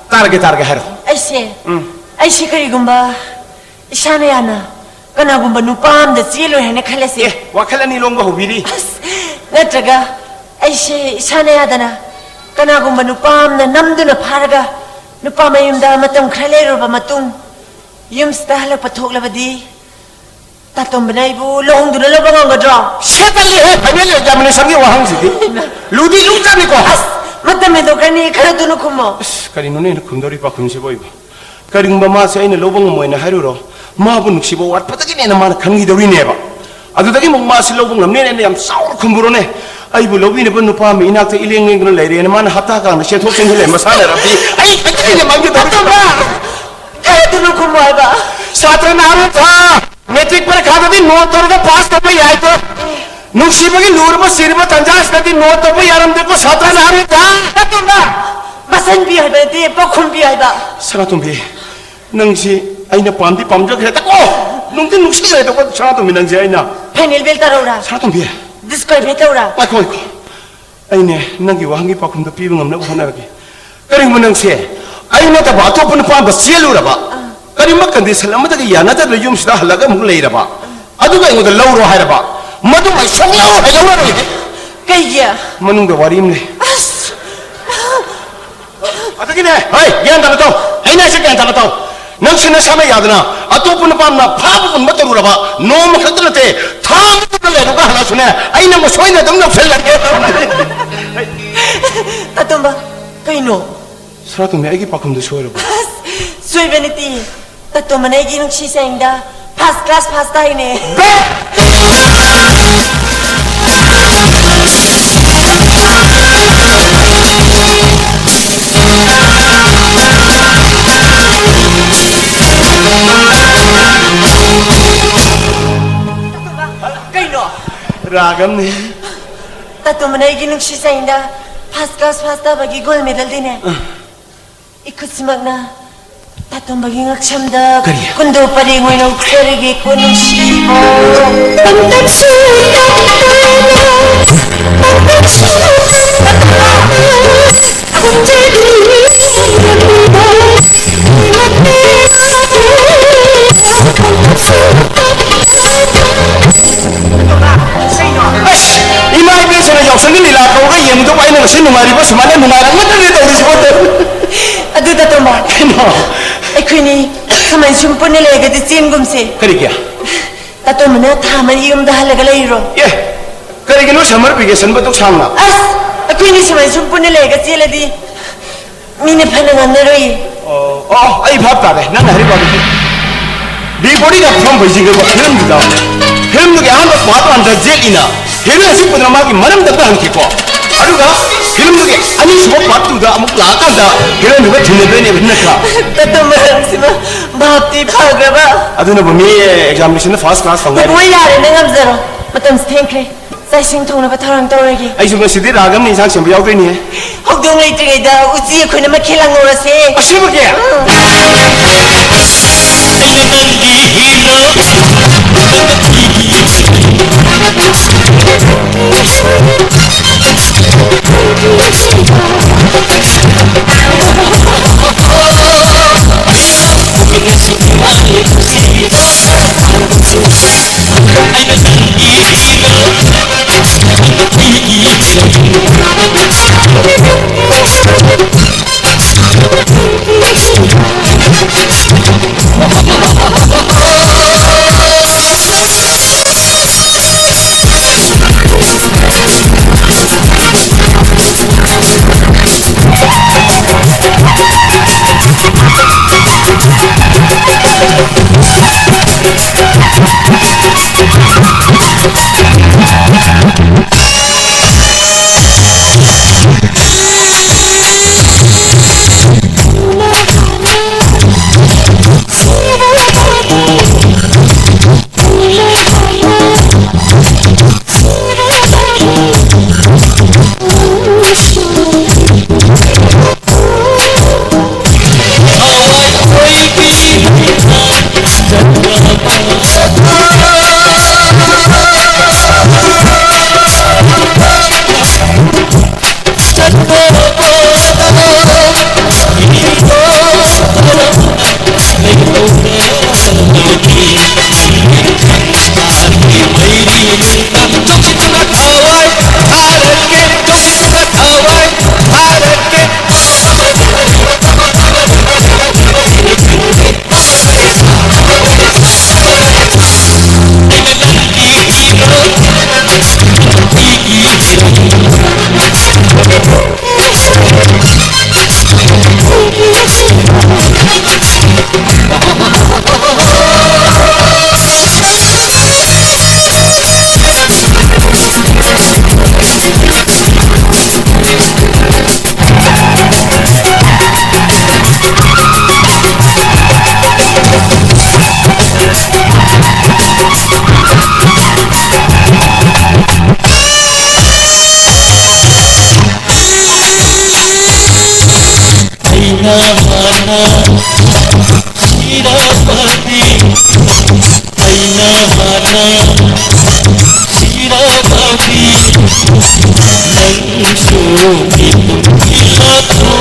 ꯇꯥꯔꯒꯦ, ꯇꯥꯔꯒꯦ, ꯍꯥꯏꯔꯣ꯫ ꯑꯩꯁꯦ, ꯎꯝ꯫ ꯑꯩꯁꯦ ꯀꯔꯤꯒꯨꯝꯕ ꯏꯁꯥꯅ ꯌꯥꯅ ꯀꯅꯥꯒꯨꯝꯕ ꯅꯨꯄꯥ ꯑꯃꯗ ꯆꯦꯜꯂꯨꯔꯦ ꯍꯥꯏꯅ ꯈꯜꯂꯁꯤ꯫ ꯑꯦ, ꯋꯥꯈꯜ ꯑꯅꯤ ꯂꯣꯡꯕ ꯍꯧꯕꯤꯔꯤ꯫ ꯑꯁ, ꯅꯠꯇ꯭ꯔꯒ ꯑꯩꯁꯦ ꯏꯁꯥꯅ ꯌꯥꯗꯅ ꯀꯅꯥꯒꯨꯝꯕ ꯅꯨꯄꯥ ꯑꯃꯅ ꯅꯝꯗꯨꯅ ꯐꯥꯔꯒ ꯅꯨꯄꯥ ꯃꯌꯨꯝꯗ ꯃꯇꯝ ꯈꯔ ꯂꯩꯔꯨꯔꯕ ꯃꯇꯨꯡ ꯌꯨꯝꯁꯤꯗ ꯍꯜꯂꯛꯄ ꯊꯣꯛꯂꯕꯗꯤ ꯇꯥꯇꯣꯝꯕꯅ ꯑꯩꯕꯨ ꯂꯨꯍꯣꯡꯗꯨꯅ ꯂꯧꯕ ꯉꯝꯒꯗ꯭ꯔꯣ? ꯁꯦꯠꯇꯜꯂꯤꯍꯦ, final examination ꯒꯤ ꯋꯥꯍꯪꯁꯤꯗꯤ꯫ ꯂꯨꯗꯤ ꯂꯨꯖꯥꯠꯅꯤꯀꯣ꯫ ꯑꯁ, ꯃꯇꯝ ꯍꯦꯟꯗꯣꯛꯈ꯭ꯔꯅꯤ, ꯈꯔ ꯊꯨꯅ ꯈꯨꯝꯃꯣ꯫ ꯑꯁ, ꯀꯔꯤꯅꯣꯅꯦ ꯑꯩꯅ ꯈꯨꯝꯗꯧꯔꯤ ꯄꯥꯎꯈꯨꯝꯁꯤꯕꯨ ꯑꯩꯕꯨ? ꯀꯔꯤꯒꯨꯝꯕ ꯃꯥꯁꯦ ꯑꯩꯅ ꯂꯧꯕ ꯉꯝꯃꯣꯏꯅ ꯍꯥꯏꯔꯨꯔꯣ, ꯃꯥꯕꯨ ꯅꯨꯡꯁꯤꯕ ꯋꯥꯠꯄꯗꯒꯤꯅꯦꯅ ꯃꯥꯅ ꯈꯟꯈꯤꯗꯧꯔꯤꯅꯦꯕ꯫ ꯑꯗꯨꯗꯒꯤ ꯑꯃꯨꯛ ꯃꯥꯁꯤ ꯂꯧꯕ ꯉꯝꯅꯦꯅ ꯑꯩꯅ ꯌꯥꯝ ꯆꯥꯎꯅ ꯈꯨꯝꯕꯨꯔꯣꯅꯦ꯫ ꯑꯩꯕꯨ ꯂꯧꯕꯤꯅꯕ ꯅꯨꯄꯥ ꯑꯃ ꯏꯅꯥꯛꯇ ꯏꯂꯦꯡ ꯂꯦꯡꯗꯨꯅ ꯂꯩꯔꯦꯅ ꯃꯥꯅ ꯍꯞꯇꯥ ꯀꯥꯡꯅ ꯆꯦꯟꯊꯣꯛ ꯆꯦꯟꯁꯤꯜ ꯂꯩ ꯃꯁꯥꯟꯅꯔꯕꯗꯤ ꯑꯩ ꯈꯛꯇꯅꯦ ꯃꯥꯡꯖꯗꯧꯔꯤꯁꯦ꯫ ꯈꯔ ꯊꯨꯅ ꯈꯨꯝꯃꯣ ꯍꯥꯏꯕ꯫ ꯁꯥꯇ꯭ꯔ ꯅꯍꯥꯔꯣꯜ ꯊꯥ ꯃꯦꯇ꯭ꯔꯤꯛ ꯄꯔꯤꯈꯥꯗꯗꯤ ꯅꯣꯠ ꯇꯧꯔꯒ ꯄꯥꯁ ꯇꯧꯕ ꯌꯥꯏꯗꯣ꯫ ꯅꯨꯡꯁꯤꯕꯒꯤ ꯂꯨꯔꯕ ꯁꯤꯔꯕ ꯇꯟꯖꯥꯁꯤꯗꯗꯤ ꯅꯣꯠ ꯇꯧꯕ ꯌꯥꯔꯝꯗꯦꯀꯣ ꯁꯥꯇ꯭ꯔ ꯅꯍꯥꯔꯣꯜ ꯊꯥ꯫ ꯇꯥꯇꯣꯝꯕ, ꯃꯁꯟ ꯄꯤꯌꯨ ꯍꯥꯏꯕ ꯅꯠꯇꯦ, ꯄꯥꯎꯈꯨꯝ ꯄꯤꯌꯨ ꯍꯥꯏꯕ꯫ ꯁꯅꯥꯇꯣꯝꯕꯤ, ꯅꯪꯁꯤ ꯑꯩꯅ ꯄꯥꯝꯗꯤ ꯄꯥꯝꯖꯈ꯭ꯔꯦꯗꯀꯣ, ꯅꯨꯡꯗꯤ ꯅꯨꯡꯁꯤꯈ꯭ꯔꯦꯗꯀꯣ ꯁꯅꯥꯇꯣꯝꯕꯤ ꯅꯪꯁꯦ ꯑꯩꯅ꯫ ꯐꯥꯏꯅꯦꯜ ꯕꯦꯜ ꯇꯧꯔꯛꯎꯔꯥ? ꯁꯅꯥꯇꯣꯝꯕꯤ꯫ ꯗꯤꯁꯀ꯭ꯋꯥꯂꯤꯐꯥꯏ ꯇꯧꯔꯥ? ꯉꯥꯏꯈꯣ, ꯉꯥꯏꯈꯣ꯫ ꯑꯩꯅꯦ ꯅꯪꯒꯤ ꯋꯥꯍꯪꯒꯤ ꯄꯥꯎꯈꯨꯝꯗꯣ ꯄꯤꯕ ꯉꯝꯅꯕ ꯍꯣꯠꯅꯔꯒꯦ꯫ ꯀꯔꯤꯒꯨꯝꯕ ꯅꯪꯁꯦ ꯑꯩ ꯅꯠꯇꯕ ꯑꯇꯣꯞꯄ ꯅꯨꯄꯥ ꯑꯃꯒ ꯆꯦꯜꯂꯨꯔꯕ, ꯀꯔꯤꯒꯨꯝꯕ ꯀꯟꯗꯤꯁꯟ ꯑꯃꯗꯒꯤ ꯌꯥꯅꯗꯕ ꯌꯨꯝꯁꯤꯗ ꯍꯜꯂꯒ ꯑꯃꯨꯛ ꯂꯩꯔꯕ, ꯑꯗꯨꯒ ꯑꯩꯉꯣꯟꯗ ꯂꯧꯔꯣ ꯍꯥꯏꯔꯕ, ꯃꯗꯨ ꯑꯩ ꯁꯨꯡꯂꯧ ꯍꯦꯛ ꯂꯧꯔꯔꯣꯏ꯫ ꯀꯩꯒꯤ? ꯃꯅꯨꯡꯗ ꯋꯥꯔꯤ ꯑꯃ ꯂꯩ꯫ ꯑꯁ! ꯑꯗꯒꯤꯅꯦ, ꯍꯣꯏ, ꯒ꯭ꯌꯥꯟ ꯇꯥꯅ ꯇꯧ꯫ ꯑꯩꯅ ꯍꯥꯏꯁꯦ ꯒ꯭ꯌꯥꯟ ꯇꯥꯅ ꯇꯧ꯫ ꯅꯪꯁꯨ ꯅꯁꯥꯅ ꯌꯥꯗꯅ ꯑꯇꯣꯞꯄ ꯅꯨꯄꯥ ꯑꯃꯅ ꯐꯥꯕ ꯄꯨꯟꯕ ꯇꯧꯔꯨꯔꯕ, ꯅꯣꯡꯃ ꯈꯛꯇ ꯅꯠꯇꯦ, ꯊꯥ ꯑꯃ ꯆꯨꯞꯅ ꯂꯩꯔꯒ ꯍꯜꯂꯛꯑꯁꯨꯅꯦ, ꯑꯩ ꯅꯪꯕꯨ ꯁꯣꯏꯗꯅ ꯑꯗꯨꯝ ꯂꯧꯁꯤꯜꯂꯒꯦ꯫ ꯇꯥꯇꯣꯝꯕ, ꯀꯩꯅꯣ? ꯁꯅꯥꯇꯣꯝꯕꯤ, ꯑꯩꯒꯤ ꯄꯥꯎꯈꯨꯝꯗꯨ ꯁꯣꯏꯔꯕꯣ? ꯑꯁ, ꯁꯣꯏꯕ ꯅꯠꯇꯦ꯫ ꯇꯥꯇꯣꯝꯕꯅ ꯑꯩꯒꯤ ꯅꯨꯡꯁꯤ ꯆꯥꯏꯗ ꯐꯥꯔꯁ ꯀ꯭ꯂꯥꯁ ꯐꯥꯔꯁ ꯇꯥꯏꯅꯦ꯫ ꯀꯩꯅꯣ? ꯔꯥꯒꯝꯅꯤ꯫ ꯇꯥꯇꯣꯝꯕꯅ ꯑꯩꯒꯤ ꯅꯨꯡꯁꯤ ꯆꯥꯏꯗ ꯐꯥꯔꯁ ꯀ꯭ꯂꯥꯁ ꯐꯥꯔꯁ ꯇꯥꯕꯒꯤ ꯒꯣꯜ ꯃꯦꯗꯜꯗꯤꯅꯦ꯫ ꯏꯈꯨꯠꯁꯤꯃꯛꯅ ꯇꯥꯇꯣꯝꯕꯒꯤ ꯉꯛꯁꯝꯗ ꯀꯔꯤ? ꯀꯨꯟꯗꯣ ꯄꯔꯦꯡ ꯑꯣꯏꯅ ꯎꯞꯆꯔꯒꯦꯀꯣ ꯅꯨꯡꯁꯤꯕ꯫ ꯑꯁ, ꯏꯃꯥ ꯏꯕꯦꯟꯁꯤꯡꯅ ꯌꯥꯎꯁꯪꯒꯤ ꯂꯤꯂꯥ ꯀꯧꯔꯒ ꯌꯦꯡꯕꯗꯨꯕꯨ ꯑꯩꯅ ꯉꯁꯤ ꯅꯨꯡꯉꯥꯏꯔꯤꯕ ꯁꯨꯃꯥꯏꯅ ꯅꯨꯡꯉꯥꯏꯔꯛꯃꯗ꯭ꯔꯗꯤ ꯇꯧꯔꯤꯁꯤꯕꯣ? ꯑꯗꯨ ꯇꯥꯇꯣꯝꯕ, ꯀꯩꯅꯣ? ꯑꯩꯈꯣꯏꯅꯤ ꯁꯨꯃꯥꯏꯅ ꯁꯨꯝ ꯄꯨꯟꯅ ꯂꯩꯔꯒꯗꯤ ꯆꯦꯟꯒꯨꯝꯁꯦ꯫ ꯀꯔꯤꯒꯤ? ꯇꯥꯇꯣꯝꯕꯅ ꯊꯥ ꯃꯔꯤ ꯌꯨꯝꯗ ꯍꯜꯂꯒ ꯂꯩꯔꯣ꯫ ꯑꯦ, ꯀꯔꯤꯒꯤꯅꯣ ꯁꯝꯃꯔ ꯚꯦꯀꯦꯁꯟꯕꯨ ꯑꯗꯨꯛ ꯁꯥꯡꯅ? ꯑꯁ, ꯑꯩꯈꯣꯏꯅꯤ ꯁꯨꯃꯥꯏꯅ ꯁꯨꯝ ꯄꯨꯟꯅ ꯂꯩꯔꯒ ꯆꯦꯜꯂꯗꯤ ꯃꯤꯅ ꯐꯅ ꯉꯥꯡꯅꯔꯣꯏꯌꯦ꯫ ꯑꯣ, ꯑꯣ, ꯑꯩ ꯚꯥꯞ ꯇꯥꯔꯦ ꯅꯪꯅ ꯍꯥꯏꯔꯤꯕ ꯋꯥꯗꯨꯗꯤ꯫ ꯕꯤ ꯕꯣꯗꯤꯒ ꯐꯝꯕꯩꯁꯤꯒꯀꯣ ꯐꯤꯂꯝꯗꯨꯗ, ꯐꯤꯂꯝꯗꯨꯒꯤ ꯑꯍꯥꯟꯕ ꯄꯥꯔꯠ ꯋꯥꯟꯗ ꯖꯦꯠꯂꯤꯅ ꯍꯦꯔꯣꯏꯟ ꯑꯁꯤ ꯄꯨꯗꯅ ꯃꯥꯒꯤ ꯃꯔꯝꯗ ꯑꯝꯇ ꯍꯪꯈꯤꯀꯣ꯫ ꯑꯗꯨꯒ ꯐꯤꯂꯝꯗꯨꯒꯤ ꯑꯅꯤꯁꯨꯕ ꯄꯥꯔꯠ ꯇꯨꯗ ꯑꯃꯨꯛ ꯂꯥꯛꯑꯀꯥꯟꯗ ꯍꯦꯔꯣꯏꯟꯗꯨꯒ ꯊꯦꯡꯅꯗꯣꯏꯅꯦꯕ, ꯅꯠꯇ꯭ꯔꯥ? ꯇꯥꯇꯣꯝꯕ ꯅꯪꯁꯤꯃ ꯚꯥꯞꯇꯤ ꯐꯈ꯭ꯔꯕ꯫ ꯑꯗꯨꯅꯕꯨ ꯃꯤ ꯑꯦꯛꯖꯥꯃꯤꯅꯦꯁꯟꯗ ꯐꯥꯔꯁ ꯀ꯭ꯂꯥꯁ ꯐꯪꯉꯥꯏ꯫ ꯃꯣꯏ ꯌꯥꯔꯦ, ꯅꯪ ꯉꯝꯖꯔꯣ꯫ ꯃꯇꯝꯁꯤ ꯊꯦꯡꯈ꯭ꯔꯦ꯫ ꯆꯥꯛ ꯏꯁꯤꯡ ꯊꯣꯡꯅꯕ ꯊꯧꯔꯥꯡ ꯇꯧꯔꯒꯦ꯫ ꯑꯩꯁꯨ ꯉꯁꯤꯗꯤ ꯔꯥꯒꯝꯅ ꯏꯟꯁꯥꯡ ꯁꯦꯝꯕ ꯌꯥꯎꯗꯣꯏꯅꯦ꯫ ꯍꯧꯗꯣꯡ ꯂꯩꯇ꯭ꯔꯤꯉꯩꯗ ꯎꯆꯤ ꯑꯩꯈꯣꯏꯅ ꯃꯈꯦꯜ ꯂꯥꯡꯍꯧꯔꯁꯦ꯫ ꯑꯁꯦꯡꯕꯒꯤ? ꯑꯩꯅ ꯍꯥꯟꯅ ꯁꯤꯔꯕꯗꯤ, ꯑꯩꯅ ꯍꯥꯟꯅ ꯁꯤꯔꯕꯗꯤ, ꯅꯪꯁꯨ ꯃꯤꯇꯨꯝ ꯏꯜꯂꯛꯎ꯫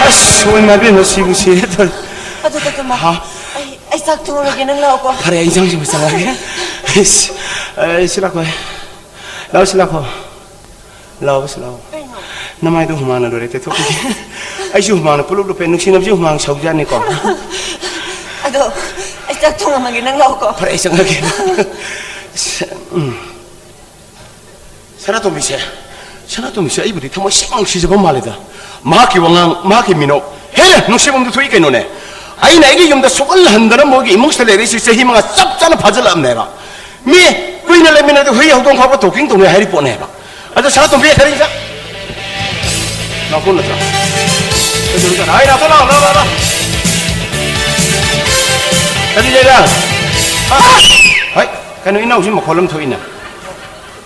ꯑꯁ, ꯍꯣꯏ, ꯃꯥꯏꯕꯦꯝꯃ, ꯁꯤꯕꯨ ꯁꯤꯔꯦ ꯇꯧꯔꯤ꯫ ꯑꯗꯨ, ꯗꯥꯛꯇꯔ ꯃꯥ, ꯍꯥ? ꯑꯩ, ꯑꯩ ꯆꯥꯛ ꯊꯣꯡꯉꯒꯦ, ꯅꯪ ꯂꯥꯛꯑꯣꯀꯣ꯫ ꯐꯔꯦ, ꯑꯩ ꯏꯟꯁꯥꯡ ꯁꯦꯝꯕ ꯆꯪꯉꯛꯑꯒꯦ꯫ ꯏꯁ, ꯑꯩ, ꯁꯤ ꯂꯥꯛꯈꯣ꯫ ꯂꯥꯛꯑꯣ, ꯁꯤ ꯂꯥꯛꯈꯣ꯫ ꯂꯥꯛꯑꯣ, ꯁꯤ ꯂꯥꯛꯑꯣ꯫ ꯀꯩꯅꯣ? ꯅꯃꯥꯏꯗꯣ ꯍꯨꯃꯥꯡꯅ ꯂꯣꯏꯔꯦ, ꯇꯩꯊꯣꯛꯈꯤꯒꯦ꯫ ꯑꯩꯁꯨ ꯍꯨꯃꯥꯡꯅ ꯄꯨꯂꯞ ꯂꯨꯞꯄꯦ, ꯅꯨꯡꯁꯤꯅꯕꯁꯦ ꯍꯨꯃꯥꯡ ꯁꯧꯖꯥꯠꯅꯤꯀꯣ꯫ ꯑꯗꯣ, ꯑꯩ ꯆꯥꯛ ꯊꯣꯡꯉꯝꯃꯒꯦ, ꯅꯪ ꯂꯥꯛꯑꯣꯀꯣ꯫ ꯐꯔꯦ, ꯑꯩ ꯆꯪꯉꯛꯑꯒꯦ꯫ ꯎꯝ꯫ ꯁꯅꯥꯇꯣꯝꯕꯤꯁꯦ, ꯁꯅꯥꯇꯣꯝꯕꯤꯁꯦ ꯑꯩꯕꯨꯗꯤ ꯊꯃꯣꯏ ꯁꯦꯡꯅ ꯅꯨꯡꯁꯤꯖꯕ ꯃꯥꯜꯂꯦꯗ꯫ ꯃꯍꯥꯛꯀꯤ ꯋꯥꯉꯥꯡ, ꯃꯍꯥꯛꯀꯤ ꯃꯤꯅꯣꯛ, ꯍꯦꯟꯅ ꯅꯨꯡꯁꯤꯐꯝꯗꯨ ꯊꯣꯛꯏ ꯀꯩꯅꯣꯅꯦ꯫ ꯑꯩꯅ ꯑꯩꯒꯤ ꯌꯨꯝꯗ ꯁꯨꯛꯍꯜ ꯍꯟꯗꯅ ꯃꯣꯏꯒꯤ ꯏꯃꯨꯡꯁꯤꯗ ꯂꯩꯔꯛꯏꯁꯤ ꯆꯍꯤ ꯃꯉꯥ ꯆꯞ ꯆꯥꯅ ꯐꯥꯖꯤꯜꯂꯛꯑꯕꯅꯦꯕ꯫ ꯃꯤ ꯀꯨꯏꯅ ꯂꯩꯃꯤꯟꯅꯗꯤ ꯍꯨꯏ ꯍꯧꯗꯣꯡ ꯐꯥꯎꯕ ꯇꯣꯛꯀꯤꯡ ꯇꯧꯅꯩ ꯍꯥꯏꯔꯤ ꯄꯣꯠꯅꯦꯕ꯫ ꯑꯗꯣ ꯁꯅꯥꯇꯣꯝꯕꯤ ꯀꯔꯤ ꯏꯟꯖꯥꯡ? ꯅꯥꯀꯣꯡ ꯅꯠꯇ꯭ꯔꯣ? ꯀꯩꯗꯧꯔꯤꯖꯥꯠꯅꯣ? ꯍꯥꯏ, ꯅꯥꯀꯣꯡ ꯂꯥꯎ, ꯂꯥꯎ, ꯂꯥꯎ, ꯂꯥꯎ꯫ ꯀꯔꯤ ꯂꯩꯔꯦ? ꯍꯥ? ꯍꯥꯏ, ꯀꯩꯅꯣ ꯏꯅꯥꯎꯁꯤ ꯃꯈꯣꯜ ꯑꯃ ꯊꯣꯛꯏꯅ꯫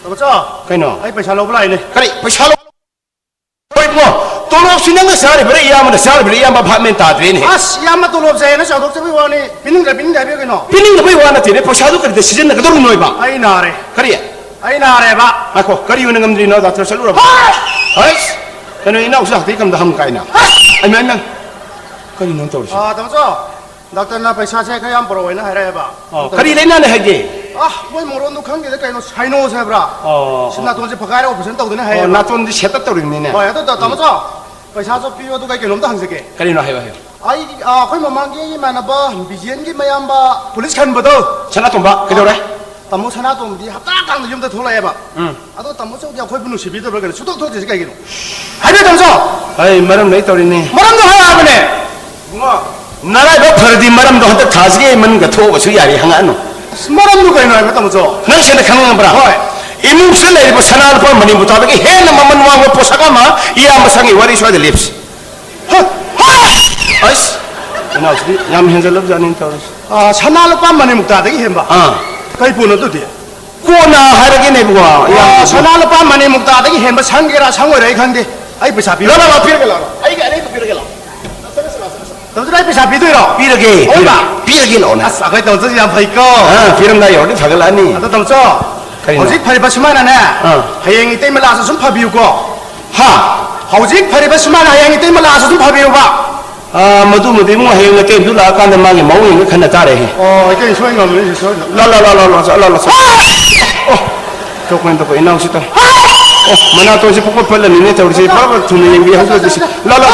ꯇꯥꯃꯣꯆꯧ, ꯀꯩꯅꯣ? ꯑꯩ ꯄꯩꯁꯥ ꯂꯧꯕ ꯂꯥꯛꯏꯅꯦ꯫ ꯀꯔꯤ? ꯄꯩꯁꯥ ꯂꯧ-, ꯍꯣꯏ ꯏꯕꯨꯡꯉꯣ, ꯇꯣꯂꯣꯞꯁꯤ ꯅꯪꯅ ꯆꯥꯔꯤꯕ꯭ꯔꯥ, ꯏꯌꯥꯝꯕꯅ ꯆꯥꯔꯤꯕ꯭ꯔꯥ, ꯏꯌꯥꯝꯕ ꯚꯥꯞ ꯃꯦꯟ ꯇꯥꯗ꯭ꯔꯦꯅꯦ꯫ ꯑꯁ, ꯏꯌꯥꯝꯕ ꯇꯣꯂꯣꯞ ꯆꯥꯏꯌꯦꯅ ꯆꯥꯎꯊꯣꯛꯆꯕꯒꯤ ꯋꯥꯅꯤ, ꯄꯤꯅꯤꯡꯗ꯭ꯔ ꯄꯤꯅꯤꯡꯗꯦ ꯍꯥꯏꯕꯤꯌꯨ ꯀꯩꯅꯣ꯫ ꯄꯤꯅꯤꯡꯗꯕꯩ ꯋꯥ ꯅꯠꯇꯦꯅꯦ, ꯄꯩꯁꯥꯗꯨ ꯀꯔꯤꯗ ꯁꯤꯖꯤꯟꯅꯒꯗꯧꯔꯤꯅꯣꯕ? ꯑꯩ ꯅꯥꯔꯦ꯫ ꯀꯔꯤ? ꯑꯩ ꯅꯥꯔꯦꯕ꯫ ꯉꯥꯏꯈꯣ, ꯀꯔꯤ ꯑꯣꯏꯅ ꯉꯝꯗ꯭ꯔꯤꯅꯣ, ꯗꯥꯛꯇꯔ ꯆꯠꯂꯨꯔꯕ? ꯍꯣꯏ! ꯍꯩꯁ! ꯀꯩꯅꯣ, ꯏꯅꯥꯎꯁꯨ ꯍꯥꯛꯊꯤ ꯀꯝꯗ ꯍꯪ ꯀꯥꯏꯅ? ꯍꯩꯁ! ꯑꯩꯃ, ꯑꯩꯃ, ꯀꯔꯤꯅꯣ ꯇꯧꯔꯤꯁꯤ? ꯑꯥ, ꯇꯥꯃꯣꯆꯧ, ꯗꯥꯛꯇꯔꯅ ꯄꯩꯁꯥꯁꯦ ꯈꯔ ꯌꯥꯝ ꯄꯨꯔꯛꯑꯣꯅ ꯍꯥꯏꯔꯛꯑꯦꯕ꯫ ꯑꯣ, ꯀꯔꯤ ꯂꯩꯅꯥꯅꯦ ꯍꯥꯏꯒꯦ? ꯑꯥ, ꯃꯣꯏ ꯃꯔꯣꯟꯗꯣ ꯈꯪꯗꯦꯗ, ꯀꯩꯅꯣ, ꯁꯥꯏꯅꯣꯁ ꯍꯥꯏꯕ꯭ꯔꯥ? ꯑꯣ, ꯁꯤ ꯑꯣ꯫ ꯅꯥꯇꯣꯟꯁꯦ ꯐꯛꯀꯥꯏꯔ ꯑꯣꯄꯔꯦꯁꯟ ꯇꯧꯗꯣꯏꯅꯦ ꯑꯣ, ꯍꯥꯏꯌꯦꯕ꯫ ꯅꯥꯇꯣꯟꯁꯦ ꯁꯦꯠꯇ ꯇꯧꯔꯤꯕꯅꯤꯅꯦ꯫ ꯍꯣꯏ, ꯑꯗꯣ ꯇꯥ-, ꯎꯝ꯫ ꯇꯥꯃꯣꯆꯧ, ꯄꯩꯁꯥꯁꯨ ꯄꯤꯌꯣ, ꯑꯗꯨꯒ ꯑꯩ ꯀꯩꯅꯣꯝꯇ ꯍꯪꯖꯒꯦ꯫ ꯀꯔꯤꯅꯣ? ꯍꯥꯏꯌꯣ, ꯍꯥꯏꯌꯣ꯫ ꯑꯩ, ꯑꯥ, ꯑꯩꯈꯣꯏ ꯃꯃꯥꯡꯒꯤ ꯑꯩꯒꯤ ꯏꯃꯥꯟꯅꯕ ꯕꯤꯖꯦꯟꯒꯤ ꯃꯌꯥꯝꯕ ꯄꯨꯂꯤꯁ ꯈꯟꯕꯗꯣ꯫ ꯁꯅꯥꯇꯣꯝꯕ, ꯀꯩꯗꯧꯔꯦ? ꯇꯥꯃꯣ ꯁꯅꯥꯇꯣꯝꯕꯗꯤ ꯍꯞꯇꯥ ꯀꯥꯡꯗ ꯌꯨꯝꯗ ꯊꯣꯛꯂꯛꯑꯦꯕ꯫ ꯎꯝ꯫ ꯑꯗꯣ ꯇꯥꯃꯣ ꯆꯧꯗꯤ ꯑꯩꯈꯣꯏꯕꯨ ꯅꯨꯡꯁꯤꯕꯤꯗꯕ꯭ꯔꯥ ꯀꯩꯅꯣ? ꯁꯨꯡꯊꯣꯛ ꯊꯣꯛꯇ꯭ꯔꯤꯁꯤ ꯀꯩꯒꯤꯅꯣ? ꯍꯥꯏꯕꯤꯌꯨ ꯇꯥꯃꯣ ꯆꯧ! ꯑꯩ ꯃꯔꯝ ꯂꯩ ꯇꯧꯔꯤꯅꯤ꯫ ꯃꯔꯝꯗꯣ ꯍꯥꯏꯌꯣ ꯍꯥꯏꯕꯅꯦ! ꯏꯕꯨꯡꯉꯣ, ꯅꯔꯥꯏꯕꯛ ꯐꯔꯗꯤ ꯃꯔꯝꯗꯣ ꯍꯟꯗꯛ ꯊꯥꯁꯤꯒꯤ ꯃꯅꯨꯡꯗ ꯊꯣꯛꯑꯒꯁꯨ ꯌꯥꯔꯤ, ꯍꯪꯉꯛꯑꯅꯨ꯫ ꯑꯁ, ꯃꯔꯝꯗꯣ ꯀꯩꯅꯣ ꯍꯥꯏꯕ ꯇꯥꯃꯣ ꯆꯧ? ꯅꯪ ꯁꯦꯡꯅ ꯈꯪꯅꯤꯡꯉꯕ꯭ꯔꯥ? ꯍꯣꯏ꯫ ꯏꯃꯨꯡꯁꯤꯗ ꯂꯩꯔꯤꯕ ꯁꯅꯥ ꯂꯨꯄꯥ ꯃꯅꯤ ꯃꯨꯛꯇꯥꯗꯒꯤ ꯍꯦꯟꯅ ꯃꯃꯜ ꯋꯥꯡꯕ ꯄꯣꯠꯁꯛ ꯑꯃ ꯏꯌꯥꯝꯕ ꯁꯪꯒꯤ ꯋꯥꯔꯤ ꯁ꯭ꯋꯥꯏꯗ ꯂꯦꯞꯁꯤ꯫ ꯍ! ꯍ! ꯑꯁ! ꯏꯅꯥꯎꯁꯤꯗꯤ ꯌꯥꯝ ꯍꯦꯟꯖꯜꯂꯕꯖꯥꯠꯅꯤ ꯇꯧꯔꯤꯁꯤ꯫ ꯑꯥ, ꯁꯅꯥ ꯂꯨꯄꯥ ꯃꯅꯤ ꯃꯨꯛꯇꯥꯗꯒꯤ ꯍꯦꯟꯕ? ꯑꯥ꯫ ꯀꯩ ꯄꯣꯠꯅꯣ ꯑꯗꯨꯗꯤ? ꯀꯣꯟꯅ ꯍꯥꯏꯔꯒꯦꯅꯦ, ꯏꯕꯨꯡꯉꯣ꯫ ꯑꯥ, ꯌꯥꯝ ꯁꯅꯥ ꯂꯨꯄꯥ ꯃꯅꯤ ꯃꯨꯛꯇꯥꯗꯒꯤ ꯍꯦꯟꯕ ꯁꯪꯒꯦꯔꯥ ꯁꯪꯉꯣꯏꯔꯥ ꯑꯩ ꯈꯪꯗꯦ꯫ ꯑꯩ ꯄꯩꯁꯥ ꯄꯤꯔꯣ꯫ ꯂꯥꯛꯑꯣ, ꯂꯥꯛꯑꯣ, ꯄꯤꯔꯒꯦ, ꯂꯥꯛꯑꯣ꯫ ꯑꯩꯒꯤ ꯑꯔꯩꯕ ꯄꯤꯔꯒꯦ, ꯂꯥꯛꯑꯣ꯫ ꯇꯧꯗꯨꯅ ꯑꯩ ꯄꯩꯁꯥ ꯄꯤꯗꯣꯏꯔꯣ? ꯄꯤꯔꯒꯦ, ꯑꯣꯏꯃ! ꯄꯤꯔꯒꯦ, ꯂꯥꯛꯑꯣꯅꯦ꯫ ꯑꯁ, ꯑꯩꯈꯣꯏ ꯇꯧꯗꯁꯨ ꯌꯥꯝ ꯐꯩꯀꯣ꯫ ꯑꯥ, ꯄꯤꯔꯝꯗꯥꯏ ꯌꯧꯔꯗꯤ ꯐꯒꯠꯂꯛꯑꯅꯤ꯫ ꯑꯗꯣ ꯇꯧꯆꯣ, ꯀꯔꯤꯅꯣ? ꯍꯧꯖꯤꯛ ꯐꯔꯤꯕ ꯁꯨꯃꯥꯏꯅꯅꯦ, ꯑꯥ꯫ ꯍꯌꯦꯡ ꯏꯇꯩꯃ ꯂꯥꯛꯑꯁꯨ ꯁꯨꯝ ꯐꯕꯤꯌꯨꯀꯣ꯫ ꯍꯥ? ꯍꯧꯖꯤꯛ ꯐꯔꯤꯕ ꯁꯨꯃꯥꯏꯅ ꯍꯌꯦꯡ ꯏꯇꯩꯃ ꯂꯥꯛꯑꯁꯨ ꯑꯗꯨꯝ ꯐꯕꯤꯌꯨꯕ꯫ ꯑꯥ, ꯃꯗꯨꯃꯗꯤ ꯏꯕꯨꯡ, ꯍꯌꯦꯡ ꯅꯇꯩꯃꯗꯨ ꯂꯥꯛꯑꯀꯥꯟꯗ ꯃꯥꯒꯤ ꯃꯑꯣꯡ ꯌꯦꯡꯉ ꯈꯟꯅ ꯇꯥꯔꯦꯍꯦ꯫ ꯑꯣ, ꯏꯇꯩ ꯁꯣꯏ ꯉꯝꯃꯅꯤ, ꯁꯣꯏ ꯉꯝꯃꯅꯤ꯫ ꯂꯥ, ꯂꯥ, ꯂꯥ, ꯂꯥ, ꯂꯥ, ꯂꯥ, ꯂꯥ, ꯂꯥ꯫ ꯑꯣ, ꯇꯣꯛꯄꯅꯤ, ꯇꯣꯛꯄ, ꯏꯅꯥꯎꯁꯤ ꯇꯧ꯫ ꯑꯣ, ꯃꯅꯥꯇꯣꯟꯁꯤ ꯄꯨꯡꯄꯠ ꯄꯠꯂꯅꯤꯅꯦ ꯇꯧꯔꯤꯁꯤ꯫ ꯐꯠ ꯐꯠ ꯊꯨꯅ ꯌꯦꯡꯕꯤꯍꯧꯗ꯭ꯔꯗꯤ ꯁꯤ꯫ ꯂꯥ, ꯂꯥ꯫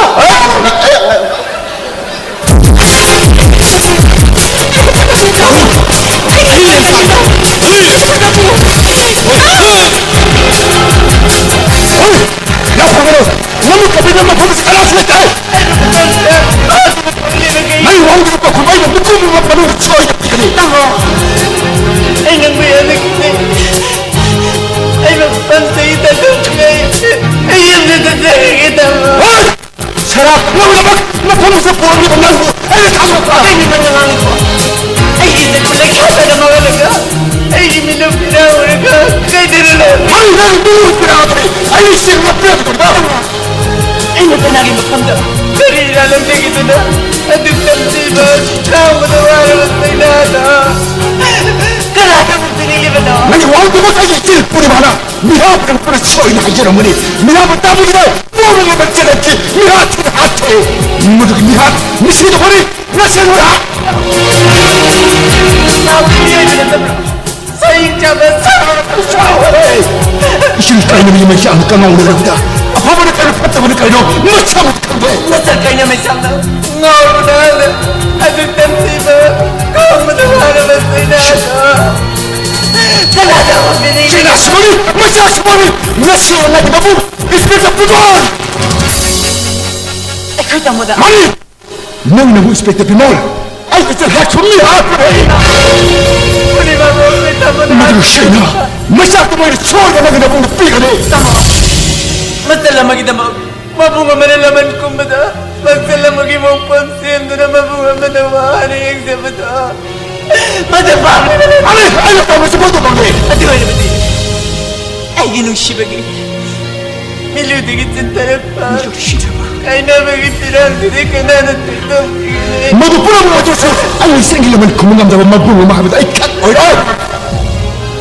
ꯌꯥꯝ ꯐꯒꯅꯨ! ꯅꯪꯕꯨ ꯀꯕꯤꯅ ꯃꯐꯝ ꯑꯁꯤ ꯀꯅꯥꯁꯨ ꯂꯩꯇꯦ! ꯅꯪ ꯋꯥꯍꯪꯗꯨ ꯄꯥꯎꯈꯨꯝ ꯑꯩꯅ ꯃꯤꯠꯀꯨꯝꯕ ꯃꯅꯨꯡꯗ ꯁꯣꯏꯗꯅ ꯄꯤꯒꯅꯤ꯫ ꯇꯥꯃꯣ, ꯑꯩ ꯅꯪꯕꯨ ꯌꯥꯝꯅ ꯀꯤꯖꯩ꯫ ꯑꯩ ꯃꯐꯝꯁꯤꯗꯒꯤ ꯇꯥꯟꯊꯣꯛꯈ꯭ꯔꯦ꯫ ꯑꯩ ꯌꯨꯝꯗ ꯆꯠꯆꯔꯒꯦ, ꯇꯥꯃꯣ꯫ ꯍꯣꯏ! ꯁꯔꯥꯞ ꯂꯧꯅꯕ ꯃꯐꯝꯁꯤꯗ ꯄꯨꯔꯛꯂꯤꯕ ꯅꯪꯕꯨ ꯑꯩꯅ ꯊꯥꯗꯣꯛꯄ! ꯑꯩꯅ ꯅꯪꯅ ꯉꯥꯡꯉꯤꯀꯣ꯫ ꯑꯩꯒꯤ ꯏꯆꯦ ꯈꯨꯂꯩ ꯈꯥꯗꯅ ꯃꯥꯡꯍꯜꯂꯒ ꯑꯩꯒꯤ ꯃꯤꯅꯨꯡꯁꯤ ꯅꯪ ꯎꯔꯒ ꯀꯩꯗꯧꯔꯤꯅꯣ? ꯑꯩ ꯅꯪ ꯃꯤꯅꯨꯡꯁꯤ ꯄꯤꯔꯛꯑꯕꯅꯤ꯫ ꯑꯩ ꯁꯤꯡꯕ ꯄꯤꯔꯛꯇ꯭ꯔꯤꯕ꯫ ꯑꯩꯅ ꯀꯅꯥꯒꯤ ꯃꯐꯝꯗ ꯀꯔꯤ ꯏꯔꯥꯜ ꯂꯝꯖꯒꯦꯗꯨꯅ ꯑꯗꯨꯛ ꯇꯝꯊꯤꯕ ꯈꯥꯡꯕꯗ ꯋꯥꯔꯕ ꯆꯩꯅꯥꯗꯣ ꯀꯅꯥꯗ ꯑꯃꯨꯛ ꯄꯤꯅꯤꯡꯂꯤꯕꯅꯣ? ꯅꯪꯒꯤ ꯋꯥꯍꯪꯗꯨꯃꯛ ꯑꯩꯒꯤ ꯏꯆꯦ ꯄꯨꯔꯅꯤꯃꯥꯅ ꯃꯤꯍꯥꯠ ꯀꯟꯕꯅ ꯁꯣꯏꯅ ꯍꯥꯏꯖꯔꯝꯒꯅꯤ꯫ ꯃꯤꯍꯥꯠꯄ ꯇꯥꯕꯤꯒꯤꯗ ꯄꯣꯔꯕ ꯃꯆꯦꯠ ꯑꯁꯤ ꯃꯤꯍꯥꯠ ꯊꯤꯅ ꯍꯥꯠꯈ꯭ꯔꯦ꯫ ꯃꯗꯨꯒꯤ ꯃꯤꯍꯥꯠ ꯃꯤꯁꯤꯡꯗ ꯍꯣꯔꯦꯟ ꯉꯁꯤ ꯃꯤꯍꯥꯠ ꯆꯍꯤ ꯆꯥꯝꯃ ꯆꯥꯝꯃ ꯁꯥꯎꯍꯜꯂꯦ꯫ ꯏꯁꯤꯡ ꯀꯥꯏꯅꯕꯒꯤ ꯃꯩꯆꯥꯛꯅ ꯀꯅꯥ ꯎꯅꯔꯕꯗ ꯑꯐꯕꯅ ꯀꯔꯤ ꯐꯠꯇꯕꯅ ꯀꯔꯤꯅꯣ ꯃꯁꯥꯃꯛ ꯈꯪꯗꯦ꯫ ꯃꯁꯛ ꯀꯥꯏꯅ ꯃꯩꯆꯥꯛꯅ ꯉꯥꯎꯔꯕ ꯅꯍꯥꯟꯅ ꯑꯗꯨ ꯇꯝꯊꯤꯕ ꯈꯥꯡꯕꯗ ꯋꯥꯔꯕ ꯆꯩꯅꯥꯗꯣ ꯀꯅꯥꯗ ꯑꯣꯏꯕꯤꯅꯤ? ꯆꯩꯅꯥ ꯁꯤꯕꯥꯔꯤ, ꯃꯆꯥ ꯁꯤꯕꯥꯔꯤ, ꯉꯁꯤ ꯅꯪꯒꯤꯗꯃꯛ ꯏꯟꯁꯄꯦꯛꯇꯔ ꯄꯨꯗꯣꯟ! ꯑꯩꯈꯣꯏ ꯇꯥꯃꯣꯗ꯫ ꯃꯥꯅꯤ! ꯅꯪꯅꯕꯨ ꯏꯟꯁꯄꯦꯛꯇꯔ ꯕꯤꯃꯣꯜ ꯑꯩ ꯏꯆꯜ ꯍꯥꯛ ꯁꯨꯝ ꯃꯤ ꯍꯥꯠꯄ꯭ꯔꯦ! ꯄꯨꯔꯅꯤꯃꯥꯕꯨ ꯑꯩꯈꯣꯏ ꯇꯥꯃꯣꯅ ꯃꯗꯨꯒꯤ ꯍꯥꯠꯈ꯭ꯔꯦ꯫ ꯁꯦꯡꯅ ꯃꯆꯥꯛꯇꯨ ꯃꯣꯏꯅ ꯁꯣꯏꯗꯅ ꯅꯪꯒꯤꯗꯃꯛ ꯄꯤꯒꯅꯤ! ꯇꯥꯃꯣ, ꯃꯆꯜ ꯑꯃꯒꯤꯗꯃꯛ ꯃꯕꯨꯡ ꯑꯃꯅ ꯂꯃꯟ ꯀꯨꯝꯕꯗ ꯃꯆꯜ ꯑꯃꯒꯤ ꯃꯣꯡꯐꯝ ꯁꯦꯝꯗꯨꯅ ꯃꯕꯨꯡ ꯑꯃꯅ ꯋꯥꯅ ꯌꯦꯡꯖꯕꯗꯣ ꯃꯗꯨ ꯄꯥꯝꯂꯤꯕꯅꯤ꯫ ꯑꯔꯦ, ꯑꯩꯅ ꯄꯥꯝꯕꯁꯤ ꯃꯗꯨ ꯄꯥꯝꯂꯦ꯫ ꯑꯗꯨ ꯑꯣꯏꯔꯕꯗꯤ ꯑꯩꯒꯤ ꯅꯨꯡꯁꯤꯕꯒꯤ ꯃꯤꯂꯨꯗꯒꯤ ꯆꯤꯟꯊꯔꯛꯄ ꯃꯤꯂꯨꯗ ꯁꯤꯊꯕ ꯀꯥꯏꯅꯕꯒꯤ ꯐꯤꯔꯥꯡꯗꯨꯗꯤ ꯀꯅꯥꯅ ꯊꯦꯡꯗꯣꯛꯄꯤꯒꯅꯤ? ꯃꯗꯨ ꯄꯨꯝꯅꯃꯛ ꯑꯗꯨꯁꯨ ꯑꯩ ꯏꯆꯟꯒꯤ ꯂꯃꯟ ꯈꯨꯝꯕ ꯉꯝꯗꯕ ꯃꯕꯨꯡ ꯑꯃ ꯍꯥꯏꯕꯗ ꯑꯩ ꯈꯛ ꯑꯣꯏꯔꯣꯏ꯫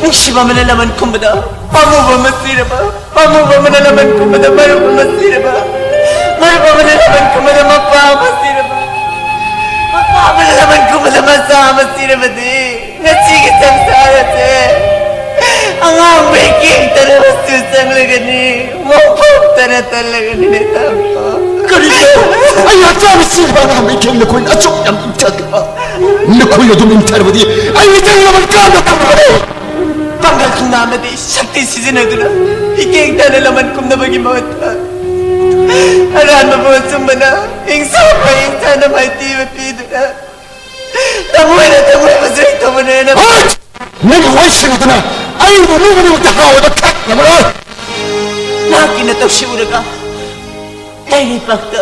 ꯅꯨꯡꯁꯤꯕ ꯑꯃꯅ ꯂꯃꯟ ꯈꯨꯝꯕꯗ ꯄꯥꯝꯃꯨꯕ ꯑꯃ ꯁꯤꯔꯕ ꯄꯥꯃꯨꯕ ꯑꯃꯅ ꯂꯃꯟ ꯈꯨꯝꯕꯗ ꯃꯔꯨꯞ ꯑꯃ ꯁꯤꯔꯕ, ꯃꯔꯨꯞ ꯑꯃꯅ ꯂꯃꯟ ꯈꯨꯝꯕꯗ ꯃꯄꯥ ꯑꯃ ꯁꯤꯔꯕ, ꯃꯄꯥ ꯑꯃꯅ ꯂꯃꯟ ꯈꯨꯝꯕꯗ ꯃꯆꯥ ꯑꯃ ꯁꯤꯔꯕꯗꯤ ꯉꯁꯤꯒꯤ ꯁꯪꯁꯥꯔ ꯑꯁꯦ ꯑꯉꯥꯡꯕ ꯏꯀꯦꯡ ꯇꯅ ꯃꯆꯨ ꯆꯪꯂꯒꯅꯤ, ꯃꯣꯡꯐꯝ ꯇꯅ ꯇꯜꯂꯒꯅꯤꯅꯦ ꯇꯥꯃꯣ꯫ ꯀꯔꯤꯅꯣ? ꯑꯩ ꯍꯛꯆꯥꯡ ꯁꯤꯕ ꯑꯉꯥꯡꯕ ꯏꯀꯦꯡ ꯅꯈꯣꯏꯅ ꯑꯁꯨꯛ ꯌꯥꯝ ꯏꯪꯊꯈꯤꯕ? ꯅꯈꯣꯏ ꯑꯗꯨꯝ ꯏꯪꯊꯔꯕꯗꯤ ꯑꯩ ꯏꯆꯪ ꯂꯃꯟ ꯀꯔꯝꯅ ꯇꯝꯒꯅꯤ? ꯄꯥꯡꯒꯜ ꯊꯧꯅꯥ ꯑꯃꯗꯤ ꯁꯛꯇꯤ ꯁꯤꯖꯤꯟꯅꯗꯨꯅ ꯏꯀꯦꯡ ꯇꯥꯅ ꯂꯃꯟ ꯀꯨꯝꯅꯕꯒꯤ ꯃꯍꯨꯠꯇ ꯑꯔꯥꯟꯕꯕꯨ ꯑꯆꯨꯝꯕꯅ, ꯍꯤꯡꯁꯥꯕꯨ ꯍꯤꯡꯁꯥꯅ ꯃꯥꯏꯊꯤꯕ ꯄꯤꯗꯨꯅ ꯊꯃꯣꯏꯅ ꯊꯃꯣꯏꯕꯨ ꯆꯦꯛ ꯇꯧꯕꯅꯦꯅ꯫ ꯍꯣꯏ! ꯅꯪꯒꯤ ꯋꯥꯍꯩꯁꯤꯡ ꯑꯗꯨꯅ ꯑꯩꯕꯨ ꯅꯣꯡꯃ ꯅꯣꯡꯃꯇ ꯍꯥꯎꯕꯗ ꯊꯛꯅꯕꯔꯣꯏ꯫ ꯅꯍꯥꯛꯀꯤ ꯅꯇꯧꯁꯤ ꯎꯔꯒ ꯂꯩꯔꯩꯄꯥꯛꯇ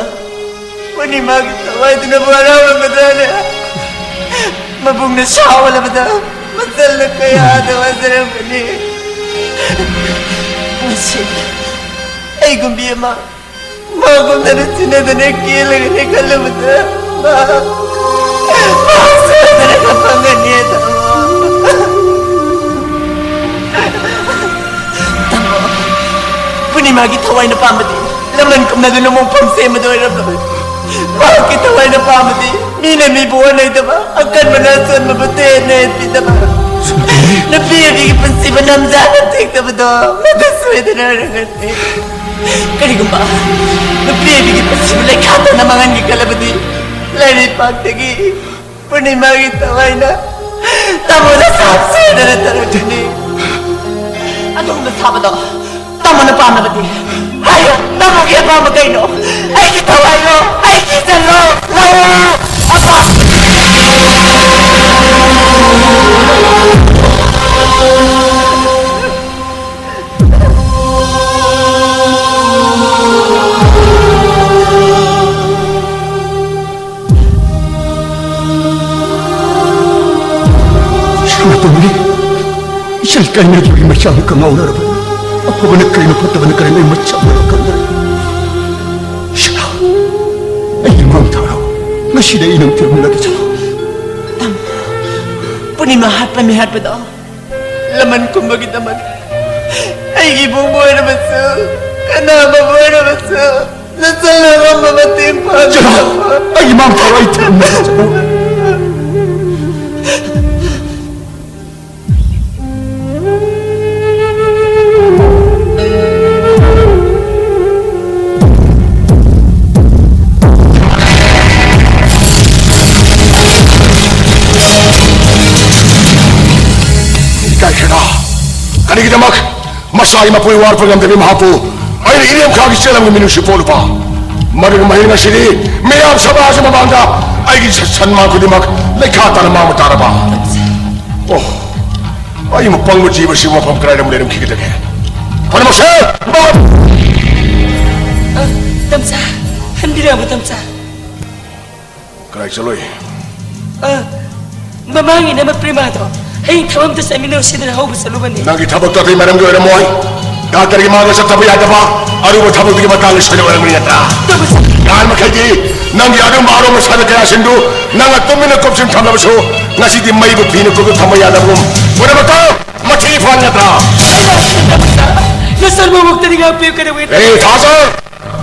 ꯄꯨꯔꯅꯤꯃꯥꯒꯤ ꯊꯋꯥꯏꯗꯨꯅꯕꯨ ꯍꯔꯥꯎꯔꯝꯒꯗ꯭ꯔꯥꯅꯦ? ꯃꯕꯨꯡꯅ ꯁꯥꯎꯍꯜꯂꯕꯗ ꯃꯆꯜꯅ ꯀꯌꯥꯗ ꯋꯥꯖꯔꯝꯒꯅꯤ꯫ ꯉꯁꯤ ꯑꯩꯒꯨꯝꯕꯤ ꯑꯃ ꯃꯥꯒꯨꯝꯗꯅ ꯆꯤꯟꯅꯗꯅ ꯀꯦꯜꯂꯒꯅꯤ ꯈꯜꯂꯨꯕꯗ ꯃꯥ, ꯃꯥ ꯁꯣꯏꯗꯅ ꯀꯞꯄꯝꯒꯅꯤ ꯇꯥꯃꯣ꯫ ꯇꯥꯃꯣ, ꯄꯨꯔꯅꯤꯃꯥꯒꯤ ꯊꯋꯥꯏꯅ ꯄꯥꯝꯕꯗꯤ ꯂꯃꯟ ꯀꯨꯝꯅꯗꯨꯅ ꯃꯣꯡꯐꯝ ꯁꯦꯝꯕꯗ ꯑꯣꯏꯔꯝꯂꯣꯏ꯫ ꯃꯍꯥꯛꯀꯤ ꯊꯋꯥꯏꯅ ꯄꯥꯝꯕꯗꯤ ꯃꯤꯅ ꯃꯤꯕꯨ ꯑꯣꯟꯅꯩꯗꯕ, ꯑꯀꯟꯕꯅ ꯑꯁꯣꯟꯕꯕꯨ ꯇꯦꯟꯅ ꯍꯦꯟꯕꯤꯗꯕ, ꯅꯨꯄꯤ ꯑꯣꯏꯕꯤꯒꯤ ꯄꯨꯟꯁꯤꯕꯨ ꯅꯝꯖꯥꯅ ꯊꯦꯡꯊꯕꯗꯣ ꯃꯗꯨ ꯁꯣꯏꯗꯅ ꯑꯣꯏꯔꯝꯒꯅꯤ꯫ ꯀꯔꯤꯒꯨꯝꯕ ꯅꯨꯄꯤ ꯑꯣꯏꯕꯤꯒꯤ ꯄꯨꯟꯁꯤꯕꯨ ꯂꯩꯈꯥ ꯇꯧꯅ ꯃꯥꯡꯍꯟꯒꯦ ꯈꯜꯂꯕꯗꯤ ꯂꯩꯔꯩꯄꯥꯛꯇꯒꯤ ꯄꯨꯔꯅꯤꯃꯥꯒꯤ ꯊꯋꯥꯏꯅ ꯇꯥꯃꯣꯗ ꯁꯥꯞ ꯁꯣꯏꯗꯅ ꯇꯧꯔꯛꯀꯅꯤ꯫ ꯑꯗꯣꯝꯅ ꯁꯥꯕꯗꯣ ꯇꯥꯃꯣꯅ ꯄꯥꯝꯂꯕꯗꯤ ꯍꯥꯏꯌꯨ, ꯇꯥꯃꯣꯒꯤ ꯑꯄꯥꯝꯕ ꯀꯩꯅꯣ? ꯑꯩꯒꯤ ꯊꯋꯥꯏꯔꯣ? ꯑꯩꯒꯤ ꯏꯆꯟꯔꯣ? ꯂꯧꯑꯣ! ꯑꯄꯥꯝꯕ ꯁꯅꯥꯇꯣꯝꯕꯤ, ꯏꯆꯜ ꯀꯥꯏꯅꯈꯤꯕꯒꯤ ꯃꯩꯆꯥꯛꯅ ꯀꯪꯉꯥꯎꯅꯔꯕ꯫ ꯑꯐꯕꯅ ꯀꯔꯤꯅꯣ, ꯐꯠꯇꯕꯅ ꯀꯔꯤꯅꯣ, ꯑꯩ ꯃꯩꯆꯥꯛꯅ ꯈꯪꯗꯔꯦ꯫ ꯁꯅꯥ, ꯑꯩꯒꯤ ꯃꯥꯡ ꯊꯥꯔꯣ꯫ ꯉꯁꯤꯗꯤ ꯑꯩ ꯅꯪ ꯐꯤꯔꯝꯂꯒꯦ ꯆꯠꯂꯣ꯫ ꯇꯥꯃꯣ, ꯄꯨꯔꯅꯤꯃꯥ ꯍꯥꯠꯄ ꯃꯤꯍꯥꯠꯄꯗꯣ ꯂꯃꯟ ꯀꯨꯝꯕꯒꯤꯗꯃꯛ ꯑꯩꯒꯤ ꯏꯕꯨꯡ ꯑꯣꯏꯔꯕꯁꯨ, ꯀꯅꯥꯃ ꯑꯣꯏꯔꯕꯁꯨ, ꯅꯆꯜꯅ ꯑꯉꯝꯕ ꯃꯇꯦꯡ ꯄꯥꯡꯅꯕ꯫ ꯑꯩꯒꯤ ꯃꯥꯡ ꯊꯥꯔꯣ, ꯑꯩ ꯊꯝꯃꯦ꯫ ꯏꯀꯥꯏꯈ꯭ꯔꯦꯗ꯫ ꯀꯔꯤꯒꯤꯗꯃꯛ ꯃꯁꯥꯒꯤ ꯃꯄꯨꯒꯤ ꯋꯥꯔꯛꯄ ꯉꯝꯗꯕꯤ ꯃꯍꯥꯛꯄꯨ ꯑꯩꯅ ꯏꯔꯦꯝꯈꯥꯒꯤ ꯆꯦꯜꯂꯝꯒꯤ ꯃꯤꯅꯨꯡꯁꯤ ꯄꯣꯛꯂꯨꯕ? ꯃꯗꯨꯒꯤ ꯃꯍꯩ ꯉꯁꯤꯗꯤ ꯃꯤꯌꯥꯝ ꯁꯚꯥꯁꯤ ꯃꯃꯥꯡꯗ ꯑꯩꯒꯤ ꯁ-, ꯁꯟꯃꯥꯟ ꯈꯨꯗꯤꯡꯃꯛ ꯂꯩꯈꯥ ꯇꯥꯅ ꯃꯥꯡꯕ ꯇꯥꯔꯕ? ꯑꯣ, ꯑꯩ ꯃꯄꯪꯕ ꯖꯤꯕꯁꯤ ꯃꯐꯝ ꯀꯗꯥꯏꯗ ꯑꯃꯨꯛ ꯂꯩꯔꯝꯈꯤꯒꯗꯒꯦ? ꯄꯨꯝꯅꯃꯛꯁꯦ! ꯑ, ꯇꯝꯆꯥ, ꯍꯟꯕꯤꯔꯛꯑꯕ ꯇꯝꯆꯥ? ꯀꯗꯥꯏ ꯆꯠꯂꯨꯏ? ꯑ, ꯃꯃꯥꯡꯒꯤ ꯅꯃ ꯄ꯭ꯔꯦꯃꯥꯗꯣ ꯍꯌꯦꯡ ꯊꯕꯛ ꯑꯝꯇ ꯆꯠꯃꯤꯟꯅꯧ ꯁꯤꯗꯅ ꯍꯧꯕ ꯆꯠꯂꯨꯕꯅꯤ꯫ ꯅꯪꯒꯤ ꯊꯕꯛꯇꯣ ꯑꯇꯩ ꯃꯔꯝꯒꯤ ꯑꯣꯏꯔꯝꯃꯣꯏ꯫ ꯗꯥꯛꯇꯔꯒꯤ ꯃꯥꯡꯗ ꯆꯠꯇꯕ ꯌꯥꯗꯕ ꯑꯔꯨꯕ ꯊꯕꯛꯇꯨꯒꯤ ꯃꯇꯥꯡꯗ ꯁꯣꯏꯗ ꯑꯣꯏꯔꯝꯒꯅꯤ ꯅꯠꯇ꯭ꯔꯥ? ꯇꯧꯕ ꯁꯥ- ꯌꯥꯔꯤꯃꯈꯩꯗꯤ ꯅꯪꯒꯤ ꯑꯗꯨꯝꯕ ꯑꯔꯨꯝꯕ ꯁꯥꯟꯅ ꯀꯌꯥꯁꯤꯡꯗꯨ ꯅꯪꯅ ꯇꯨꯃꯤꯟꯅ ꯀꯨꯞꯁꯤꯟ ꯊꯝꯂꯕꯁꯨ, ꯉꯁꯤꯗꯤ ꯃꯩꯕꯨ ꯐꯤꯅ ꯀꯨꯞꯇ ꯊꯝꯕ ꯌꯥꯗꯕꯒꯨꯝ ꯄꯨꯝꯅꯃꯛꯇ ꯃꯊꯤ ꯐꯥꯟ ꯅꯠꯇ꯭ꯔꯥ? ꯅꯆꯟꯕꯨ ꯑꯃꯨꯛꯇꯗꯤ ꯉꯥꯛꯄꯤꯌꯨ ꯀꯩꯗꯧꯉꯩꯗ? ꯑꯦ, ꯊꯥꯖ!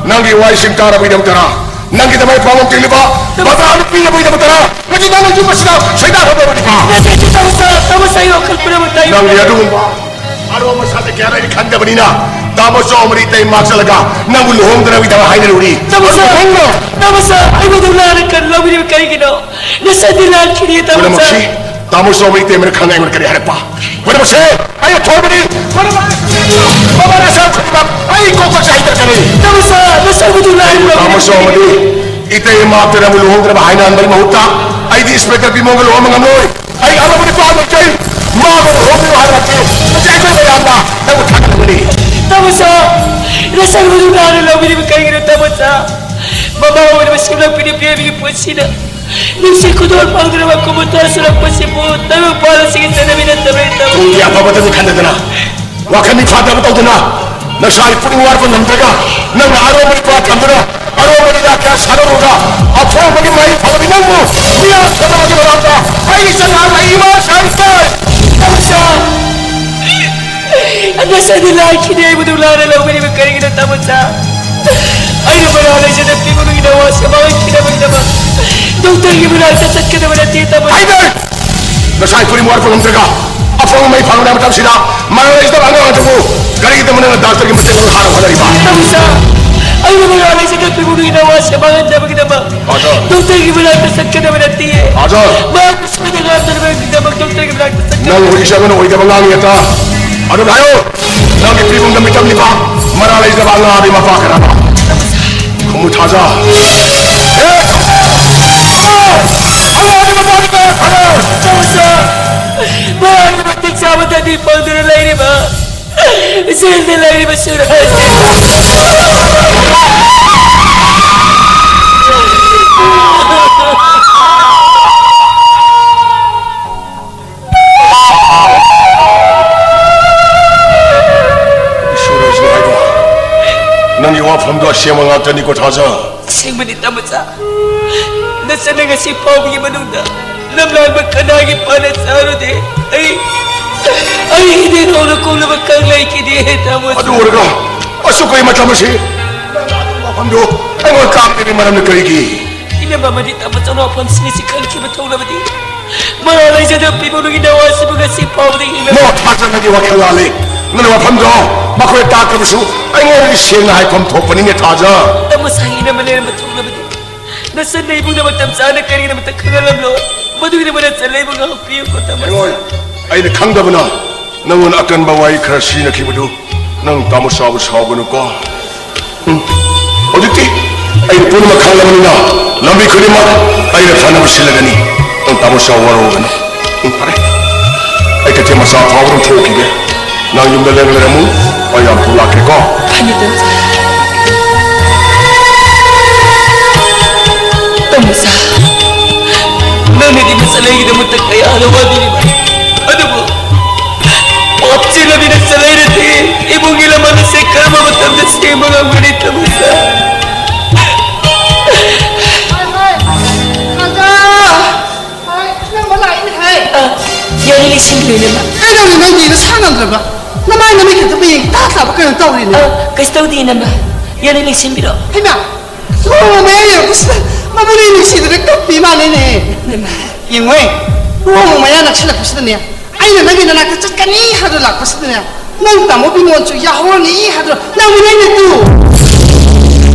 ꯅꯪꯒꯤ ꯋꯥꯍꯩꯁꯤꯡ ꯇꯥꯔꯕꯒꯤꯗꯃꯛꯇꯔꯥ? ꯅꯪꯒꯤꯗꯃꯛ ꯄꯥꯎ ꯄꯤꯅꯕ ꯕꯕꯥ ꯑꯃ ꯄꯤꯅꯕꯒꯤꯗꯃꯛꯇꯔꯥ? ꯉꯁꯤ ꯅꯪꯅ ꯌꯨꯝ ꯑꯁꯤꯗ ꯁꯩꯗꯥꯡ ꯍꯧꯗꯕꯅꯤꯀꯣ? ꯅꯠꯇꯦ, ꯇꯥꯃꯣ ꯁꯥ, ꯇꯥꯃꯣ ꯁꯥ, ꯑꯩ ꯋꯥꯈꯜ ꯄꯨꯝꯅꯃꯛ ꯇꯥꯏ꯫ ꯅꯪꯒꯤ ꯑꯗꯨꯒꯨꯝꯕ ꯑꯔꯣꯟꯕ ꯁꯥꯖ ꯀꯌꯥ ꯂꯩꯔꯤ ꯈꯟꯗꯕꯅꯤꯅ, ꯇꯥꯃꯣ ꯆꯥꯎꯃꯅꯤ ꯏꯇꯩ ꯃꯥꯛꯆꯜꯂꯒ ꯅꯪꯕꯨ ꯂꯨꯍꯣꯡꯗꯅꯕꯒꯤꯗꯃꯛ ꯍꯥꯏꯅꯔꯨꯔꯤ꯫ ꯇꯥꯃꯣ ꯁꯥ, ꯈꯪꯕ꯭ꯔꯣ? ꯇꯥꯃꯣ ꯁꯥ, ꯑꯩꯕꯨ ꯑꯗꯨꯝ ꯂꯥꯟꯅ ꯀꯟ ꯂꯧꯕꯤꯔꯤꯕ ꯀꯔꯤꯒꯤꯅꯣ? ꯅꯆꯟꯗꯤ ꯂꯥꯛꯈꯤꯅꯤ, ꯇꯥꯃꯣ ꯁꯥ꯫ ꯄꯨꯝꯅꯃꯛꯁꯤ ꯇꯥꯃꯣ ꯆꯥꯎꯃꯅꯤ ꯏꯇꯩꯃꯅ ꯈꯪꯉꯦ ꯑꯩꯉꯣꯟꯗ ꯀꯔꯤ ꯍꯥꯏꯔꯛꯄ? ꯄꯨꯝꯅꯃꯛꯁꯦ ꯑꯩꯅ ꯊꯣꯏꯕꯅꯤ꯫ ꯄꯨꯝꯅꯃꯛ ꯃꯃꯥ ꯅꯆꯥ ꯈꯨꯗꯤꯡꯃꯛ ꯑꯩ ꯀꯣꯛ ꯀꯣꯛꯁꯦ ꯍꯩꯊꯔꯛꯀꯅꯤ꯫ ꯇꯥꯃꯣ ꯁꯥ, ꯅꯆꯟꯕꯨ ꯑꯗꯨꯝ ꯂꯥꯟꯅ ꯇꯥꯃꯣ ꯆꯥꯎꯃꯅꯤ ꯏꯇꯩ ꯃꯥꯛꯇ ꯅꯪꯕꯨ ꯂꯨꯍꯣꯡꯗꯅꯕ ꯍꯥꯏꯅꯍꯟꯕꯒꯤ ꯃꯍꯨꯠꯇ ꯑꯩꯗꯤ ꯏꯟꯁꯄꯦꯛꯇꯔ ꯕꯤꯃꯣꯟꯒ ꯂꯨꯍꯣꯡꯕ ꯉꯝꯂꯣꯏ꯫ ꯑꯩ ꯑꯔꯣꯕ ꯅꯨꯄꯥ ꯑꯃ ꯂꯩꯖꯩ꯫ ꯃꯥꯒ ꯂꯨꯍꯣꯡꯕꯤꯔꯣ ꯍꯥꯏꯔꯛꯀꯦ꯫ ꯃꯁꯤ ꯑꯩꯈꯣꯏ ꯃꯌꯥꯝꯅ ꯅꯪꯕꯨ ꯊꯥꯒꯠꯂꯝꯒꯅꯤ꯫ ꯇꯥꯃꯣ ꯁꯥ, ꯅꯆꯟꯕꯨ ꯑꯗꯨꯝ ꯂꯥꯟꯅ ꯂꯧꯕꯤꯔꯤꯕ ꯀꯔꯤꯒꯤꯅꯣ, ꯇꯥꯃꯣ ꯁꯥ? ꯃꯃꯥ ꯑꯣꯏꯅ ꯁꯦꯝꯂꯛꯄꯤꯔꯤꯕ ꯄ꯭ꯔꯦꯃꯤꯒꯤ ꯄꯨꯟꯁꯤꯗ ꯅꯨꯡꯁꯤ ꯈꯨꯗꯣꯜ ꯐꯪꯗ꯭ꯔꯕ ꯀꯨꯝꯑꯣꯟ ꯇꯥꯁꯤꯜꯂꯛꯄꯁꯤꯕꯨ ꯇꯥꯏꯕꯪꯄꯥꯟ ꯑꯁꯤꯒꯤ ꯆꯠꯅꯕꯤ ꯅꯠꯇꯕ꯭ꯔꯥ, ꯏꯇꯥꯎ? ꯇꯨꯡꯒꯤ ꯑꯐꯕꯇꯗꯤ ꯈꯟꯗꯗꯅ, ꯋꯥꯈꯜ ꯃꯤꯠ ꯐꯥꯗꯕ ꯇꯧꯗꯅ, ꯅꯁꯥꯒꯤ ꯄꯨꯛꯅꯤꯡ ꯋꯥꯔꯛꯄ ꯉꯝꯗ꯭ꯔꯒ, ꯅꯪꯅ ꯑꯔꯣꯟꯕ ꯅꯨꯄꯥ ꯊꯝꯗꯨꯅ, ꯑꯔꯣꯟꯕ ꯂꯤꯂꯥ ꯀꯌꯥ ꯁꯥꯟꯅꯔꯨꯔꯒ, ꯑꯊꯣꯡꯕꯒꯤ ꯃꯍꯩ ꯐꯪꯂꯕꯤ ꯅꯪꯕꯨ ꯃꯤꯌꯥꯝ ꯁꯣꯟꯅꯕꯒꯤ ꯃꯔꯝꯗ ꯑꯩꯒꯤ ꯆꯠꯅꯍꯟꯕ ꯏꯃꯥ ꯁꯥꯏꯟꯇ! ꯏꯇꯥꯎ ꯁꯥ! ꯉꯁꯥꯏꯗꯤ ꯂꯥꯛꯈꯤꯗꯦ ꯍꯥꯏꯕꯗꯨ ꯂꯥꯟꯅ ꯂꯧꯒꯅꯤꯕ ꯀꯔꯤꯒꯤꯅꯣ ꯇꯥꯃꯣꯆꯥ? ꯑꯩꯅ ꯃꯔꯥ ꯂꯩꯖꯗ ꯄꯤꯕꯨꯡꯒꯤ ꯅꯋꯥꯁꯦ ꯃꯥꯡꯍꯟꯈꯤꯅꯕꯒꯤꯗꯃꯛ ꯗꯣꯛꯇꯔꯒꯤ ꯃꯅꯥꯛꯇ ꯆꯠꯀꯗꯕ ꯅꯠꯇꯦ ꯇꯥꯃꯣꯆꯥ꯫ ꯍꯥꯏꯗꯔ! ꯉꯁꯥꯏ ꯄꯨꯔꯤ ꯃꯣꯏ ꯐꯪꯉꯝꯗ꯭ꯔꯒ ꯑꯐꯪꯕ ꯃꯩ ꯐꯪꯂꯕ ꯃꯇꯝꯁꯤꯗ ꯃꯔꯥ ꯂꯩꯖꯗꯕ ꯑꯉꯥꯡ ꯑꯗꯨꯕꯨ ꯀꯔꯤꯒꯤꯗꯃꯛ ꯅꯪꯅ ꯗꯥꯛꯇꯔꯒꯤ ꯃꯇꯦꯡ ꯍꯥꯟꯅ ꯍꯣꯠꯅꯔꯤꯕ? ꯇꯥꯃꯣꯆꯥ, ꯑꯩꯅ ꯃꯔꯥ ꯂꯩꯖꯗ ꯄꯤꯕꯨꯡꯒꯤ ꯅꯋꯥꯁꯦ ꯃꯥꯡꯍꯟꯅꯕꯒꯤꯗꯃꯛ ꯍꯥꯏꯗꯔ! ꯗꯣꯛꯇꯔꯒꯤ ꯃꯅꯥꯛꯇ ꯆꯠꯀꯗꯕ ꯅꯠꯇꯦ꯫ ꯍꯥꯏꯗꯔ! ꯃꯥ ꯅꯪ ꯍꯧꯖꯤꯛꯁꯦ ꯑꯃꯅ ꯑꯣꯏꯗꯕ ꯉꯥꯡꯉꯤ ꯑꯇ꯫ ꯑꯗꯨꯝ ꯍꯥꯏꯌꯣ꯫ ꯅꯪꯒꯤ ꯄꯤꯕꯨꯡꯗ ꯃꯤꯇꯝꯂꯤꯕ ꯃꯔꯥ ꯂꯩꯖꯕ ꯑꯉꯥꯡꯒꯤ ꯃꯄꯥ ꯀꯅꯥꯅꯣ? ꯈꯨꯝꯃꯨ ꯊꯥꯖ꯫ ꯑꯦ! ꯑꯉꯥꯡꯒꯤ ꯃꯄꯥ ꯀꯅꯥꯅꯣ? ꯃꯔꯥꯒꯤ ꯃꯇꯤꯛ ꯆꯥꯕꯗꯗꯤ ꯐꯪꯗꯨꯅ ꯂꯩꯔꯤꯕ ꯖꯦꯜꯗ ꯂꯩꯔꯤꯕ ꯁꯨꯔꯖ꯫ ꯏꯁꯣꯔ ꯍꯥꯏꯗꯣ, ꯅꯪꯒꯤ ꯋꯥꯐꯝꯗꯣ ꯑꯁꯦꯡꯕ ꯉꯥꯛꯇꯅꯤꯀꯣ ꯊꯥꯖ꯫ ꯑꯁꯦꯡꯕꯅꯤ ꯇꯥꯃꯣꯆꯥ꯫ ꯅꯆꯟꯅ ꯉꯁꯤ ꯐꯥꯎꯕꯒꯤ ꯃꯅꯨꯡꯗ ꯂꯝꯂꯥꯟꯕ ꯀꯅꯥꯒꯤ ꯄꯥꯟꯅ ꯆꯥꯔꯨꯗꯦ꯫ ꯑꯩ ꯑꯩ ꯏꯅꯦ ꯅꯧꯅ ꯀꯣꯛꯂꯕ ꯀꯪ ꯂꯩꯈꯤꯗꯦ ꯇꯥꯃꯣꯆꯥ꯫ ꯑꯗꯨ ꯑꯣꯏꯔꯒ ꯑꯁꯨꯛ ꯀꯨꯏ ꯃꯇꯝ ꯑꯁꯤ ꯅꯪꯅ ꯑꯗꯨꯒꯤ ꯋꯥꯐꯝꯗꯨ ꯑꯩꯉꯣꯟꯗ ꯇꯥꯛꯂꯤꯕꯒꯤ ꯃꯔꯝꯅ ꯀꯔꯤꯒꯤ? ꯏꯅꯝꯃ ꯑꯃꯗꯤ ꯇꯥꯃꯣꯆꯥꯅ ꯋꯥꯐꯝꯁꯤꯡ ꯑꯁꯤ ꯈꯪꯈꯤꯕ ꯊꯣꯛꯂꯕꯗꯤ ꯃꯔꯥ ꯂꯩꯖꯗꯕ ꯄꯤꯕꯨꯡꯒꯤ ꯅꯋꯥꯁꯤꯕꯨ ꯉꯁꯤ ꯐꯥꯎꯕꯗ ꯍꯤꯡꯂꯝꯂꯦ꯫ ꯅꯣ ꯊꯥꯖ, ꯅꯪꯒꯤ ꯋꯥꯈꯜ ꯂꯥꯜꯂꯤ꯫ ꯅꯪꯅ ꯋꯥꯐꯝꯗꯣ ꯃꯈꯣꯏꯗ ꯇꯥꯛꯇ꯭ꯔꯕꯁꯨ ꯑꯩꯉꯣꯟꯗꯗꯤ ꯁꯦꯡꯅ ꯍꯥꯏꯐꯝ ꯊꯣꯛꯄꯅꯤꯅꯦ ꯊꯥꯖ꯫ ꯇꯥꯃꯣꯆꯥ, ꯏꯅꯝꯃ ꯂꯩꯔꯝꯕ ꯊꯣꯛꯂꯕꯗꯤ ꯅꯆꯟꯅ ꯏꯕꯨꯡꯗ ꯃꯇꯝ ꯆꯥꯅ ꯀꯔꯤꯒꯤꯗꯃꯛꯇ ꯈꯪꯍꯜꯂꯝꯂꯣꯏ? ꯃꯗꯨꯒꯤꯗꯃꯛ ꯅꯆꯟꯅ ꯏꯕꯨꯡ ꯉꯥꯛꯄꯤꯌꯨꯀꯣ ꯇꯥꯃꯣꯆꯥ꯫ ꯑꯩꯉꯣꯟ-, ꯑꯩꯅ ꯈꯪꯗꯕꯅ ꯅꯪꯉꯣꯟꯗ ꯑꯀꯟꯕ ꯋꯥꯍꯩ ꯈꯔ ꯁꯤꯖꯤꯟꯅꯈꯤꯕꯗꯨ ꯅꯪ ꯇꯥꯃꯣ ꯁꯥꯎꯕ ꯁꯥꯎꯒꯅꯨꯀꯣ꯫ ꯎꯝ꯫ ꯍꯧꯖꯤꯛꯇꯤ ꯑꯩꯅ ꯄꯨꯝꯅꯃꯛ ꯈꯪꯂꯕꯅꯤꯅ ꯂꯝꯕꯤ ꯈꯨꯗꯤꯡꯃꯛ ꯑꯩꯅ ꯐꯅꯕ ꯁꯤꯜꯂꯒꯅꯤ꯫ ꯅꯪ ꯇꯥꯃꯣ ꯁꯥꯎ ꯋꯥꯔꯧꯒꯅꯨ꯫ ꯎꯝ, ꯐꯔꯦ꯫ ꯑꯩ ꯀꯩꯊꯦꯜ ꯃꯆꯥ ꯐꯥꯎꯕ ꯑꯗꯨꯝ ꯊꯣꯛꯈꯤꯒꯦ꯫ ꯅꯪ ꯌꯨꯝꯗ ꯂꯦꯡ ꯂꯩꯔꯝꯃꯨ꯫ ꯑꯩ ꯌꯥꯝ ꯊꯨꯅ ꯂꯥꯛꯀꯦꯀꯣ꯫ ꯐꯅꯤ, ꯇꯥꯃꯣꯆꯥ꯫ ꯇꯥꯃꯣꯆꯥ, ꯅꯪꯅꯗꯤ ꯅꯆꯜꯂꯩꯒꯤꯗꯃꯛꯇ ꯀꯌꯥꯗ ꯋꯥꯕꯤꯔꯤꯕ꯫ ꯑꯗꯨꯕꯨ ꯄꯥꯞ ꯆꯦꯜꯂꯕꯤ ꯅꯆꯜꯂꯩꯅꯗꯤ ꯏꯃꯨꯡꯒꯤ ꯂꯃꯟ ꯑꯁꯤ ꯀꯔꯝꯕ ꯃꯇꯝꯗ ꯁꯦꯝꯕ ꯉꯝꯒꯅꯤ, ꯇꯥꯃꯣꯆꯥ? ꯍꯣꯏ, ꯍꯣꯏ꯫ ꯊꯥꯖ! ꯍꯣꯏ, ꯅꯪ ꯂꯥꯛꯏꯅꯦ ꯍꯥꯏ꯫ ꯑ, ꯌꯥꯔꯤ ꯂꯤꯁꯤꯡ ꯂꯩꯅꯕ꯫ ꯀꯩꯗꯧꯔꯤꯅꯣ ꯅꯪꯗꯤ ꯅꯁꯥ ꯉꯝꯗ꯭ꯔꯕ? ꯅꯃꯥꯏ ꯅꯃꯤꯠꯀ ꯇꯧꯔꯤꯅꯦ꯫ ꯑ, ꯀꯩꯁꯨ ꯇꯧꯗꯦ, ꯏꯅꯝꯃ꯫ ꯌꯥꯅꯤ, ꯂꯦꯡꯁꯤꯟꯕꯤꯔꯣ꯫ ꯍꯩꯃꯥ! ꯂꯨꯍꯣꯡꯕ ꯃꯌꯥ ꯌꯧꯔꯛꯄꯁꯤꯗ ꯃꯕꯨꯡ ꯅꯨꯡꯁꯤꯗꯅ ꯀꯞꯄꯤ ꯃꯥꯜꯂꯦꯅꯦ꯫ ꯏꯅꯝꯃ꯫ ꯌꯦꯡꯉꯣꯍꯦ, ꯂꯨꯍꯣꯡꯕ ꯃꯌꯥ ꯅꯛꯁꯤꯜꯂꯛꯄꯁꯤꯗꯅꯦ, ꯑꯩꯅ ꯅꯪꯒꯤ ꯅꯅꯥꯛꯇ ꯆꯠꯀꯅꯤ ꯍꯥꯏꯗꯨ ꯂꯥꯛꯄꯁꯤꯗꯅꯦ, ꯅꯪ ꯇꯥꯃꯣ ꯕꯤꯃꯣꯟꯁꯨ ꯌꯥꯍꯧꯔꯅꯤ ꯍꯥꯏꯗꯨ ꯅꯪ ꯃꯤꯔꯩꯅ ꯇꯨ꯫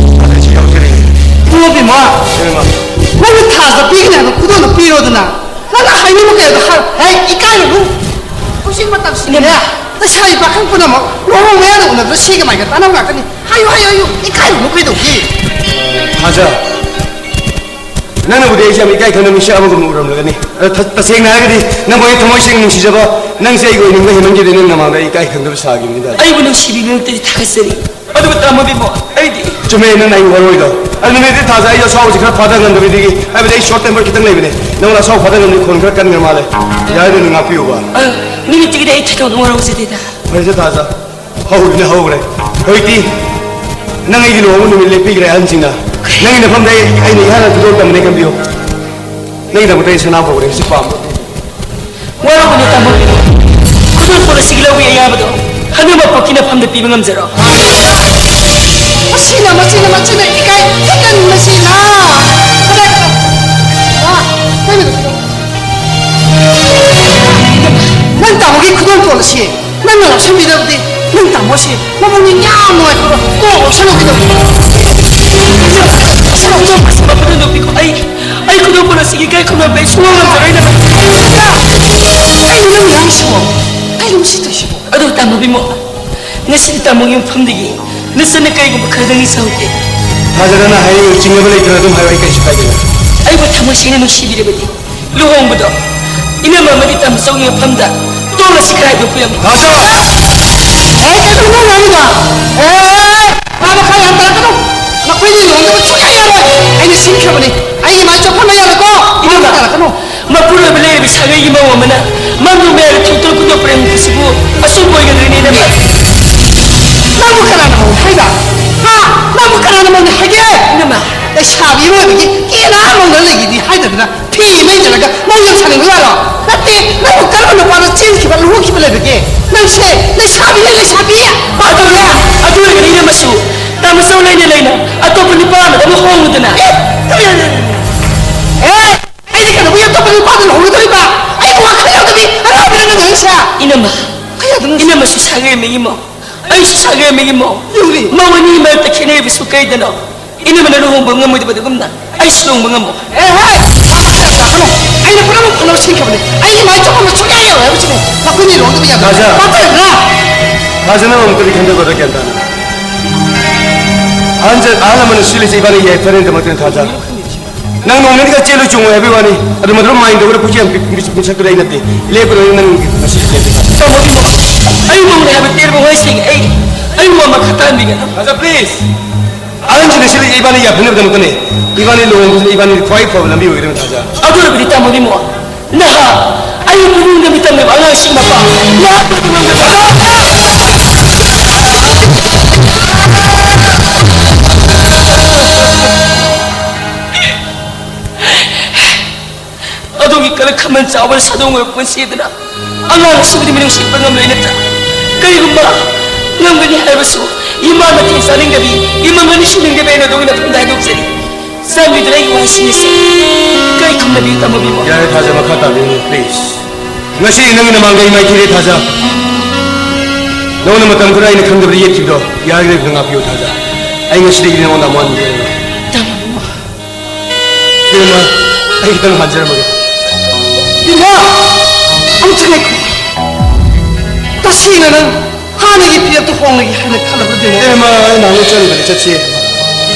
ꯏꯕꯨꯡꯉꯣ ꯕꯤꯃꯣ, ꯅꯪꯅ ꯊꯥꯖ ꯄꯤꯒꯅꯤ ꯍꯥꯏꯕ ꯈꯨꯗꯣꯜꯗꯣ ꯄꯤꯔꯣꯗꯅ꯫ ꯅꯪꯅ ꯍꯥꯏꯅꯤꯡꯕ ꯀꯌꯥꯗꯣ ꯍꯥꯏ-, ꯍꯦ, ꯏꯀꯥꯏꯔꯨꯅꯨ꯫ ꯍꯧꯖꯤꯛ ꯃꯇꯝꯁꯤꯗꯅꯦ, ꯂꯩꯁꯥꯕꯤ ꯄꯥꯈꯪ ꯄꯨꯝꯅꯃꯛ ꯂꯨꯍꯣꯡꯕ ꯃꯌꯥꯗ ꯎꯅꯕꯗꯣ ꯁꯤꯒ ꯃꯥꯏꯒ ꯇꯥꯟꯅꯕ ꯉꯥꯛꯇꯅꯤ꯫ ꯍꯥꯏꯌꯨ, ꯍꯥꯏꯌꯨ, ꯍꯥꯏꯌꯨ꯫ ꯏꯀꯥꯏꯔꯨꯅꯨ ꯀꯩꯗꯧꯒꯦ? ꯊꯥꯖ, ꯅꯪꯅꯕꯨꯗꯤ ꯑꯩꯁꯦ ꯌꯥꯝ ꯏꯀꯥꯏ ꯈꯪꯗꯕ ꯃꯤꯁꯛ ꯑꯃꯒꯨꯝꯅ ꯎꯔꯝꯂꯒꯅꯤ꯫ ꯑꯗꯣ ꯊ-, ꯇꯁꯦꯡꯅ ꯍꯥꯏꯔꯒꯗꯤ ꯅꯪꯕꯨ ꯑꯩ ꯊꯃꯣꯏ ꯁꯦꯡꯅ ꯅꯨꯡꯁꯤꯖꯕ, ꯅꯪꯁꯦ ꯑꯩꯒꯤ ꯑꯣꯏꯅꯤꯡꯕ ꯍꯦꯟꯃꯟꯈꯤꯕꯗꯒꯤ ꯅꯪ ꯅꯃꯥꯡꯗ ꯑꯩ ꯏꯀꯥꯏ ꯈꯪꯗꯕ ꯁꯥꯈꯤꯕꯅꯤꯗ꯫ ꯑꯩꯕꯨ ꯅꯨꯡꯁꯤꯕꯤꯕꯒꯤꯗꯃꯛꯇꯗꯤ ꯊꯥꯒꯠꯆꯔꯤ꯫ ꯑꯗꯨꯕꯨ ꯇꯥꯃꯣ ꯕꯤꯃꯣ, ꯑꯩꯗꯤ ꯆꯨꯝꯃꯦ, ꯅꯪꯅ ꯑꯩꯕꯨ ꯋꯥꯔꯣꯏꯗꯣ꯫ ꯑꯗꯨ ꯅꯨꯃꯤꯠꯇꯤ ꯊꯥꯖ ꯑꯩ ꯑꯁꯥꯎꯕꯁꯤ ꯈꯔ ꯐꯥꯗ ꯉꯝꯗꯕꯗꯒꯤ, ꯍꯥꯏꯕꯗꯤ ꯑꯩ short temper ꯈꯤꯇꯪ ꯂꯩꯕꯅꯦ꯫ ꯅꯪꯉꯣꯟꯗ ꯑꯁꯥꯎ ꯐꯥꯗ ꯉꯝꯗꯕ ꯈꯣꯟ ꯈꯔ ꯀꯟꯈ꯭ꯔ ꯃꯥꯜꯂꯦ꯫ ꯌꯥꯔꯦ, ꯑꯗꯨ ꯉꯥꯛꯄꯤꯌꯨꯕ꯫ ꯑ, ꯅꯨꯃꯤꯠꯇꯨꯒꯤꯗꯤ ꯑꯩ ꯊꯣꯏꯗꯣꯛꯅ ꯋꯥꯔꯧꯖꯗꯦꯗ꯫ ꯐꯔꯦꯁꯦ ꯊꯥꯖ, ꯍꯧꯔꯤꯅꯦ ꯍꯧꯈ꯭ꯔꯦ꯫ ꯍꯧꯖꯤꯛꯇꯤ ꯅꯪ ꯑꯩꯒꯤ ꯂꯨꯍꯣꯡꯕ ꯅꯨꯃꯤꯠ ꯂꯦꯞꯄꯤꯈ꯭ꯔꯦ ꯑꯍꯟꯁꯤꯡꯅ꯫ ꯅꯪꯒꯤ ꯅꯐꯝꯗ ꯑꯩ, ꯑꯩꯅ ꯏꯍꯥꯟ ꯍꯥꯟꯅ ꯈꯨꯗꯣꯜ ꯇꯝꯕꯅꯦ, ꯈꯟꯕꯤꯌꯨ꯫ ꯅꯪꯒꯤꯗꯃꯛꯇ ꯑꯩ ꯁꯅꯥ ꯐꯧꯔꯦ, ꯍꯧꯖꯤꯛ ꯄꯥꯝꯕ꯫ ꯋꯥꯔꯧꯒꯅꯨ ꯇꯥꯃꯣ ꯕꯤꯃꯣ꯫ ꯈꯨꯗꯣꯜ ꯄꯣꯠ ꯑꯁꯤꯒꯤ ꯂꯧꯕ ꯑꯌꯥꯕꯗꯣ ꯍꯅꯨ ꯃꯄꯣꯛꯀꯤ ꯅꯐꯝꯗ ꯄꯤꯕ ꯉꯝꯖꯔꯣ꯫ ꯃꯁꯤꯅ, ꯃꯁꯤꯅ, ꯃꯁꯤꯅ ꯏꯀꯥꯏ ꯊꯤꯒꯟꯕꯁꯤꯅ꯫ ꯀꯗꯥꯏ, ꯀꯗꯥꯏ? ꯋꯥ, ꯀꯩꯅꯣ? ꯅꯪ ꯇꯥꯃꯣꯒꯤ ꯈꯨꯗꯣꯜ ꯄꯣꯠ ꯑꯁꯤ ꯅꯪꯅ ꯂꯧꯁꯤꯟꯕꯤꯗꯕꯗꯤ ꯅꯪ ꯇꯥꯃꯣꯁꯤ ꯃꯕꯨꯛꯅꯤꯡ ꯌꯥꯝ ꯅꯨꯡꯉꯥꯏꯇꯕ ꯀꯣꯛ ꯂꯧꯁꯜꯂꯨ ꯀꯩꯗꯧꯒꯦ? ꯃꯐꯝꯗ ꯅꯨꯄꯤꯀꯣ, ꯑꯩ, ꯑꯩ ꯈꯨꯗꯣꯜ ꯄꯣꯠ ꯑꯁꯤꯒꯤ ꯏꯀꯥꯏ ꯈꯨꯝꯅꯕ ꯑꯩ ꯁꯨꯡꯉꯝ ꯉꯝꯖꯔꯣꯏ ꯅꯪ꯫ ꯀꯩꯅꯣ ꯅꯪ ꯉꯥꯡꯉꯤꯁꯤꯕꯣ? ꯀꯩꯅꯣ ꯃꯁꯤ ꯇꯧꯏꯁꯤꯕꯣ? ꯑꯗꯨ ꯇꯥꯃꯣ ꯕꯤꯃꯣ, ꯉꯁꯤꯗꯤ ꯇꯥꯃꯣꯒꯤ ꯃꯐꯝꯗꯒꯤ ꯅꯆꯟꯅ ꯀꯔꯤꯒꯨꯝꯕ ꯈꯔꯗꯪ ꯅꯤꯡꯁꯤꯡꯍꯧꯒꯦ꯫ ꯊꯥꯖꯗꯅ ꯍꯥꯏꯔꯤꯕ ꯆꯤꯡꯅꯕ ꯂꯩꯇꯅ ꯑꯗꯨꯝ ꯍꯥꯏꯌꯨ, ꯑꯩ ꯀꯩꯁꯨ ꯀꯥꯏꯗꯦ꯫ ꯑꯩꯕꯨ ꯊꯃꯣꯏ ꯁꯦꯡꯅ ꯅꯨꯡꯁꯤꯕꯤꯔꯕꯗꯤ ꯂꯨꯍꯣꯡꯕꯗꯣ ꯏꯅꯝꯃ ꯑꯃꯗꯤ ꯇꯥꯃꯣꯆꯧꯒꯤ ꯃꯐꯝꯗ ꯇꯣꯛꯂꯁꯤ ꯈꯔ ꯍꯥꯏꯗꯣꯛꯄꯤꯔꯝꯃꯨ꯫ ꯊꯥꯖ! ꯑꯦ, ꯀꯩꯅꯣ ꯅꯪ ꯉꯥꯡꯉꯤꯗꯣ? ꯑꯦ, ꯃꯥ ꯃꯈꯥ ꯌꯥꯝ ꯇꯥꯔꯛꯀꯅꯨ꯫ ꯅꯈꯣꯏꯅꯤ ꯂꯨꯍꯣꯡꯗꯕ ꯁꯨꯡꯌꯥ ꯌꯥꯔꯣꯏ꯫ ꯑꯩꯅ ꯁꯤꯟꯈ꯭ꯔꯕꯅꯤ꯫ ꯑꯩꯒꯤ ꯃꯥꯏ ꯆꯣꯞꯍꯟꯕ ꯌꯥꯔꯣꯏꯀꯣ꯫ ꯏꯅꯝꯃ! ꯃꯈꯥ ꯇꯥꯔꯛꯀꯅꯨ꯫ ꯃꯄꯨꯔꯣꯏꯕ ꯂꯩꯔꯕꯤ ꯁꯥꯒꯩꯒꯤ ꯃꯧ ꯑꯃꯅ ꯃꯪꯒꯣꯜ ꯃꯌꯥꯗ ꯊꯣꯛꯇꯨꯅ ꯈꯨꯗꯣꯜ ꯄꯣꯔꯛꯄꯁꯤꯕꯨ ꯑꯆꯨꯝꯕ ꯑꯣꯏꯒꯗ꯭ꯔꯅꯦ, ꯏꯅꯝꯃ? ꯅꯪꯕꯨ ꯀꯅꯥꯅ ꯃꯧꯅꯤ ꯍꯥꯏꯕ? ꯍꯥ? ꯅꯪꯕꯨ ꯀꯅꯥꯅ ꯃꯧꯅꯤ ꯍꯥꯏꯒꯦ? ꯏꯅꯝꯃ, ꯂꯩꯁꯥꯕꯤ ꯑꯃ ꯑꯣꯏꯕꯒꯤ ꯀꯦꯅꯥ ꯃꯧꯅ ꯂꯩꯒꯦꯗꯤ ꯍꯥꯏꯗꯗꯅ ꯐꯤ ꯑꯃ ꯏꯟꯁꯤꯜꯂꯒ ꯃꯧ ꯌꯥꯝ ꯁꯥꯅꯤꯡꯕ ꯌꯥꯔꯣ? ꯅꯠꯇꯦ, ꯅꯪꯕꯨ ꯀꯔꯝꯕ ꯅꯨꯄꯥꯅ ꯆꯦꯟꯈꯤꯕ, ꯂꯨꯍꯣꯡꯈꯤꯕ ꯂꯩꯕꯒꯦ? ꯅꯪꯁꯦ ꯂꯩꯁꯥꯕꯤꯅꯦ, ꯂꯩꯁꯥꯕꯤ! ꯑꯗꯨꯅ, ꯑꯗꯨ ꯑꯣꯏꯔꯒꯗꯤ ꯏꯅꯝꯃꯁꯨ ꯇꯥꯃꯣ ꯆꯧ ꯂꯩꯅ ꯂꯩꯅ ꯑꯇꯣꯞꯄ ꯅꯨꯄꯥ ꯑꯃꯗ ꯑꯃꯨꯛ ꯍꯣꯡꯉꯨꯗꯅ꯫ ꯑꯦ, ꯀꯔꯤ ꯍꯥꯏꯅꯤ? ꯑꯦ, ꯑꯩꯗꯤ ꯀꯩꯗꯧꯕꯒꯤ ꯑꯇꯣꯞꯄ ꯅꯨꯄꯥꯗ ꯂꯨꯍꯣꯡꯒꯗꯧꯔꯤꯕ? ꯑꯩꯕꯨ ꯋꯥꯈꯜ ꯌꯥꯎꯗꯕꯤ ꯑꯉꯥꯎꯕꯤꯔ ꯅꯪ ꯉꯥꯡꯉꯤꯁꯦ? ꯏꯅꯝꯃ, ꯀꯩ ꯍꯥꯏꯗꯣꯏꯅꯣ? ꯏꯅꯝꯃꯁꯨ ꯁꯥꯒꯩ ꯑꯃꯒꯤ ꯃꯧ, ꯑꯩꯁꯨ ꯁꯥꯒꯩ ꯑꯃꯒꯤ ꯃꯧ꯫ ꯌꯦꯡꯉꯨꯅꯦ꯫ ꯃꯧ ꯑꯅꯤꯒꯤ ꯃꯔꯛꯇ ꯈꯦꯠꯅꯔꯤꯕꯁꯨ ꯀꯩꯗꯅꯣ? ꯏꯅꯝꯃꯅ ꯂꯨꯍꯣꯡꯕ ꯉꯝꯃꯣꯏꯗꯕꯗꯨꯒꯨꯝꯅ ꯑꯩꯁꯨ ꯂꯨꯍꯣꯡꯕ ꯉꯝꯃꯣ꯫ ꯑꯦ, ꯍꯦ! ꯃꯥ ꯃꯈꯥ ꯇꯥꯛꯀꯅꯨ꯫ ꯑꯩꯅ ꯄꯨꯝꯅꯃꯛ ꯐꯅꯕ ꯁꯤꯟꯈ꯭ꯔꯕꯅꯤ꯫ ꯑꯩꯒꯤ ꯃꯥꯏ ꯆꯥꯎꯍꯟꯕ ꯁꯨꯡꯌꯥ ꯌꯥꯔꯣꯏ ꯍꯥꯏꯕꯁꯤꯅꯤ꯫ ꯅꯈꯣꯏꯅꯤ ꯂꯨꯍꯣꯡꯗꯕ ꯌꯥꯗꯦ꯫ ꯔꯥꯖꯥ! ꯄꯥꯊꯣꯏꯕ! ꯔꯥꯖꯥ, ꯅꯪ ꯑꯃꯨꯛꯇꯗꯤ ꯈꯟꯊꯕꯗ ꯒ꯭ꯌꯥꯟ ꯇꯥꯅ꯫ ꯑꯍꯟ ꯆꯠ-, ꯑꯍꯜ ꯂꯃꯟꯅ ꯁꯤꯜꯂꯤꯁꯦ ꯏꯕꯥꯅꯤ ꯌꯥꯏꯐꯅꯕꯒꯤꯗꯃꯛꯇꯅꯤ, ꯊꯥꯖ꯫ ꯅꯪ ꯅꯣꯡ ꯅꯤꯅꯤꯒ ꯆꯦꯜꯂꯨ ꯆꯣꯡꯉꯨ ꯍꯥꯏꯕꯒꯤ ꯋꯥꯅꯤ꯫ ꯑꯗꯨ ꯃꯗꯨ ꯃꯥꯏꯟ ꯇꯧꯕꯗ ꯄꯨꯛꯆꯦꯜ ꯌꯥꯝ ꯄꯤꯛ-, ꯄꯤꯛ-, ꯄꯤꯛꯁꯛꯇꯨꯗ ꯑꯩ ꯅꯠꯇꯦ꯫ ꯂꯦꯞꯀꯗꯧꯅꯤ ꯅꯪ ꯉꯁꯤ ꯂꯦꯞꯄꯤ꯫ ꯇꯥꯃꯣ ꯏꯕꯨꯡꯉꯣ, ꯑꯩ ꯃꯧꯅꯦ ꯍꯥꯏꯕ ꯇꯦꯟꯕ ꯋꯥꯍꯩꯁꯤꯡ ꯑꯩ, ꯑꯩ ꯃꯃꯥ ꯈꯇꯥꯟꯕꯤꯒꯅꯨ꯫ ꯔꯥꯖꯥ, ꯄ꯭ꯂꯤꯖ! ꯑꯍꯟꯁꯤꯡꯅ ꯁꯤꯜꯂꯤꯁꯦ ꯏꯕꯥꯅꯤ ꯌꯥꯏꯐꯅꯕꯒꯤꯗꯃꯛꯇꯅꯦ꯫ ꯏꯕꯥꯅꯤ ꯂꯨꯍꯣꯡꯕꯁꯤꯅ ꯏꯕꯥꯅꯤꯒꯤ ꯈ꯭ꯋꯥꯏ ꯐꯕ ꯂꯝꯕꯤ ꯑꯣꯏꯒꯗꯕꯅꯤ, ꯊꯥꯖ꯫ ꯑꯗꯨ ꯑꯣꯏꯔꯕꯗꯤ ꯇꯥꯃꯣ ꯏꯕꯨꯡꯉꯣ, ꯅꯍꯥ, ꯑꯌꯨꯛ ꯄꯨꯡ ꯅꯤꯡꯗ ꯃꯤꯇꯝꯅꯦꯕ ꯑꯉꯥꯡꯁꯤꯡ ꯃꯄꯥ꯫ ꯅꯍꯥ ꯄꯨꯡ ꯅꯤꯡꯗ ꯃꯤꯇꯝ꯫ ꯑꯗꯣꯝꯒꯤ ꯀꯔꯛ ꯈꯝꯕꯟ ꯆꯥꯎꯕꯅ ꯁꯥꯗꯣꯡ ꯑꯣꯏꯕ ꯄꯨꯟꯁꯤꯗꯅ ꯑꯉꯥꯡ ꯑꯁꯤꯕꯨꯗꯤ ꯃꯤꯅꯨꯡꯁꯤ ꯎꯠꯄ ꯉꯝꯂꯣꯏ ꯅꯠꯇ꯭ꯔꯥ? ꯀꯔꯤꯒꯨꯝꯕ ꯉꯝꯒꯅꯤ ꯍꯥꯏꯔꯕꯁꯨ ꯏꯃꯥ ꯃꯊꯦꯜ ꯆꯥꯅꯤꯡꯗꯕꯤ, ꯏꯃꯝ ꯃꯅꯤ ꯁꯨꯅꯤꯡꯗꯕꯤ ꯑꯩꯅ ꯑꯗꯣꯝꯒꯤ ꯃꯐꯝꯗ ꯍꯥꯏꯗꯣꯛꯆꯔꯤ꯫ ꯆꯥꯟꯕꯤꯗꯨꯅ ꯑꯩꯒꯤ ꯋꯥꯍꯩꯁꯤꯡ ꯑꯁꯤ ꯀꯔꯤ ꯈꯨꯝꯅꯕꯤꯌꯨ, ꯇꯥꯃꯣ ꯕꯤꯃꯣ? ꯌꯥꯔꯦ, ꯊꯥꯖ, ꯃꯈꯥ ꯇꯥꯕꯤꯔꯅꯨ, ꯄ꯭ꯂꯤꯖ꯫ ꯉꯁꯤ ꯅꯪꯒꯤ ꯅꯃꯥꯡꯗ ꯑꯩ ꯃꯥꯏꯊꯤꯔꯦ, ꯊꯥꯖ꯫ ꯅꯪꯅ ꯃꯇꯝ ꯈꯔ ꯑꯩꯅ ꯈꯪꯗꯕꯗ ꯌꯦꯠꯈꯤꯕꯗꯣ ꯌꯥꯔꯒꯗꯤ ꯑꯩꯕꯨ ꯉꯥꯛꯄꯤꯌꯨ, ꯊꯥꯖ꯫ ꯑꯩ ꯉꯁꯤꯗꯒꯤꯗꯤ ꯅꯉꯣꯟꯗ ꯑꯃꯨꯛ ꯍꯟꯕ ꯌꯥꯔꯣꯏ꯫ ꯇꯥꯃꯣ ꯕꯤꯃꯣ꯫ ꯏꯕꯦꯝꯃ, ꯑꯩ ꯈꯤꯇꯪ ꯍꯟꯖꯔꯝꯃꯒꯦ꯫ ꯕꯤꯃꯣ! ꯑꯃꯨꯛꯇ ꯉꯥꯏꯈꯣ꯫ ꯇꯁꯦꯡꯅ ꯅꯪ ꯍꯥꯟꯅꯒꯤ ꯐꯤꯔꯦꯞꯇ ꯍꯣꯡꯂꯒꯦ ꯍꯥꯏꯅ ꯈꯜꯂꯕ꯭ꯔꯥ, ꯕꯤꯃꯣ? ꯏꯕꯦꯝꯃ, ꯑꯩ ꯅꯍꯥꯟ ꯆꯠꯂꯨꯕꯗꯤ ꯆꯠꯁꯤ꯫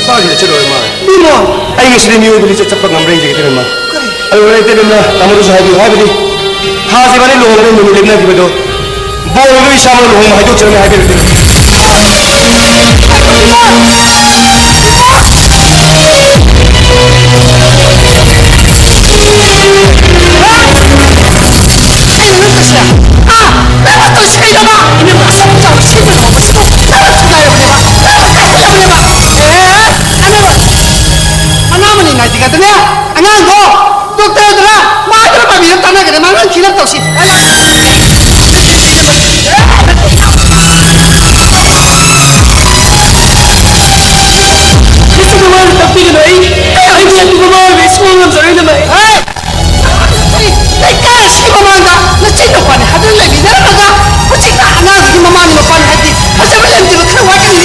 ꯃꯥꯒꯤꯗ ꯆꯠꯂꯣꯏ ꯃꯥ꯫ ꯕꯤꯃꯣ! ꯑꯩ ꯉꯁꯤꯗꯤ ꯃꯤꯑꯣꯏꯕ ꯂꯤꯆꯠ ꯆꯠꯄ ꯉꯝꯕ꯭ꯔꯥ ꯌꯦꯡꯖꯒꯦ, ꯏꯕꯦꯝꯃ꯫ ꯀꯔꯤ? ꯑꯗꯨ ꯑꯣꯏꯔꯗꯤ, ꯏꯕꯦꯝꯃ, ꯇꯥꯃꯣꯗꯁꯨ ꯍꯥꯏꯕꯤꯌꯨ꯫ ꯍꯥꯏꯕꯗꯤ, ꯊꯥꯁꯤ ꯏꯕꯥꯅꯤ ꯂꯨꯍꯣꯡꯕꯒꯤ ꯅꯨꯃꯤꯠ ꯂꯦꯞꯅꯈꯤꯕꯗꯣ, ꯕꯣꯜꯗꯣ ꯏꯁꯥꯃꯛ ꯂꯨꯍꯣꯡꯕ ꯍꯥꯏꯗꯣꯛꯆꯔꯝꯃꯦ ꯍꯥꯏꯕꯤꯔꯛꯀꯦ꯫ ꯀꯩꯗꯅꯦ? ꯑꯉꯥꯡꯗꯣ ꯗꯣꯛꯇꯔꯗꯨꯅ ꯃꯥꯗꯨꯅ ꯄꯥꯝꯕꯤꯔ ꯇꯥꯟꯅꯒꯅꯤ꯫ ꯃꯥ ꯉꯥꯡ ꯊꯤꯅ ꯇꯧꯁꯤ꯫ ꯃꯁꯤꯗ ꯋꯥꯅ ꯇꯥꯛꯄꯤꯒꯅꯨ꯫ ꯑꯩ, ꯑꯩ ꯃꯤꯌꯥꯝꯒꯤ ꯃꯃꯥ ꯑꯣꯏꯕ ꯁꯨꯡꯉꯝ ꯉꯝꯖꯔꯣꯏ, ꯅꯃꯥꯏ꯫ ꯍꯦ! ꯂꯩꯀꯥꯏ ꯑꯁꯤꯒꯤ ꯃꯃꯥꯡꯗ ꯅꯆꯤꯟ ꯅꯨꯄꯥꯅꯤ ꯍꯥꯏꯗꯨꯅ ꯂꯩꯃꯤꯟꯅꯔꯝꯃꯒ ꯍꯧꯖꯤꯛꯅ ꯑꯉꯥꯡꯗꯨꯒꯤ ꯃꯃꯥꯅꯤ ꯃꯄꯥꯅꯤ ꯍꯥꯏꯗꯤ ꯐꯖꯕ ꯂꯝꯖꯤꯕ ꯈꯔ ꯋꯥꯠꯀꯅꯤ꯫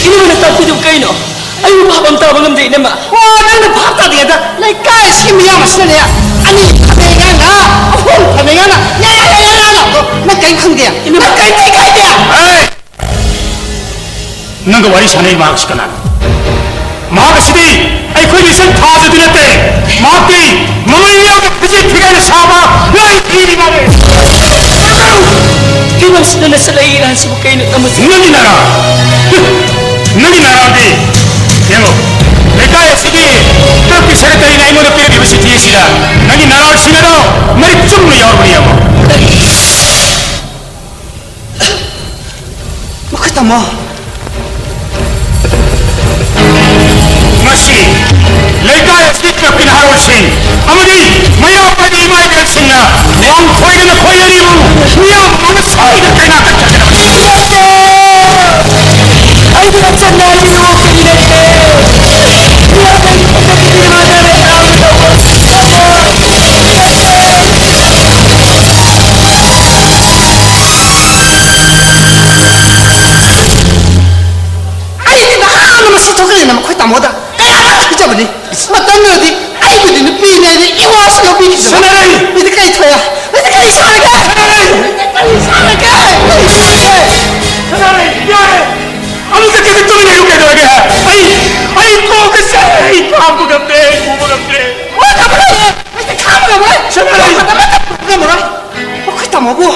ꯏꯅꯝꯃꯅ ꯇꯥꯛꯄꯤꯗꯨꯕꯨ ꯀꯩꯅꯣ? ꯑꯩꯕꯨ ꯚꯥꯞ ꯑꯃ ꯇꯥꯕ ꯉꯝꯗꯦ, ꯏꯅꯝꯃ꯫ ꯑꯣ, ꯅꯪꯅ ꯚꯥꯞ ꯇꯥꯗ꯭ꯔꯤꯉꯩꯗ ꯂꯩꯀꯥꯏ ꯑꯁꯤꯒꯤ ꯃꯤꯌꯥꯝ ꯑꯁꯤꯅꯅꯦ, ꯑꯅꯤ ꯐꯅꯦꯛ ꯉꯥꯡꯅ, ꯑꯍꯨꯝ ꯐꯅꯦꯛ ꯉꯥꯡꯅ, ꯌꯥ, ꯌꯥ, ꯌꯥ, ꯌꯥ, ꯌꯥ, ꯂꯥꯎꯕꯗꯣ ꯅꯪ ꯀꯔꯤꯝ ꯈꯪꯗꯦ? ꯏꯅꯝꯃ꯫ ꯅꯪ ꯀꯔꯤꯝ ꯏꯀꯥꯏꯗꯦ? ꯍꯦ! ꯅꯪꯒ ꯋꯥꯔꯤ ꯁꯥꯟꯅꯩ ꯃꯍꯥꯛꯁꯤ ꯀꯅꯥꯅꯣ? ꯃꯍꯥꯛ ꯑꯁꯤꯗꯤ ꯑꯩꯈꯣꯏꯒꯤ ꯁꯛ ꯊꯥꯖꯗꯨ ꯅꯠꯇꯦ꯫ ꯃꯍꯥꯛꯇꯤ ꯃꯃꯩ ꯌꯥꯎꯅ ꯐꯤꯖꯦꯠ ꯐꯤꯒꯥꯏꯅ ꯁꯥꯕ ꯂꯣꯏ ꯊꯤꯔꯤ ꯃꯥꯜꯂꯦ꯫ ꯐꯤꯕꯝꯁꯤꯗ ꯅꯁꯜꯂꯛꯏ ꯏꯔꯥꯟꯁꯤꯕꯨ ꯀꯩꯅꯣ ꯇꯝꯕꯁꯦ? ꯅꯪꯒꯤ ꯅꯔꯥ, ꯅꯪꯒꯤ ꯅꯔꯥꯗꯤ ꯌꯦꯡꯉꯣ, ꯂꯩꯀꯥꯏ ꯑꯁꯤꯒꯤ ꯀ꯭ꯂꯕꯀꯤ ꯁꯦꯀ꯭ꯔꯦꯇꯔꯤꯅ ꯑꯩꯉꯣꯟꯗ ꯄꯤꯔꯛꯂꯤꯕ ꯆꯤꯊꯤ ꯑꯁꯤꯗ ꯅꯪꯒꯤ ꯅꯔꯥ ꯁꯤꯅꯗꯣ ꯃꯔꯤꯛ ꯆꯨꯝꯅ ꯌꯥꯎꯔꯕꯅꯤ ꯌꯦꯡꯉꯣ꯫ ꯃꯈꯣꯏ ꯇꯥꯃꯣ꯫ ꯉꯁꯤ ꯂꯩꯀꯥꯏ ꯑꯁꯤꯒꯤ ꯀ꯭ꯂꯕꯀꯤ ꯅꯍꯥꯔꯣꯜꯁꯤꯡ ꯑꯃꯗꯤ ꯃꯩꯔꯥ ꯄꯥꯏꯕꯤ ꯏꯃꯥ ꯏꯕꯦꯜꯁꯤꯡꯅ ꯋꯥꯡ ꯈꯣꯏꯗꯅ ꯈꯣꯏ ꯑꯅꯤꯕꯨ ꯃꯤꯌꯥꯝ ꯃꯃꯥꯡꯗ ꯁꯣꯏꯗꯅ ꯀꯩꯅꯥ ꯀꯠꯆꯒꯗꯕꯅꯤ꯫ ꯑꯩꯒꯤ ꯃꯆꯟ ꯅꯥꯏꯕꯤꯌꯨ, ꯀꯔꯤ ꯂꯩꯔꯦ? ꯃꯤꯌꯥꯝ ꯂꯩꯔꯤꯉꯩꯗ ꯀꯔꯤ ꯃꯥꯟꯅꯔꯦ? ꯑꯩꯗꯤ ꯅꯍꯥꯟꯅ ꯃꯁꯤ ꯊꯣꯛꯈ꯭ꯔꯦꯅ ꯃꯈꯣꯏ ꯇꯥꯃꯣꯗ ꯀꯌꯥꯔꯛ ꯍꯥꯏꯖꯕꯅꯤ꯫ ꯃꯇꯝꯗꯨꯗꯗꯤ ꯑꯩꯕꯨꯗꯤ ꯅꯨꯄꯤꯅꯦ ꯍꯥꯏꯅ ꯏꯋꯥꯁꯨ ꯂꯧꯕꯤꯈꯤꯗꯕ꯫ ꯁꯅꯥꯔꯩ! ꯃꯤꯗꯤ ꯀꯔꯤ ꯊꯣꯛꯑꯦ? ꯃꯤꯗꯤ ꯀꯔꯤ ꯁꯥꯔꯒꯦ? ꯁꯅꯥꯔꯩ! ꯃꯤꯗꯤ ꯀꯔꯤ ꯁꯥꯔꯒꯦ? ꯀꯔꯤ ꯁꯥꯔꯒꯦ? ꯁꯅꯥꯔꯩ! ꯌꯥꯔꯦ! ꯑꯃꯨꯛꯇ ꯀꯦꯕꯤꯟ ꯇꯨꯃꯤꯟ ꯂꯩꯌꯨ ꯀꯩꯗꯧꯔꯒꯦ? ꯑꯩ, ꯑꯩ ꯀꯣꯛꯀ ꯆꯤꯛꯑꯦ! ꯑꯩ ꯈꯥꯡꯕ ꯉꯝꯗ꯭ꯔꯦ! ꯑꯩ ꯄꯨꯕ ꯉꯝꯗ꯭ꯔꯦ! ꯋꯥ ꯉꯝꯃꯔꯣꯏ! ꯑꯩꯗꯤ ꯈꯥꯡꯕ ꯉꯝꯃꯔꯣꯏ! ꯁꯅꯥꯔꯩ! ꯋꯥ ꯉꯝꯃꯔꯣꯏ! ꯃꯈꯣꯏ ꯇꯥꯃꯣꯕꯨ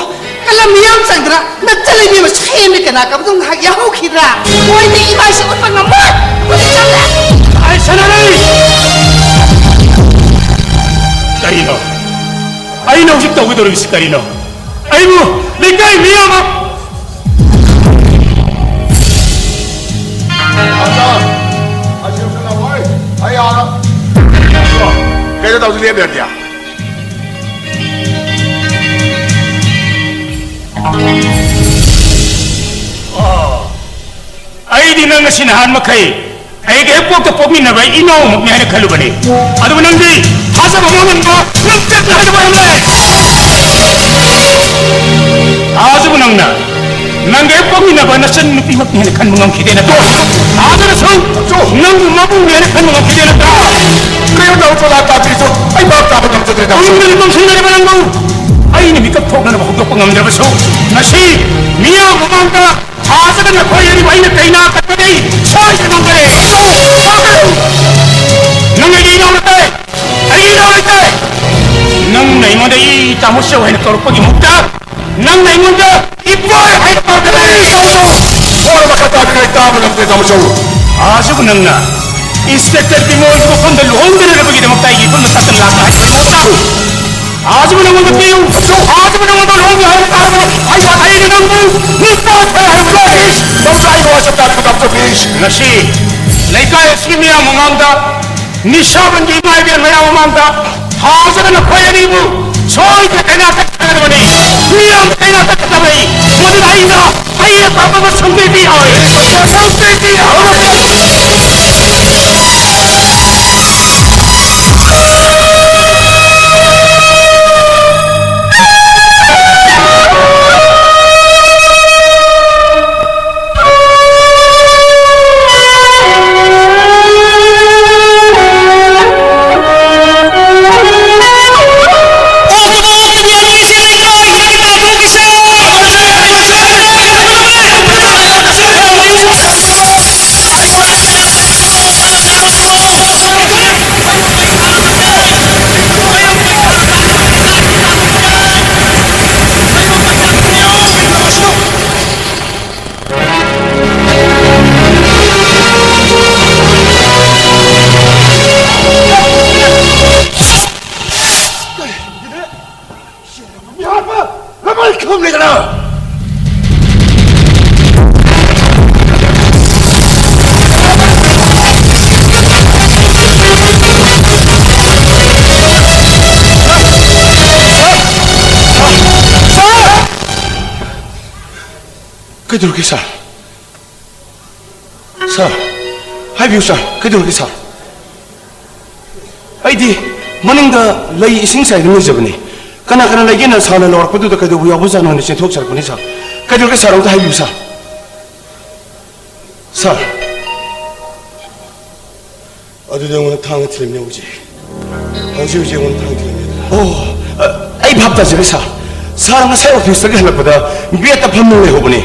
ꯀꯂꯝ ꯃꯤꯌꯥꯝ ꯆꯪꯗꯅ ꯅꯠꯇ꯭ꯔ ꯂꯩꯕꯤ ꯑꯃ ꯁꯦꯝꯃꯤ ꯀꯅꯥ ꯀꯕꯗꯨ ꯉꯥꯏꯍꯥꯛ ꯌꯥꯍꯧꯈꯤꯗ꯭ꯔꯥ? ꯃꯣꯏꯗꯤ ꯏꯃꯥꯏꯁꯤ ꯎꯠꯄ ꯉꯝꯃꯣꯏ! ꯑꯩꯈꯣꯏꯗꯤ ꯆꯠꯂꯦ! ꯑꯩ ꯁꯅꯥꯔꯩ! ꯀꯔꯤꯅꯣ? ꯑꯩꯅ ꯍꯧꯖꯤꯛ ꯇꯧꯒꯗꯧꯔꯤꯕꯁꯤ ꯀꯔꯤꯅꯣ? ꯑꯩꯕꯨ ꯂꯩꯀꯥꯏ ꯃꯤꯌꯥꯝ ꯑꯃ ꯇꯧꯁꯤ ꯂꯦꯞ ꯌꯥꯗꯦ꯫ ꯑꯩꯗꯤ ꯅꯪ ꯑꯁꯤ ꯅꯍꯥꯟ ꯃꯈꯩ ꯑꯩꯒ ꯍꯦꯛ ꯄꯣꯛꯇ ꯄꯣꯛꯃꯤꯟꯅꯕ ꯏꯅꯥꯎꯃꯛꯅꯤ ꯍꯥꯏꯅ ꯈꯜꯂꯨꯕꯅꯤ꯫ ꯑꯗꯨꯕꯨ ꯅꯪꯗꯤ ꯊꯥꯖꯕ ꯉꯝꯕ ꯉꯝꯗꯕ ꯍꯥꯏꯕ ꯂꯩ꯫ ꯊꯥꯖꯕ ꯅꯪꯅ ꯅꯪꯒ ꯍꯦꯛ ꯄꯣꯛꯃꯤꯟꯅꯕ ꯅꯆꯟ ꯅꯨꯄꯤꯃꯛꯅꯤ ꯍꯥꯏꯅ ꯈꯟꯕ ꯉꯝꯈꯤꯗꯦ ꯅꯠꯇ꯭ꯔꯣ? ꯊꯥꯖꯅꯁꯨ ꯅꯪꯕꯨ ꯃꯕꯨꯡꯅꯤ ꯍꯥꯏꯅ ꯈꯟꯕ ꯉꯝꯈꯤꯗꯦ ꯅꯠꯇ꯭ꯔꯣ? ꯀꯩꯅꯣ ꯇꯧ ꯆꯣꯂꯥ ꯇꯥꯕꯤꯁꯨ ꯑꯩ ꯚꯥꯞ ꯇꯥꯕ ꯉꯝꯖꯗ꯭ꯔꯦ꯫ ꯇꯧꯅꯤꯡꯗꯅ ꯇꯧꯁꯤꯟꯅꯔꯤꯕ ꯅꯪꯕꯨ ꯑꯩꯅ ꯃꯤꯀꯞ ꯊꯣꯛꯅꯅꯕ ꯍꯧꯗꯣꯛꯄ ꯉꯝꯗ꯭ꯔꯕꯁꯨ ꯉꯁꯤ ꯃꯤꯌꯥꯝ ꯃꯃꯥꯡꯗ ꯊꯥꯖꯗꯅ ꯈꯣꯏꯔꯤꯕ ꯑꯩꯅ ꯀꯩꯅꯥ ꯀꯠꯄꯗꯤ ꯁꯣꯏꯗꯅ ꯉꯝꯒꯅꯤ꯫ ꯅꯪ ꯑꯩꯒꯤ ꯏꯅꯥꯎ ꯅꯠꯇꯦ, ꯑꯩꯒꯤ ꯏꯅꯥꯎ ꯂꯩꯇꯦ꯫ ꯅꯪꯅ ꯑꯩꯉꯣꯟꯗ ꯏ ꯇꯥꯃꯣ ꯆꯧ ꯍꯥꯏꯅ ꯀꯧꯔꯛꯄꯒꯤ ꯃꯍꯨꯠꯇ ꯅꯪꯅ ꯑꯩꯉꯣꯟꯗ ꯏꯕꯣꯏ ꯍꯥꯏꯅ ꯀꯧꯔꯛꯀꯅꯤ꯫ ꯍꯣꯏ, ꯃꯈꯥ ꯇꯥꯕꯤꯔꯣꯏ, ꯇꯥꯕ ꯉꯝꯗꯦ ꯇꯥꯃꯣ ꯆꯧ꯫ ꯍꯧꯖꯤꯛ ꯅꯪꯅ ꯏꯟꯁꯄꯦꯛꯇꯔ ꯕꯤꯃꯣꯜꯒꯤ ꯃꯐꯝꯗ ꯂꯨꯍꯣꯡꯗꯅꯕꯒꯤꯗꯃꯛꯇ ꯑꯩꯒꯤ ꯏꯐꯝꯗ ꯇꯛꯇꯅ ꯂꯥꯛꯄ ꯍꯥꯏꯕ ꯃꯍꯨꯠꯇ ꯍꯥꯖꯕ ꯅꯉꯣꯟꯗ ꯄꯤꯌꯨ꯫ ꯍꯥꯖꯕ ꯅꯉꯣꯟꯗ ꯂꯧꯕ ꯍꯥꯏꯕ ꯇꯥꯔꯕꯅꯤ꯫ ꯑꯩ ꯋꯥ-, ꯑꯩꯅ ꯅꯪꯕꯨ ꯅꯨꯄꯥ ꯊꯣꯛꯑꯦ ꯍꯥꯏꯕ ꯅꯠꯇꯦ꯫ ꯅꯪꯁꯨ ꯑꯩ ꯋꯥꯁꯛ ꯇꯥꯕꯤꯌꯨ, ꯗꯥꯛꯇꯔ ꯄ꯭ꯂꯤꯁ꯫ ꯉꯁꯤ ꯂꯩꯀꯥꯏ ꯑꯁꯤꯒꯤ ꯃꯤꯌꯥꯝ ꯃꯃꯥꯡꯗ, ꯅꯤꯁꯥꯕꯟꯒꯤ ꯏꯃꯥ ꯏꯕꯦꯟ ꯃꯌꯥꯝ ꯃꯃꯥꯡꯗ ꯍꯥꯖꯕ ꯅꯈꯣꯏ ꯑꯅꯤꯕꯨ ꯁꯣꯏꯗꯅ ꯀꯩꯅꯥ ꯆꯠꯀꯗꯕꯅꯤ꯫ ꯃꯤꯌꯥꯝ ꯀꯩꯅꯥ ꯆꯠꯀꯗꯕꯅꯤ꯫ ꯃꯗꯨꯗ ꯑꯩꯅ ꯑꯩ ꯑꯄꯥꯝꯕ ꯁꯪꯕꯤꯕꯤ ꯍꯥꯏ꯫ ꯁꯪꯕꯤꯕꯤ ꯍꯥꯏ꯫ ꯀꯩꯗꯧꯔꯒꯦ ꯁꯥꯔ? ꯁꯥꯔ, ꯍꯥꯏꯕꯤꯌꯨ ꯁꯥꯔ, ꯀꯩꯗꯧꯔꯒꯦ ꯁꯥꯔ? ꯑꯩꯗꯤ ꯃꯅꯤꯡꯗ ꯂꯩ ꯏꯁꯤꯡ ꯆꯥꯏꯗꯨꯅ ꯂꯩꯖꯕꯅꯤ꯫ ꯀꯅꯥ ꯀꯅꯥ ꯂꯩꯒꯦꯅ ꯁꯥꯔꯅ ꯂꯧꯔꯛꯄꯗꯨꯗ ꯀꯩꯗꯧꯕ ꯌꯥꯎꯕꯖꯥꯠꯅꯣ ꯍꯥꯏꯅ ꯆꯦꯟꯊꯣꯛꯆꯔꯛꯄꯅꯤ ꯁꯥꯔ꯫ ꯀꯩꯗꯧꯔꯒꯦ ꯁꯥꯔ? ꯑꯝꯇ ꯍꯥꯏꯕꯤꯌꯨ ꯁꯥꯔ꯫ ꯁꯥꯔ꯫ ꯑꯗꯨꯗ ꯑꯩꯉꯣꯟꯗ ꯊꯥꯡꯅ ꯊꯤꯜꯂꯝꯃꯦ ꯍꯧꯖꯤꯛ꯫ ꯍꯧꯖꯤꯛ ꯍꯧꯖꯤꯛ ꯑꯩꯉꯣꯟꯗ ꯊꯥꯡꯅ ꯊꯤꯜꯂꯝꯃꯦ꯫ ꯑꯣ, ꯑ, ꯑꯩ ꯚꯥꯞ ꯇꯥꯖꯔꯦ ꯁꯥꯔ꯫ ꯁꯥꯔ ꯉꯁꯥꯏ ꯑꯣꯐꯤꯁꯇꯒꯤ ꯍꯜꯂꯛꯄꯗ ꯕꯦꯗꯇ ꯐꯝꯗꯨꯅ ꯂꯩꯍꯧꯕꯅꯤ꯫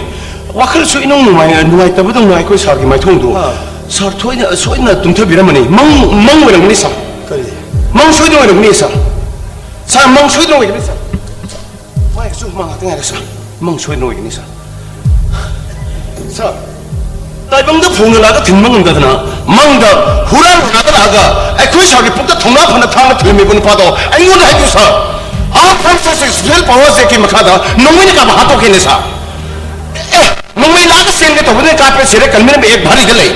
ꯋꯥꯈꯜꯁꯨ ꯏꯅꯨꯡ ꯅꯨꯡꯉꯥꯏ-, ꯅꯨꯡꯉꯥꯏꯇꯕꯗꯧꯅ ꯑꯩꯈꯣꯏ ꯁꯥꯔꯒꯤ ꯃꯥꯏꯊꯣꯡꯗꯨ꯫ ꯑꯥ꯫ ꯁꯥꯔ ꯊꯣꯏꯅ, ꯁꯣꯏꯗꯅ ꯇꯨꯝꯊꯕꯤꯔꯝꯃꯅꯤ꯫ ꯃꯪ, ꯃꯪ ꯑꯣꯏꯔꯝꯒꯅꯤ ꯁꯥꯔ꯫ ꯀꯔꯤ? ꯃꯪ ꯁꯣꯏꯗꯅ ꯑꯣꯏꯔꯝꯒꯅꯤ ꯁꯥꯔ꯫ ꯁꯥꯔ, ꯃꯪ ꯁꯣꯏꯗꯅ ꯑꯣꯏꯒꯅꯤ ꯁꯥꯔ꯫ ꯃꯥꯏꯒꯁꯨ ꯍꯨꯃꯥꯡ ꯉꯥꯛꯇ ꯉꯥꯏꯔꯦ ꯁꯥꯔ꯫ ꯃꯪ ꯁꯣꯏꯗꯅ ꯑꯣꯏꯒꯅꯤ ꯁꯥꯔ꯫ ꯁꯥꯔ, ꯇꯥꯏꯕꯪꯗ ꯐꯣꯡꯅ ꯂꯥꯛꯑꯒ ꯊꯤꯟꯕ ꯉꯝꯗꯗꯅ ꯃꯪꯗ ꯍꯨꯔꯥꯟ ꯂꯥꯛꯑꯒ ꯂꯥꯛꯑꯒ ꯑꯩꯈꯣꯏ ꯁꯥꯔꯒꯤ ꯄꯨꯛꯇ ꯊꯧꯅꯥ ꯐꯅ ꯊꯥꯡꯅ ꯊꯤꯜꯂꯝꯃꯤꯕ ꯅꯨꯄꯥꯗꯣ ꯑꯩꯉꯣꯟꯗ ꯍꯥꯏꯕꯤꯌꯨ ꯁꯥꯔ꯫ Armed Forces Special Powers Actꯀꯤ ꯃꯈꯥꯗ ꯅꯣꯡꯃꯩꯅ ꯀꯥꯞꯄ ꯍꯥꯠꯇꯣꯛꯈꯤꯅꯦ ꯁꯥꯔ꯫ ꯑꯦ, ꯅꯣꯡꯃꯩ ꯂꯥꯛꯑꯒ ꯆꯦꯟꯒꯦ ꯇꯧꯕꯗꯨꯅ ꯀꯥꯞꯄꯦ ꯁꯤꯔꯦ ꯀꯟꯕꯤꯔꯝꯕ ꯑꯦꯛ ꯚꯥꯔꯤꯗ ꯂꯩ꯫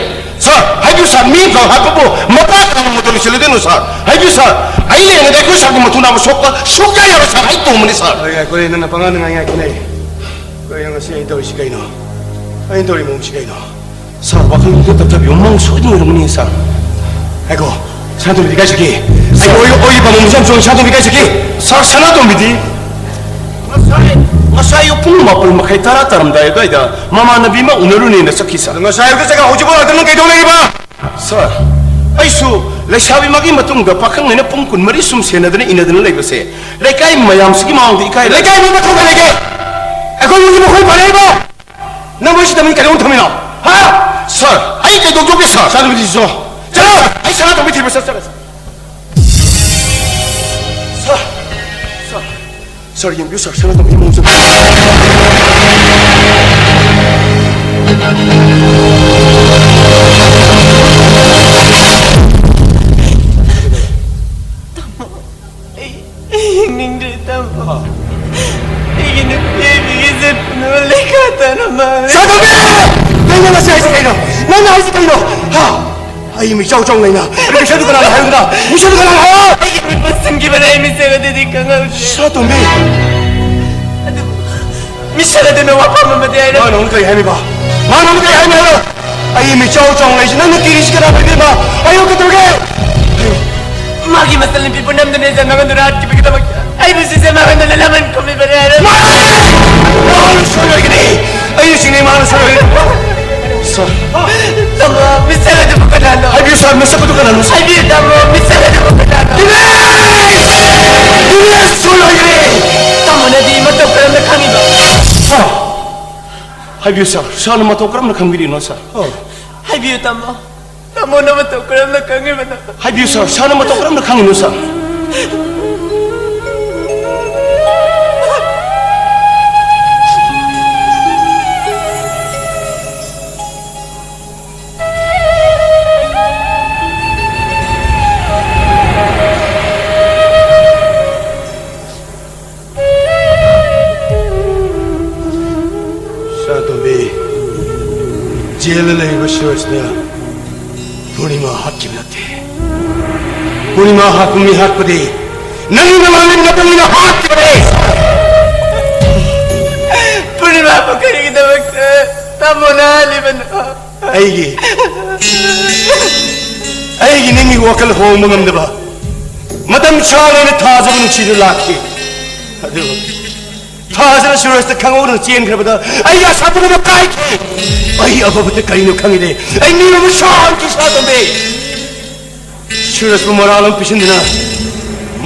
ꯁꯥꯔ, ꯍꯥꯏꯕꯤꯌꯨ ꯁꯥꯔ, ꯃꯤ ꯑꯃꯈꯛ ꯍꯥꯠꯄꯕꯨ ꯃꯄꯥ ꯀꯅꯥꯅ ꯃꯇꯧ ꯂꯣꯏꯁꯤꯜꯂꯨꯗꯣꯏꯅꯣ ꯁꯥꯔ? ꯍꯥꯏꯕꯤꯌꯨ ꯁꯥꯔ, ꯑꯩ ꯂꯩꯔꯤꯉꯩꯗ ꯑꯩꯈꯣꯏ ꯁꯥꯔꯒꯤ ꯃꯇꯨ ꯅꯥꯕ ꯁꯣꯛꯄ ꯁꯨꯛꯌꯥ ꯌꯥꯔꯣꯏ ꯁꯥꯔ, ꯑꯩ ꯇꯣꯡꯕꯅꯤ ꯁꯥꯔ꯫ ꯍꯣꯏ, ꯉꯥꯏꯈꯣꯅꯦ, ꯅꯪꯅ ꯄꯉꯥꯡꯗ ꯉꯥꯡꯉꯤ ꯉꯥꯏꯈꯣꯅꯦ꯫ ꯀꯩꯅꯣ ꯉꯁꯤ ꯑꯩꯅ ꯇꯧꯔꯤꯁꯤ ꯀꯩꯅꯣ? ꯑꯩꯅ ꯇꯧꯔꯤ ꯃꯑꯣꯡꯁꯤ ꯀꯩꯅꯣ? ꯁꯥꯔ, ꯋꯥꯈꯜ ꯄꯨꯛꯅꯤꯡ ꯇꯞꯊꯕꯤꯌꯨ, ꯃꯪ ꯁꯣꯏꯗꯅ ꯑꯣꯏꯔꯝꯒꯅꯤ ꯁꯥꯔ꯫ ꯉꯥꯏꯈꯣ, ꯁꯅꯥꯇꯣꯝꯕꯤꯗꯤ ꯀꯥꯏ ꯆꯠꯈꯤ? ꯑꯩ ꯑꯣꯏ-, ꯑꯣꯏ ꯄꯥꯝꯕ ꯃꯨꯁꯦ ꯌꯥꯝ ꯆꯣꯡꯉꯤ, ꯁꯅꯥꯇꯣꯝꯕꯤ ꯀꯥꯏ ꯆꯠꯈꯤ? ꯁꯥꯔ, ꯁꯅꯥꯇꯣꯝꯕꯤꯗꯤ ꯉꯁꯥꯏ, ꯉꯁꯥꯏ ꯑꯌꯨꯛ ꯄꯨꯡ ꯃꯥꯄꯜ ꯃꯈꯥꯏ ꯇꯔꯥ ꯇꯥꯔꯝꯗꯥꯏ ꯑꯗꯨꯋꯥꯏꯗ ꯃꯃꯥꯟꯅꯕꯤ ꯑꯃ ꯎꯅꯔꯨꯅꯦꯅ ꯆꯠꯈꯤ ꯁꯥꯔ꯫ ꯉꯁꯥꯏ ꯑꯌꯨꯛꯇ ꯆꯠꯈ꯭ꯔ ꯍꯧꯖꯤꯛꯐꯥꯎ ꯂꯥꯛꯇꯅ ꯅꯪ ꯀꯩꯗꯧ ꯂꯩꯔꯤꯕ? ꯁꯥꯔ, ꯑꯩꯁꯨ ꯂꯩꯁꯥꯕꯤ ꯃꯥꯒꯤ ꯃꯇꯨꯡꯗ ꯄꯥꯈꯪ ꯑꯩꯅ ꯄꯨꯡ ꯀꯨꯟꯃꯔꯤ ꯁꯨꯝ ꯁꯦꯟꯅꯗꯅ ꯏꯟꯅꯗꯅ ꯂꯩꯕꯁꯦ ꯂꯩꯀꯥꯏ ꯃꯌꯥꯝꯁꯤꯒꯤ ꯃꯃꯥꯡꯗ ꯏꯀꯥꯏ ꯂꯩꯀꯥꯏ ꯃꯤ ꯃꯊꯧ ꯀꯩ ꯂꯩꯒꯦ? ꯑꯩꯈꯣꯏ ꯏꯃꯨꯡꯒꯤ ꯃꯈꯣꯏ ꯄꯥꯜꯂꯛꯏꯕꯣ? ꯅꯪ ꯃꯣꯏꯁꯤ ꯇꯝꯃꯤ ꯀꯩꯗꯧ ꯊꯝꯃꯤꯅꯣ? ꯍꯥ? ꯁꯥꯔ, ꯑꯩ ꯀꯩꯗꯧꯖꯧꯒꯦ ꯁꯥꯔ? ꯁꯥꯔ, ꯑꯗꯨꯗꯤ ꯆꯣ꯫ ꯆꯠꯂꯣ! ꯑꯩ ꯁꯅꯥꯇꯣꯝꯕꯤ ꯊꯤꯕ ꯆꯠꯆꯔꯦ ꯁꯥꯔ꯫ ꯁꯥꯔ, ꯁꯥꯔ, ꯁꯥꯔ, ꯌꯦꯡꯕꯤꯌꯨ ꯁꯥꯔ, ꯁꯅꯥꯇꯣꯝꯕꯤ ꯃꯑꯣꯡꯁꯦ꯫ ꯑꯩ, ꯑꯩ ꯍꯤꯡꯅꯤꯡꯗ꯭ꯔꯦ, ꯇꯥꯃꯣ꯫ ꯑꯩꯒꯤ ꯅꯨꯄꯤ ꯑꯩꯒꯤ ꯏꯖꯠ ꯄꯨꯝꯅꯃꯛ ꯂꯩꯈꯥ ꯇꯥꯅ ꯃꯥꯡꯂꯦ꯫ ꯁꯥꯟꯇꯣꯝꯕꯤ! ꯅꯪꯅ ꯉꯁꯤ ꯍꯥꯏꯁꯤ ꯀꯩꯅꯣ? ꯅꯪꯅ ꯍꯥꯏꯁꯤ ꯀꯩꯅꯣ? ꯍꯥ? ꯑꯩ ꯃꯤꯆꯥꯎ ꯆꯥꯎ ꯂꯩꯅ ꯃꯤꯁꯛꯇꯨ ꯀꯅꯥꯅꯣ ꯍꯥꯏꯌꯨꯗꯅ? ꯃꯤꯁꯛꯇꯨ ꯀꯅꯥꯅꯣ ꯍꯥꯏꯌꯣ? ꯑꯩꯒꯤ ꯃꯤꯠ ꯄꯨꯟꯁꯤꯟꯈꯤꯕꯅ ꯑꯩ ꯃꯤꯁꯛ ꯑꯗꯨꯗꯤ ꯈꯪꯍꯧꯗ꯭ꯔꯦ꯫ ꯁꯥꯟꯇꯣꯝꯕꯤ! ꯑꯗꯨꯕꯨ ꯃꯤꯁꯛ ꯑꯗꯨꯅ ꯋꯥꯐꯝ ꯑꯃꯗꯤ ꯍꯥꯏꯔꯝꯃꯤ꯫ ꯃꯥꯅ ꯑꯃꯨꯛ ꯀꯔꯤ ꯍꯥꯏꯃꯤꯕ? ꯃꯥꯅ ꯑꯃꯨꯛ ꯀꯔꯤ ꯍꯥꯏꯃꯤ ꯍꯥꯏꯔꯣ? ꯑꯩ ꯃꯤꯆꯥꯎ ꯆꯥꯎꯅ ꯂꯩꯁꯤ, ꯅꯪꯅ ꯀꯤꯔꯤꯁꯤ ꯀꯅꯥꯅꯣ ꯏꯕꯦꯝꯃ? ꯑꯩꯌꯨ ꯀꯩꯗꯧꯔꯒꯦ? ꯃꯥꯒꯤ ꯃꯆꯜꯅꯨꯄꯤꯕꯨ ꯅꯝꯗꯨꯅ ꯏꯖꯠ ꯃꯥꯡꯍꯟꯗꯨꯅ ꯍꯥꯠꯈꯤꯕꯒꯤꯗꯃꯛꯇ ꯑꯩꯕꯨ ꯁꯤꯖ ꯃꯥꯡꯍꯟꯗꯨꯅ ꯂꯃꯟ ꯈꯨꯝꯃꯤꯕꯅꯤ ꯍꯥꯏꯔꯝꯃꯤ꯫ ꯃꯥꯅ ꯁꯣꯏꯔꯣꯏꯒꯅꯤ꯫ ꯑꯩꯅ ꯆꯤꯡꯅꯩ, ꯃꯥꯅ ꯁꯣꯏꯔꯣꯏꯒꯅꯤ꯫ ꯁꯥꯔ꯫ ꯇꯥꯃꯣ, ꯃꯤꯁꯛ ꯑꯗꯨꯕꯨ ꯀꯅꯥꯅꯣ? ꯍꯥꯏꯕꯤꯌꯨ ꯁꯥꯔ, ꯃꯤꯁꯛ ꯑꯗꯨ ꯀꯅꯥꯅꯣ? ꯍꯥꯏꯕꯤꯌꯨ ꯇꯥꯃꯣ, ꯃꯤꯁꯛ ꯑꯗꯨꯕꯨ ꯀꯅꯥꯅꯣ? ꯗꯤꯅꯦꯁ! ꯗꯤꯅꯦꯁ ꯁꯣꯏꯔꯣꯏꯒꯅꯤ! ꯇꯥꯃꯣꯅꯗꯤ ꯃꯇꯧ ꯀꯔꯝꯅ ꯈꯪꯉꯤꯕ? ꯁꯥꯔ! ꯍꯥꯏꯕꯤꯌꯨ ꯁꯥꯔ, ꯁꯥꯔꯅ ꯃꯇꯧ ꯀꯔꯝꯅ ꯈꯪꯕꯤꯔꯤꯅꯣ ꯁꯥꯔ? ꯑꯣ꯫ ꯍꯥꯏꯕꯤꯌꯨ ꯇꯥꯃꯣ, ꯇꯥꯃꯣꯅ ꯃꯇꯧ ꯀꯔꯝꯅ ꯈꯪꯉꯤꯕꯅꯣ? ꯍꯥꯏꯕꯤꯌꯨ ꯁꯥꯔ, ꯁꯥꯔꯅ ꯃꯇꯧ ꯀꯔꯝꯅ ꯈꯪꯉꯤꯅꯣ ꯁꯥꯔ? ꯁꯅꯥꯇꯣꯝꯕꯤ, ꯖꯦꯜꯗ ꯂꯩꯔꯤꯕ ꯁꯨꯔꯖꯅ ꯄꯨꯔꯅꯤꯃꯥ ꯍꯥꯠꯈꯤꯕ ꯅꯠꯇꯦ꯫ ꯄꯨꯔꯅꯤꯃꯥ ꯍꯥꯠꯄ ꯃꯤ ꯍꯥꯠꯄꯗꯤ ꯅꯪꯒꯤ ꯅꯃꯥꯟꯅꯕꯤ ꯅꯇꯟꯒꯤꯅ ꯍꯥꯠꯈꯤꯕꯅꯦ꯫ ꯄꯨꯔꯅꯤꯃꯥꯕꯨ ꯀꯔꯤꯒꯤꯗꯃꯛꯇ ꯇꯥꯃꯣꯅ ꯍꯥꯠꯂꯤꯕꯅꯣ? ꯑꯩꯒꯤ, ꯑꯩꯒꯤ ꯅꯪꯒꯤ ꯋꯥꯈꯜ ꯍꯣꯡꯕ ꯉꯝꯗꯕ ꯃꯇꯝ ꯁꯥꯡꯅ ꯑꯩꯅ ꯊꯥꯖꯕ ꯅꯨꯡꯁꯤꯗꯨꯅ ꯂꯥꯛꯈꯤ꯫ ꯑꯗꯨꯕꯨ ꯊꯥꯖꯅ ꯁꯨꯔꯖꯇ ꯈꯪꯍꯧꯗꯅ ꯆꯦꯟꯈ꯭ꯔꯕꯗ ꯑꯩꯒꯤ ꯑꯁꯥ ꯄꯨꯝꯅꯃꯛ ꯀꯥꯏꯈꯤ꯫ ꯑꯩ ꯑꯐꯕꯇ ꯀꯔꯤꯅꯣ ꯈꯪꯉꯤꯗꯦ꯫ ꯑꯩ ꯃꯤ ꯑꯃ ꯁꯥꯡꯈꯤ ꯁꯥꯇꯣꯝꯕꯤ꯫ ꯁꯨꯔꯖꯄꯨ ꯃꯔꯥꯜ ꯑꯃ ꯄꯤꯁꯤꯟꯗꯨꯅ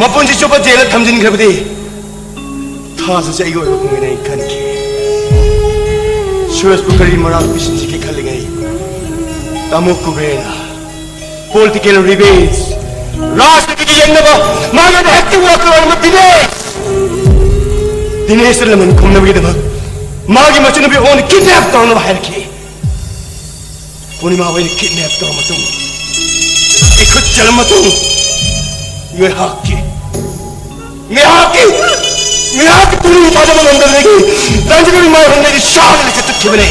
ꯃꯄꯨꯟꯁꯤ ꯆꯨꯞꯄ ꯖꯦꯜꯗ ꯊꯝꯖꯤꯟꯈ꯭ꯔꯕꯗꯤ ꯊꯥꯖꯁꯦ ꯑꯩꯒꯤ ꯑꯣꯏꯕ ꯐꯪꯒꯅꯤ ꯑꯩ ꯈꯟꯈꯤ꯫ ꯁꯨꯔꯖꯄꯨ ꯀꯔꯤ ꯃꯔꯥꯜ ꯄꯤꯁꯤꯟꯁꯤꯒꯦ ꯈꯜꯂꯤꯉꯩ ꯇꯥꯃꯣ ꯀꯨꯕꯦꯔꯅ political revenge, ꯔꯥꯖꯅꯤꯇꯤꯒꯤ ꯌꯦꯡꯅꯕ ꯃꯥꯒꯤ ꯑꯣꯏꯅ active worker ꯑꯣꯏꯔꯝꯕ ꯗꯤꯅꯦꯁ, ꯗꯤꯅꯦꯁꯇ ꯂꯃꯟ ꯈꯨꯝꯅꯕꯒꯤꯗꯃꯛ ꯃꯥꯒꯤ ꯃꯆꯟꯅꯨꯄꯤ ꯑꯣꯟ kidnap ꯇꯧꯅꯕ ꯍꯥꯏꯔꯛꯈꯤ꯫ ꯄꯨꯔꯅꯤꯃꯥ ꯑꯣꯏꯅ kidnap ꯇꯧꯔꯕ ꯃꯇꯨꯡ, ꯏꯈꯨꯠ ꯆꯜꯂꯕ ꯃꯇꯨꯡ, ꯉꯥꯏꯍꯥꯛꯀꯤ, ꯉꯥꯏꯍꯥꯛꯀꯤ, ꯉꯥꯏꯍꯥꯛꯀꯤ ꯄꯨꯛꯅꯤꯡ ꯊꯥꯖꯕ ꯉꯝꯗꯕꯗꯒꯤ ꯔꯟꯖꯤꯠꯀꯤ ꯃꯥꯏ ꯍꯨꯝꯗꯒꯤ ꯁꯥꯡꯅ ꯂꯩꯆꯠ ꯇꯨꯠꯈꯤꯕꯅꯤ꯫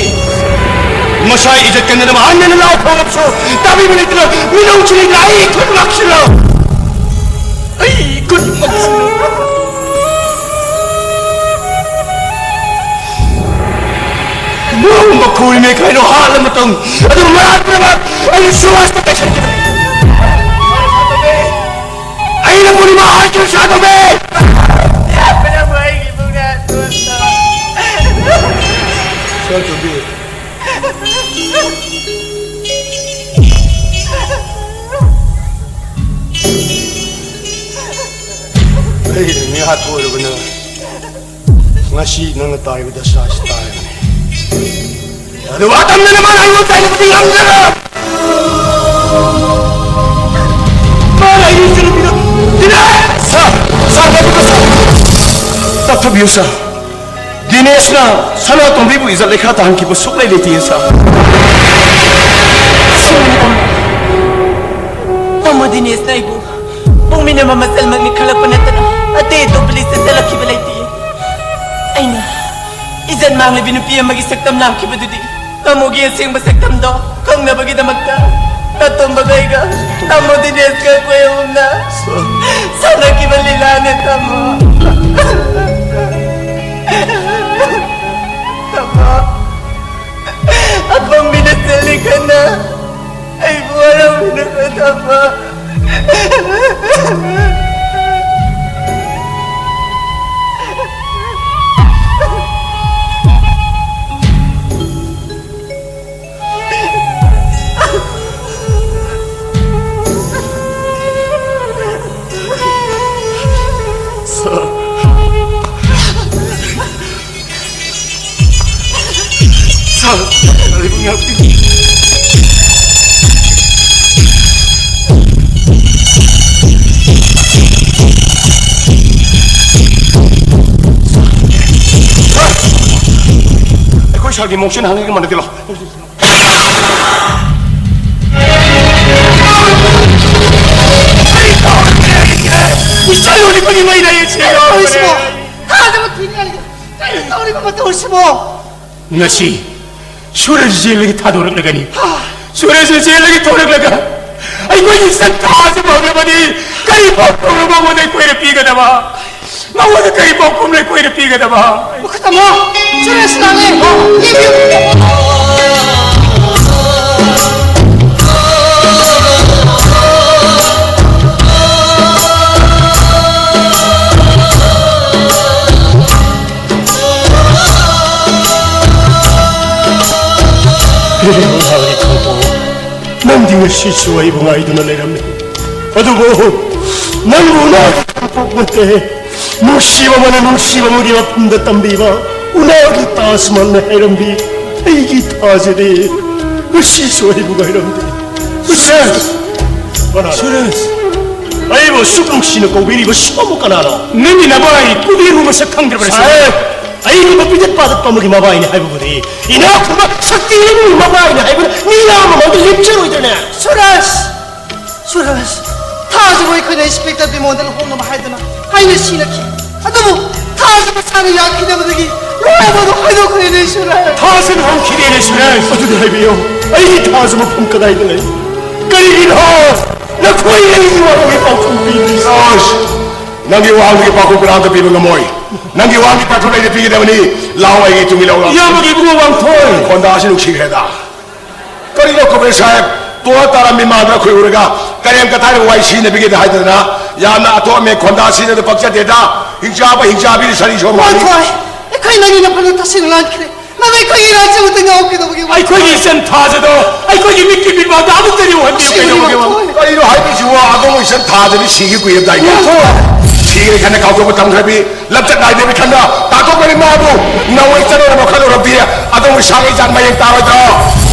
ꯃꯁꯥ ꯏꯖꯠ ꯀꯟꯅꯅꯕ ꯍꯟꯅ ꯍꯟꯅ ꯂꯥꯎ ꯐꯥꯎꯔꯕꯁꯨ ꯇꯥꯕꯤꯕ ꯂꯩꯇꯅ ꯃꯤꯅꯧ ꯆꯤꯅꯤꯗꯨꯅ ꯑꯩ ꯈꯨꯠ ꯉꯥꯛꯁꯤꯜꯂꯣ, ꯑꯩ ꯈꯨꯠ ꯉꯥꯛꯁꯤꯜꯂꯣ꯫ ꯃꯈꯣꯏ ꯃꯤ ꯀꯩꯅꯣ ꯍꯥꯠꯂ ꯃꯇꯝ ꯑꯗꯨ ꯃꯔꯥꯠꯅꯕ ꯑꯩ ꯁꯨꯕꯥꯁꯇ ꯀꯩꯁꯟꯈꯤꯕꯅꯤ꯫ ꯑꯩꯅ ꯄꯨꯔꯅꯤꯃꯥ ꯍꯥꯠꯈꯤꯕ ꯁꯥꯗꯧꯅꯦ꯫ ꯁꯥꯗꯧꯕꯤ꯫ ꯑꯩ ꯃꯤ ꯍꯥꯠꯄ ꯑꯣꯏꯔꯕꯅ ꯉꯁꯤ ꯅꯪꯅ ꯇꯥꯔꯤꯕ ꯗꯁꯥꯁꯤ ꯇꯥꯔꯕꯅꯤ꯫ ꯑꯗꯨꯒ ꯑꯇꯝꯅꯅ ꯃꯥꯅ ꯑꯩꯉꯣꯟꯗ ꯇꯥꯏꯅꯕꯗꯤ ꯉꯝꯖꯔꯣꯏ꯫ ꯃꯥꯅ ꯑꯩꯒꯤ ꯏꯆꯟꯅꯨꯄꯤꯗ ꯊꯤꯅ ꯁꯥꯔ, ꯁꯥꯔ, ꯇꯞꯊꯕꯤꯌꯨ, ꯁꯥꯔ꯫ ꯇꯞꯊꯕꯤꯌꯨ, ꯁꯥꯔ꯫ ꯗꯤꯅꯦꯁꯅ ꯁꯅꯥꯇꯣꯝꯕꯤꯕꯨ ꯏꯖꯠ ꯂꯩꯈꯥ ꯇꯥꯍꯟꯈꯤꯕ ꯁꯨꯛꯂꯩ ꯂꯩꯇꯦ, ꯁꯥꯔ꯫ ꯇꯥꯃꯣ ꯗꯤꯅꯦꯁꯅ ꯑꯩꯕꯨ ꯄꯣꯛꯃꯤꯟꯅꯕ ꯃꯆꯜꯃꯛꯅꯤ ꯈꯜꯂꯛꯄ ꯅꯠꯇꯅ ꯑꯇꯩ ꯑꯇꯣꯞꯄ ꯂꯤꯁꯇ ꯆꯜꯂꯛꯈꯤꯕ ꯂꯩꯇꯦ꯫ ꯑꯩꯅ ꯏꯖꯠ ꯃꯥꯡꯂꯕꯤ ꯅꯨꯄꯤ ꯑꯃꯒꯤ ꯁꯛꯇꯝ ꯂꯥꯡꯈꯤꯕꯗꯨꯗꯤ ꯇꯥꯃꯣꯒꯤ ꯑꯁꯦꯡꯕ ꯁꯛꯇꯝꯗꯣ ꯈꯪꯅꯕꯒꯤꯗꯃꯛꯇ ꯇꯥꯇꯣꯝꯕꯒ ꯑꯩꯒ ꯇꯥꯃꯣ ꯗꯤꯅꯦꯁꯀ ꯑꯩꯈꯣꯏ ꯑꯍꯨꯝꯅ ꯁꯥꯟꯅꯈꯤꯕ ꯂꯤꯂꯥꯅꯦ, ꯇꯥꯃꯣ꯫ ꯇꯥꯃꯣ, ꯑꯄꯪꯕꯤꯅ ꯆꯦꯜꯂꯤ ꯈꯟꯅ ꯑꯩꯕꯨ ꯍꯔꯥꯎꯃꯤꯟꯅꯕ ꯊꯝꯕ꯫ ꯁꯥꯔ, ꯁꯥꯔ, ꯏꯕꯨꯡ ꯉꯥꯛꯄꯤꯌꯨ꯫ ꯁꯥꯔ, ꯑꯩꯈꯣꯏ ꯁꯥꯔꯒꯤ ꯃꯑꯣꯡꯁꯦ ꯅꯍꯥꯟꯉꯩꯒ ꯃꯥꯟꯅꯗꯦ, ꯂꯥꯎ꯫ ꯏꯆꯜ ꯂꯣꯜꯂꯤꯕꯒꯤ ꯃꯩ ꯂꯩ, ꯁꯤ ꯇꯧꯔꯤꯁꯤꯕꯣ? ꯊꯥꯖꯕ ꯊꯤꯅꯤꯡꯉꯥꯏ ꯂꯩꯇꯦ꯫ ꯀꯔꯤ ꯇꯧꯔꯤꯕ ꯃꯇꯧꯁꯤꯕꯣ? ꯉꯁꯤ ꯁꯨꯔꯖ ꯖꯦꯜꯗꯒꯤ ꯊꯥꯗꯣꯔꯛꯂꯒꯅꯤ꯫ ꯁꯨꯔꯖ ꯖꯦꯜꯗꯒꯤ ꯊꯣꯔꯛꯂꯒ ꯑꯩꯈꯣꯏꯒꯤ ꯁꯛꯇꯥꯁꯤ ꯐꯪꯂꯕꯗꯤ ꯀꯔꯤ ꯐꯥꯎ ꯇꯧꯔꯕ ꯃꯉꯣꯟꯗ ꯑꯩꯈꯣꯏꯅ ꯄꯤꯒꯗꯕ? ꯃꯉꯣꯟꯗ ꯀꯔꯤ ꯄꯥꯎꯈꯨꯝ ꯂꯩ? ꯀꯨꯏꯅ ꯄꯤꯒꯗꯕ? ꯃꯈꯨꯠ ꯊꯝꯃꯣ꯫ ꯁꯨꯔꯦꯁ ꯂꯥꯛꯂꯦ꯫ ꯌꯦꯡꯕꯤꯌꯨ꯫ ꯅꯪꯗꯤ ꯉꯁꯤꯁꯨ ꯑꯩꯕꯨ ꯉꯥꯏꯗꯨꯅ ꯂꯩꯔꯝꯃꯤ꯫ ꯑꯗꯨꯕꯨ ꯅꯪꯕꯨ ꯎꯅꯕ ꯐꯪꯄꯣꯛ ꯅꯠꯇꯦ꯫ ꯅꯨꯡꯁꯤꯕ ꯑꯃꯅ ꯅꯨꯡꯁꯤꯕ ꯑꯃꯒꯤ ꯃꯐꯝꯗ ꯇꯝꯕꯤꯕ ꯎꯅꯥꯒꯤ ꯇꯥꯖ ꯃꯍꯜꯅ ꯍꯥꯏꯔꯝꯕꯤ ꯑꯩꯒꯤ ꯊꯥꯖꯗꯤ ꯉꯁꯤꯁꯨ ꯑꯩꯕꯨ ꯉꯥꯏꯔꯝꯗꯦ꯫ ꯁꯨꯔꯦꯁ! ꯀꯅꯥꯅꯣ? ꯁꯨꯔꯦꯁ! ꯑꯩꯕꯨ ꯑꯁꯨꯛ ꯅꯨꯡꯁꯤꯅ ꯀꯧꯕꯤꯔꯤꯕ ꯁꯣꯝꯕꯨ ꯀꯅꯥꯅꯣ? ꯅꯪꯒꯤ ꯅꯕꯥꯏ ꯀꯨꯕꯦꯔꯕꯨ ꯃꯁꯛ ꯈꯪꯗ꯭ꯔꯕ꯭ꯔꯥ, ꯁꯨꯔꯦꯁ? ꯁꯥꯍꯦꯕ, ꯑꯩꯕꯨ ꯃꯄꯤꯗꯠ ꯄꯥꯗꯠꯄ ꯑꯃꯒꯤ ꯃꯕꯥꯏꯅꯤ ꯍꯥꯏꯕꯕꯨꯗꯤ ꯏꯅꯥꯛ ꯈꯨꯟꯕ ꯁꯛꯇꯤ ꯂꯩꯕꯒꯤ ꯃꯕꯥꯏꯅꯤ ꯍꯥꯏꯕꯅ ꯃꯤꯌꯥꯝ ꯃꯃꯥꯡꯗ ꯂꯦꯞꯆꯔꯣꯏꯗ꯭ꯔꯅꯦ? ꯁꯨꯔꯦꯁ! ꯁꯨꯔꯦꯁ! ꯊꯥꯖꯕꯨ ꯑꯩꯈꯣꯏꯅ ꯏꯟꯁꯄꯦꯛꯇꯔ ꯕꯤꯃꯣꯟꯗ ꯂꯨꯍꯣꯡꯅꯕ ꯍꯥꯏꯗꯨꯅ ꯍꯥꯏꯅ ꯁꯤꯅꯈꯤ꯫ ꯑꯗꯨꯕꯨ ꯊꯥꯖ ꯃꯁꯥꯅ ꯌꯥꯈꯤꯗꯕꯗꯒꯤ ꯂꯨꯍꯣꯡꯕꯗꯨ ꯍꯥꯏꯗꯣꯛꯈ꯭ꯔꯦꯅꯦ, ꯁꯨꯔꯦꯁ꯫ ꯊꯥꯖ ꯂꯨꯍꯣꯡꯈꯤꯗꯦꯅꯦ, ꯁꯨꯔꯦꯁ꯫ ꯑꯗꯨꯗꯤ ꯍꯥꯏꯕꯤꯌꯨ, ꯑꯩꯒꯤ ꯊꯥꯖ ꯃꯐꯝ ꯀꯗꯥꯏꯗ ꯂꯩ? ꯀꯔꯤꯒꯤꯅꯣ ꯅꯈꯣꯏ ꯑꯩꯒꯤ ꯋꯥꯍꯪꯒꯤ ꯄꯥꯎꯈꯨꯝ ꯄꯤꯗ꯭ꯔꯤꯁꯦ? ꯁꯨꯔꯦꯁ! ꯅꯪꯒꯤ ꯋꯥꯍꯪꯒꯤ ꯄꯥꯎꯈꯨꯝ ꯀꯅꯥꯝꯇ ꯄꯤꯕ ꯉꯝꯃꯣꯏ꯫ ꯅꯪꯒꯤ ꯋꯥꯍꯪꯒꯤ ꯄꯥꯎꯈꯨꯝ ꯑꯩꯅ ꯄꯤꯒꯗꯕꯅꯤ꯫ ꯂꯥꯛꯑꯣ, ꯑꯩꯒꯤ ꯏꯇꯨꯡ ꯏꯜꯂꯛꯑꯣ, ꯂꯥꯛꯑꯣ꯫ ꯏꯌꯥꯝꯕꯒꯤ ꯏꯕꯨꯡꯉꯣ ꯋꯥꯡꯊꯣꯏ꯫ ꯈꯣꯟꯗꯥ ꯑꯁꯤ ꯅꯨꯡꯁꯤꯈ꯭ꯔꯦꯗ꯫ ꯀꯔꯤꯅꯣ ꯀꯨꯕꯦꯔ ꯁꯥꯍꯦꯕ? ꯇꯣꯔꯥ ꯇꯥꯔꯥ ꯃꯤꯃꯥꯡꯗ ꯈꯣꯏꯔꯨꯔꯒ ꯀꯔꯦꯝ ꯀꯊꯥꯏꯅ ꯋꯥꯏ ꯁꯤꯅꯕꯤꯒꯦꯗ ꯍꯥꯏꯗꯅ ꯌꯥꯝꯅ ꯑꯊꯣꯛ ꯑꯃꯦꯟ ꯈꯣꯟꯗꯥ ꯁꯤꯖꯗ ꯄꯛꯆꯗꯦꯗ꯫ ꯍꯤꯡꯆꯥꯕ ꯍꯤꯡꯆꯥꯕꯤꯗꯤ ꯁꯔꯤ ꯁꯣꯝ ꯃꯥꯅꯤ꯫ ꯋꯥꯡꯊꯣꯏ, ꯑꯩꯈꯣꯏ ꯅꯪꯒꯤ ꯅꯐꯝꯗ ꯇꯁꯦꯡꯅ ꯂꯥꯟꯈ꯭ꯔꯦ꯫ ꯅꯪ ꯑꯩꯈꯣꯏꯒꯤ ꯏꯔꯥꯜꯁꯦ ꯑꯃꯨꯛꯇ ꯉꯥꯛꯄꯤꯗꯕꯒꯤ ꯋꯥ꯫ ꯑꯩꯈꯣꯏꯒꯤ ꯏꯆꯟ ꯊꯥꯖꯗꯣ ꯑꯩꯈꯣꯏꯒꯤ ꯃꯤꯠꯀꯤ ꯃꯤꯠꯃꯥꯡꯗ ꯑꯃꯨꯛꯇꯗꯤ ꯎꯍꯟꯕꯤꯌꯨ꯫ ꯁꯤꯕꯨꯗꯤ ꯀꯩꯗꯧꯔꯒꯦ? ꯋꯥꯡꯊꯣꯏ꯫ ꯀꯔꯤꯅꯣ ꯍꯥꯏꯔꯤꯁꯤꯕꯣ? ꯑꯗꯣꯝꯒꯤ ꯏꯆꯟ ꯊꯥꯖꯗꯤ ꯁꯤꯒꯤ ꯀꯨꯏꯔꯝꯗꯥꯏꯅꯦ꯫ ꯋꯥꯡꯊꯣꯏ꯫ ꯁꯤꯔꯦ ꯈꯟꯅ ꯀꯥꯎꯊꯣꯛꯄ ꯇꯝꯈ꯭ꯔꯕꯤ꯫ ꯂꯝꯆꯠ ꯅꯥꯏꯗꯕꯤ ꯈꯟꯅ ꯇꯥꯟꯊꯣꯛꯄꯅꯤ ꯃꯥꯕꯨ꯫ ꯅꯋꯥꯏ ꯆꯠꯅꯔꯕ ꯈꯜꯂꯨꯔꯕꯗꯤ ꯑꯗꯣꯝꯒꯤ ꯁꯥꯒꯩ ꯏꯆꯥ ꯃꯌꯦꯡ ꯇꯥꯔꯣꯏꯗ꯭ꯔꯣ?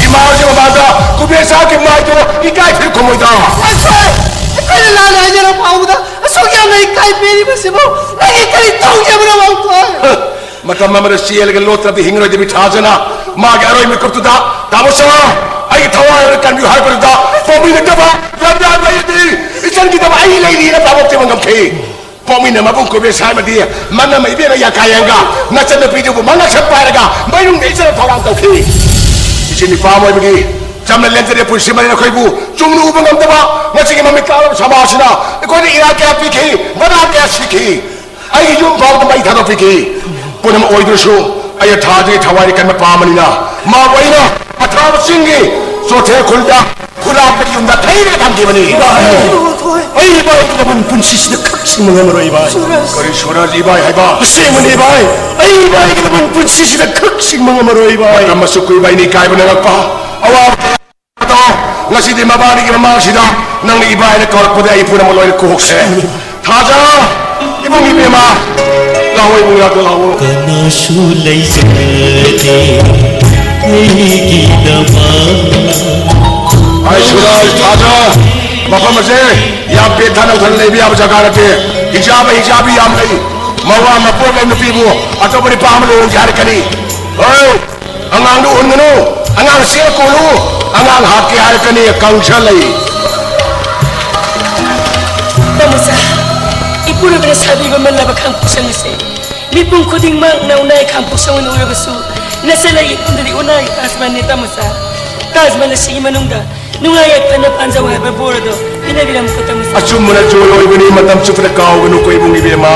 ꯏꯃꯥ ꯍꯣꯏꯒꯤ ꯃꯃꯥꯡꯗ ꯀꯨꯕꯦꯔ ꯁꯥꯍꯦꯕꯀꯤ ꯃꯥꯏꯗꯣ ꯏꯀꯥꯏ ꯐꯤꯔ ꯈꯨꯝꯃꯣꯏꯗ꯭ꯔꯣ? ꯋꯥꯡꯊꯣꯏ! ꯑꯩꯈꯣꯏꯅ ꯂꯥꯟꯅ ꯍꯥꯏꯖꯔ ꯐꯥꯎꯕꯗ ꯑꯁꯨꯛ ꯌꯥꯝꯅ ꯏꯀꯥꯏ ꯄꯤꯔꯤꯕꯁꯤꯕꯨ ꯅꯪꯒꯤ ꯀꯔꯤ ꯇꯧꯖꯕꯅꯣ, ꯋꯥꯡꯊꯣꯏ? ꯃꯇꯝ ꯑꯃꯗ ꯆꯦꯜꯂꯒ ꯂꯣꯠꯇ꯭ꯔꯕꯗꯤ ꯍꯤꯡꯉꯔꯣꯏꯗꯕꯤ ꯊꯥꯖꯅ ꯃꯥꯒꯤ ꯑꯔꯣꯏ ꯃꯤꯀꯨꯞꯇꯨꯗ, "ꯇꯥꯃꯣ ꯁꯥ, ꯑꯩꯒꯤ ꯊꯋꯥꯏ ꯑꯃ ꯀꯟꯕꯤꯌꯨ" ꯍꯥꯏꯔꯛꯄꯗꯨꯗ ꯄꯣꯛꯃꯤꯟꯅꯗꯕ ꯂꯝꯌꯥꯟꯕ ꯑꯩꯗꯤ ꯏꯆꯟꯒꯤꯗꯃꯛ ꯑꯩ ꯂꯩꯔꯤꯅ ꯇꯥꯕꯣꯛꯇꯤ ꯉꯝꯈꯤ꯫ ꯄꯣꯛꯃꯤꯟꯅ ꯃꯕꯨꯡ ꯀꯨꯕꯦꯔ ꯁꯥꯍꯦꯕꯗꯤ ꯃꯅꯝ ꯏꯕꯦꯝꯃ ꯌꯥꯀꯥꯌꯦꯡꯒ ꯃꯆꯟꯅꯨꯄꯤꯗꯨꯕꯨ ꯃꯉꯛꯁꯝ ꯄꯥꯏꯔꯒ ꯃꯅꯨꯡꯗ ꯏꯆꯟꯅ ꯊꯧꯔꯥꯡ ꯇꯧꯈꯤ꯫ ꯏꯆꯤꯟ ꯏꯄꯥ ꯑꯃ ꯑꯣꯏꯕꯒꯤ ꯆꯝꯅ ꯂꯦꯟꯖꯔꯦ ꯄꯨꯟꯁꯤ ꯃꯔꯤ ꯑꯩꯈꯣꯏꯕꯨ ꯆꯨꯝꯅ ꯎꯕ ꯉꯝꯗꯕ ꯉꯁꯤꯒꯤ ꯃꯃꯤꯠ ꯀꯥꯔꯕ ꯁꯃꯥꯖꯁꯤꯅ ꯑꯩꯈꯣꯏꯗ ꯏꯔꯥ ꯀꯌꯥ ꯄꯤꯈꯤ, ꯃꯔꯥ ꯀꯌꯥ ꯁꯤꯈꯤ꯫ ꯑꯩꯒꯤ ꯌꯨꯝ ꯐꯥꯎꯗ ꯃꯩ ꯊꯥꯗꯣꯛꯄꯤꯈꯤ꯫ ꯄꯨꯝꯅꯃꯛ ꯑꯣꯏꯗ꯭ꯔꯁꯨ ꯑꯩ ꯊꯥꯖꯒꯤ ꯊꯋꯥꯏꯅ ꯀꯟꯕ ꯄꯥꯝꯕꯅꯤꯅ ꯃꯥꯕꯨ ꯑꯩꯅ ꯑꯊꯥꯕ ꯆꯤꯡꯒꯤ ꯆꯣꯊꯦ ꯈꯨꯜꯗ ꯈꯨꯂꯥꯛꯄꯒꯤ ꯌꯨꯝꯗ ꯊꯩꯔꯒ ꯊꯝꯈꯤꯕꯅꯤ꯫ ꯑꯩ ꯏꯕꯥꯏꯒꯤ ꯂꯃꯟ ꯄꯨꯟꯁꯤꯁꯤꯗ ꯈꯛ ꯁꯤꯡꯕ ꯉꯝꯃꯔꯣꯏ ꯏꯕꯥꯏ꯫ ꯀꯔꯤ ꯁꯨꯔꯖ ꯏꯕꯥꯏ ꯍꯥꯏꯕ? ꯑꯁꯦꯡꯕꯅꯤ ꯏꯕꯥꯏ, ꯑꯩ ꯏꯕꯥꯏꯒꯤ ꯂꯃꯟ ꯄꯨꯟꯁꯤꯁꯤꯗ ꯈꯛ ꯁꯤꯡꯕ ꯉꯝꯃꯔꯣꯏ ꯏꯕꯥꯏ꯫ ꯃꯇꯝ ꯑꯁꯨꯛ ꯀꯨꯏꯕ ꯑꯩꯅ ꯏꯀꯥꯏꯕ ꯅꯪꯉꯛꯄ ꯑꯋꯥꯕ ꯑꯗꯣ ꯉꯁꯤꯗꯤ ꯃꯕꯥꯅꯤꯒꯤ ꯃꯃꯥꯡꯁꯤꯗ ꯅꯪꯅ ꯏꯕꯥꯏꯅ ꯀꯧꯔꯛꯄꯗ ꯑꯩ ꯄꯨꯝꯅꯃꯛ ꯂꯣꯏꯅ ꯀꯣꯛꯈ꯭ꯔꯦ꯫ ꯊꯥꯖ, ꯏꯕꯨꯡ ꯏꯕꯦꯝꯃ, ꯂꯥꯛꯑꯣ ꯏꯕꯨꯡ, ꯂꯥꯛꯑꯣ, ꯂꯥꯛꯑꯣ꯫ ꯀꯅꯥꯁꯨ ꯂꯩꯖꯗꯦ ꯑꯩꯒꯤꯗꯃꯛ꯫ ꯑꯩ ꯁꯨꯔꯖ, ꯊꯥꯖ, ꯃꯐꯝ ꯑꯁꯦ ꯌꯥꯝ ꯄꯦꯠꯊꯅ ꯊꯅ ꯂꯩꯕ ꯌꯥꯕ ꯖꯒꯥ ꯅꯠꯇꯦ꯫ ꯍꯤꯡꯆꯥꯕ ꯍꯤꯡꯆꯥꯕꯤ ꯌꯥꯝ ꯂꯩ꯫ ꯃꯋꯥ ꯃꯄꯣꯛ ꯂꯩ ꯅꯨꯄꯤꯕꯨ ꯑꯇꯣꯞꯄ ꯅꯨꯄꯥ ꯑꯃ ꯂꯨꯍꯣꯡꯒꯦ ꯍꯥꯏꯔꯛꯀꯅꯤ꯫ ꯍꯣꯏ꯫ ꯑꯉꯥꯡꯗꯨ ꯎꯍꯟꯒꯅꯨ꯫ ꯑꯉꯥꯡ ꯆꯦꯛ ꯀꯣꯜꯂꯨ꯫ ꯑꯉꯥꯡ ꯍꯥꯠꯀꯦ ꯍꯥꯏꯔꯛꯀꯅꯤ꯫ ꯀꯥꯎꯟꯁꯤꯜ ꯂꯩ꯫ ꯇꯥꯃꯣꯆꯥ, ꯏꯄꯨꯔꯣꯏꯕꯅ ꯁꯥꯕꯤꯕ ꯃꯜꯂꯕ ꯈꯥꯡꯄꯣꯛꯁꯪ ꯑꯁꯦ ꯃꯤꯄꯨꯝ ꯈꯨꯗꯤꯡꯃꯛꯅ ꯎꯅꯥꯏ ꯈꯥꯡꯄꯣꯛꯁꯪ ꯑꯣꯏꯅ ꯎꯔꯕꯁꯨ, ꯅꯆꯜ ꯑꯩꯒꯤ ꯏꯐꯝꯗꯗꯤ ꯎꯅꯥꯏ ꯇꯥꯖꯃꯍꯜꯅꯤ ꯇꯥꯃꯣꯆꯥ꯫ ꯇꯥꯖꯃꯍꯜ ꯑꯁꯤꯒꯤ ꯃꯅꯨꯡꯗ ꯅꯨꯡꯉꯥꯏ ꯌꯥꯏꯐꯅ ꯄꯥꯟꯖꯧ ꯍꯥꯏꯕ ꯕꯣꯔ ꯑꯗꯣ ꯄꯤꯅꯕꯤꯔꯝꯃꯨꯀꯣ ꯇꯥꯃꯣꯆꯥ꯫ ꯑꯆꯨꯝꯕꯅ ꯖꯣꯏ ꯑꯣꯏꯕꯅꯤ, ꯃꯇꯝ ꯆꯨꯞꯄꯗ ꯀꯥꯎꯒꯅꯨꯀꯣ ꯏꯕꯨꯡ ꯏꯕꯦꯝꯃ꯫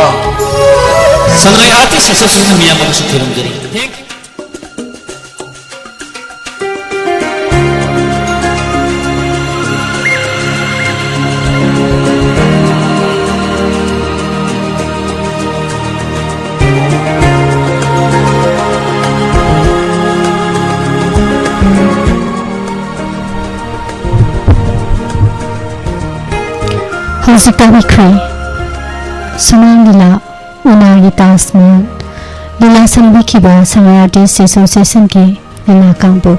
ꯁꯉꯥꯏ ꯑꯥꯔꯇꯤꯁ ꯑꯦꯁꯣꯁꯤꯌꯦꯁꯟ ꯃꯤꯌꯥꯝ ꯑꯃꯁꯨ ꯈꯨꯔꯨꯝꯖꯔꯤ꯫ Thank you. ꯍꯧꯖꯤꯛ ꯇꯥꯕꯤꯈ꯭ꯔꯦ ꯁꯨꯃꯥꯡ ꯂꯤꯂꯥ, ꯎꯅꯥꯒꯤ ꯇꯥꯖ ꯃꯍꯜ꯫ ꯂꯤꯂꯥ ꯁꯪꯕꯤꯈꯤꯕ ꯁꯉꯥꯏ ꯑꯥꯔꯇꯤꯁ ꯑꯦꯁꯣꯁꯤꯌꯦꯁꯟꯒꯤ ꯂꯤꯂꯥ ꯀꯥꯡꯕꯨ꯫